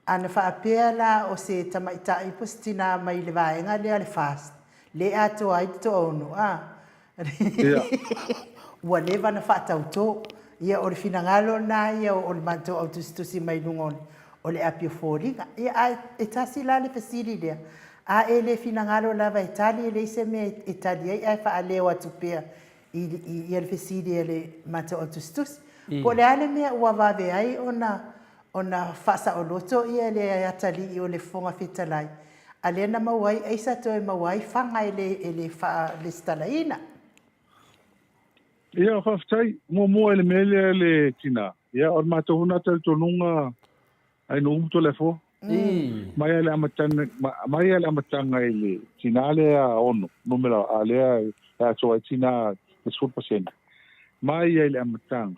Ana faapea la o se tamaitai po se tina mai le vaega lea o le FAST, le atoa ai le toaono, a? Ua leva ona faatauto. Ia, o le finagalo lena ia o le matou au tusitusi mai luga o le api o foliga. Ia, ae e tasi la le fesili lea, a e le finagalo lava e tali, e leai se mea e tali ai ae faaleo atu pea i i le fesili a le matou au tusitusi. Po o le a le mea ua vave ai ona ona faasaoloto ia le atalii o le Fofoga Fetalai, a lea na maua ai aisa toe maua ai faga e le e le faalesitalaina. Ia, faafetai. Muamua i le mea lea le tina, ia, o le matou foi lena talitonuga Ai no umu Toleafoa. Mai lava i le amataga, mai lava i le amataga i le tina lea ono, numera a lea e atoa ai tina le 10%. Mai lava i le amataga,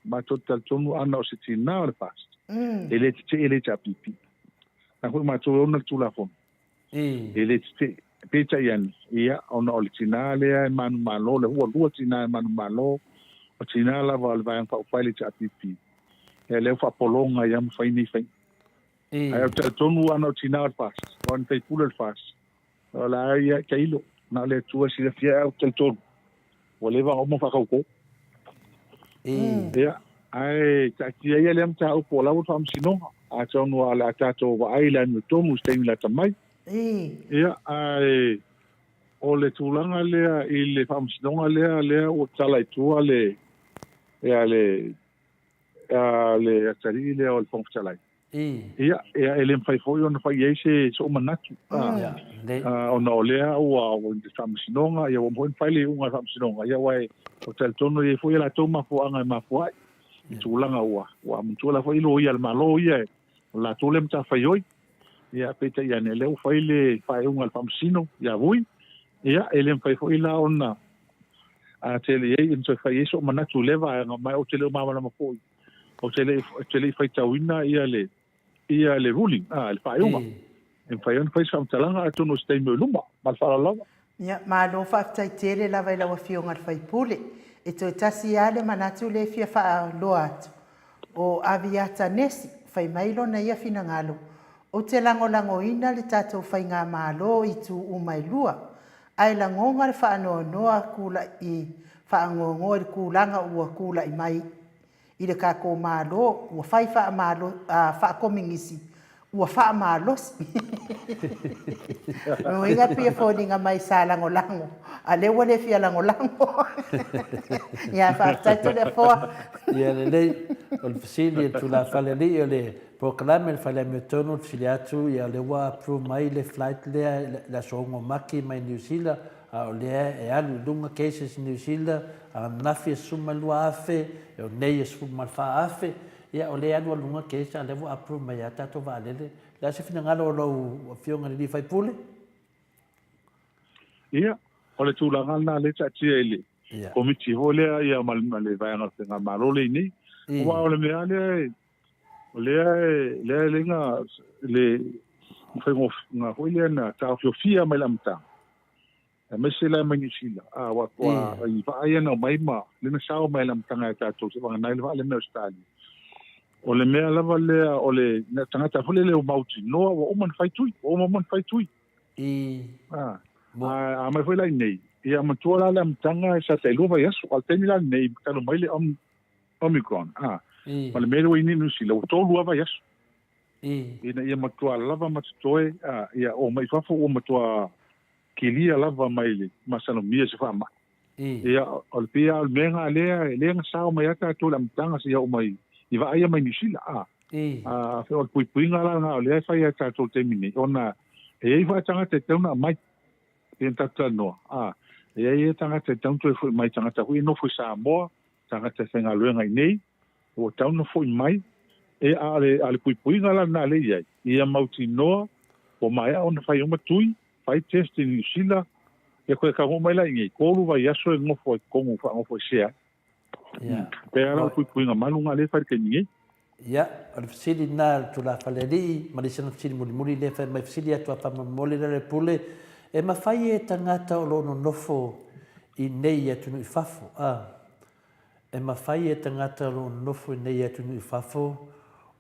matou te talitonu ana o se tina o le FAST, e le tetee le HRPP. Na foi matou e ona le Tulafono. E le tetee. Peitai ane, ia, ona o le tina lea e manumalo, le ua lua tina e manumalo, o tina lava o le Vaega Faaupufai le HRPP. Ia lea ua faapologa ai lava ma fai nei faiga. Ae ou te talitonu ana o tina o le FAST, o ni faipule o le FAST, o la e ia tailo, na o le Atua e silafia, ae ou te talitonu, ua leva ona uma ona faatauto. Ia, ae taatia ia lea mataupu o la ua i le Faamasinoga, atonu o le a tatou vaai i le amiotonu i se taimi lata mai. Ia, ae o le tulaga lea i le Faamasinoga lea, lea ua tala i tua le, ia, le, le atalii lea o le Fofoga Fetalai. Ia, ia, e le mafai foi ona fai i ai se sou manatu, ona o lea ua i le Faamasinoga, ia ua uma foi ona fai le iuga a le Faamasinoga, ia aua e talitonu e i ai foi a latou mafuaaga e mafua ai i tulaga ua manatua la foi loia a le Malo ia, o latou lea matafaioi. Ia, peitai ane, lea ua fai le faaiuga a le Faamasino ia Vui, ia, e le mafai foi la ona a tele i ai, ona toe fai i ai sou manatu i lea vaega, ma ou te le o malamalama foi, ou te le, ou te le i faitauina ia le, ia le ruling, a, le faaiuga. E mafai ona fai se faamatalaga atonu o se taimi o i luma. Ma le faaaloalo lava. Ia, malo faafetai tele lava i lau Afioga i le sui usufono. E toe tasi lava le manatu lea e fia faaloa atu, o Aviata Nesi, fai mai lona ia finagalo, Ou te lagolagoina le tatou faigamalo i itu uma e lua, ae lagoga le faanoanoa kulaʻi faanoanoa i le kulaga ua kulaʻi mai i le tatou Malo ua fai faamalo faakominisi ua faamalosi. O lona uiga e pei e foliga mai sa lagolago a lea ua le fia lagolago. Ia faafetai Toleafoa. Ia lelei, o le fesili e tulafale alii o le polokalame le fale amiotonu le fesili atu ia lea ua approve mai le flight lea i le aso 6 Mati mai Niu Sila a o lea e alu i luga cases i Niu Sila ananafi e 12,000 e o nei e 14,000 ia o lea e alu a luga case a o lea ua approve mai a tatou vaalele. O le a se finagalo o lau afioga i le alii faipule? Ia, o le tulaga lena lea e taatia i le Komiti foi lea ia ma le Vaega o le Faigamalo lea i inei. Aua o le mea lava lea o lea e lea e leina le faigofie foi lea na taofiofia mai le amataga aemaise la mai Niu Sila a ua ua i vaa ia na omai ma lea na sao mai le amataga e tatou se vagana ai le vaa lea mai Ausetalia. O le mea lava lea o le tagata foi lele ua mautinoa ua uma ona fai tui, ua uma uma ona fai tui. A, a mai foi la iinei, ia matua la le amataga sa tailua vaiaso, a o le taimi la lenei talu mai le Omicron, a, ma le mea lea ua i ai nei i Niu Sila, ua tolu lava vaiaso. Ina ia matua lava ma totoe, a, ia o mai fafo ua matua kilia lava mai le masalomia se faamai. Ia, o le pei lava o le mea lena lea, lea na sao mai ai tatou i le amataga seia oo mai i vaa ia mai Niu Sila, a. A, o le puipuiga la lena o lea e fai ai tatou i le taimi nei, ona e i ai foi tagata e tatau ona aumai, pei ona tatou talanoa, a, e i ai tagata e tatau ona toe foi mai, tagata foi e nofo i Samoa, tagata e faigaluega i inei, ua tatau ona foi mai, e, a o le, a o le puipuiga la lena lea e i ai, ia mautinoa ua maea ona fai uma tui, fai test i Niu Sila, ia koe taunuu mai la i inei, tolu vaiaso e nofo ai totonu faanofoesea ai. Ia. Pei lava la o le puipuiga malu lena lea e fai i le taimi nei. Ia, o le fesili lena a le tulafale alii, ma le isi ana fesili mulimuli lea fai mai, fesili atu a faamolemole Lealailepule, e mafai e tagata o lo o nonofo i nei i atunuu i fafo, a, e mafai e tagata o lo o nonofo i nei i atunuu i fafo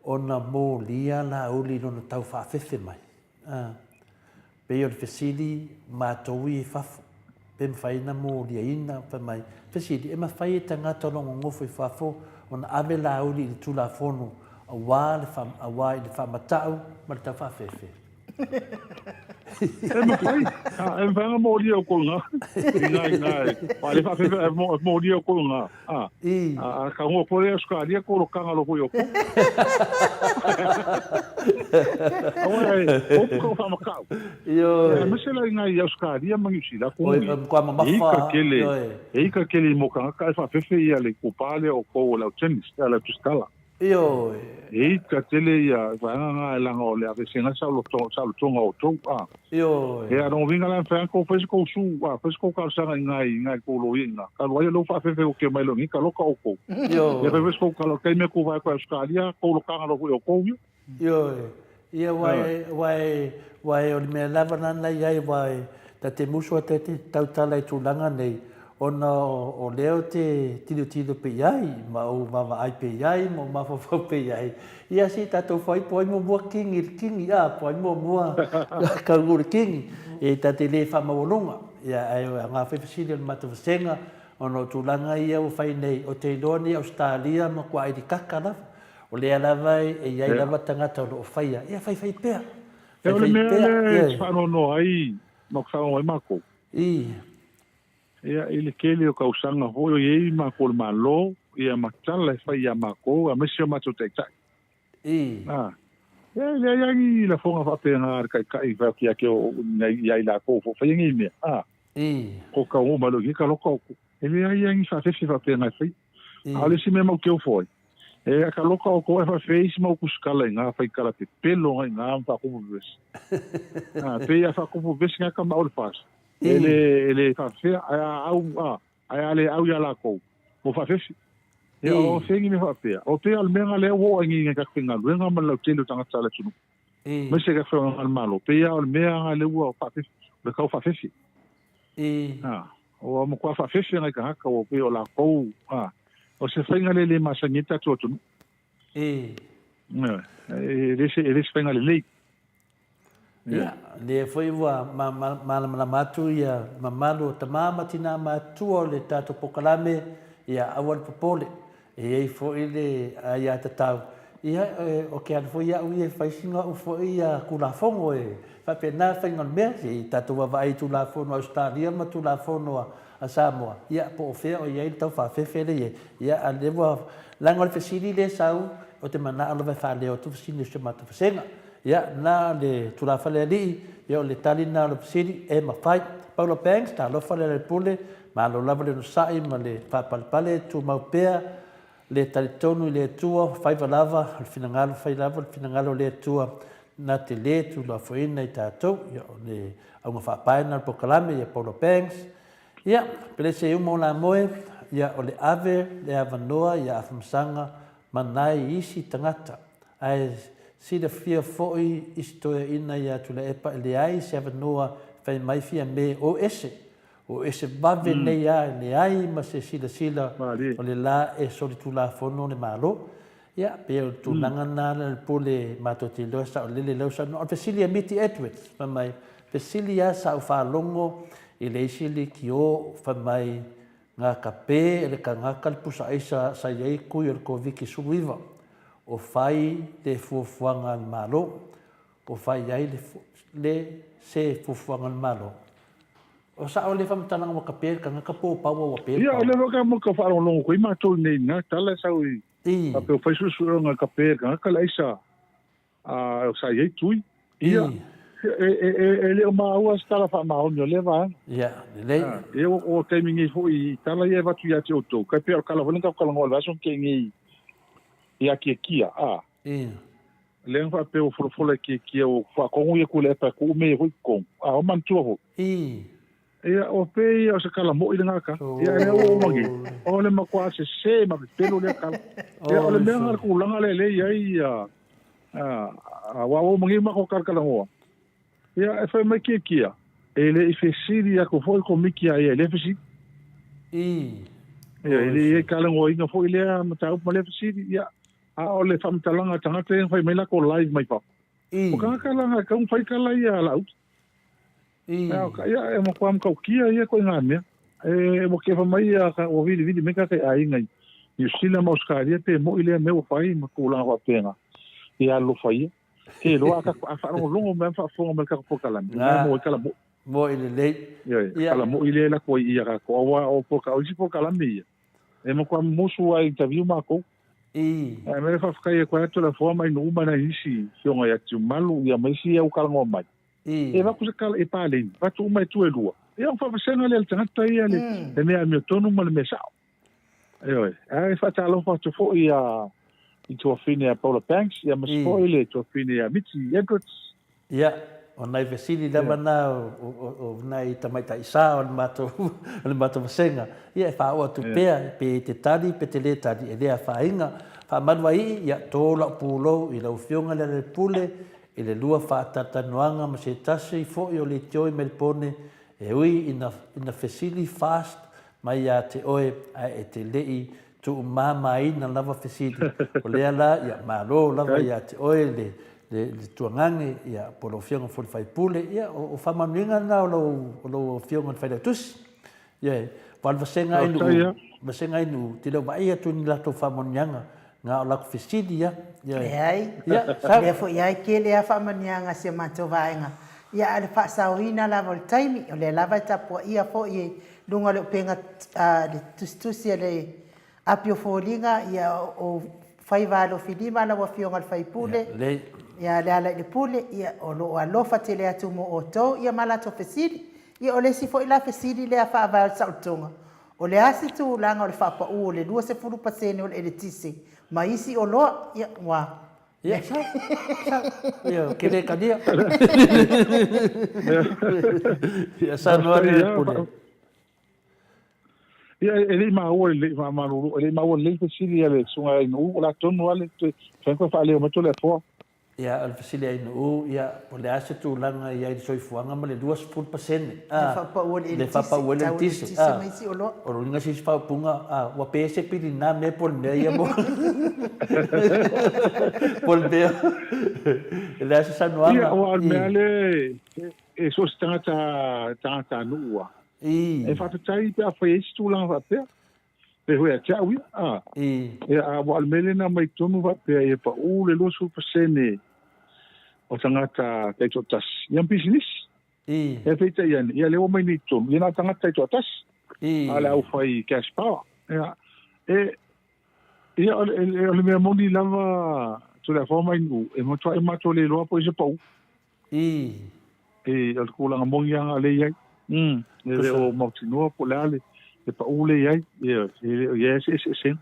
ona molia Laauli i lona tau faafefe mai? A, pei o le fesili, matou ia i fafo, pe mafai ona moliaina, fai mai, fesili, e mafai e tagata o lo o nonofo i fafo ona ave Laauli i le Tulafono aua le aua i le faamatau ma le taufaafefe? E mafai, a, e mafai ona molia outou i ina, i ina, i ina, aua le faafefe, e molia outou i ina. A, a tagoa koe le Ausetalia ko lo kanga lo foi o ko. Aua e, opu kau whamakau. Ioe. E aemaise la i ngai i Ausetalia ma Niu Sila, ko ngi. E ika kele, e ika kele i mo kangaka e whaafefe ia le kopa lea o kou o le au tennis, le au tusitala. Ioe. E ika tele ia vaega nga e langa o le avesenga saolotoga o outou. A. Ioe. E a lona uiga la e mafai lava ona kou fai se kou su, a, fai se kou talosaga i ngai, i ngai kou loia i na. Talu ai o lea ua faafefe o ke mai loa nei, taloka outou. Ioe. Ia fai foi se kou talo, taimi e kou vae koe Australia, kou lokaga loa foi outou ia. Ioe. Ia, aua e, aua e, aua e o le mea lava lana i ai, aua e, ta te musu a te tautala i tulaga nei, ona o lea ou te tilotilo pea i ai, ma ou vaavaai pea i ai, ma ou mafaufau pea i ai, ia se i tatou fai po ai muamua kingi i le kingi, a, po ai muamua kaulu i le kingi, e ta te le faamaualuga. Ia, ae o ngā whai fesili o le matou vasega, ona o tulaga ia ua fai nei, o te iloa nei Ausetalia ma kua Airikaka lava, O lea lava e i ai lava tagata o lo o faia, ia faifai pea. E o le mea lea e te faanoanoa ai ma faanoanoa ai makou. I. Ia, i le tele o tausaga foi o i ai makou i le Malo, ia ma tala e fai ia makou, aemaise o matou taitai. I. A. Ia, e leai lava ni lafoga faapena a le taitai fai atu ia te ia i lakou foi faia nei mea. A. I. Ko ka o mai loa i ka loka o ko. E leai lava ni faafefe faapena e faia. A o le isi mea mauteo foi, E a ka loka o ko e fa isi mau kusikala i ngā whai kala te pelo ngai ngā ma whakupu vesi. A, pe ia whakupu vesi ngā ka maoli fas. E le, e le whawhea, a au, a, a a le au ia lākou, mo whawhewhi. E o whengi me whawhea. O te al mea ngā lea wō ai ngi ngā whenga luenga ma lau tele o tangata le tunu. Mai se ka whenga ngā malo. Pe ia o le mea ngā le ua o whawhewhi, o le kau whawhewhi. A, o a matua faafefe ngai tagata ua pei o lakou, a, o se faiga lea e le masani ai tatou atunuu. E, e le se, e le se faiga lelei. Ia, lea foi ua malamalama atu ia mamalu o tama ma tina matutua o le tatou polokalame, ia aua le popole, e i ai foi le aiatatau, ia o ke alu foi au ia e fai sina au foi ia Tulafono e faapena le faiga o le mea, se i tatou vaavaai i Tulafono a Ausetalia ma Tulafono a Samoa, ia po o fea o i ai le taufaafefe lea e i ai, ia a o lea ua, leaga o le fesili lea e sau, ou te manao lava e faaleo atu fesili o si o matou vasega. Ia, na le tulafale alii, ia o le tali lena o le fesili, e mafai. Paula Banks, talofa Lealailepule, malo lava le onosai ma le faapalepale, tumau pea le talitonu i le Atua, faiva lava o le finagalo, fai lava le finagalo o le Atua na te le tuulafoina i tatou. Ia, o le auga faapae lena o le polokalame, ia Paula Banks. Ia, pelese uma o lamoe, ia, o le ave le avanoa ia Afamasaga ma nai isi tagata Ae silafia foi isi toeaiina ia Tuilaepa e leai se avanoa e fai mai Fiame o ese, o ese vave nei a e leai ma se silasila o le la e solitulafono le Malo. Ia, pei o le tulaga lena Lealailepule matou te iloa e saolele lau saunoaga. O le fesili a Miti Edwards, fai mai, fesili a sa ou faalogo i le isi leitio fai mai Nga kape e le kangaka le pusa aisa sa iai kui o le Koviti 19, o fai le fuafuaga a le Malo, o fai ai le le se fuafuaga a le Malo. O sao le faamatalaga ua kape le kangaka po o paua ua pe le Ia, o paua. lea foi ka mo ka faalogologo koe matou i nei na tala e sau i I. faapea o fai suesuega e kape le kangaka le aisa a sa i ai tui. Ia, e, e, e, e le o maua se tala faamaoni o lea vaega. Ia, lelei. Ia, o, o taimi nei foi i tala ia e avatu ia te outou, kai pea o le kala foi lea na tatou talanoa i le vaiaso na tea nei i Akiekia, a. Ia. Lea na faapea ua folafola e Kiekia ua faatonu ia Tuilaepa e tuu mea ia foi i totonu. A, o manatua foi. I. Ia, o pei ia o se kala mo'i lena ka. Ia, lea ua uma nei. O le matua sese ma pepelo lea kala. Ia, o le mea lena le tulaga lea lea i ai ia, aua ua uma nei matou talatalanoa. Ia, e fai mai Kiekia, e le i fesili atu foi le Komiti iā ia i lea fesili. Ia, e le i i ai talanoaina foi lea mataupu ma lea fesili. Ia, a o le faamatalaga a tagata ia na fai mai latou live mai fafo. O tagata la na e tatau ona fai tala ia a Laauli. Ia, e matua matautia ia ituaiga mea. E ua kefa mai ia, ua vilivili mai tagata i aiga i Niu Sila ma Ausetalia pe moi lea mea ua fai ma tulaga faapena. Ia alofa ia. Ke iloa a tatou, a faalogologo mai ma faafofoga mai i le tatou polokalame, o lena e maua ai tala moi. Moi lelei. Ioe, tala moi lea e lako ai ia tatou, aua o o isi polokalame ia, e matua musu lava e interview matou. Ae mea faafetai atu ai Toleafoa ma Ainuu ma nai isi afioga ia Tiumalu ia ma isi ia ua talanoa mai. E avatu se tala e paleni, avatu uma e tu e lua. Ia ona faavasega lea e le tagata ia le, le mea amiotonu ma le mea sao. Ioe, ae faatalofa atu foi ia i tuafine ia Paula Banks, ia ma foi le tuafine ia Mitzi Edwards. Ia, o nai fesili lava na o nai tamaitai sa o le matou, o le matou vasega. Ia, e faaoo atu pea, pe te tali pe te le tali, e le afaina. Faamalu ai ii, ia, tō lau pulou i lau Afioga i Lealailepule, i le lua faatalatalanoaga ma se tasi foi o leitioi Melipone e ui ina ina fesili fast mai ia te oe ae e te le i tuumamaina lava fesili o lea la ia malo lava ia te oe le le le tuagage ia po o lau afioga foi le faipule ia o o faamanuiaga lena o lou o lou afioga i le failautusi ia valu vasega ai nuu vasega ai nuu te le o vaai atu ni latou faamanuiaga Na o laku fesili ia. Leai. Lea foi lava e tele lava faamanuiaga a si a matou vaega. Ia a o le faasaoina lava o le taimi, o lea lava e tapuaia foi i luga o le upega le tusitusi a le api o foliga, ia o faiva alofilima lau Afioga i le sui usufono, ia Lealailepule, ia o lo o alofa tele atu mo outou ia ma latou fesili. Ia o le isi foi la fesili lea faavae o le saolotoga, O le a se tulaga o le faapau o le 20% o le eletise ma isi oloa? Ia, ua. Ia, sau, sau. Ia, ke le kania. Ia, saunoa le pule. Ia, e le i maua lelei, faamalulu, e le i maua lelei le fesili a le Susuga ia Ainuu, o le a tonu lava le toe, fai ma toe faaleo mai Toleafoa. Ia, o le fesili a Inuu, ia, po o le a se tulaga i ai i le soifuaga ma le 20%, a. Le faapau o le eletise, le faapau ai le eletise, a. Ma isi oloa. O lona uiga se isi faaupuga, a, ua pe se pili na mea po o le mea ia mo, po o le mea, e le a se saunoaga. Ia, aua o le mea lea e so o se tagata, tagatanuu lava, e faafetai pe afai e i ai se tulaga faapea. E hoe ia te au ia, a. Ia, a ua o le mea lea na aumai tonu faapea ia pau le 20% o tagata taitoatasi ia ma pisinisi. Ia peitai ane, ia lea ua aumai nei i totonu, ia na o tagata taitoatasi. A o le aufai cash power. Ia, e, ia o le, o le mea moni lava Toleafoa ma Inu, e matuai matou le iloa po o i se pau. I. E, o le tulaga moni lava lea e i ai. Mm, e le o mautinoa po o le a le, le pau lea e i ai. Ia, e le o i ai se eseesega.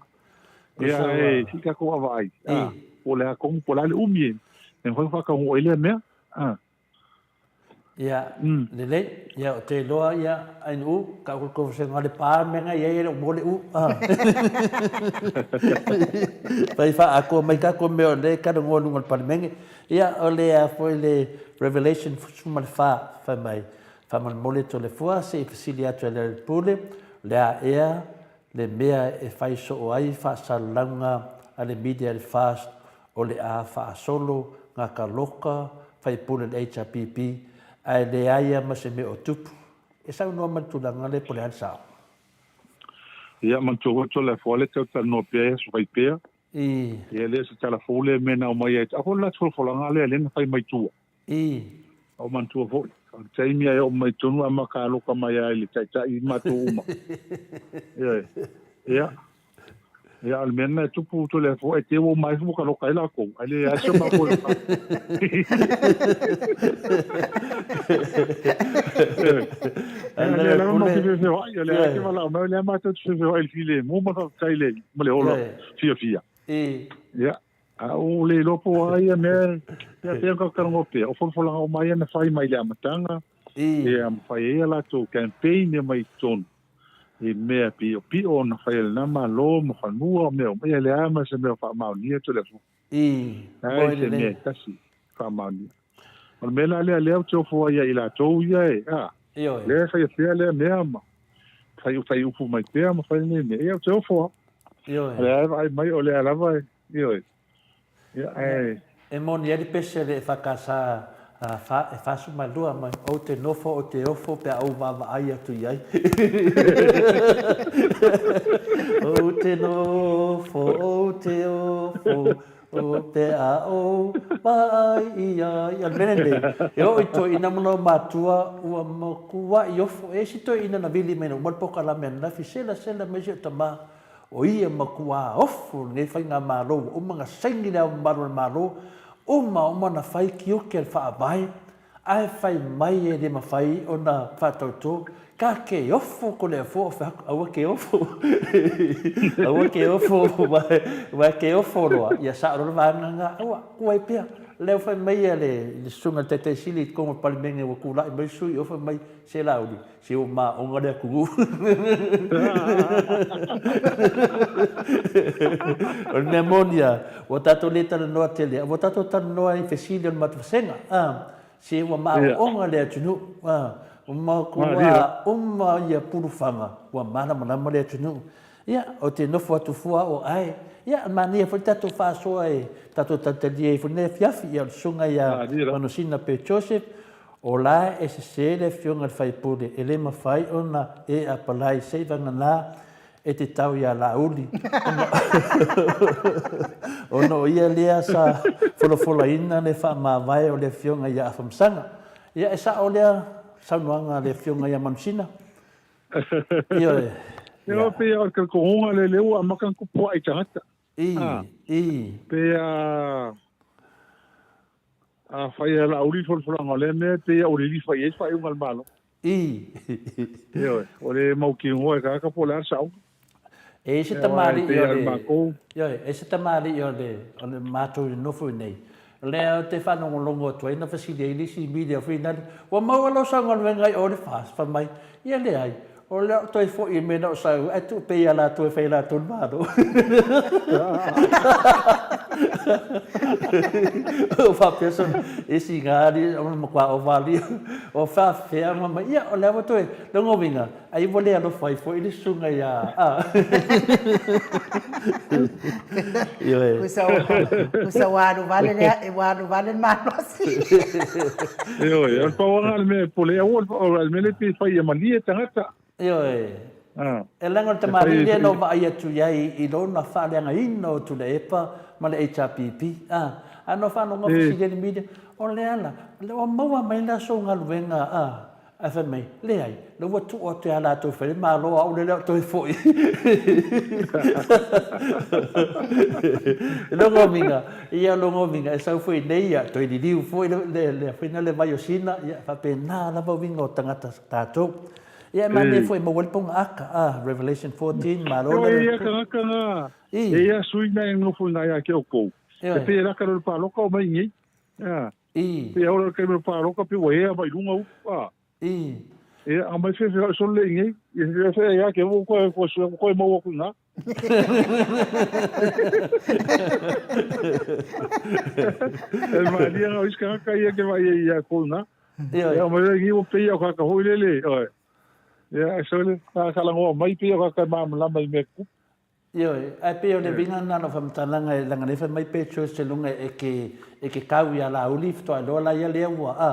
Ia, e, se i tatou vaavaai, a, po o le a tonu, po o le a le umi e, e mafai ona faataunuu ai lea mea. A. Ia, lelei, ia, ou te iloa, ia, Ainuu, ka kou conversation le pa mea na i ai e le o mo le u. Fai faaatoa mai tatou mea o lea e talanoa i luga o le Palemene. Ia, o le a foi le Revelation 14, fai mai, Faamolemole Tolefua, se i fesili atu e Lealailepule, o le a ea le mea e fai soo ai faasalalauga a le media i le FAST o le a faasolo nga kaloka faipule le HRPP ae leai a ma se mea o tupu. E saunoa mai le tulaga lea po o le a le sao? Ia, manatua foi Toleafoa le tau talanoa pea i aso fai pea. I. Ia lea se tala fou lea mea na aumai ai. A foi le latou folafolaga lea lea na fai mai tua. I. A o manatua foi, o le taimi a e oo mai tonu a maka aloka mai ai le taitai i matou uma. Ioe. Ia. Ia, o le mea lena e tupu Toleafoa e te ua uma ifo ka loka ai lakou, ae leai se matou e loka ai. Ia, lea lava matou te feofeoai, o lea e te valaau mai, o lea matou te feofeoai i le filemu ma le faafetai i le ma le ola fiafia. Ia, a ua le iloa po o a ia mea, ia pei ona tatou talanoa pea, o folafolaga uma ia na fai mai le amataga, ia ma fai ai a latou campaign ia mai totonu i mea piopio na fai e lena Malo ma fanua o mea uma, ia leai ma se mea o faamaonia Toleafoa. Leai se mea e tasi faamaonia. O le mea la lea, lea ou te ofo ai ia i latou ia e, a, lea e faia pea lea mea ma fai, fai upu mai pea ma fai lenei mea. Ia, ou te ofo lava. O lea e vaai mai o lea lava e, ioe. Ia, ae... E moni ai le pese a le EFKS e 42 mai, ou te nofo, ou te ofo pe a ou vaavaai atu i ai. Ou te nofo, ou te ofo, O pe a ou vaai i ai. O le mea lenei, e oo i toeaina ma lou matua ua makuai ofo. E isi toeaina na vili mai na uma le polokalame ananafi, sela sela mai si ou tama, o ia makuā ofo lenei faigamalo ua uma ona saini Le Ao Mamalu o le Malo, uma uma ona fai tiute a le Faavae, Ae fai mai e le mafai ona faatauto, ka ke ofo ko le afua o fehaku, aua ke ofo, aua ke ofo, wae ke ofo loa, ia sao loa le vaega nga, aua, kuai pea. Lea ua fai mai a le susuga i le Taitai Sili i totonu o le Palemene ua tulai mai le sui usufono fai mai, se Laauli, se ua maoga le atunuu. O le mea moni lava, ua tatou le talanoa tele, ua tatou talanoa i fesili o le matou vasega, a, se ua maoaoga le atunuu, a, ua matua uma ia pulufaga, ua malamalama le atunuu. Ia, ou te nofo atu fua o ae, ia, manaia foi le tatou faasoa e tatou talitalia ai foi lenei afiafi, ia, o le susuga ia Manusina Pei Joseph, O la e sese le afioga i le faipule, e le mafai ona e apalai seivagana e te tau iā Laauli, ona o ia lea sa folafolaina le faamavae o le afioga ia Afamasaga. Ia, e sao lea saunoaga a le afioga ia Manusina? Ioe. Ia, pei o le talitonuga lea, lea ua amata ona tupu ae i tagata. I, i. Pei a A fai e Laauli le folafolaga o lea mea, pei a ua lilifa i ai le faaiuga a le Malo. I. Ioe, ua le mautinoa e tagata po o le a le saoga. E i ai se tamalii o le, ioe, e i ai se tamalii o le, o le matou i nofo i nei, lea ou te faalogologo atu ai na fesili ai le isi media foi nale, ua maua lau saogaluega i o le FAST? Fai mai, ia leai. O lea o toe foi i mea na o sau, ae tuu pea ia latou e fai e latou le Malo. O faapea sona, e siga alii, o le matua ova alii, o faapefea ona mai, ia o lea ua toe, lona uiga, ai ua le alofa ai foi le susuga ia, a. Ioe. Kusa ua alu vale le, ua alu vale le malosi. Ioe, o le pauaga le mea e pule, aua o le mea le pei fai ia malie tagata. Ioe. E leaga o le tamalii lea na ou vaai atu i ai i lona faaleagaina o Tuilaepa ma le HRPP. A, a na ou faalogo atu i le media, o le ala, ua maua mai la sou galuega, a, Ae fai mai, Leai, lea ua tuu atu ia latou fai le Malo au lea le o toe foi. Lona uiga, ia lona uiga, e sau foi nei ia, toe liliu foi le, le, le, foi le vai o Sina, ia faapena lava uiga o tagata tatou. Ia e manaia foi e maua ai le pogaata, ah, Revelation 14, malo le... E ia tagata na, e ia sui na e nofo ina ia ke o kou. E pe raka lo paloka o mai nei. Pe ora ke me paloka pe ua ea mai lunga upu a. E a mai fe fe sole le nei. E fe fe ia ke o ko ko su ko mau ku na. E ma lia o iska ka ia ke vai ia ko na. Ia mai le ngi o pe ia ka ka hoi lele. Oi. Ia sole ka ka langoa mai pe ia ka ka ma lama i me ku. Ioe, ae pei o le uiga lena o lau faamatalaga e leaga nei fai mai pe church te luga e ke e ke kau ia Laauli faatoa iloa la ia lea ua a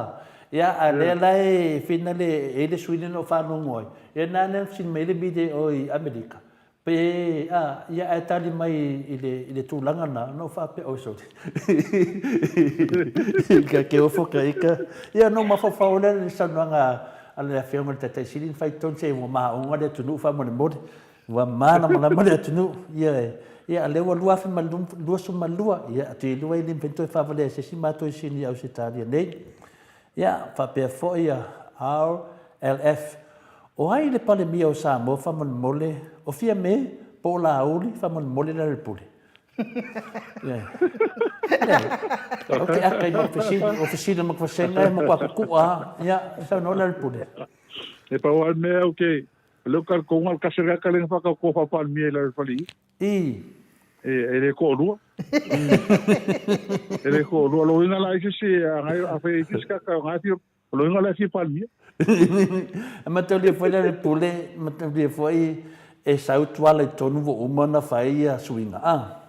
ia a lea la e fina le e i le sui lea na ou faalogo ai ia na na fesili mai ai le media o i Amerika pe a ia ae tali mai i le i le tulaga na na ou faapea oi sorry ka ke ofo ka ika ia na ou mafaufau lea i le saunoaga a le afioga i le Taitai Sili na fai tonu se ua maoga le atunuu faamolemole Ua malamalama le atunuu, ia, ia, lea ua 2022, ia, atu i lua e le mafai ona toe faavalea e se isi matou i Sini Ausetalia nei. Ia, faapea foi ia RLF. O ai le Palemia o Samoa faamolemole, o Fiame po o Laauli faamolemole Lealailepule? Ia. Ia. Ou te aka i mau fesili, o fesili ma vasega e matua kukua, ia, saunoa Lealailepule. E pau lava le mea ou te Leo ka ko ngal ka sere ka lenga whaka ko wha pa mi la fali. I. E e le ko lua. E le ko lua lo inga la isi si a ngai a fe isi ka ka ngai fi lo inga la fi pa mi. E mataulia foi le pule, mataulia foi e sau tuala i tonu ua uma ona fai ia suiga. Ah.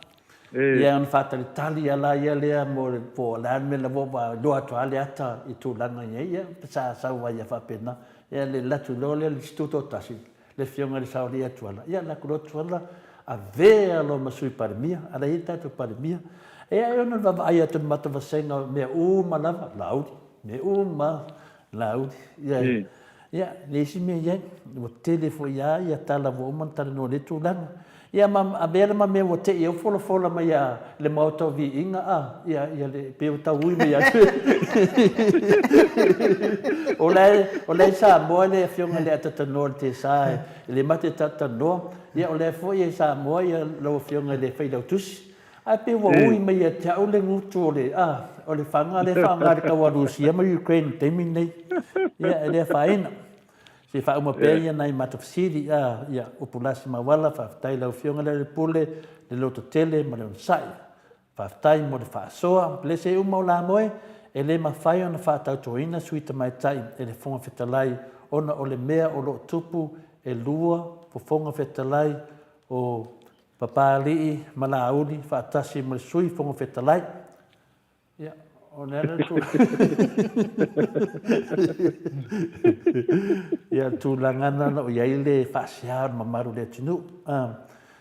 Ia ona faatalitali a la ia lea mo le po o le a le mea la ua iloa atu lava le ata i tulaga i ai, ia sa sau ai ia faapena. Ia le alu atu loa lea i le isi tutoatasi, le Afioga i le Saoalii ia Tuala, ia alu atu loa Tuala, avea loa ma Sui Palemia, a la e i ai le tatou Palemia. Ia e ono vaavaai atu i le matou vasega o mea uma lava, Laauli, mea uma Laauli. Ia, Ia, le isi mea i ai, ua tele foi lava ia tala ua uma ona talanoa i lea tulaga. Ia ma avea la ma mea ua te i au folafola mai a le Maota o Viiga, a, ia, ia le, pei ua tau ui mai atu. O la e, o la e i Samoa le Afioga i le Atatanoa i le Tesa e le mate talanoa. Ia, o lea foi e i Samoa ia lau Afioga i le Failautusi. Ae pei ua ui mai ia te au le gutu o le, a, o le faga lea e faaaoga e le tau a Rusia ma Ukraine i le taimi lenei. Ia, e le afaina. Se i faauma pea ia nai matou fesili, a, ia, upu lasi ma auala, faafetai i lau Afioga Lealailepule, le lototele ma le onosai. Faafetai mo le faasoa. Blese uma o Lamoe, e le mafai ona faatautoina Sui Tamaitai e le Fofoga Fetalai ona o le mea o lo o tupu e lua Fofoga Fetalai o Papalii ma Laauli faatasi ma le Sui Fofoga Fetalai. Ia, o le ala tu. Ia, tulaga na o i ai le faasea o le mamalu o le atunuu.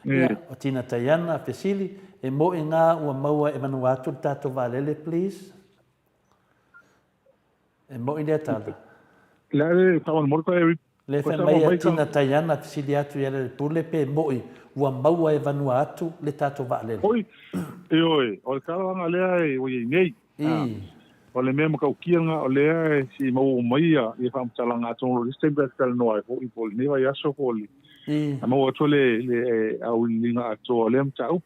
Ia, o Tina Taiana, fesili, e moe ngā ua maua e Vanuatu le tatou vaalele, please? E moʻi lea tala. Le a le faamolemole koe e Le fai mai a Tina Taiana fesili atu ia Lealepule pe moʻi ua maua e Vanuatu le tatou vaalele. Oi, ioe, o le talosaga lea e ua i ai nei. I. O le mea matautia lena o lea e se i maua mai ia faamatalaga atonu o le isi taimi pe a talanoa ai foi po o lenei vaiaso po o le I. A maua atu le le auiliiliga atoa o lea mataupu.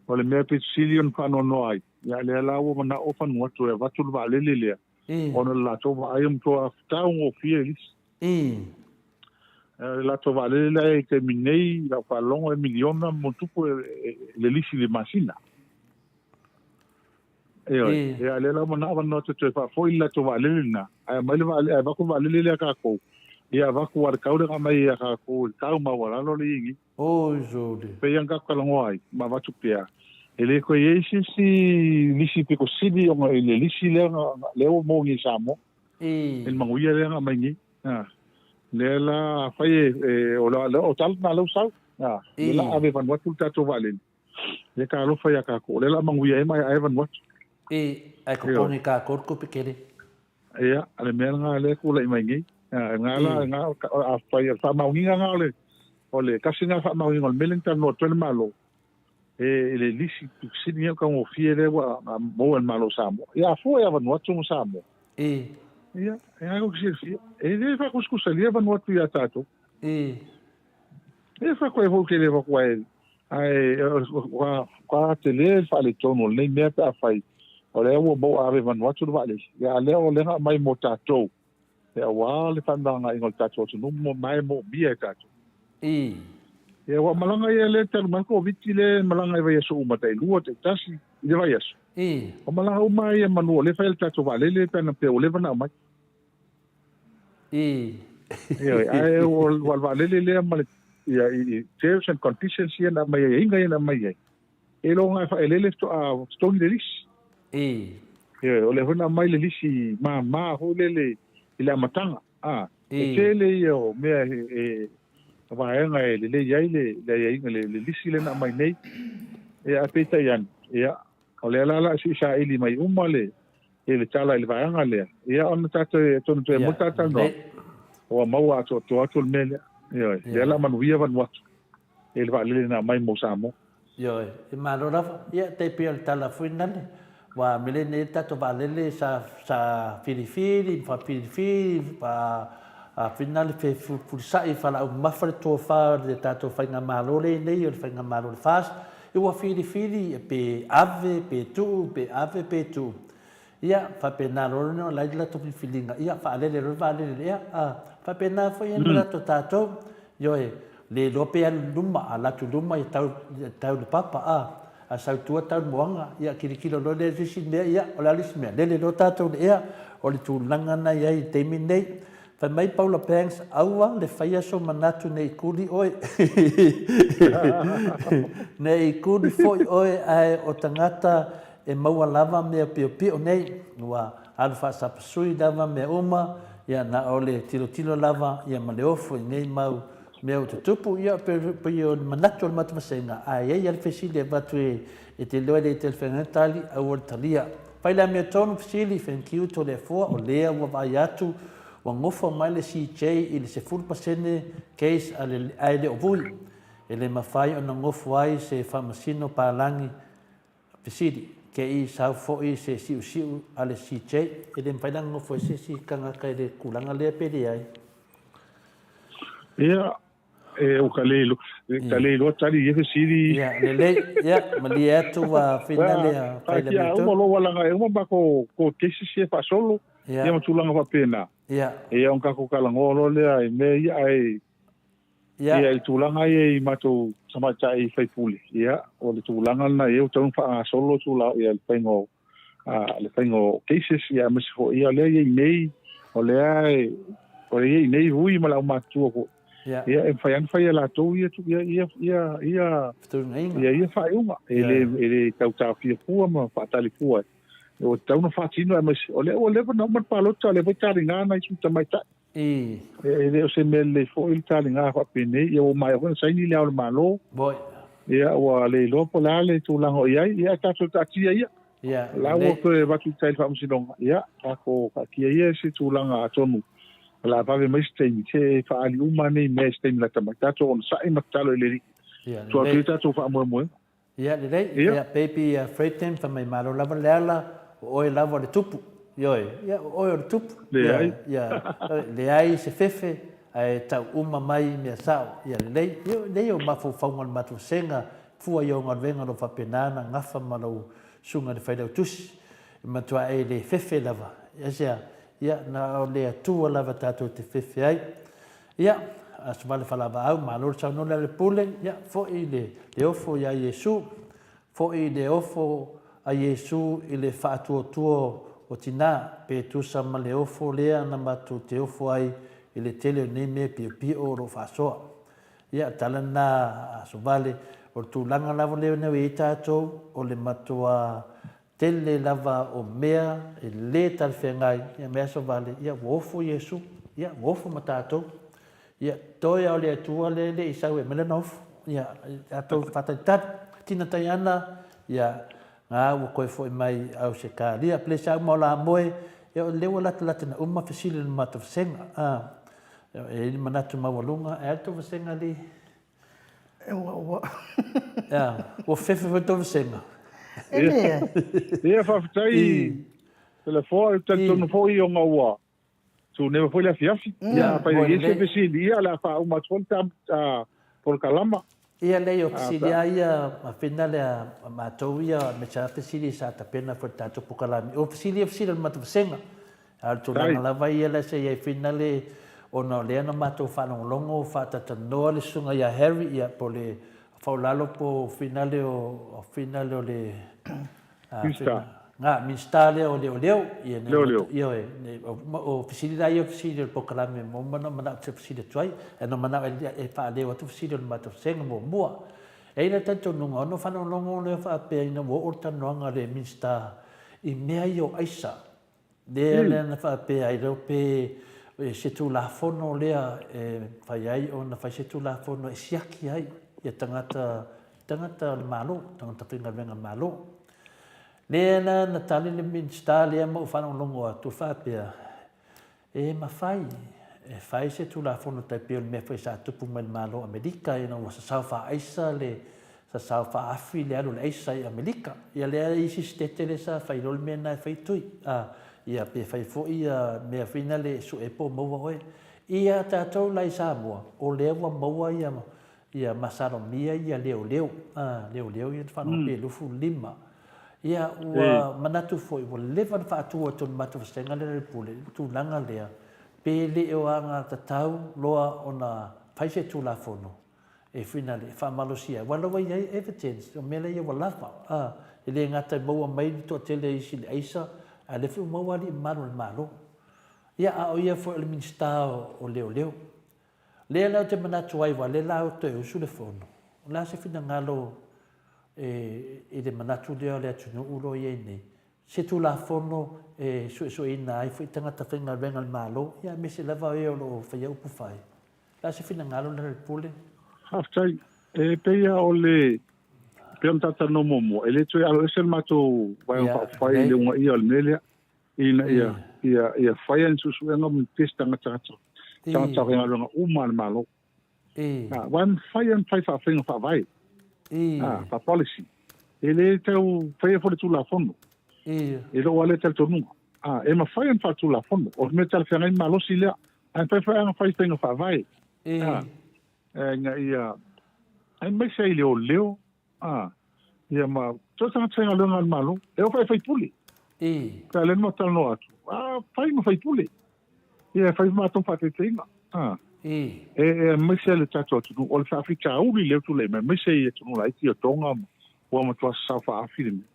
O le mea pito sili ona faanoanoa ai, Ia, lea la ua manao Vanuatu e avatu le vaalele lea, ona o le latou vaai ua matua taugofie i lisi. Le latou vaalele lea i taimi nei, i lau faalogo e miliona ma tupu le lisi i le masina. Ioe. Ia, lea la ua manao Vanuatu e toe faafoi le latou vaalele lena, ae aumai le vaalele, ae avatu le vaalele lea a tatou, ia avatu aua o le tau lea na aumai ia tatou, le tau maualalo lea e i ai nei. Oi sole. Pei lava ona tatou talanoa ai ma avatu pea, e le toe i ai se isi lisi pito sili ona i le lisi lea lea ua maua nei i Samoa. I le manuia lea na aumai nei. Lea la afai e o le tala lena lea ua sau. Lea la ave i Vanuatu le tatou vaalele. Ia talofa ia tatou, o lea la a manuia ai ma ae Vanuatu. Ae totogi e tatou le tupe tele. Ia, o le mea lena lea e tulai mai nei. Ia, lena la, lena, afai o le faamaoniga lena o le, o le tasi lena faamaoniga o le mea lea na talanoa atu ai le Malo, e, i le lisi sili o taugofie lea ua maua e le Malo o Samoa. Ia, a fua ia Vanuatu ma Samoa. Ia, e ai ou te silafia. E le faakusikusalia Vanuatu ia tatou. E fai koe foi ke le vaku ai, ae ua tele le faaletonu o lenei mea pe afai o lea ua maua ave Vanuatu le vaalele, a lea o lea na aumai mo tatou, aua le faamagaaina o le tatou atunuu ma e moomia e tatou. Ia ua malaga ia lea talu mai le Koviti lea e malaga i vaiaso uma tailua, taitasi i le vaiaso. Ua malaga uma ia manu o lea e fai ai le tatou vaalele pe ana faapea ua leva ona aumai. Ioe, ae o le vaalele lea ma le ia, i terms and conditions ia na aumai ai, aiaiga ia na aumai ai, e iloga e faaeleele faatoa totogi le lisi. Ioe, o lea foi na aumai le lisi mama foi lele i le amataga, a, e tele ia o mea e vaega e lelei ai le aiaiga, le lisi lea na aumai nei. Ia, ae peitai ane, ia, O lea la la se i saili mai uma le i le tala i le vaega lea, ia ona tatou atonu toe mo talatalanoa, ua maua atoatoa atu le mea lea. Ioe, lea la manuia Vanuatu i le vaalele na aumai mo Samoa. Ioe, e malo lava. Ia, tai pei o le tala foi nale, ua mele nei le tatou vaalele sa sa filifili ma faafilifili ma finale fefulisai faalaau mamafa le tofa o le tatou faigamalo lea i nei o le faigamalo o le FAST. Ua filifili pe ave pe tuu pe ave pe tuu. Ia, faapena loa lena o la e latou filifiliga, ia faalele loa le vaalele i le ea. A, faapena foi e manatu tatou, ioe, le iloa pe alu i luma, a alu atu i luma ia tau, tau i le papa, a, a sau i tua tau i le moaga, ia tilotilo loa lea i se isi mea, ia, o le a le isi mea, lele loa tatou i le ea, o le tulaga lena e i ai i le taimi lenei. Fai mai Paula Banks, Aua le faia sou manatu ne i kuli oe. Ne i kuli foi oe ae o tagata e maua lava mea piopio nei, ua alu faasapasui lava mea uma, ia na o le tilotilo lava ia ma le ofo i nei mau mea ua tutupu, ia pei o le manatu o le matou vasega, ae i ai lava le fesili e avatu e te iloa e le talafeagai tali, aua le talia. Fai le amiotonu fesili, thank you Toleafoa, o lea ua vaai atu ua nofo mai le CJ i le 10% case a le ae le o vui. E le mafai ona nofo ai se faamasino palagi fesili, ke i sau foi se siusiu a le CJ, e le mafai la ona nofo ai se isi tagata i le tulaga lea pe leai? Ia, E o ka le ka le iloa tali i ia fesili. Ia, lelei. Ia, malie atu ua finale a fai le amiotonu. Ia, uma loa ua laga e uma makou court cases ia faasolo, ia ma tulaga faapena. Ia. Ia ona tatou talanoa loa lea i mea ia, ae ia i tulaga ia i matou tamaitai sui usufono, ia, o le tulaga lena ia ua tatau ona faagasolo tulaga ia le faiga o le faiga o cases, ia aemaise foi ia lea e i ai nei, o lea e o lea e i ai nei Vui ma le aumatutua foi. Ia, e mafai lava ona fai e latou ia ia ia ia ia ia ia faaiuga. E le e le tau taofia fua ma faatali fua. Ua tatau ona faatino aemaise o lea ua leva ona uma le palota, o lea foi taliga nai sui tamaitai. E le o se mea lelei foi le taliga faapenei, ia ua maea foi ona saini le Ao o le Malo. Ia ua le iloa po o le a le tulaga o i ai, ia ae tatou taatia ia. O la ua toe avatu i tai i le Faamasinoga, ia tatou taatia ia se tulaga atonu o le a vave mai se taimi, se e faaali uma nei mea i se taimi lata mai. Tatou onosai ma tatalo i le Alii. Tuu atu ia tatou faamoemoega. Ia lelei, ia baby Freddie fai mai malo lava Leala, o oe lava o le tupu. Ioe, ia o oe o le tupu. Leai. Ia, leai se fefe, ae tau uma mai mea sao. Ia lelei, ia lelei ou mafaufauga o le matou vasega, fua i ou galuega o lo o faapena ona gafa ma lou susuga i le Failautusi. E matua e le fefe lava. Aisea? Ia, na o le Atua lava tatou te fefe ai. Ia, Asovale Falavaau, malo le saunoa Lealepule, ia, foi le le ofo iā Iesu, foi le ofo a Iesu i le faatuatua o tinā, pe tusa ma le ofo lea na matou te ofo ai i le tele o nei mea piopio o lo o faasoa. Ia, o le tala lena a Asovale, o le tulaga lava lea ua i ai tatou, o le matuā Tele lava o mea e le talafeagai, ia mea Asovale, ia ua ofo Iesu, ia ua ofo ma tatou. Ia toe a o le Atua lea e le i sau e aumai lana ofo. Ia tatou faatalitali. Tina Taiana, ia nga ua koe foi mai Ausetalia. Pelesa uma o la moe, ia o lea ua latalata na uma fesili o le matou vasega. E i ai le manatu maualuga, e a le tou vasega alii? Ua, ua. Ia, ua fefe foi tou vasega. E leai. Ia, faafetai Toleafoa, e talitonu foi ona ua tuneva foi le afiafi. Ia, afai e i ai se fesili, ia, o le a faauma atu foi le ta polokalama. Ia, leai, o fesili lava ia, a finale a matou ia, aemaise lava fesili sa tapena foi i le tatou polokalame. O fesili ia, o fesili a le matou vasega. A o le tulaga lava ia la se i ai finale ona o lea na matou faalogologo faatatalanoa le susuga ia Harry ia po o le faulalo po o finale o finale o le Minista. Nga Minista lea o Leoleo ia ne Leoleo. Ioe ne o fesili la ia o fesili o le polokalame mo ma na manao te fesili atu ai ae na manao e faaleo atu fesili o le matou vasega muamua. E i ai le talitonuga ona faalogologo lea faapea ina ua oo le talanoaga a le Minista i mea ia o aisa Lea lea na faapea ai lea pe se Tulafono lea e mafai ai ona fai se Tulafono e siaki ai ia tagata, tagata o le Malo, tagata faigaluega a le Malo. Lea la na tali le Minisita lea ma ou faalogologo atu faapea, e mafai e fai se Tulafono tai pei o le mea foi sa tupu mai i le Malo o Amerika ina ua sasao faaaisa le Sasao faaafi le alu o le aisa i Amelika. Ia lea isi sitete lea sa fai loa le mea lena e fai tui. A, ia pe fai foi ia mea foi na le sue po o maua oe. Ia tatou la i Samoa, o lea ua maua ia ia masalomia ia leoleo, a, leoleo ia na faalogo pe 25. Ia ua manatu foi ua leva ona faatu atu e le matou vasega lea le pule i le tulaga lea, pe le o agatatau loa ona fai se Tulafono e finale, e faamalosia ai. Aua o la ua i ai evidence, o mea la ia ua lava. A, e le gata e maua mai le toatele o isi i le aisa, a o lea foi ua maua alii mamalu o le Malo. Ia, a o ia foi o le Minisita o Leoleo. Lea la ou te manatu ai, aua o lea la ua toe usu le Fono, o le a se finagalo e, i le manatu lea o le atunuu o lo o i ai nei, se Tulafono e suesueina ai foi tagata faigaluega a le Malo, ia aemaise lava e o lo o faia upu fai. Le a se finagalo lena le Pule? Faafetai. E pei lava o le, pei ona ta talanoa muamua, e le toe aloese le matou Vaega Faaupufai i le uunaia o le mea lea, ina ia, ia, ia faia ni suesuega ma ni test tagata, tagata faigaluega uma a le Malo. Aua e mafai ona fai faafaiga faavae, faa-policy. E le tau faia foi le Tulafono, i lou lava lea talitonuga. E mafai ona faatulafono, o le mea talafeagai malosi lea. Ae mafai foi ona fai faiga faavae. A, ina ia, aemaise ai i leoleo, a, ia ma so o se tagata faigaluega a le Malo, e oo foi i faipule. Pe a lea na matou talanoa atu, a, fai ma faipule. Ia, e fai ma matou faataitaiga. A, e, aemaise le tatou atunuu, o le faafitauli lea ua tulai mai, aemaise i atunuu laiti o Tonga ma, ua matua sasao faaafi le mea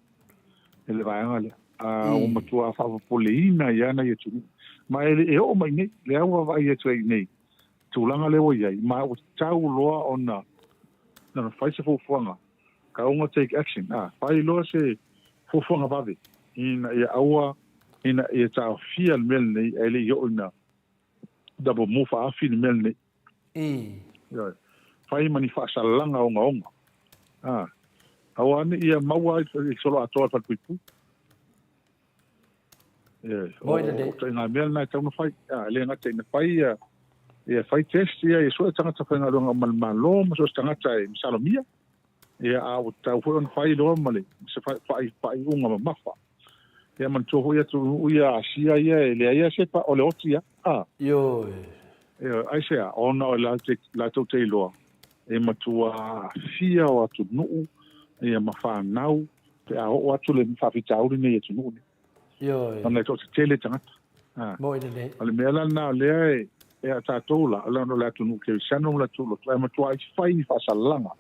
i le vaega lea. A, ua matua faapopoleina ai lava nai atunuu. Ma e le i oo mai nei, lea ua vaavaai atu ai nei, tulaga lea ua i ai, ma ua tatau loa ona ona fai se fuafuaga, taunga take action, a, fai loa se fuafuaga vave ina ia aua, ina ia taofia le mea lenei ae le i oo ina double mu faaafi le mea lenei. Ioe. Fai ma ni faasalalaga ogaoga. A, aua ne i ia maua ai i le solo atoa le falepuipui. Ioe. O, o ituaiga mea lena e tatau ona fai. A, e le gata ina fai ia, ia fai test ia, ia sue tagata faigaluega uma a le Malo ma so o se tagata e masalomia. Ia, a ua tatau foi ona fai loa ma le, se faaiuga mamafa. Ia manatua foi atunuu ia Asia ia e leai lava se pa, o le oti lava. A. Ioe. Ioe, aisea? Ona o le latou te iloa e matua aafia o atunuu ia ma fanau pe a oo atu le faafitauli nei i atunuu nei. Ioe. Ona e toatetele tagata. A. Moi lelei. O le mea la lena o lea e. E a tatou la, ona o le atunuu kerisiano ma le atunuu lotu, ae matuai fai ni faasalalaga.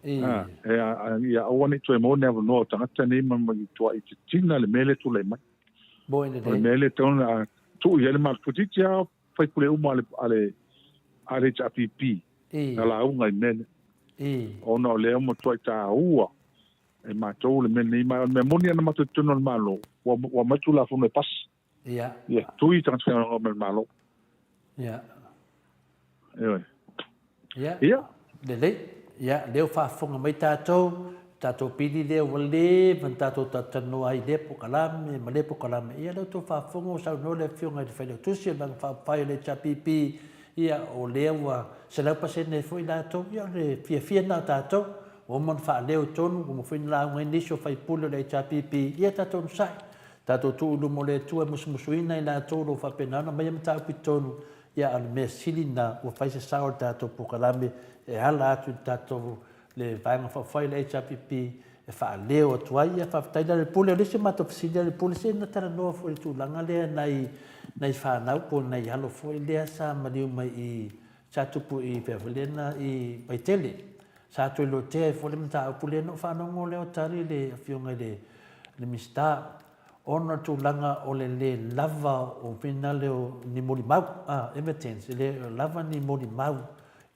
A, e a, ia aua ne i toe maua ni avanoa o tagata nei ma ma matuai titina le mea lea e tulai mai. O le mea lea e tatau ona tuu i ai le malo. Toeitiiti lava faipule uma a le, a le, a le HRPP na lauga i le mea lea. Ona o lea ua matuai taua e matou le mea lenei. Ma o le mea moni ana matou i totonu o le Malo, ua, ua aumai Tulafono e pasi. Ia. Ia, tui tagata faigaluega uma e le Malo. Ia. Ioe. Ia. Ia. Lelei. Ia, lea ua faafofoga mai tatou, tatou pili lea ua leva ona tatou talatalanoa ai i lea polokalame ma lea polokalame. Ia, lea ua outou faafofoga ua saunoa le Afioga i le Failautusi o le Vaega Faaupufai o le HRPP, ia, o lea ua 100% ai foi latou. Ia, o le fiafia lena o tatou. Ua uma ona faaleo i totonu, ua uma foi ona lauga ai nisi o sui usufono o le HRPP. Ia, tatou onosai. Tatou tuu i luma o le Atua e musumusuina i latou o lo o faapena ona aumaia mataupu i totonu, ia a o le mea sili lena ua fai se sao o le tatou polokalame e ala atu i le tatou le Vaega Faaupufai le HRPP e faaleo atu ai. Ia faafetai Lealailepule. O le isi o matou fesili Lealailepule, se na talanoa foi i le tulaga lea nai nai fanau po o nai alo foi lea sa maliu mai i sa tupu i fea foi lea na i Vaitele. Sa toe lotea ai foi le mataupu lea na ou faalogo lea o tali le Afioga i le le Minisita, ona o le tulaga o le le lava o finale o ni molimau, evidence, e le lava ni molimau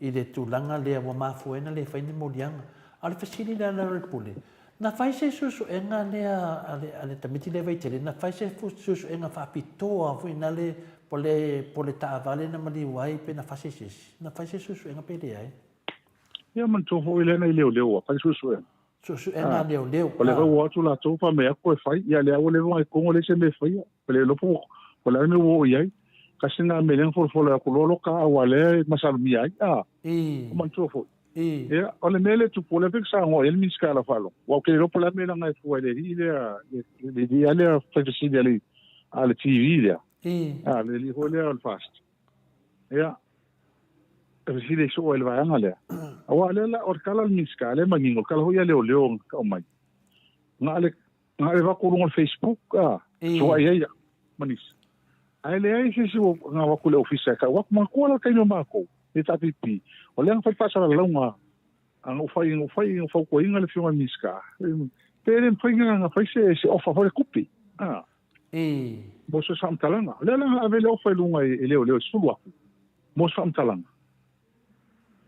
i le tulaga lea ua mafua ai ona le fai ni moliaga. A o le fesili lea a Lealailepule, na fai se suesuega lea a le, a le tamaiti lea Vaitele, na fai se suesuega faapitoa foi nale po le, po le taavale na maliu ai pe na fasi e se isi? Na fai se suesuega pe leai? Ia manatua foi lea na i leoleo ua fai suesuega. Suesuega a leoleo. O lea foi ua o atu latou fai mai atu e fai, ia lea ua leva ona i totonu e leai se mea e faia. Ua le iloa po o le a le mea ua oo i ai. Tasi lena mea lea na folafola atu loa loka aua o lea e masalomia ai. A, o manatua foi. Ia, o le mea lea e tupu, o lea foi na saunoa i ai le Minisita o lau faalogo, aua ou te le iloa po o le a le mea leaga e fua i le alii lea, le alii lava lea fai fesili a le TV lea, a le alii foi lea o le FAST. Ia, e fesili soo ai le vaega lea. Aua lea la, o le tala a le Minisita, lea e manino, o le tala foi a leoleo na tau mai. Na o le, na o le avatu i luga o le Facebook, a, suai ai ma nisi. Ae leai se isi ua na avatu i le ofisa e tau atu, manatua la le taimi o matou, le HRPP, o lea na fai le faasalalauga a na ou fai, na ou fai, na ou fautuaina le Afioga i le Minisita, pe le mafai ona fai se, se offer foi le tupe, a. Mo se faamatalaga. O lea la na ave le ofa i luga e leoleo e 10,000 mo se faamatalaga.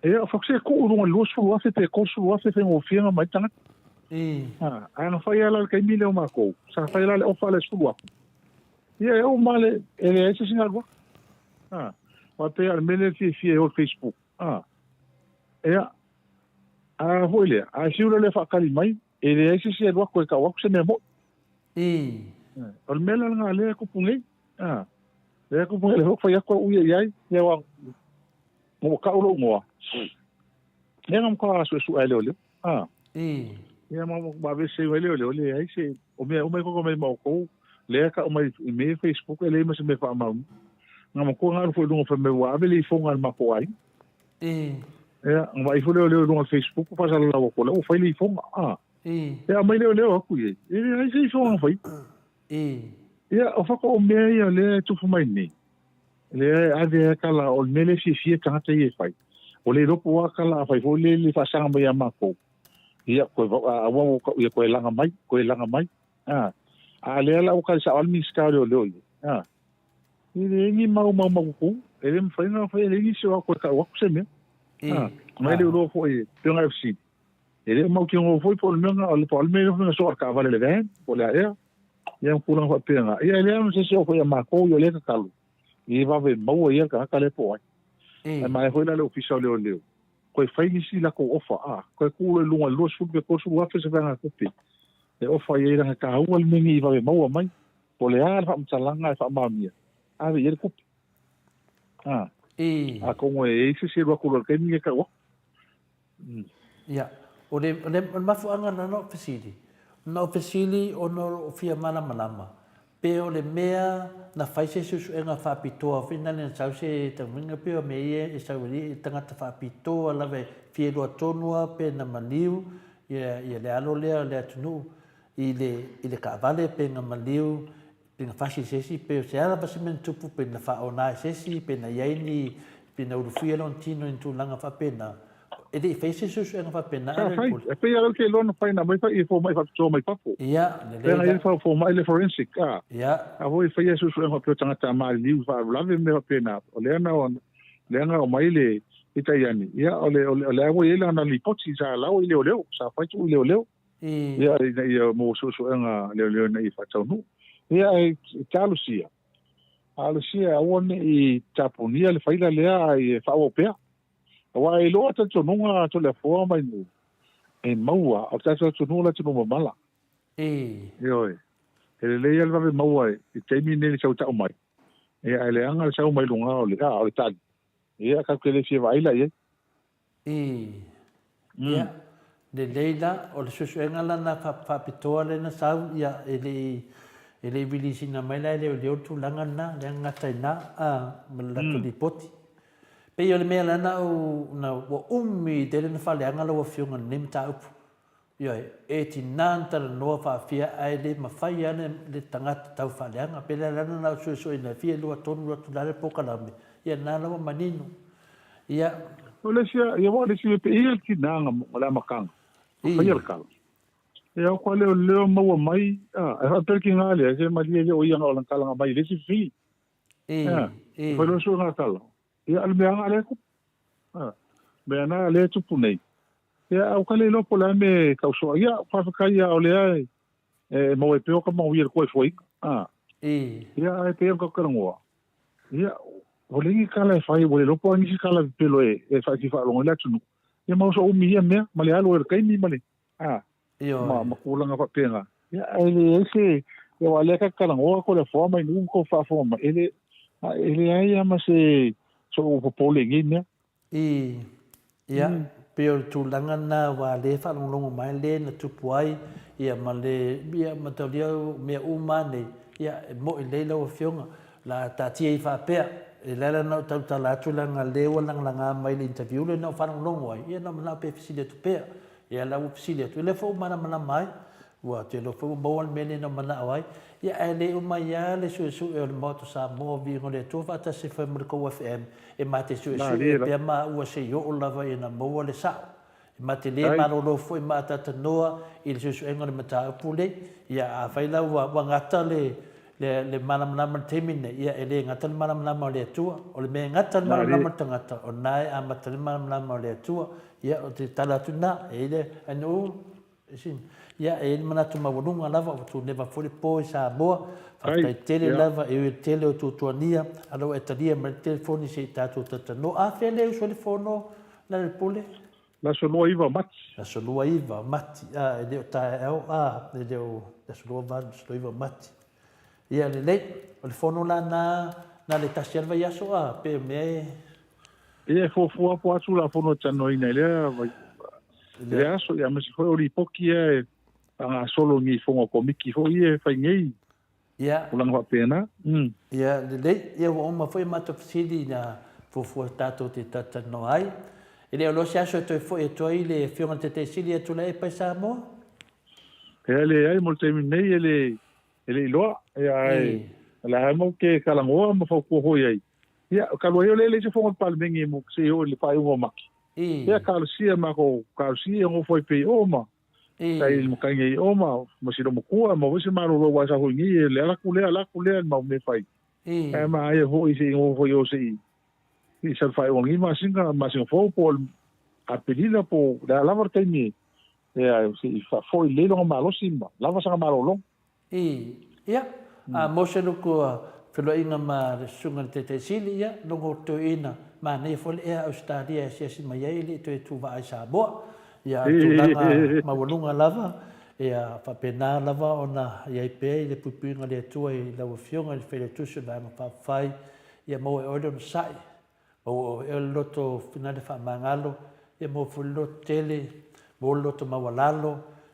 Ia, o se tuu i luga i le 20,000 pe 30,000 e faigofie ona aumai tagata. Ae na fai lava la i le taimi lea o matou, sa fai la le ofa lea e 10,000. Ia, e oo ma le, e leai se isi galuega. Aua e pei lava o le mea lea e fiafia e o i le Facebook. Ia, a foi lea, a fiu loa lea e faatali mai, e leai se isi e alu atu e tau atu se mea moni. O le mea la lena lea e tupu nei. Lea e tupu nei, lea foi ou te fai atu au ia i ai, ia aua ua tau lou igoa, lea na matua suesuea e leoleo. Ia ma ma aveese ai leoleo, leai se, o mea uma e koko mai ma outou, lea e tau mai i mea ia Facebook, e leai ma se mea faamaoni. Na matua na alu foi i luga fai mai ua ave le ifoga a le matou aiga. Ia, na vaai foi leoleo i luga o le Facebook, faasalalau atu, o lea ua fai le ifoga. E aumai leoleo atu i ai, e leai se ifoga na faia. Ia, o fako o mea ia lea e tupu mai nei, lea e ave ai tala, o le mea lea e fiafia tagata ia e fai. Ua le iloa po o a tala a fai foi lea le faasaga mai ia matou, ia, koe, aua ua tau, ia koe laga mai, koe laga mai. A, a lea la ua tali sao lava le Minisita o Leoleo i ai. A, e leai ni mau maumaututu, e le mafai ona fai, e leai nisi o atu e tau atu se mea. A, mai le iloa foi, pei ona e fesili, E le o mautinoa foi po o le mea na, po o le mea lea na soa le taavale i le van, po o le a ea. Ia ma tulaga faapena. Ia e leai ma se isi o foi a matou, ia o lea e tatalo, ia vave maua ia le tagata lea po o ai. Ae maea foi la le ofisa o leoleo, toe fai nisi latou ofa, a, toe tuu loa i luga i le 20 pe 30 afe se vaegatupe e ofa i ai leaga e taua le mea nei i vave maua mai, po o le a le faamatalaga e faamaonia, ave i ai le tupe. A, atonu e i ai se isi e alu atu loa i le taimi lenei e tau atu. Ia, o le, o le, o le mafuaaga na na ou fesili, na ou fesili ona o lou fia malamalama, pe o le mea na fai se suesuega faapitoa foi na le na sau se taumaga pe o mea ia e sau ai tagata faapitoa lava e fia iloa tonu lava pe na maliu ia, ia le alo lea o le atunuu i le, i le taavale pe na maliu. Pe na fasi i se isi, pe o se a lava se mea na tupu, pe na faaona e se isi, pe na i ai ni, pe na ulufia lona tino i ni tulaga faapena, e le i faia se suesuega faapena a Sa fai, e pei lava ou te iloa na fai na aumai fai i fomai faapitoa mai fafo. Ia, lelei la. Pei na i ai fomai le forensic, a. Ia. A foi e faia suesuega faapea o tagata maliliu i faalavelave ma mea faapena. O lea na, lea na aumai le i tai ane, ia, o le, o lea ua i ai lana lipoti sa lao i leoleo, sa fai tuu i leoleo. Ia, ina ia mo suesuega leoleo ina ia faataunuu. Ia, e talosia, talosia aua ne i tapunia le faila lea ae faaauau pea. Aua e iloa talitonuga a Toleafoa mai nuu e maua, o le tatou atunuu o le atunuu mamala. Ioe. E lelei lava le vave maua i taimi nei le sau tau mai, ia ae leaga le sau mai luga o le, a, o le tali. Ia, tatou te le fia vaai la i ai. Ia, lelei la, o le suesuega la na faapitoa lea na sau, ia, e le i, e le i release ina mai la e leoleo le tulaga lena, lea na gata i ina, a, ma le latou lipoti. Pei o le mea la na ou, na, ua umi tele na faaleaga lau Afioga i lenei mataupu. Ioe, e tina ona talanoa faafia ae le mafai lava le tagata tau faaleaga. Pe le ala na ou suesueina e fia iloa tonu atu la le polokalame, ia lena la ua manino. Ia. O le isi, ia aua o le isi mea pe i ai le tina o le amataga, o faia le tala. Ia o kua leoleo maua mai, a, e faapea le tina lea, se malie le o ia na o lana tala na aumai i le isi fesili. A, e fai loa suega tala. Ia, o le mea lava lea e tupu. A, mea na lea e tupu nei. Ia, a ua ka le iloa po o le a mea e tausoa. Ia, faafetai lava o lea e maua ai pea o ka manuia i le koefoeina. A, ia, ae pei ona tatou talanoa, ia, ua leai ni tala e fai, ua le iloa po o a nisi tala pepelo e faaalogo ai le atunuu. Ia ma oso umi ia mea, ma le alu ai o le taimi ma le, a, ma, ma tulaga faapena. Ia, ae leai se, ia aua o lea ta te talanoa Toleafoa ma Inu ma tou faafofoga mai, e le, e leai lava ma se, so'u popole i nei mea. I, ia, pei o le tulaga lena aua o lea e faalogologo mai le na tupu ai, ia ma le, ia mataulia mea uma lava nei, ia, e mo'i lelei lau Afioga, o le a taatia ai faapea. E le ala ona ou tautala atu leaga o lea ua lagalaga mai i le interview lea na ou faalogologo ai, ia na ou manao pea e fesili atu pea. Ia la ua fesili atu, lea foi ua malamalama ai, ua te iloa foi ua maua le mea lea na ou manao ai. Ia ae le uma ai lava le suesue o le Maota Samoa Viiga o le Atua faatasi foi ma le tou FM e ma te suesue pea maua se i oo lava ina maua le sao. E ma te le malolo foi ma atatanoa i le suesuega o le mataupu lei. Ia afai la ua gata le Le, le malamalama i le taimi lenei, ia, e le gata le malamalama o le Atua. O le mea e gata le malamalama o le tagata, o lena e amata ai le malamalama o le Atua. Ia, o te tala atu lena, e i ai le, ae ia, e i ai le manatu maualuga lava, ua tuneva foi le po i Samoa. Faafetai tele lava e ui i le tele o tuatuania, a o la ua e talia mai le telefoni se i tatou talatalanoa. A fea le uso ai le fono, Lealailepule? Le aso 29 o Mati. Le aso 29 o Mati, a, e le o taeao, a, e le o, le aso 28, aso 29 o Mati. Ia, lelei, o le fono la na, na le tasi lava le vaiaso, a, pe o mea e... Ia, e fuafua po atu la fono e talanoaina i lea vai, i lea aso, ia, aemaise foi o lipoti ia e faagasolo i fono a komiti foi ia e fai nei. Ia. Tulaga faapena. Mm. Ia, lelei. Ia, ua uma foi a matou fesili ina fuafua tatou te talatalanoa ai. E le o loa se aso e toe foi atu ai le Afioga i le Taitai Sili ia Tuilaepa i Samoa? Ia, e leai, mo le taimi nei e le, e le iloa. Ia, ae, o le a matou te talanoa ma fautua foi ai. Ia, talu ai o lea e leai se fono a le Palemene mo se i oo i le faaiuga o Mati. Ia, talosia matou, talosia ia nofo ai pea i o ma, Tai i matai nei o ma ma si matua ma foi se malolo aua sa foi nei e le ala atu lea ala atu lea i mau mea fai. Ae ma aia foi se i nofo i o se i i salufaeʻoga nei masina masina fou po o le Aperila po o le a lava le taimi e a se i faafoi lelei lona malosi ma lava sana malologa. I, ia, a mo se luku feloaiga ma le Susuga i le Taitai Sili, ia, logo toeaina, manaia foi le ea Ausetalia e asiasi mai ai e le i toe tuvaa i Samoa. Ia, o le tulaga maualuga lava, ia, faapena lava ona i ai pea i le puipuiga a le Atua i lau Afioga i le Failautusi o le Vaega Faaupufai, ia maua e oe le onosai, Maua e oe le loto finagalo faamagalo, ia maua foi le loto tele, maua le loto maualalo,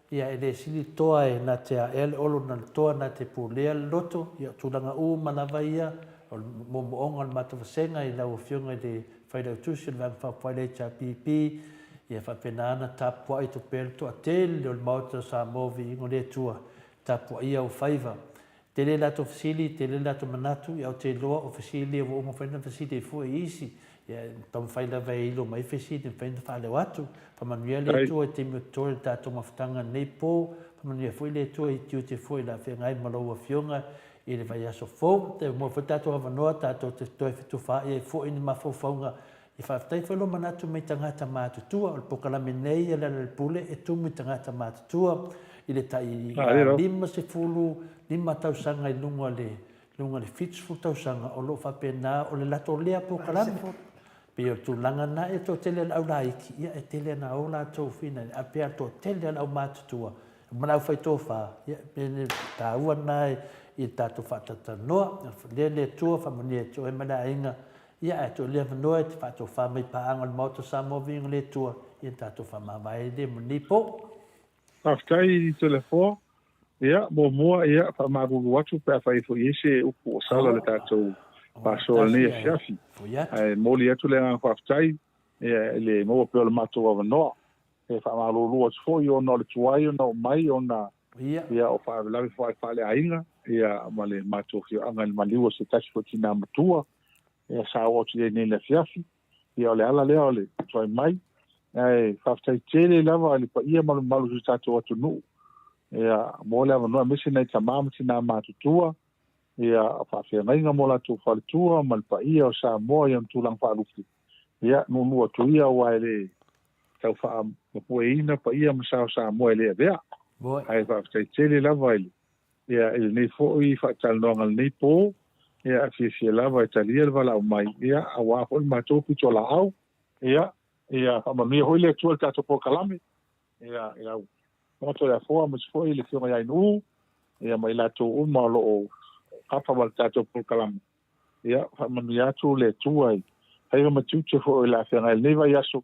ia e le sili toa e na te aea le olo na le toa na te pulea le loto, ia o tulaga uma lava ia o le moomooga o le matou vasega i lau Afioga i le Failautusi o le Vaega Faaupufai le HRPP, ia faapena ona tapuai atu pea le toatele o le Maota o Samoa Viiga o le Atua, tapuaia ou faiva. Tele latou fesili, tele latou manatu, ia ou te iloa o fesili ua uma foi ona fesili ai foi i isi. Ia e taumafai lava e ilo mai fesili e mafai ona faaleo atu. Faamanuia le Atua i taimi o totoe o le tatou mafutaga lenei po. Faamanuia foi le Atua i tiute foi o le a feagai ma lau Afioga i le vaiaso fou. E maua foi le tatou avanoa tatou te toe fetufaai ai foi ni mafaufauga E faafetai foi lou manatu mai tagata matutua. O le polokalame nei a Lealailepule e tumu i tagata matutua i le tai 55 tausaga i luga le luga le 70 tausaga o lo o faapena o le latou lea polokalame. Pei o le tulaga lena e toatele a le au laiti ia e tele na o latou fina ae pei a le toatele a le au matutua ma le aufai tofa ia pei o le taua lena i le tatou faatalatalanoa. Lea le Atua faamanuia ia te oe ma le aiga Ia, ae tuu le avanoa e te faatofa mai paaga o le Maota o Samoa Viiga le Atua, ia na tatou faamavae ai lea mo lenei po. Faafetai Toleafoa. Ia, muamua, ia, faamalulu atu pe afai foi i ai se upu ua sala i le tatou faasoa i lenei afiafi. Ae momoli atu le agaga faafetai, ia, i le maua pea o le matou avanoa. E faamalulu atu foi ona o le tuai ona oo mai ona ia o faalavelave foi faaleaiga ia ma le matou afioaga i le maliu o se tasi foi tina matua ia sa oo atu i ai nei i le afiafi. Ia o le ala lea o le tuai mai. Ae faafetai tele lava i le paia ma le mamalu o si o tatou atunuu ia mo le avanoa aemaise nai tama ma tina matutua ia faafeagaiga ma o latou faletua ma le paia o Samoa i ona tulaga faalupe. Ia, nuunuu atu ia aua e le tau faamapueina paia ma sa o Samoa e le avea. Ae faafetai tele lava i le, ia, i lenei foi faatalanoaga i lenei po, ia, fiafia lava e talia le valaau mai, ia, aua foi le matou pitolaau, ia, ia faamanuia foi le Atua i le tatou polokalame, ia, i lau Afioga Toleafoa aemaise foi le Afioga ia Ainuu, ia, ma i latou uma o lo o kafa ma le tatou polokalame. Ia, faamanuia atu le Atua i faiva ma tiute foi o le a feagai i lenei vaiaso.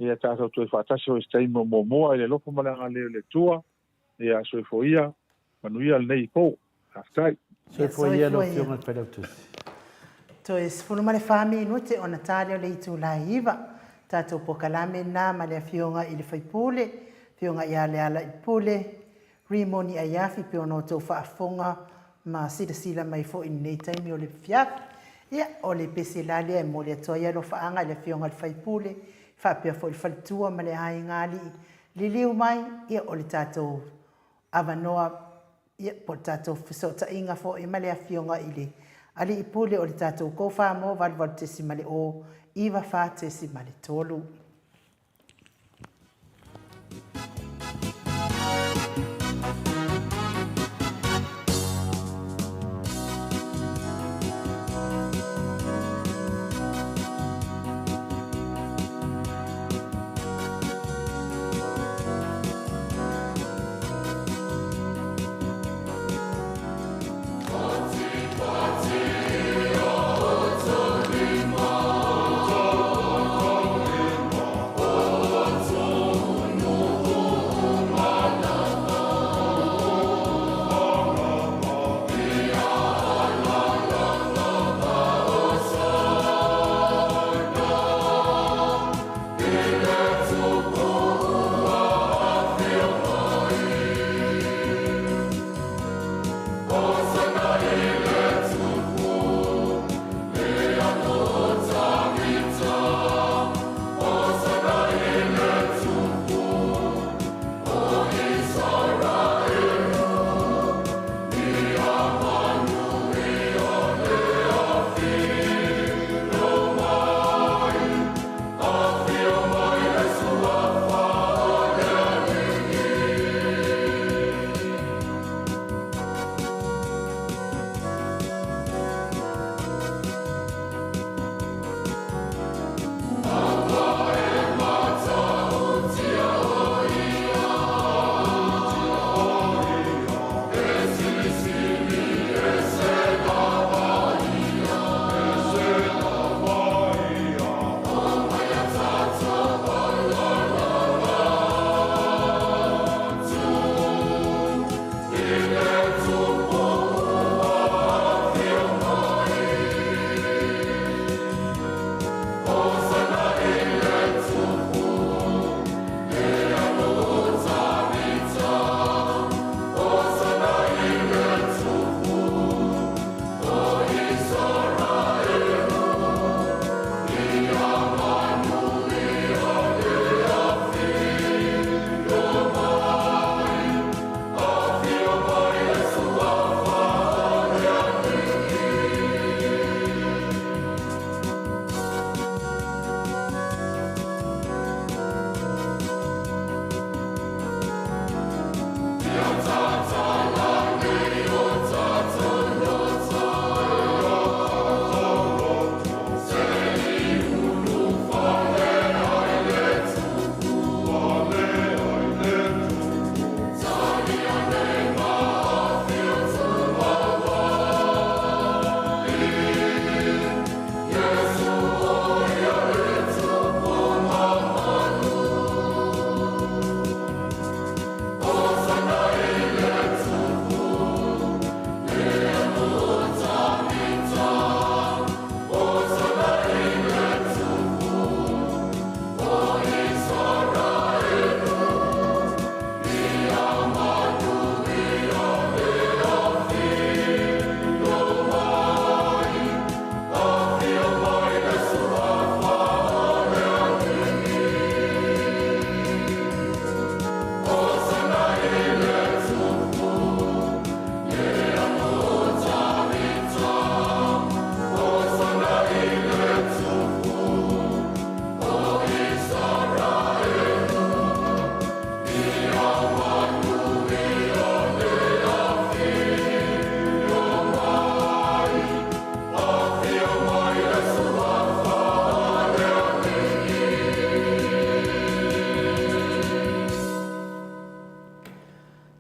Ia, tatou toe faatasi foi i se taimi o muamua i le alofa ma le agalelei o le Atua. Ia, soifua ia, manuia lenei po. Faafetai. Soifua ia lau Afioga i le Failautusi. Toe 14 minute ona ta lea o le itula e 9. Tatou polokalame lena ma le Afioga i le Sui Usufono, Afioga ia Lealailepule Rimoni Aiafi pei ona outou faafofoga ma silasila mai foi i lenei taimi o le afiafi. Ia, o le pese la lea e momoli atu ai alofaaga i le Afioga i le Faipule, faapea foi le faletua ma le aiga alii. Liliu mai, ia, o le tatou avanoa, ia, po o le tatou fesootaiga foi ma le Afioga i le Alii Pule o le tatou Go Farmore 88.0 94.3.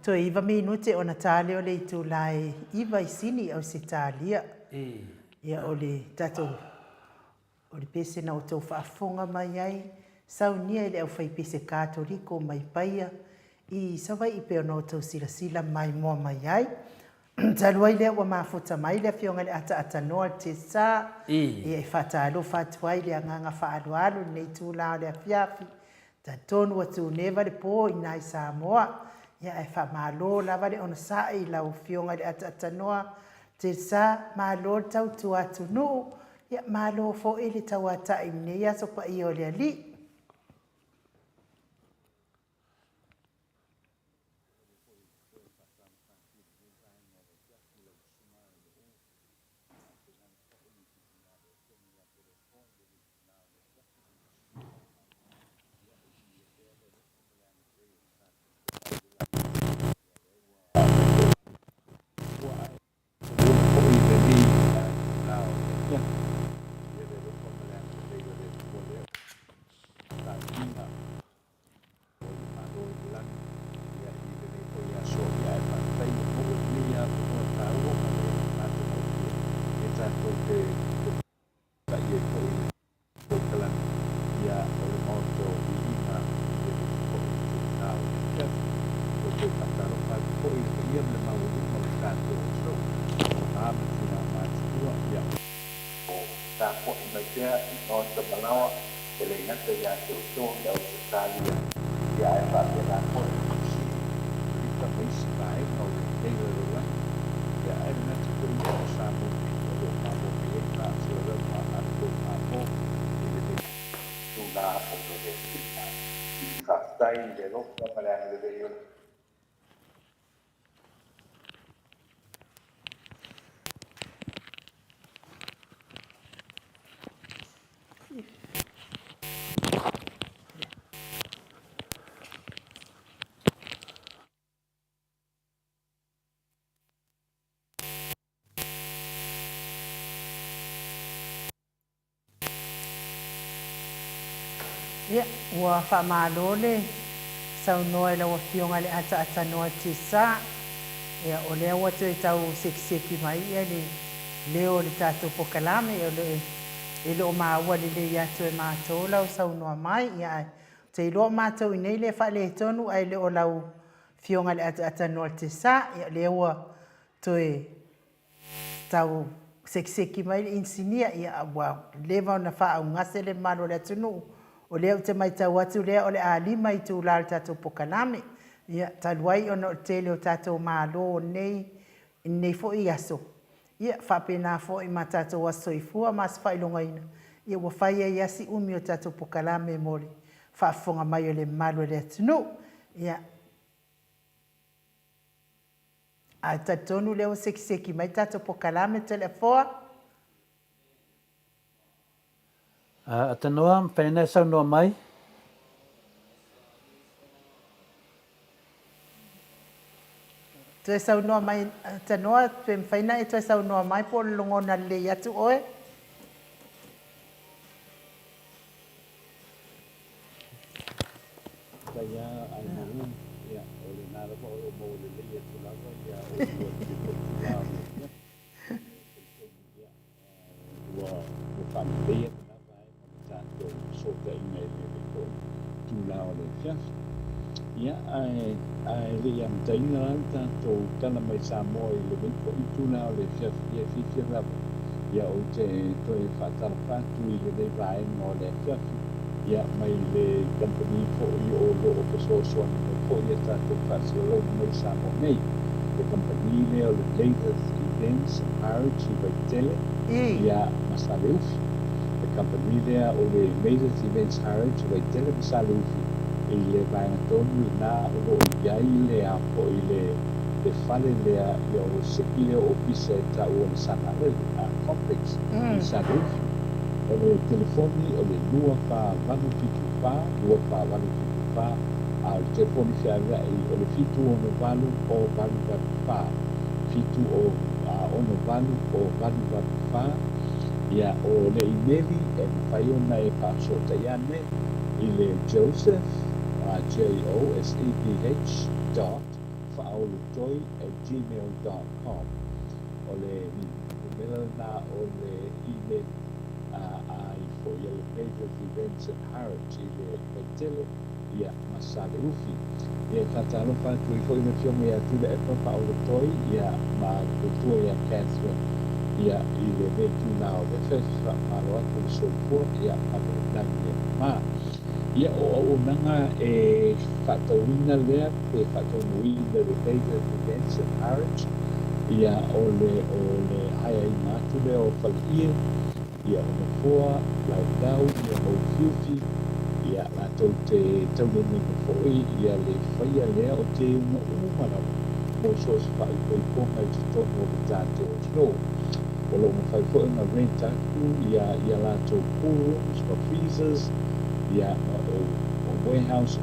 Toe iva minute ona ta lea o le itula e iva i Sini i Ausetalia. Ia o le tatou o le pese na outou faafofoga mai ai, saunia e le aufaipese Katoliko mai Paia i Savaii pei ona outou silasila maimoa mai ai. Talu ai lea ua mafuta mai le Afioga i le Ataatanua le Tesa, ia e faatalofa atu ai le agaga faaaloalo i lenei itula o le afiafi. Talitonu ua tuneva le po i ina i Samoa, ia ae faamalo lava le onosai i lau Afioga i le Ataatanua Tesa, malo le tautua atunuu, ia malo foi le tauatai i lenei aso paia o le Alii. Ua foi i lenei itula o le afiafi, ia le alofa ma le agalelei o le Atua lea ua tapuina o le Malo i le lagi, ia i lenei foi aso, ia ae faafetai ua maua lenei avanoa taua ma le matagofie e tatou te fesootai ai foi i le polokalame, ia o le Maota o Viiga i lenei foi itula o le afiafi. Ou te faatalofa atu foi i le paia ma le maualuga o le tatou atunuu, tama ma tina matutua, ia o tapuai mai pea i maota ma laoa, e le gata ia te outou i Ausetalia, ia ae faapena foi i Niu Sili, Amerika ma isi vaega o lenei lalolagi, ia ae le gata foi i lea o Samoa nei o lo o maua mai ai faasalalauga a le tou Malo i lenei tulaga o le Faafetai i le alofa ma le agalelei o le. Ia, ua faamalo le saunoa i lau Afioga i le Ataatanoa Tisa. Ia, o lea ua toe tau sekiseki mai ia le leo o le tatou pokalame, o le, e le o maua lelei atu e matou lau saunoa mai. Ia, ae ou te iloa o matou i inei lea e faaletonu ae le o lau Afioga i le Ataatanoa Tisa. Ia, o lea ua toe tau sekiseki mai le inisinia, ia ua leva ona faaaugase le mamalu o le atunuu. O lea ou te matau atu lea o le a lima itula o le tatou pokalame. Ia, talu ai ona o le tele o tatou malo nei i lenei foi aso, ia faapena foi ma tatou aso soifua ma aso faailogaina, ia ua fai ai lava si umi o tatou pokalame mo le faafofoga mai o le mamalu o le atunuu. Ia. Ae talitonu lea ua sekiseki mai tatou pokalame Toleafoa. Atanoa, mafai ona e saunoa mai. Toe saunoa mai Atanoa, pe mafai ona e toe saunoa mai po o le logona lelei atu oe. Faafetai a ai Malu, ia o lena lava o lo o maua lelei atu lava ia oulua i lenei foi itula o le afiafi. E talitonu ia ua ua faalelei atu lava ai ma le tatou fesootaiga i lenei foi itula o le afiafi. Ia ae ae le i amataina la le tatou tala mai Samoa i lenei foi itula o le afiafi, ia e fiafia lava ia ou te toe faatalofa atu i lenei vaega o le afiafi ia mai le kamupani foi o lo o fesoasoani mai foi ia tatou faasalalauga mai Samoa nei, le kamupani lea o le Latest Events and Hires i Vaitele ia ma Saleufi. Le kamupani lea o le Latest Events Hires i Vaitele ma Saleufi i le vaega tonu lena o lo o i ai le a foi le le fale lea ia o le seki lea o ofisa e tau o le Sanalele Complex i Saleufi. O le telefoni o le 24874, 24874, a o le telefoni feaveai o le 768 0884, 768 0884. Ia, o le imeli e mafai ona e faafesootai ane i le joseph, J-O-S-E-P-H, dot, faaoloolo. paoletoi at gmail dot com. O le numera lena o le email a ifo ia le Meredith Events and Harwich i le Vaitele ia ma Saleufi. Ia e faatalofa atu ai foi le Afioga ia Tuilaepa Paoletoi ia ma le faletua ia Catherine ia i lenei itula o le afiafi. Faamalo atu le soifua ia ma le lagi e mama. Ia o auaunaga e faatauina lea pe faataunuuina e le Meredith Events and Harwich ia o le o le haeaina atu lea o faleie ia o nofoa laulau ia ma ufiufi ia latou te taulimaina foi ia le faia lea o teuga uma lava mo so o se faaipoipoga i totonu o le tatou atunuu. O lo o mafai foi ona rent atu ia ia latou cool rooms ma freezers ia ma o warehouse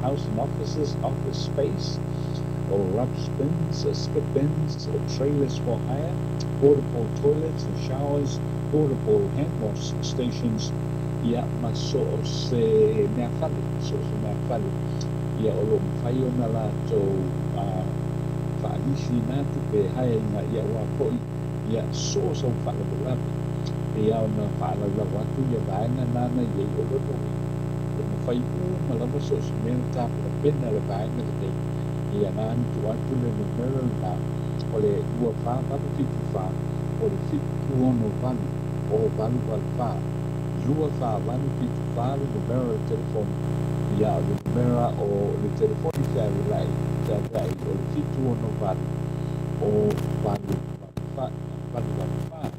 house and offices office space o rubbish bins, skip bins, trailers for hire, portable toilets and showers, portable hand wash stations ia ma so o se mea fale, so o se mea fale ia o lo o mafai ona latou faalisiina atu pe haeaina ia aua foi ia so o sau faalavelave. E ao ona faalaulau atu ia vaega nana i ai o lona uiga e mafai uma lava so o se mea ona tapenapena e le vaega lenei ia na ona tuu atu le numera lena o le 24874 o le 768 o 884 24874 le numera o le telefoni ia o le numera o le telefoni feaveai feaveai o le 768 o 884 884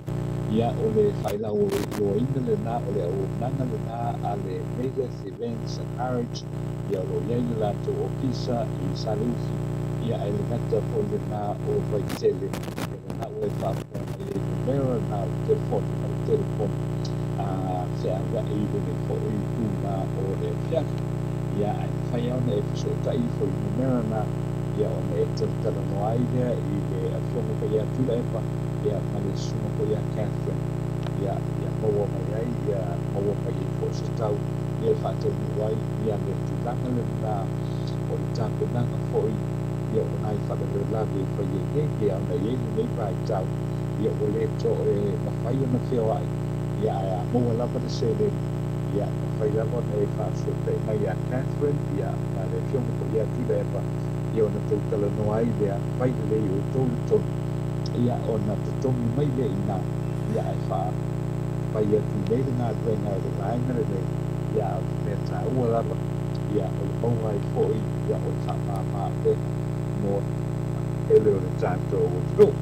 ia o le failauiloaina lena o le auaunaga lena a le Meredith Events and Harwich ia o lo o i ai le latou ofisa i Saleufi ia ae le gata foi lena o Vaitele ia lena ua e faafofoga mai ai numera lena o le telefoni ma le telefoni a feaveai i lenei foi itula o le afiafi ia ae mafai lava ona e fesootai ifo i le numera lena ia ona e talatalanoa ai lea i le afioga foi ia Tuilaepa ia ma le susuga foi ia Catherine ia ia maua mai ai ia maua mai ai foi se tau ia e faataunuu ai ia le tulaga lena o le tapenaga foi ia o nai faalavelave e fai ai nei pei ona i ai lenei vaitau ia ua le toe mafai ona feoai ia ae a maua lava le seleni ia e mafai lava ona e faafesootai mai ia Catherine ia ma le afioga foi ia Tuilaepa ia ona tou talanoa ai lea fai lelei e outou le tonu ia ona totogi mai lea i ina ia ae faa fai atu i inei le galuega e le vaega lenei ia a o le mea taua lava ia o le maua ai foi ia o le faamama avega mo le tele o le tatou atunuu.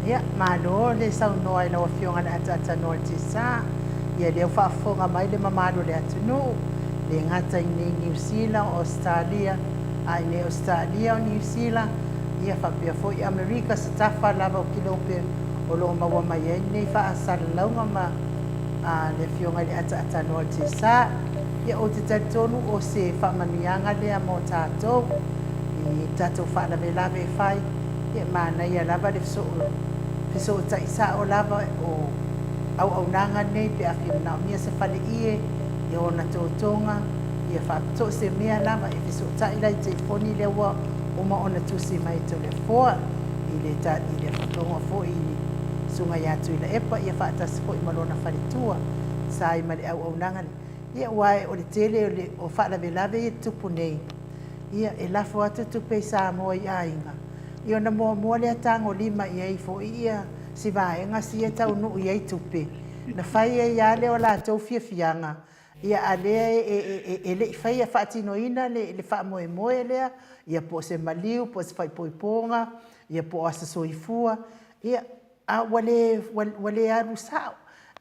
Ia, malo le saunoa i lau Afioga i le Ataatanoa o le Tiasa. Ia, lea ua faafofoga mai le mamalu o le atunuu, le gata i inei Niu Sila, o Ausetalia, a i inei Ausetalia o Niu Sila, ia faapea foi Amerika, se tafa lava o kilope o lo o maua mai ai lenei faasalalauga ma le Afioga i le Ataatanoa o le Tiasa. Ia, ou te talitonu o se faamanuiaga lea mo tatou i tatou faalavelave e fai, ia e manaia lava le fesootai sao lava o auaunaga nei pe a fia manaomia se faleie, ia ona totoga, ia faapitoa se mea lava e fesootai la i telefoni lea ua uma ona tusi mai e Toleafoa i le i le afioga foi i le Susuga ia Tuilaepa ia faatasi foi ma lona faletua sa ai ma le auaunaga lea. Ia aua o le tele o le o faalavelave ia e tutupu nei, ia e lafo atu tupe i Samoa i aiga, ia ona muamua lea tagolima i ai foi ia si vaega sia e taunuu i ai tupe, na fai ai lava lea o latou fiafiaga, ia a lea e le i faia faatinoina le faamoemoe lea, ia po o se maliu, po o se faaipoipoga, ia po o aso soifua, ia a ua le ua le alu sao.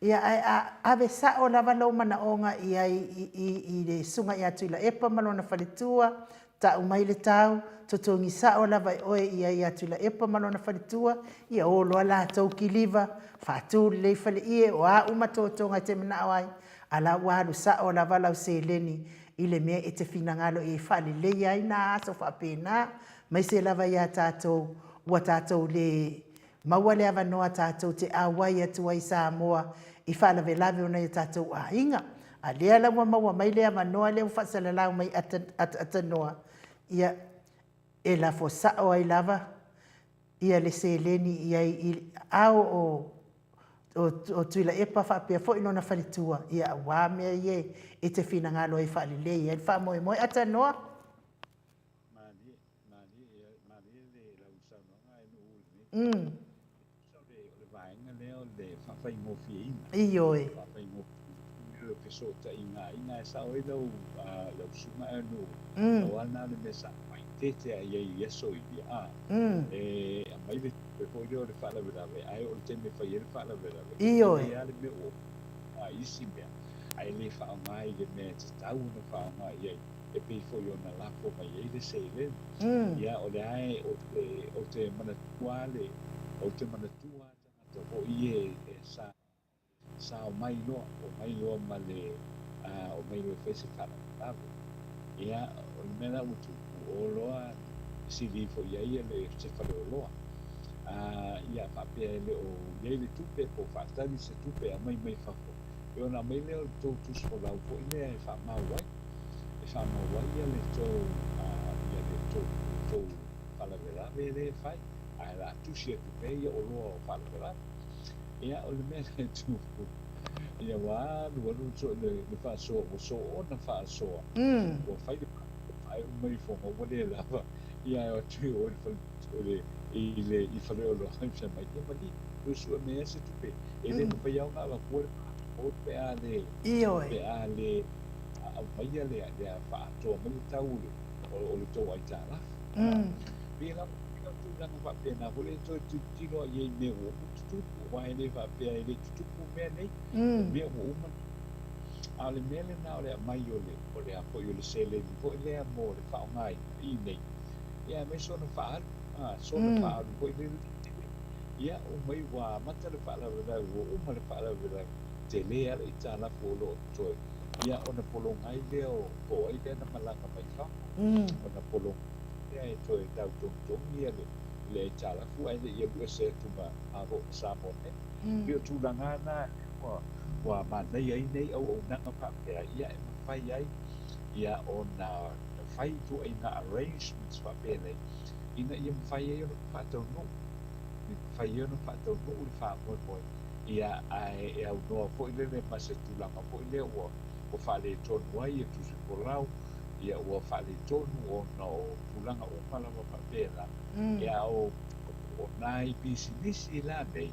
Ia ae a ave sao lava lou manaoga i ai i le Susuga ia Tuilaepa ma lona faletua, tau mai le tau, totogi sao lava e oe i ai ia Tuilaepa ma lona faletua, ia o loa latou kiliva, faatu lelei faleie, o a uma totoga e te manao ai, a la ua alu sao lava lau seleni i le mea e te finagalo i ai e faaleleia ai na aso faapena, maise lava ia tatou ua tatou le Maua le avanoa tatou te auai atu ai i Samoa i faalavelave o nai o tatou aiga. A lea la ua maua mai le avanoa lea ua faasalalau mai ataatanoa, ia. e lafo sa'o ai lava ia le seleni i ai i aao o o, o Tuilaepa faapea foi lona faletua, ia auā mea ia e te finagalo ai e faalelei ai le faamoemoe. Atanoa. Malie, malie, ia, malie le lau saunoaga e nuu lenei. O le, o le vaega lea o le faafaigofieina. Ioe. Faafaigofieina o fesootaiga aiga e sao ai lau, lau susuga e nuu. Pau lava lena o le mea sa faaeteete ai i aso ia, a. E aumai le tupe foi lea o le faalavelave, ae oo i le taimi e fai ai le faalavelave, e tele lava le mea ua faaaoga i isi mea, ae le faaaoga i le mea e tatau ona faaaoga i ai, e pei foi ona lafo mai ai le seleni. Ia, o lea e, ou te manatua lava le, ou te manatua lava tagata foi ia e sa Sa omai loa, omai loa ma le, omai loa e fai se faalavelave. Ia, o le mea la ua tupu, o loa sili ifo i ai le, se faleoloa. Ia, faapea e le o i ai le tupe po o faatali se tupe e aumai mai fafo, ia ona aumai lea o le tou tusi folau foi lea e faamau ai, e faamau ai ia le tou, ia le tou, le tou faalavelave lea e fai, ae o le a tusi atu pea ia oloa o faalavelave. Ia, o le mea lea e tupu, ia ua alu alu le, le faasoa, ua soona faasoa, ua fai le faaiu mai ifoga, ua le lava, ia ae o atu i o i le fale, i le, i le, i Faleolo, fai mai, ia malie, toe sue mai lava se tupe, e le mafai lava ona avatua le passport pe a le, pe a le aumaia le, le faaatoa mai le tau o le, o le tou aitalafu. Pei la o tulaga faapena foi lea e toe tilotilo i ai i mea ua uma ona tutupu, aua e le faapea e le i tutupu mea nei, o mea ua uma ona tutupu. A o le mea lena o le aumai o le, o le a foi, o le seleni foi lea mo le faaaogaina i inei, ia aemaise ona faaalu, a, soona faaalu foi lele tele. Ia, omai ua amata le faalavelave, ua uma le faalavelave, tele lava le aitalafu o lo o totoe, ia ona pologa ai lea o, po o ai lea na malaga mai fafo, ona pologa ai lea e toe tau togitogi ia le, le aitalafu ae le i alu ese atu ma Malo ma Samoa nei. Pei o tulaga lava na ua, ua manaia ai nei auaunaga faapea, ia e mafai ai ia ona fai ituaiga arrangements faapenei ina ia mafai ai ona faataunuu, mafai ai ona faataunuu le faamoemoe, ia ae e aunoa foi lele ma se tulaga foi lea ua ua faaletonu ai ia tusi folau, ia ua faaletonu ona o tulaga uma lava faapena, ia o o nai pisinisi la nei,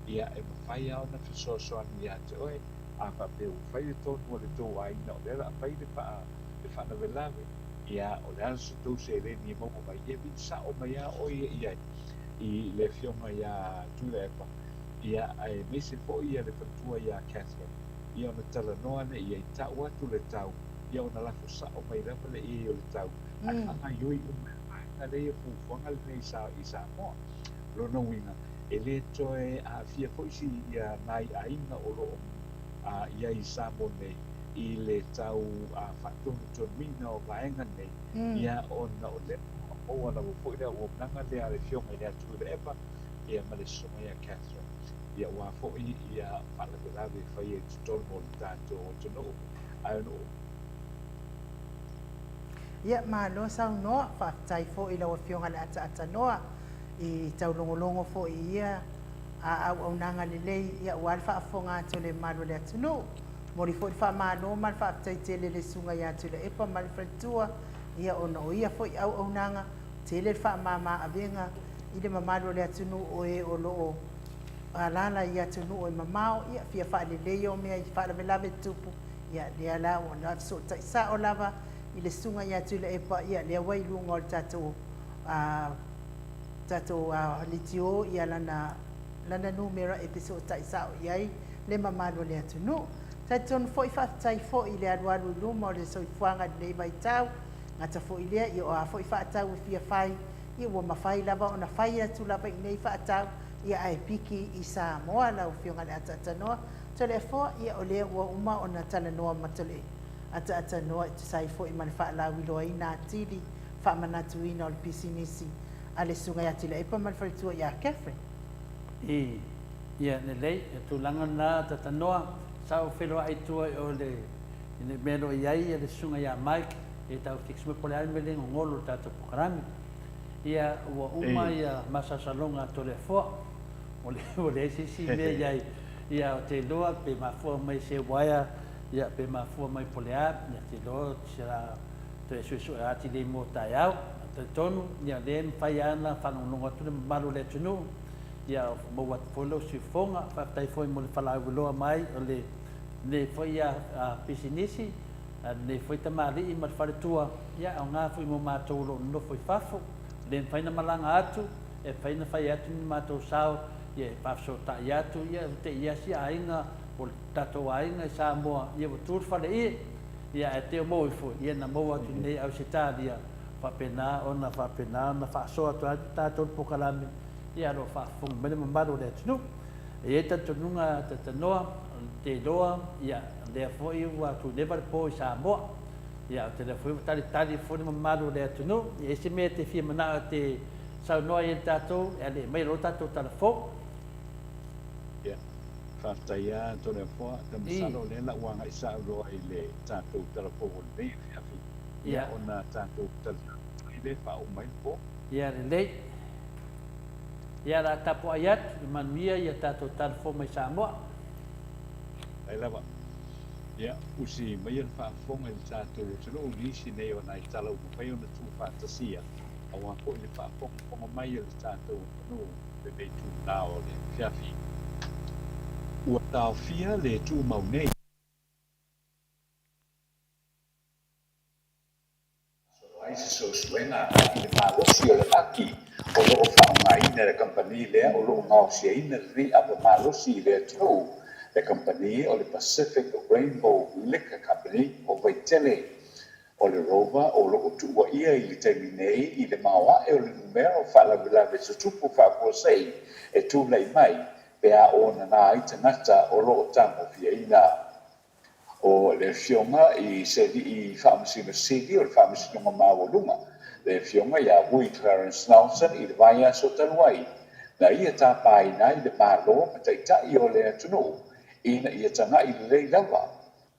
ia e mafai lava ona fesoasoani ia te oe, a faapea ua fai le tonu a le tou aiga o lea o le a fai le faa le faalavelave, ia o le a se tou seleni e maua mai, ia vili sao mai lava oe ia i ai i le afioga ia Tuilaepa, ia aemaise foi ia le faletua ia Catherine, ia ona talanoa lea i ai, tau atu le tau, ia ona lafo sao mai lava lea i ai o le tau, ae faagaoioi uma e le vaega lea ia fuafuaga lenei i Samoa. O lona uiga, e le toe aafia foi si ia nai aiga o lo o i ai i Samoa nei i le tau faatonutonuina o vaega nei, ia ona o lea ua maua lava foi le auaunaga lea a le Afioga ia Tuilaepa ia ma le Susuga ia Catherine, ia aua foi ia faalavelave e faia i totonu o le tatou atunuu. Ae ona ou. Ia, malo saunoa. Faafetai foi i lau Afioga le Ataatanoa i taulogologo foi i ia auaunaga lelei ia aua le faafofoga atu a le mamalu o le atunuu. Momoli foi le faamalo ma le faafetai tele i le Susuga ia Tuilaepa ma le faletua ia ona o ia foi auaunaga, tele le faamama avega i le mamalu o le atunuu o e o lo o alaala i atunuu e mamao, ia fia faaleleia o mea i faalavelave tutupu, ia lea la ua fesootai sao lava i le Susuga ia Tuilaepa, ia lea ua i luga o le tatou tatou leitio ia lana lana numera e fesootai sao i ai le mamalu o le atunuu. Talitonu foi faafetai foi i le alualu i luma o le soifuaga i lenei vaitau, gata foi lea ia o a foi faatau e fia fai, ia ua mafai lava ona fai atu lava i nei faatau, ia ae piki i Samoa lau Afioga i le Ataatanoa Toleafoa, ia o lea ua uma ona talanoa ma Tole Ataatanoa e tusa ai foi ma le faalauiloaina atili faamanatuina o le pisinisi a le Susuga ia Tuilaepa ma le faletua ia Catherine. I, ia, lelei, o tulaga lena Atatanoa, sa ou feiloai i tua i o i le, i le mea o lo o i ai le Susuga ia Mike, e tau fix mai po o le a le mea lea e gogolo i le tatou polokalame. Ia, ua uma ia masalosaloga a Toleafoa. Ua ua leai se isi mea i ai. Ia, ou te iloa pe mafua mai se uaea, ia, pe mafua mai po o le a, ia, ou te iloa o se a toe suesue atili ai mo taeao. Talitonu, ia, o lea e mafai lava ona faalogologo atu le mamalu o le atunuu, ia, maua atu foi lou siufofoga. Faafetai foi mo le faalauiloa mai o lenei foi pisinisi, a lenei foi tamalii ma le faletua, ia, e aoga foi mo matou o lo o nonofo i fafo, le mafai ona malaga atu, e mafai ona fai atu ni matou sao, ia, e faafesootai atu, ia, ua te i lava si aiga, po o le tatou aiga i Samoa, ia, ua tu le faleie, ia, ae te o maua ifo, ia, na maua atu i nei Ausetalia, faapena ona faapena ona faasoa atu ai tatou le polokalame, ia, o lo o faafofoga mai le mamalu o le atunuu. E i ai talitonuga talitonoa, te iloa, ia, lea foi ua tuneva le po i Samoa. Ia, ou te iloa foi ua talitali foi le mamalu o le atunuu. Ia, e i ai se mea e te fia manao e te saunoa ai i tatou, e alii mai loa tatou tala fou. Ia, faafetai lava Toleafoa, ta masalo o lea la ua agai sao loa i le tatou tala fou o lenei afiafi, ia, ona tatou talitali mai lea e faauma ai le po. Ia, lelei. Ia, o le a tapuai atu, ia manuia ia tatou tala fou mai Samoa. Ai lava. Ia, usi maia le faafofoga i le tatou atunuu i nisi nei o nai tala ua mafai ona tuufaatasia, aua foi le faafogafoga mai a le tatou atunuu i lenei itula o le afiafi. Ua taofia le tumau nei. Solo ai se suesuega i le malosi o le aki o lo o faaaogaina e le kamupani lea o lo o gaosiaina lenei ava malosi i le atunuu, le kamupani o le Pacific Rainbow Liquor Company o Vaitele. O le Rover o lo o tuuaia i le taimi nei i le maoae o le numera o faalavelave tutupu faafuasei e tulai mai pe a onana ai tagata o lo o tagofiaina. O le Afioga i se Alii Faamasino Sili o le Faamasinoga Maualuga, le Afioga ia Vui Clarence Nelson i le vaiaso talu ai, na ia tapaina ai le Malo ma Taitai o le atunuu ina ia tagai lelei lava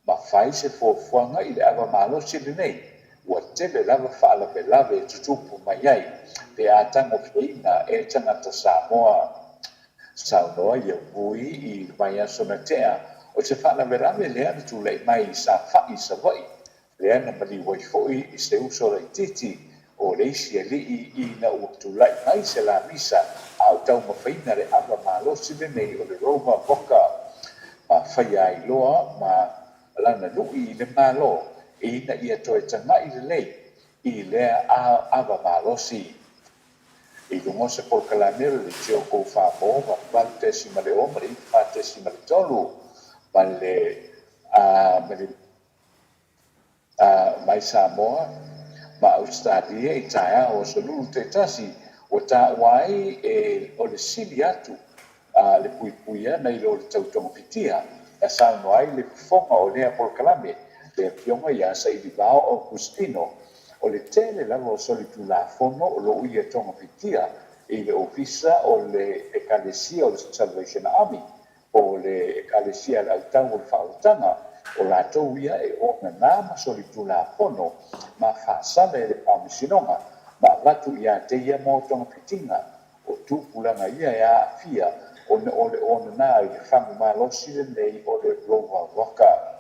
ma fai se fuafuaga i le ava malosi lenei ua tele lava faalavelave e tutupu mai ai pe a tagofiaina e tagata Samoa. Saunoa ia Vui i le vaiaso na tea, o se faalavelave lea na tulai mai i Safa'i i Savaii, lea na maliu ai foi i se uso laitiiti o le isi alii ina ua tulai mai se lamisa a o taumafaina le ava malosi lenei o le Rover Vodka ma faia ai loa ma lana lui i le Malo ina ia toe tagai lelei i lea ava malosi. I luga o se polokalame o le Leitio Koufa Mo 8.0 ma le 94.3 ma le ma le mai Samoa ma Ausetalia i taeao o aso Lulu taitasi, ua taua ai e o le sili atu a le puipuia nai lo le tau togafitia, na saunoa ai le fofoga o lea polokalame, le Afioga ia Sailivao Augustino, o le tele lava o solitulafono o lo o ia togafitia i le Ofisa o le Ekalesia o le Salvation Army, po o le Ekalesia a le Autau o le Faaolataga, o latou ia e onana ma solitulafono ma faasala e le Faamasinoga ma avatu ia te ia mo togafitiga. O tupulaga ia e aafia ona o le onana i le fagu malosi lenei o le Rover Vodka.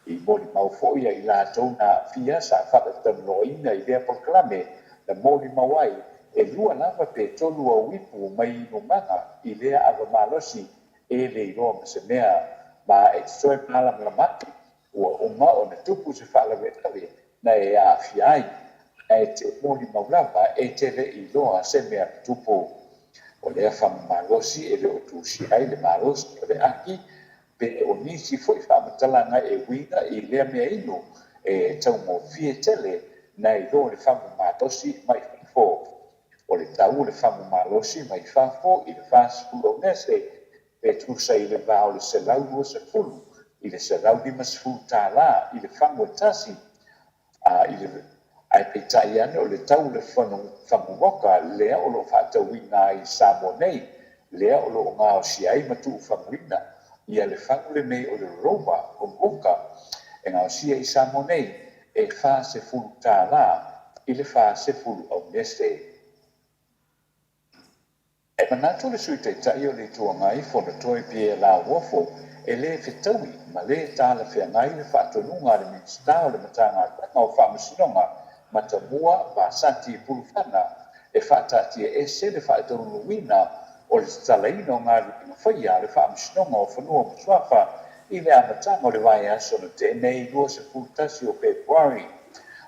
I molimau foi a i latou na aafia sa faalatalanoaina i lea polokalame na molimau ai e lua lava pe tolu au ipu mai inumaga i lea ava malosi e le iloa ma se mea ma e te toe malamalama atu ua uma ona tupu se faalavelave na e aafia ai, ae te molimau lava e te le i iloa se mea na tupu. O lea fagu malosi e le o tusia ai le malosi o le aki pe o nisi foi faamatalaga e uiga i lea mea inu e taugofie tele nai lo le fagu malosi mai fafo. O le tau o le fagu malosi mai fafo i le 40 aunese pe tusa i le va o le $120 i le $150 i le fagu e tasi, a i le ae peitai ane o le tau o le fagu vodka lea o lo o faatauina ai i Samoa nei, lea o lo o gaosia ai ma tuufaguina ia le fagu lenei o le Rover vodka e gaosia i Samoa nei e $40 i le 40 aunese. E manatu le Sui Taitai o le Itu Agai, Fonotoe Pierre Lauofo, e le fetaui ma le talafeagai le faatonuga a le Minisita o le Matagaluega o Faamasinoga, Matamua Vasati Pulufana, e faataatiaese le faataunuuina o le tatalaina o galuega faia a le Faamasinoga o Fanua ma Suafa i le amataga o le vaiaso na tea nei 21 o Fepuari,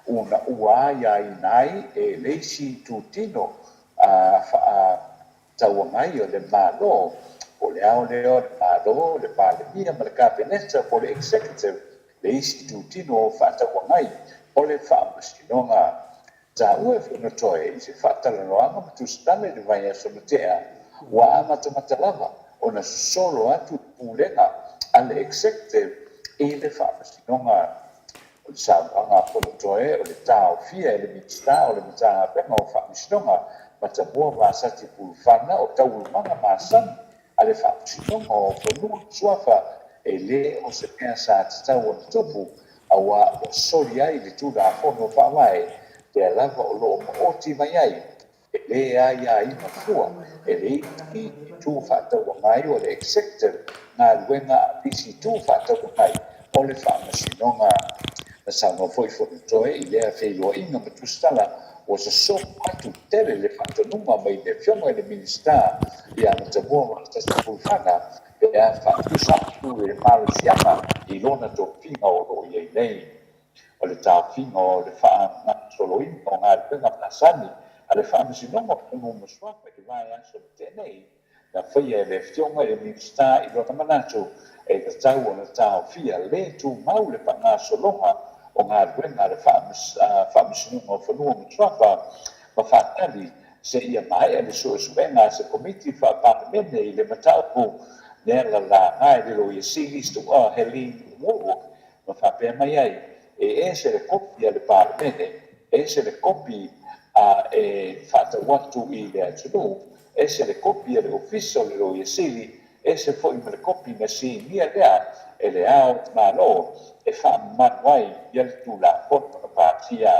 ona ua aiaina ai e le isi itutino a faatauagai o le Malo, po o le ao lea o le Malo, le Palemia ma le Kapeneta po o le Executive, le isi itutino o faatauagai o le Faamasinoga. Taua e Fonotoe i se faatalanoaga ma tusitala i le vaiaso na tea, ua amatamata lava ona sosolo atu le pulega a le Executive i le Faamasinoga. O le saunoaga a Fonotoe o le taofia e le Minisita o le Matagaluega o Faamasinoga, Matamua Vasati Pulufana o taualumaga masani a le Faamasinoga o Fanua ma Suafa e le o se mea sa tatau ona tupu auā ua soli ai le Tulafono Faavae lea lava o lo o maoti mai ai E le aiaina fua e le isi itu faatauagai o le Executive galuega a isi itu faatauagai o le Faamasinoga. Na saunoa foi Fonotoe i lea feiloaiga ma tusitala ua sosoo atu tele le faatonuga mai le Afioga i le Minisita ia Matamua Vaatasi Pulufana pe a faatusa atu le malosiaga i lona tofiga o lo o i ai nei. O le taofiga o le faagasoloina o galuega masani a le Faamasinoga o Fanua ma Suafa i le vaiaso na tea nei, na faia e le Afioga i le Minisita i lona manatu e tatau ona taofia le tumau le faagasologa o galuega a le Faamasinoga o Fanua ma Suafa ma faatali seia maea le suesuega a se Komiti Faa-Palemene i le mataupu lea na laga e le Loia Sili Stuart Helene Wallwork ma faapea mai ai, E ese le kopi a le Palemene, ese le kopi a e faatau atu i le atunuu, ese le kopi a le Ofisa o le Loia Sili, ese foi ma le kopi na sinia lea e le Ao o le Malo e faamamalu ai ia le Tulafono na pasia.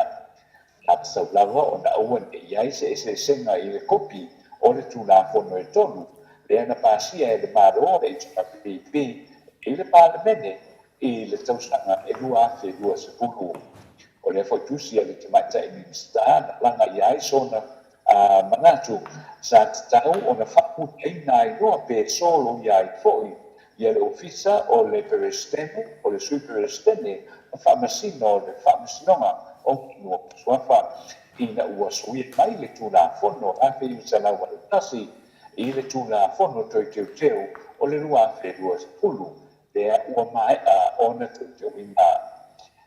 Sa tatau lava ona aua ne i ai se eseesega i le kopi o le Tulafono e tolu lea na pasia e le Malo o le HRPP i le Palemene i le tausaga e 2020. O lea foi tusi a le Tamaitai Minisita na laga i ai sona manatu, sa tatau ona faamutaina ai loa pe soloia ai foi ia le Ofisa o le Peresetene, o le Sui Peresetene ma Faamasino o le Faamasinoga o Fanua ma Suafa, ina ua suia mai le Tulafono 1981 i le Tulafono Toe Teuteu o le 2020, lea ua maea ona teuteuina.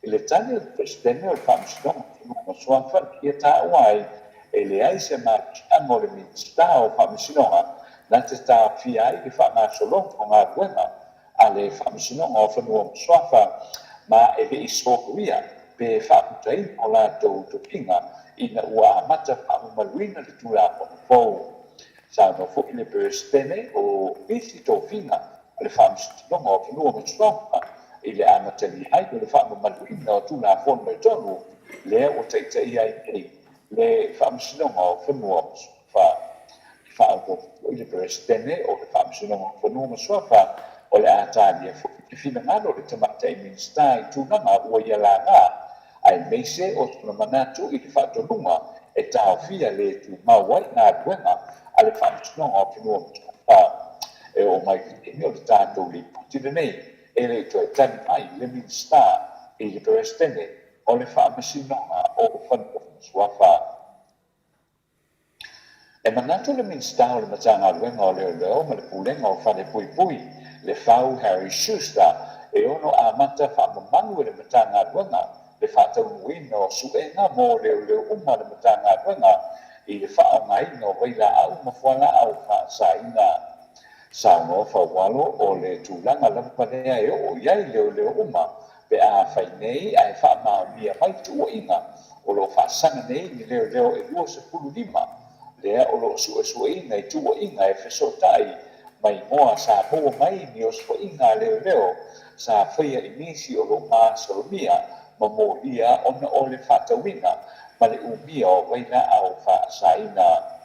I le tali a le Peresetene o le Faamasinoga o Fanua ma Suafa na ia taua ai, e leai se malosiaga o le Minisita o Faamasinoga na te taofia ai le faagasologa o galuega a le Faamasinoga o Fanua ma Suafa ma e le i soloia pe faamutaina o latou tofiga ina ua amata faamamaluina le Tulafono fou. Saunoa foi le Peresetene o isi tofiga a le Faamasinoga o Fanua ma Suafa i le amatalia ai o le faamamaluina o Tulafono e tolu lea ua taitaia ai nei le Faamasinoga o Fanua ma Suafa. I faaopoopo foi le Peresetene o le Faamasinoga o Fanua ma Suafa o le a talia foi le finagalo o le Tamaitai Minisita i tulaga ua ia laga aemaise o sona manatu i le faatonuga e taofia le tumau ai galuega a le Faamasinoga o Fanua ma Suafa. E oo mai i le taimi o le tatou lipoti lenei, e le i toe tali mai le Minisita i le Peresetene o le Faamasinoga o Fanua ma Suafa. E manatu le Minisita o le Matagaluega o Leoleo ma le Pulega o Fale Puipui, Lefau Harry Schuster, e ono amata faamamalu e le Matagaluega le faataunuuina o suega mo leoleo uma a le Matagaluega i le faaaogaina o vailaau ma fualaau faasaina. Saunoa Faualo o le tulaga lava lea e oo i ai leoleo uma pe a fai nei ae faamaonia mai tuuaiga o lo o faasaga nei ni leoleo e 25 lea o lo o suesueina i tuuaiga e fesootai ma igoa sa maua mai ni osofaiga a leoleo sa faia i nisi o lo o masalomia ma molia ona o le faatauina ma le umia o vailaau faasaina.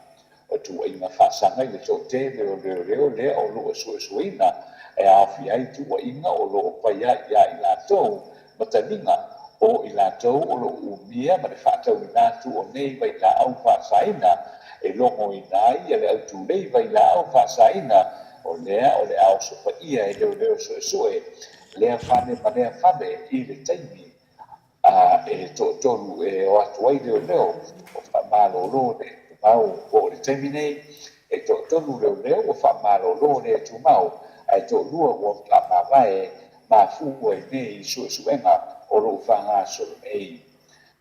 O tuuaiga faasaga i le toatele o leoleo lea o lo o suesueina e aofia ai tuuaiga o lo o faia ia i latou ma taliga o i latou o lo o umia ma le faatauina atu o nei vailaau faasaina e logoina ai le autulei vailaau faasaina o lea o le a osofaia e leoleo suesue lea fale ma lea fale i le taimi a e toatolu e o atu ai leoleo o faamalolo le tumau. Po o le taimi nei e toatolu leoleo ua faamalolo le tumau ae toalua ua faamavae mafua i nei suesuega o lo o faagasolo nei.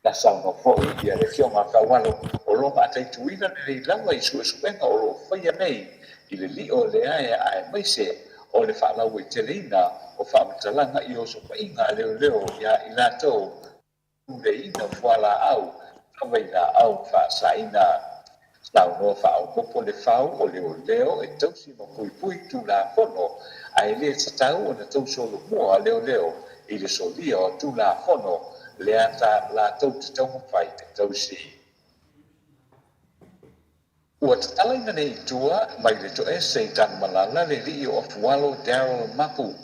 Na saunoa foi ia le Afioga Taualo o lo o mataituina lelei lava i suesuega o lo o faia nei i le lio lea aemaise o le faalauaiteleina o faamatalaga i osofaiga a leoleo ia i latou puleina fualaau vailaau faasaina. Saunoa faaopoopo Lefau o leoleo e tausi ma puipui Tulafono ae le tatau ona tausolomua leoleo i le solia o Tulafono lea ta latou te taumafai e tausi. Ua tatalaina nei i tua mai le toese i Tanumalala le alii o Afualo Daryl Mapu,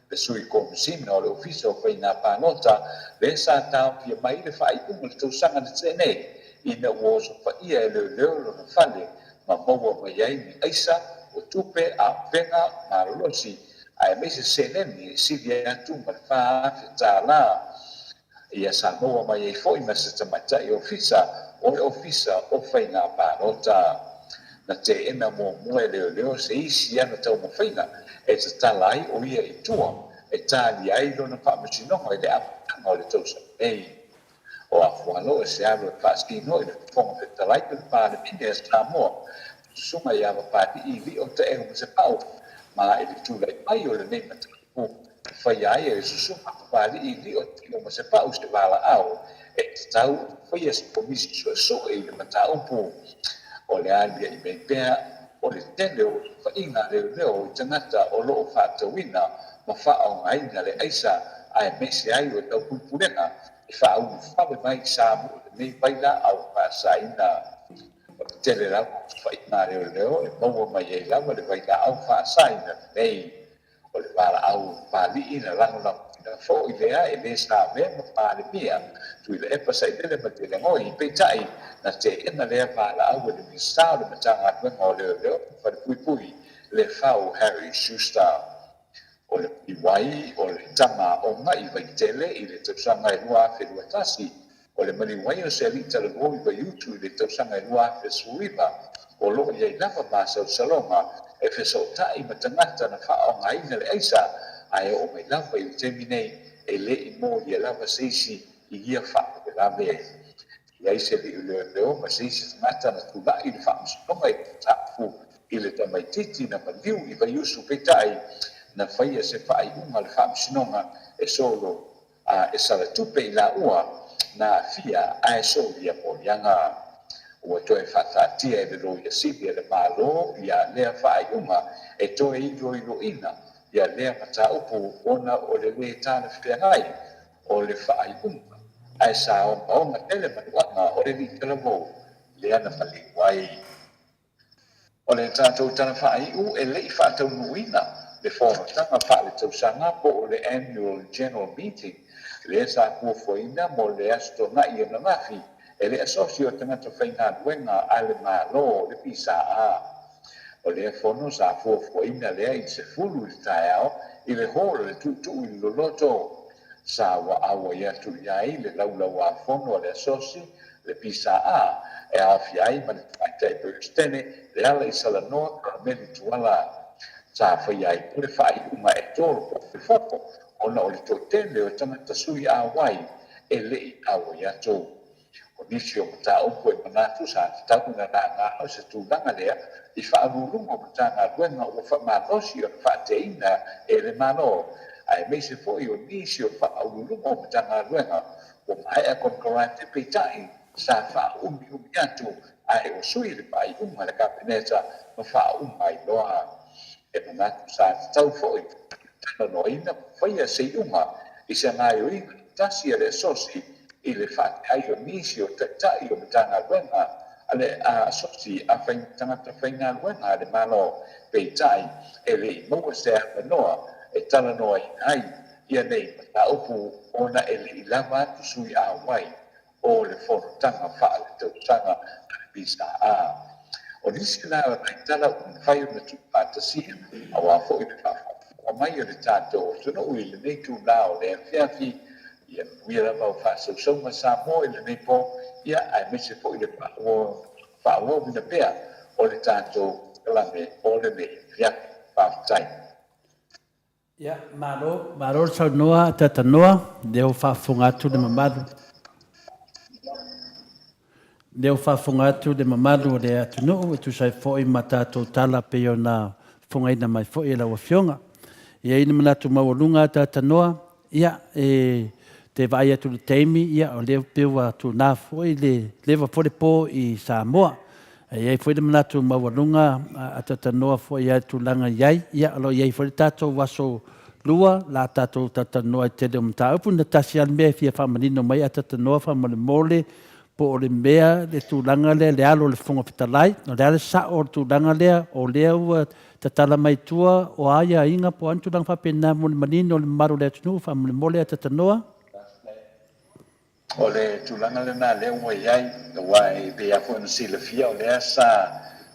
le sui komisina o le Ofisa o Faiga Palota lea sa taofia mai le faaiuga o le tausaga na tea nei ina ua osofaia e leoleo lona fale ma maua mai ai ni aisa o tupe a upega malolosi aemaise seleni e sili atu ma le $4,000. Ia sa maua mai ai foi ma se tamaitai ofisa o le Ofisa o Faiga Palota. Na teena muamua e leoleo se isi ana taumafaiga e tatala ai o ia i tua e talia ai lona faamasinoga i le amataga o le tausaga nei. O Afualo e se alu e faasino i le Fofoga Fetalai o le Palemene a Samoa, Susuga ia Papali'i Lio Taehu Masepau, ma i le tulai mai o lenei mataupu e faia ai e le Susuga Papali'i Lio Taehu Masepau se valaau e tatau ona faia se komisi suesue i le mataupu. O le alia'i mai pea o le tele o osofaiga a leoleo i tagata o lo o faatauina ma faaaogaina le aisa aemaise ai o taupulepulega e faaulufale mai i Samoa lenei vailaau faasaina. O le tele lava o osofaiga a leoleo e maua mai ai lava le vailaau faasaina lenei. O le valaau Papali'i na lagolagoina foi lea e le sa avea ma Palemia Tuilaepa Sailele Malielegaoi, peitai na teena lea valaau e le Minisita o le Matagaluega o Leoleo ma Falepuipui Lefau Harry Schuster. O le maliuai o le tama o Ga'i Vaitele i le tausaga e 2021, o le maliuai o se alii talavou i Vaiutu i le tausaga e 2019, o lo o i ai lava masalosaloga e fesootai ma tagata na faaaogaina le aisa, ae oo mai lava i le taimi nei e le i molia lava se isi i ia faalavelave. E i ai se liu leoleo ma se isi tagata na tulai i le faamasinoga i le mataupu i le tamaitiiti na maliu i Vaiusu, peitai na faia se faaiuga a le faamasinoga e solo a e salatupe i laua na aafia ae solia moliaga. Ua toe faataatia e le Loia Sili a le Malo ia lea faaiuga e toe iloiloina ia lea mataupu ona o le lē talafeagai o le faaiuga ae sa ogaoga tele manuaga o le alii talavou lea na maliu ai. O le tatou tala faaiu e le i faataunuuina le fonotaga faaletausaga po o le Annual General Meeting lea sa fuafuaina mo le Aso Toonai ananafi e le Asosi o Tagata Faigaluega a le Malo le PSA. O lea fono sa fuafuaina lea i le 10 i le taeao i le hall o le Tuutuu i le Loloto. Sa ua auai atu i ai le laulauafono a le Asosi le PSA e aofia ai ma le Tamaitai Peresetene Leala i Salanoa Karameli Tuala. Sa faia ai po le faaiuga e tolopo le fono ona o le toatele o tagata sui auai e le i auai atu. O nisi o mataupu e manatu sa tatau ona laga o se tulaga lea i faauluuluga o Matagaluega ua faamalosi ona faateina e le Malo, aemaise foi o nisi o faauluuluga o Matagaluega ua maea konekarate peitai sa faaumiumi atu ae ua sui le faaiuga a le Kapeneta ma faauma ai loa. E manatu sa tatau foi talanoaina ma faia se iuga i se gaoioiga tasi a le Asosi i le faateai o nisi o taitai o Matagaluega a le Asosi a Tagata Faigaluega a le Malo, peitai, e le i maua se avanoa e talanoaina ai ia nei mataupu ona e le i lava atu sui auai o le fonotaga faaletausaga a le PSA. O nisi la o nai tala ua mafai ona tuufaatasia aua foi le faafogafoga mai a le tatou atunuu i lenei itula o le afiafi, ia manuia lava o faasausauga Samoa i lenei po, ia aemaise foi le faaauauina pea o le tatou polokalame o lenei afiafi. Faafetai. Ia, malo, malo le saunoa Tata Noa, lea ua faafofoga atu le mamalu. Lea ua faafofoga atu le mamalu o le atunuu e tusa ai foi ma tatou tala pei ona fofogaina mai foi e lau Afioga. E i ai le manatu maualuga Tata Noa, ia, e te vaai atu i le taimi, ia, o lea pei ua tuna foi le leva foi le po i Samoa. E i ai foi le manatu maualuga a talatalanoa foi i le tulaga e i ai. Ia, o lo o i ai foi le tatou aso Lua, la tatou talatalanoa i le tele o mataupu. Na tasi lava le mea e fia faamanino mai a talatalanoa faamolemole, po o le mea le tulaga lea i le alo o le Fofoga Fetalai. O le a le sao o le tulaga lea, o lea ua tatala mai tua, o a aiaiga po o a ni tulaga faapena mo le manino o le mamalu o le atunuu faamolemole a talatalanoa. O le tulaga lena lea ua i ai, aua e pei lava foi ona silafia o lea sa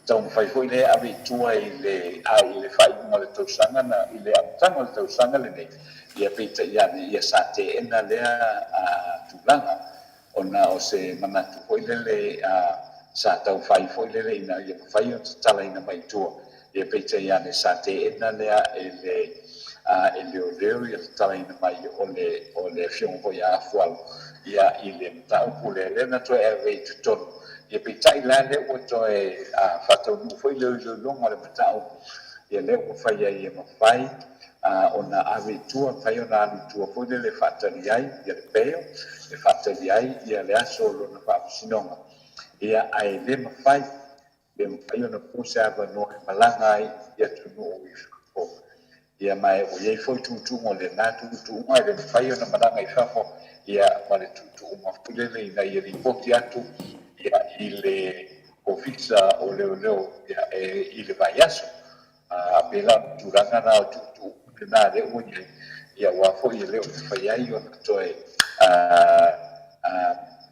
taumafai foi lea e ave i tua i le a i le faaiuga o le tausaga na i le amataga o le tausaga lenei, ia peitai ane ia sa teena lea tulaga ona o se manatu foi lele a sa tau fai foi lele ina ia mafai ona tatalaina mai i tua. Ia peitai ane sa teena lea e le e leoleo ia tatalaina mai o le o le afioga foi ia Afualo ia i le mataupu lea lea na toe ave i totonu. Ia peitai la lea ua toe faataunuu foi le iloiloga o le mataupu ia lea ua fai ai e mafai ona ave i tua, mafai ona alu i tua foi lele e faatali ai ia le bail, e faatali ai ia le aso o lona faamasinoga. Ia ae le mafai Le mafai ona po se avanoa e malaga ai i atunuu i fafo. Ia ma ua i ai foi tuutuuga o lena tuutuuga e le mafai ona malaga i fafo, ia ma le tuutuuga foi lele ina ia lipoti atu ia i le Ofisa o Leoleo ia e i le vaiaso. A pei la o le tulaga na o tuutuuga lena lea ua i ai, ia aua foi e le o mafai ai ona toe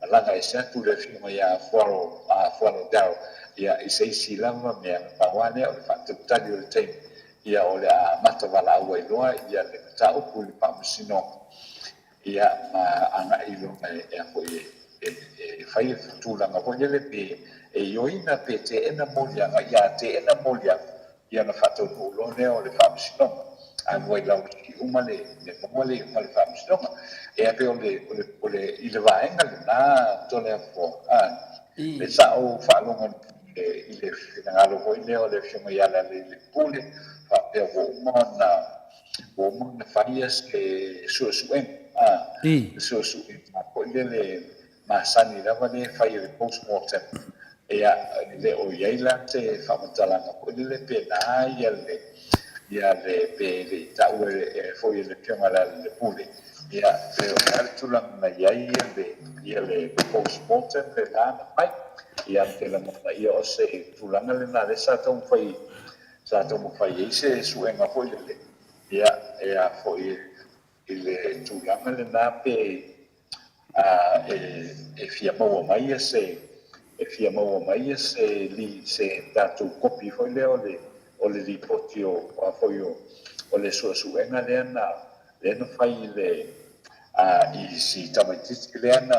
malaga ese atu le afioga ia Afualo Darell ia i se isi lava mea. Na pau lava lea o le faatalitali o le taimi ia o le a amata valaau ai loa ia le mataupu i le Faamasinoga ia ma agai loa e a foi e fai le tulaga foi lele pe e ioeina pe teena moliaga, ia teena moliaga ia ona faataunuu loa lea o le Faamasinoga. Alu ai laulii uma le maua le iuga o le Faamasinoga. Ea pei o le, o le, o le, i le vaega lena Toleafoa, a, le sa ou faalogo i le finagalo foi lea o le Afioga ia Lealailepule, faapea ua uma ona, ua uma ona fai se suesuega, a, le suesuega foi lele masani lava lea e fai e le post-mortem. Ia, e le o i ai la se faamatalaga foi lele pe na ia le, ia le, pe le i tau e, foi e le Afioga ia Lealailepule, ia, pe o le a le tulaga na i ai ia le, ia le post-mortem lena na fai. Ia, ou te lagona ia o se tulaga lena lea sa taumafai, sa taumafai ai se suega foi lele, ia, e a foi i le tulaga lena pe e fia maua mai se e fia maua mai se li se tatou kopi foi lea o le o le lipoti o a foi o o le suesuega lea na lea na fai i le i si tamaitiiti lea na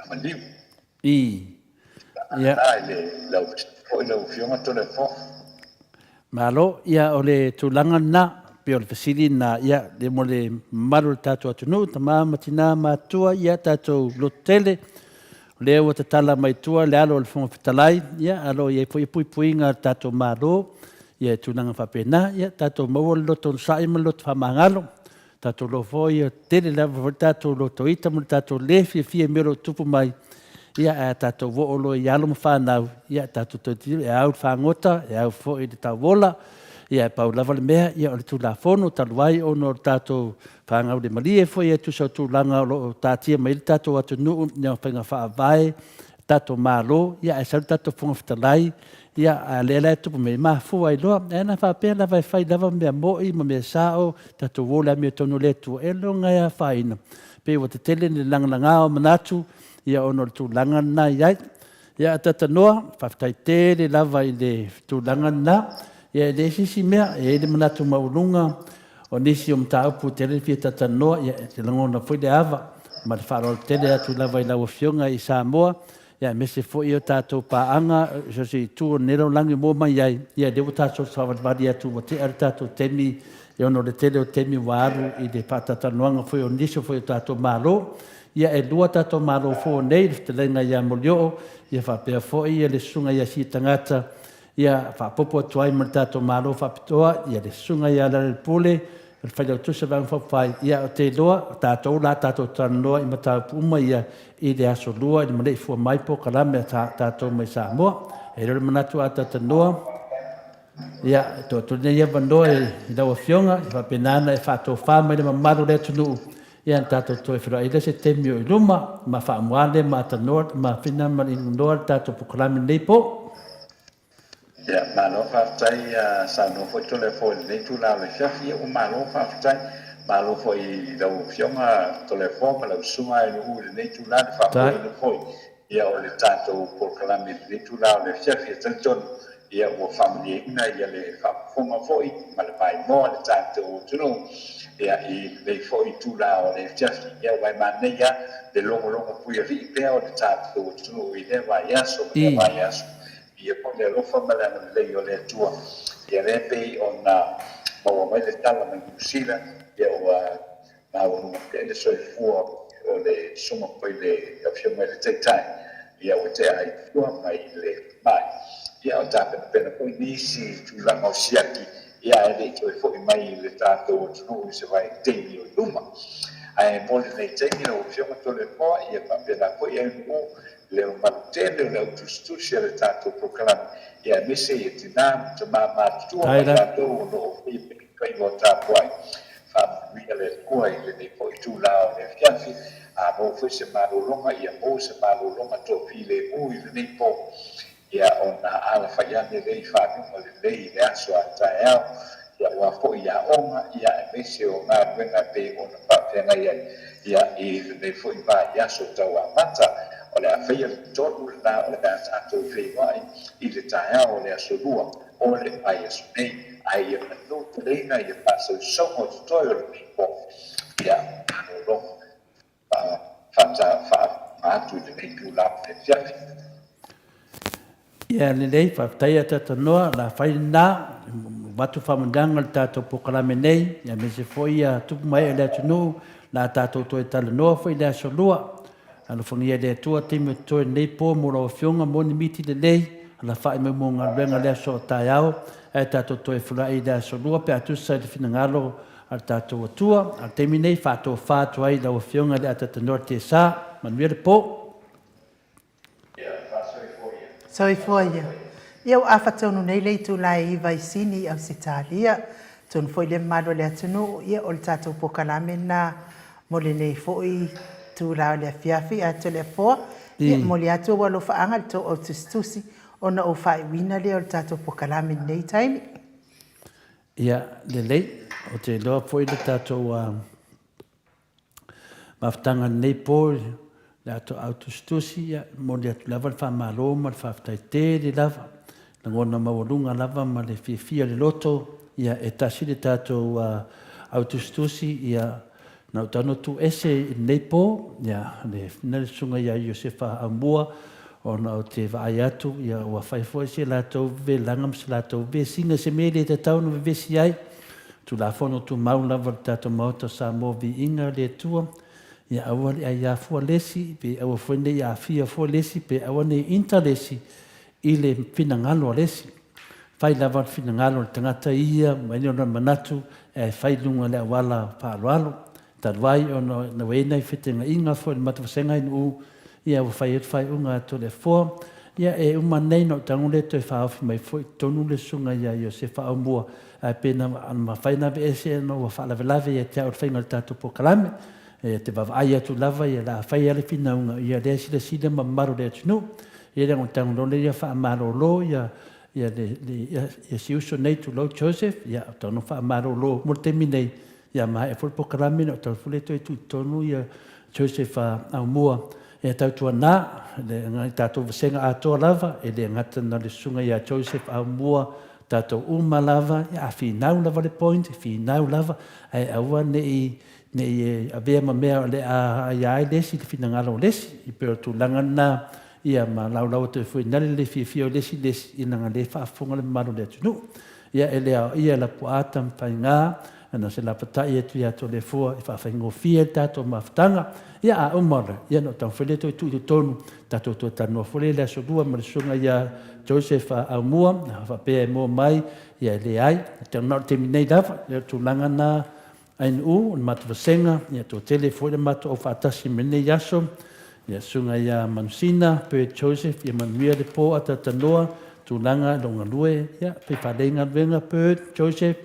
maliu. I. Ia. Na i le lau foi lau Afioga Toleafoa. Malo, ia o le tulaga lena, pei o le fesili lena, ia le mo le mamalu o le tatou atunuu, tama ma tina ma atua, ia tatou lototele, o lea ua tatala mai tua le alo o le Fofoga Fetalai, ia a lo o i ai foi puipuiga a le tatou Malo, ia i tulaga faapena, ia tatou maua le loto onosai ma le loto faamagalo, Tatou iloa foi e tele lava foi le tatou lotoita ma le tatou le fiafia i mea o lo o tutupu mai, ia ae a tatou oo loa i alo ma fanau, ia tatou toe tilotilo e au i le fagota, e au foi i le tauola, ia ae pau lava le mea, ia o le Tulafono talu ai ona o le tatou fangaulemalie foi e tusa o tulaga o lo o taatia mai ai le tatou atunuu i faiga faavae. tatou Malo, ia ae sau le tatou Fofoga Fetalai, ia a o lea la e tupu mai, e mafua ai loa. Ae ana faapea lava e fai lava mea moni ma mea sao, tatou o i le amiotonu a le Atua, e iloga e afaina, pei ua tetele le lagalaga o manatu, ia ona o le tulaga lena e i ai. Ia a talanoa, faafetai tele lava i le tulaga lena. Ia e leai se isi mea, e i ai le manatu maualuga o nisi o mataupu tele le fia talatalanoa, ia e lagona foi le ava ma le faaaloalo tele atu lava i lau Afioga i Samoa, ia aemaise foi o tatou paaga i so o se itu o lenei lalolagi o mua mai ai, ia lea ua tatou saavalivali atu ua tea le tatou taimi ona o le tele o taimi ua alu i le faatalatalanoaga foi o nisi foi o tatou Malo. Ia e lua tatou Malo fou nei, le fetalaiga ia Molioo, ia faapea foi le Susuga ia Siitagata, ia faaopoopo atu ai ma le tatou Malo faapitoa, ia le Susuga ia Lealailepule, o le Failautusi o le Vaega Faaupufai. Ia ou te iloa, o tatou la tatou talanoa i mataupu uma ia i le aso Lua i le maleifua mai polokalame a tatou mai Samoa. E i ai le manatu a talanoa, Ia, e tuu atu lenei avanoa i lau Afioga, e faapena ona e faatofa mai le mamalu o le atunuu, ia ona tatou toe feiloai lea i se taimi o i luma, ma faamuale le ma tanoa ma Fina ma Leainiganoa le tatou polokalame i lenei po. Ia, malo faafetai saunoa foi Toleafoa i lenei itula o le afiafi. Ia ua malo faafetai. Malo foi i lau Afioga Toleafoa ma lau Susuga Aelu'u i lenei itula le faafoeina foi Ia o le tatou polokalame i lenei itula o le afiafi e talitonu ia ua faamalieina ia le faafofoga foi ma le maimoa le tatou atunuu ia i lenei foi itula o le afiafi. Ia aua e manaia le logologo puialii pea o le tatou atunuu i lea vaiaso ma lea vaiaso. Ia foi le alofa ma le agalelei o le Atua. Ia lea pei ona maua mai le tala mai Niu Sila ia ua Maualuga pea le soifua o le susuga foi le Afioga i le Taitai, ia ua tea ai tua mai le mai. Ia o tapenapena foi nisi tulaga o siaki, ia ae le i toe foi mai i le tatou atunuu i se vaitaimi o i luma. Ae mo lenei taimi lau Afioga Toleafoa, ia faapena foi ai nuu le mamalu tele o le au tusitusi a le tatou polokalame, ia aemaise ia tina ma tama matutua ma i latou o lo o faia pea faiva o tapuai. Faamanuia le Atua i lenei foi itula o le afiafi, a maua foi se malologa, ia maua se malologa toafilemu i lenei po, ia ona alafai ane lea i faguga lelei i le aso a taeao, ia aua foi i aoga, ia aemaise o galuega e pei ona faafeagai ai, ia i lenei foi vaiaso tau amata. O le a faia le tonu lena o le a tatou feiloai i le taeao o le aso Lua. O le vaiaso nei, ae ia manu teleina ia faasausauga o totoe o lenei po, ia malologa faafaga atu i lenei itula o le afiafi. Ia lelei, faafetai ia Tatanoa, la fai lena, avatu faamanuiaga i le tatou polokalame nei, aemaise foi ia tupu ma ee o le atunuu, la tatou toe talanoa foi i le aso Lua. Alofagia e le Atua taimi o totoe lenei po mo lau Afioga mo ni miti lelei, alafai mai mo galuega le aso o taeao, ae tatou toe fula'i i le aso Lua pe a tusa i le finagalo a le tatou Atua. A o le taimi nei, faatofa atu ai i lau Afioga i le Atatanoa Tesa. Manuia le po. Soifua ia. Ia ua afa tonu nei le itula e iva i Sini i Ausetalia. Tonu foi le mamalu o le atunuu, ia o le tatou pokalame lena mo lenei foi itula o le afiafi. Ae Toleafoa, ia momoli atu ou alofaaga i le tou au tusitusi ona ou faaiuina lea o le tatou pokalame i lenei taimi. Ia, lelei. Ou te iloa foi le tatou Mafutaga i lenei po i le atoa tusitusi, ia, e momoli atu lava le faamalo ma le faafetai tele lava. Lagona maualuga lava ma le fiafia o le loto, ia, e tasi le tatou au tusitusi, ia, na ou tago tuu ese i lenei po, ia, le na le susuga ia Iosefa Aumua, ona ou te vaai atu, ia, ua fai foi se latou vevelaga ma se latou vesiga, se mea e le tatau ona vevesi ai. Tulafono Tumau lava le tatou Maota o Samoa Viiga le Atua, ia aua le aiā fua le isi, pe aua foi ne i aafia fua le isi, pe aua ne i inta le isi i le finagalo a le isi. Fai lava le finagalo o le tagata ia ma i ona manatu ae fai i luga o le auala faaaloalo. Talu ai ona ua i ai nai fetenaiga foi i le matou vasega i Nu'u, ia ua fai ai le faaiuga a Toleafoa. Ia e uma nei ona ou tago lea toe faaofi mai foi i totonu le susuga ia Iosefa Aumua, ae pe na mafai ona aveese ona ua faalavelave ia te au le faiga o le tatou polokalame. E te vaavaai atu lava ia la fai le finauga ia lea silasila ma mamalu o le atunuu. Ia leaga o le tago loa lea ia faamalolo ia ia le le ia si uso nei tulou Joseph, ia o tago faamalolo mo le taimi nei, ia maea foi le polokalame ona o tago foi lea toe tuu i totonu ia Joseph Aumua. E tautuana le tatou vasega atoa lava, e le gata na o le susuga ia Joseph Aumua, tatou uma lava, a finau lava le point, finau lava, ae aua ne i ne i e avea ma mea o le a aia ai le isi le finagalo o le isi. E pei o le tulaga lena, ia ma laulau atu ai foi i le le fiafia o le isi i le isi, ia leaga o lea e faafofoga le mamalu o le atunuu. Ia e le aoaia e Lapuaa Tamafaiga, na o se lapatai atu ia Toleafoa e faafaigofie ai le tatou mafutaga. Ia a uma ona, ia ona ou taumafai lea e toe tuu i totonu, tatou toe talanoa foi lea i le Aso Lua ma le Susuga ia Joseph Aumua, a faapea e moa mai, ia e leai. Na o le taimi nei lava, ia o le tulaga lena ANU, o le matou vasega, ia toatele foi le matou aufaatasi mai lenei aso, ia Susuga ia Manusina, Bert Joseph, ia manuia le po atatanoa, tulaga i lou galue, ia pei faalei galuega Bert Joseph,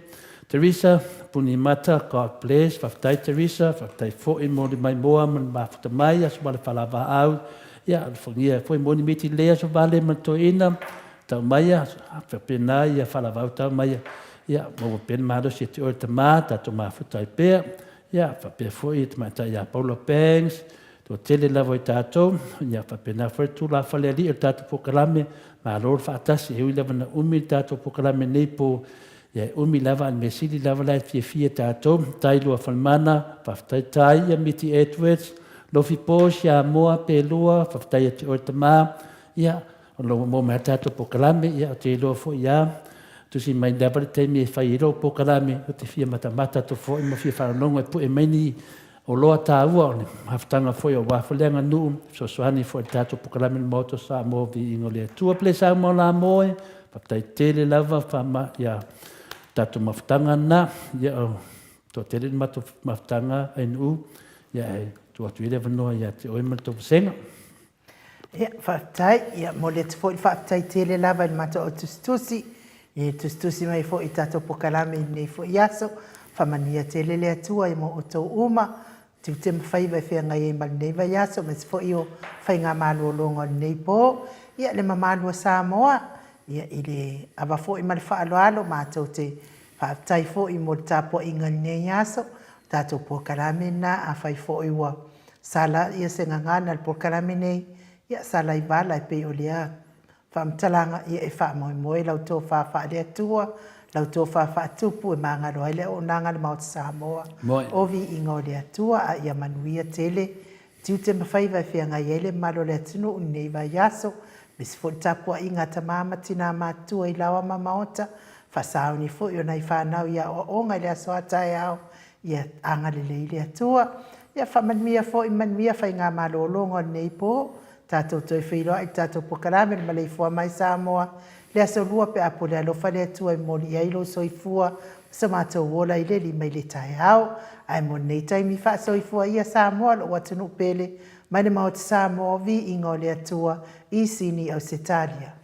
Teresa, Punimata, God bless, faafetai Teresa, faafetai foi mo le maimoa ma le mafuta mai, aso ma le faalavaau, ia alofagia foi mo ni miti lelei aso vale ma le toeaina, tau maia, faapena ia faalavaau tau maia, ia maua pea le malosi e te oe le tama, tatou mafuta ai pea, ia faapea foi le tamaitai ia Paula Banks, toatele lava i tatou, ia faapena foi le tulafale alii o le tatou polokalame, malo le faatasi, e ui lava na umi le tatou polokalame nei po, ia e umi lava a o le mea sili lava la e fiafia tatou, Tai Luafalemana, faafetai Tai, ia Miti Edwards, Lofi Po, Siamoa, Pelua, faafetai ia te oe le tama, ia O lo o maua mai lava le tatou polokalame, ia ou te iloa foi lava, tusi mai lava le taimi e fai ai lou polokalame, ou te fia matamata atu foi ma fia faalogo e pue mai ni oloa taua o le mafutaga foi aua foi le aganuu, fesoasoani foi i le tatou polokalame i le Maota o Samoa, Viiga o le Atua. Bless au ma ola moe, faafetai tele lava faama, ia tatou mafutaga lena, ia o toatele le matou mafutaga NU, ia e tuu atu ai le avanoa ia te oe ma le tou vasega. Ia, faafetai. Ia, momoli atu foi le faafetai tele lava i le matou au tusitusi, i le tusitusi mai foi i tatou polokalame i lenei foi aso. Faamanuia tele le Atua i mo outou uma, tiute ma faiva e feagai ai ma lenei vaiaso, aemaise foi o faigamalologa o lenei po. Ia, le mamalu o Samoa, ia, i le ava foi ma le faaaloalo, matou te faafetai foi mo le tapuaiga i lenei aso. O tatou polokalame lena, afai foi ua Sala ia se gagana i le polokalame nei, ia sala i vala e pei o lea faamatalaga, ia e faamoemoe lau tofa faale-Atua, lau tofa faatupu e magalo ai le auaunaga a le Maota Samoa, o viiga o le Atua, a ia manuia tele tiute ma faiva e feagai ai le mamalu o le atunuu i lenei vaiaso, aemaise foi le tapuaiga a tama ma tina matutua i laoa ma maota, faasauni foi o nai fanau i aoaoga i le aso a taeao, Ia agalelei le Atua. Ia faamanuia foi, manuia faigamalologa o lenei po. Tatou toe feiloai i le tatou polokalame le maleifua mai Samoa, le aso Lua pe a pule alofa le Atua e momoli i ai lou soifua ma so matou ola i le 5 i le taeao. Ae mo lenei taimi faasoifua ia Samoa lou atunuu pele mai le Maota Samoa, viiga o le Atua i Sini Ausetalia.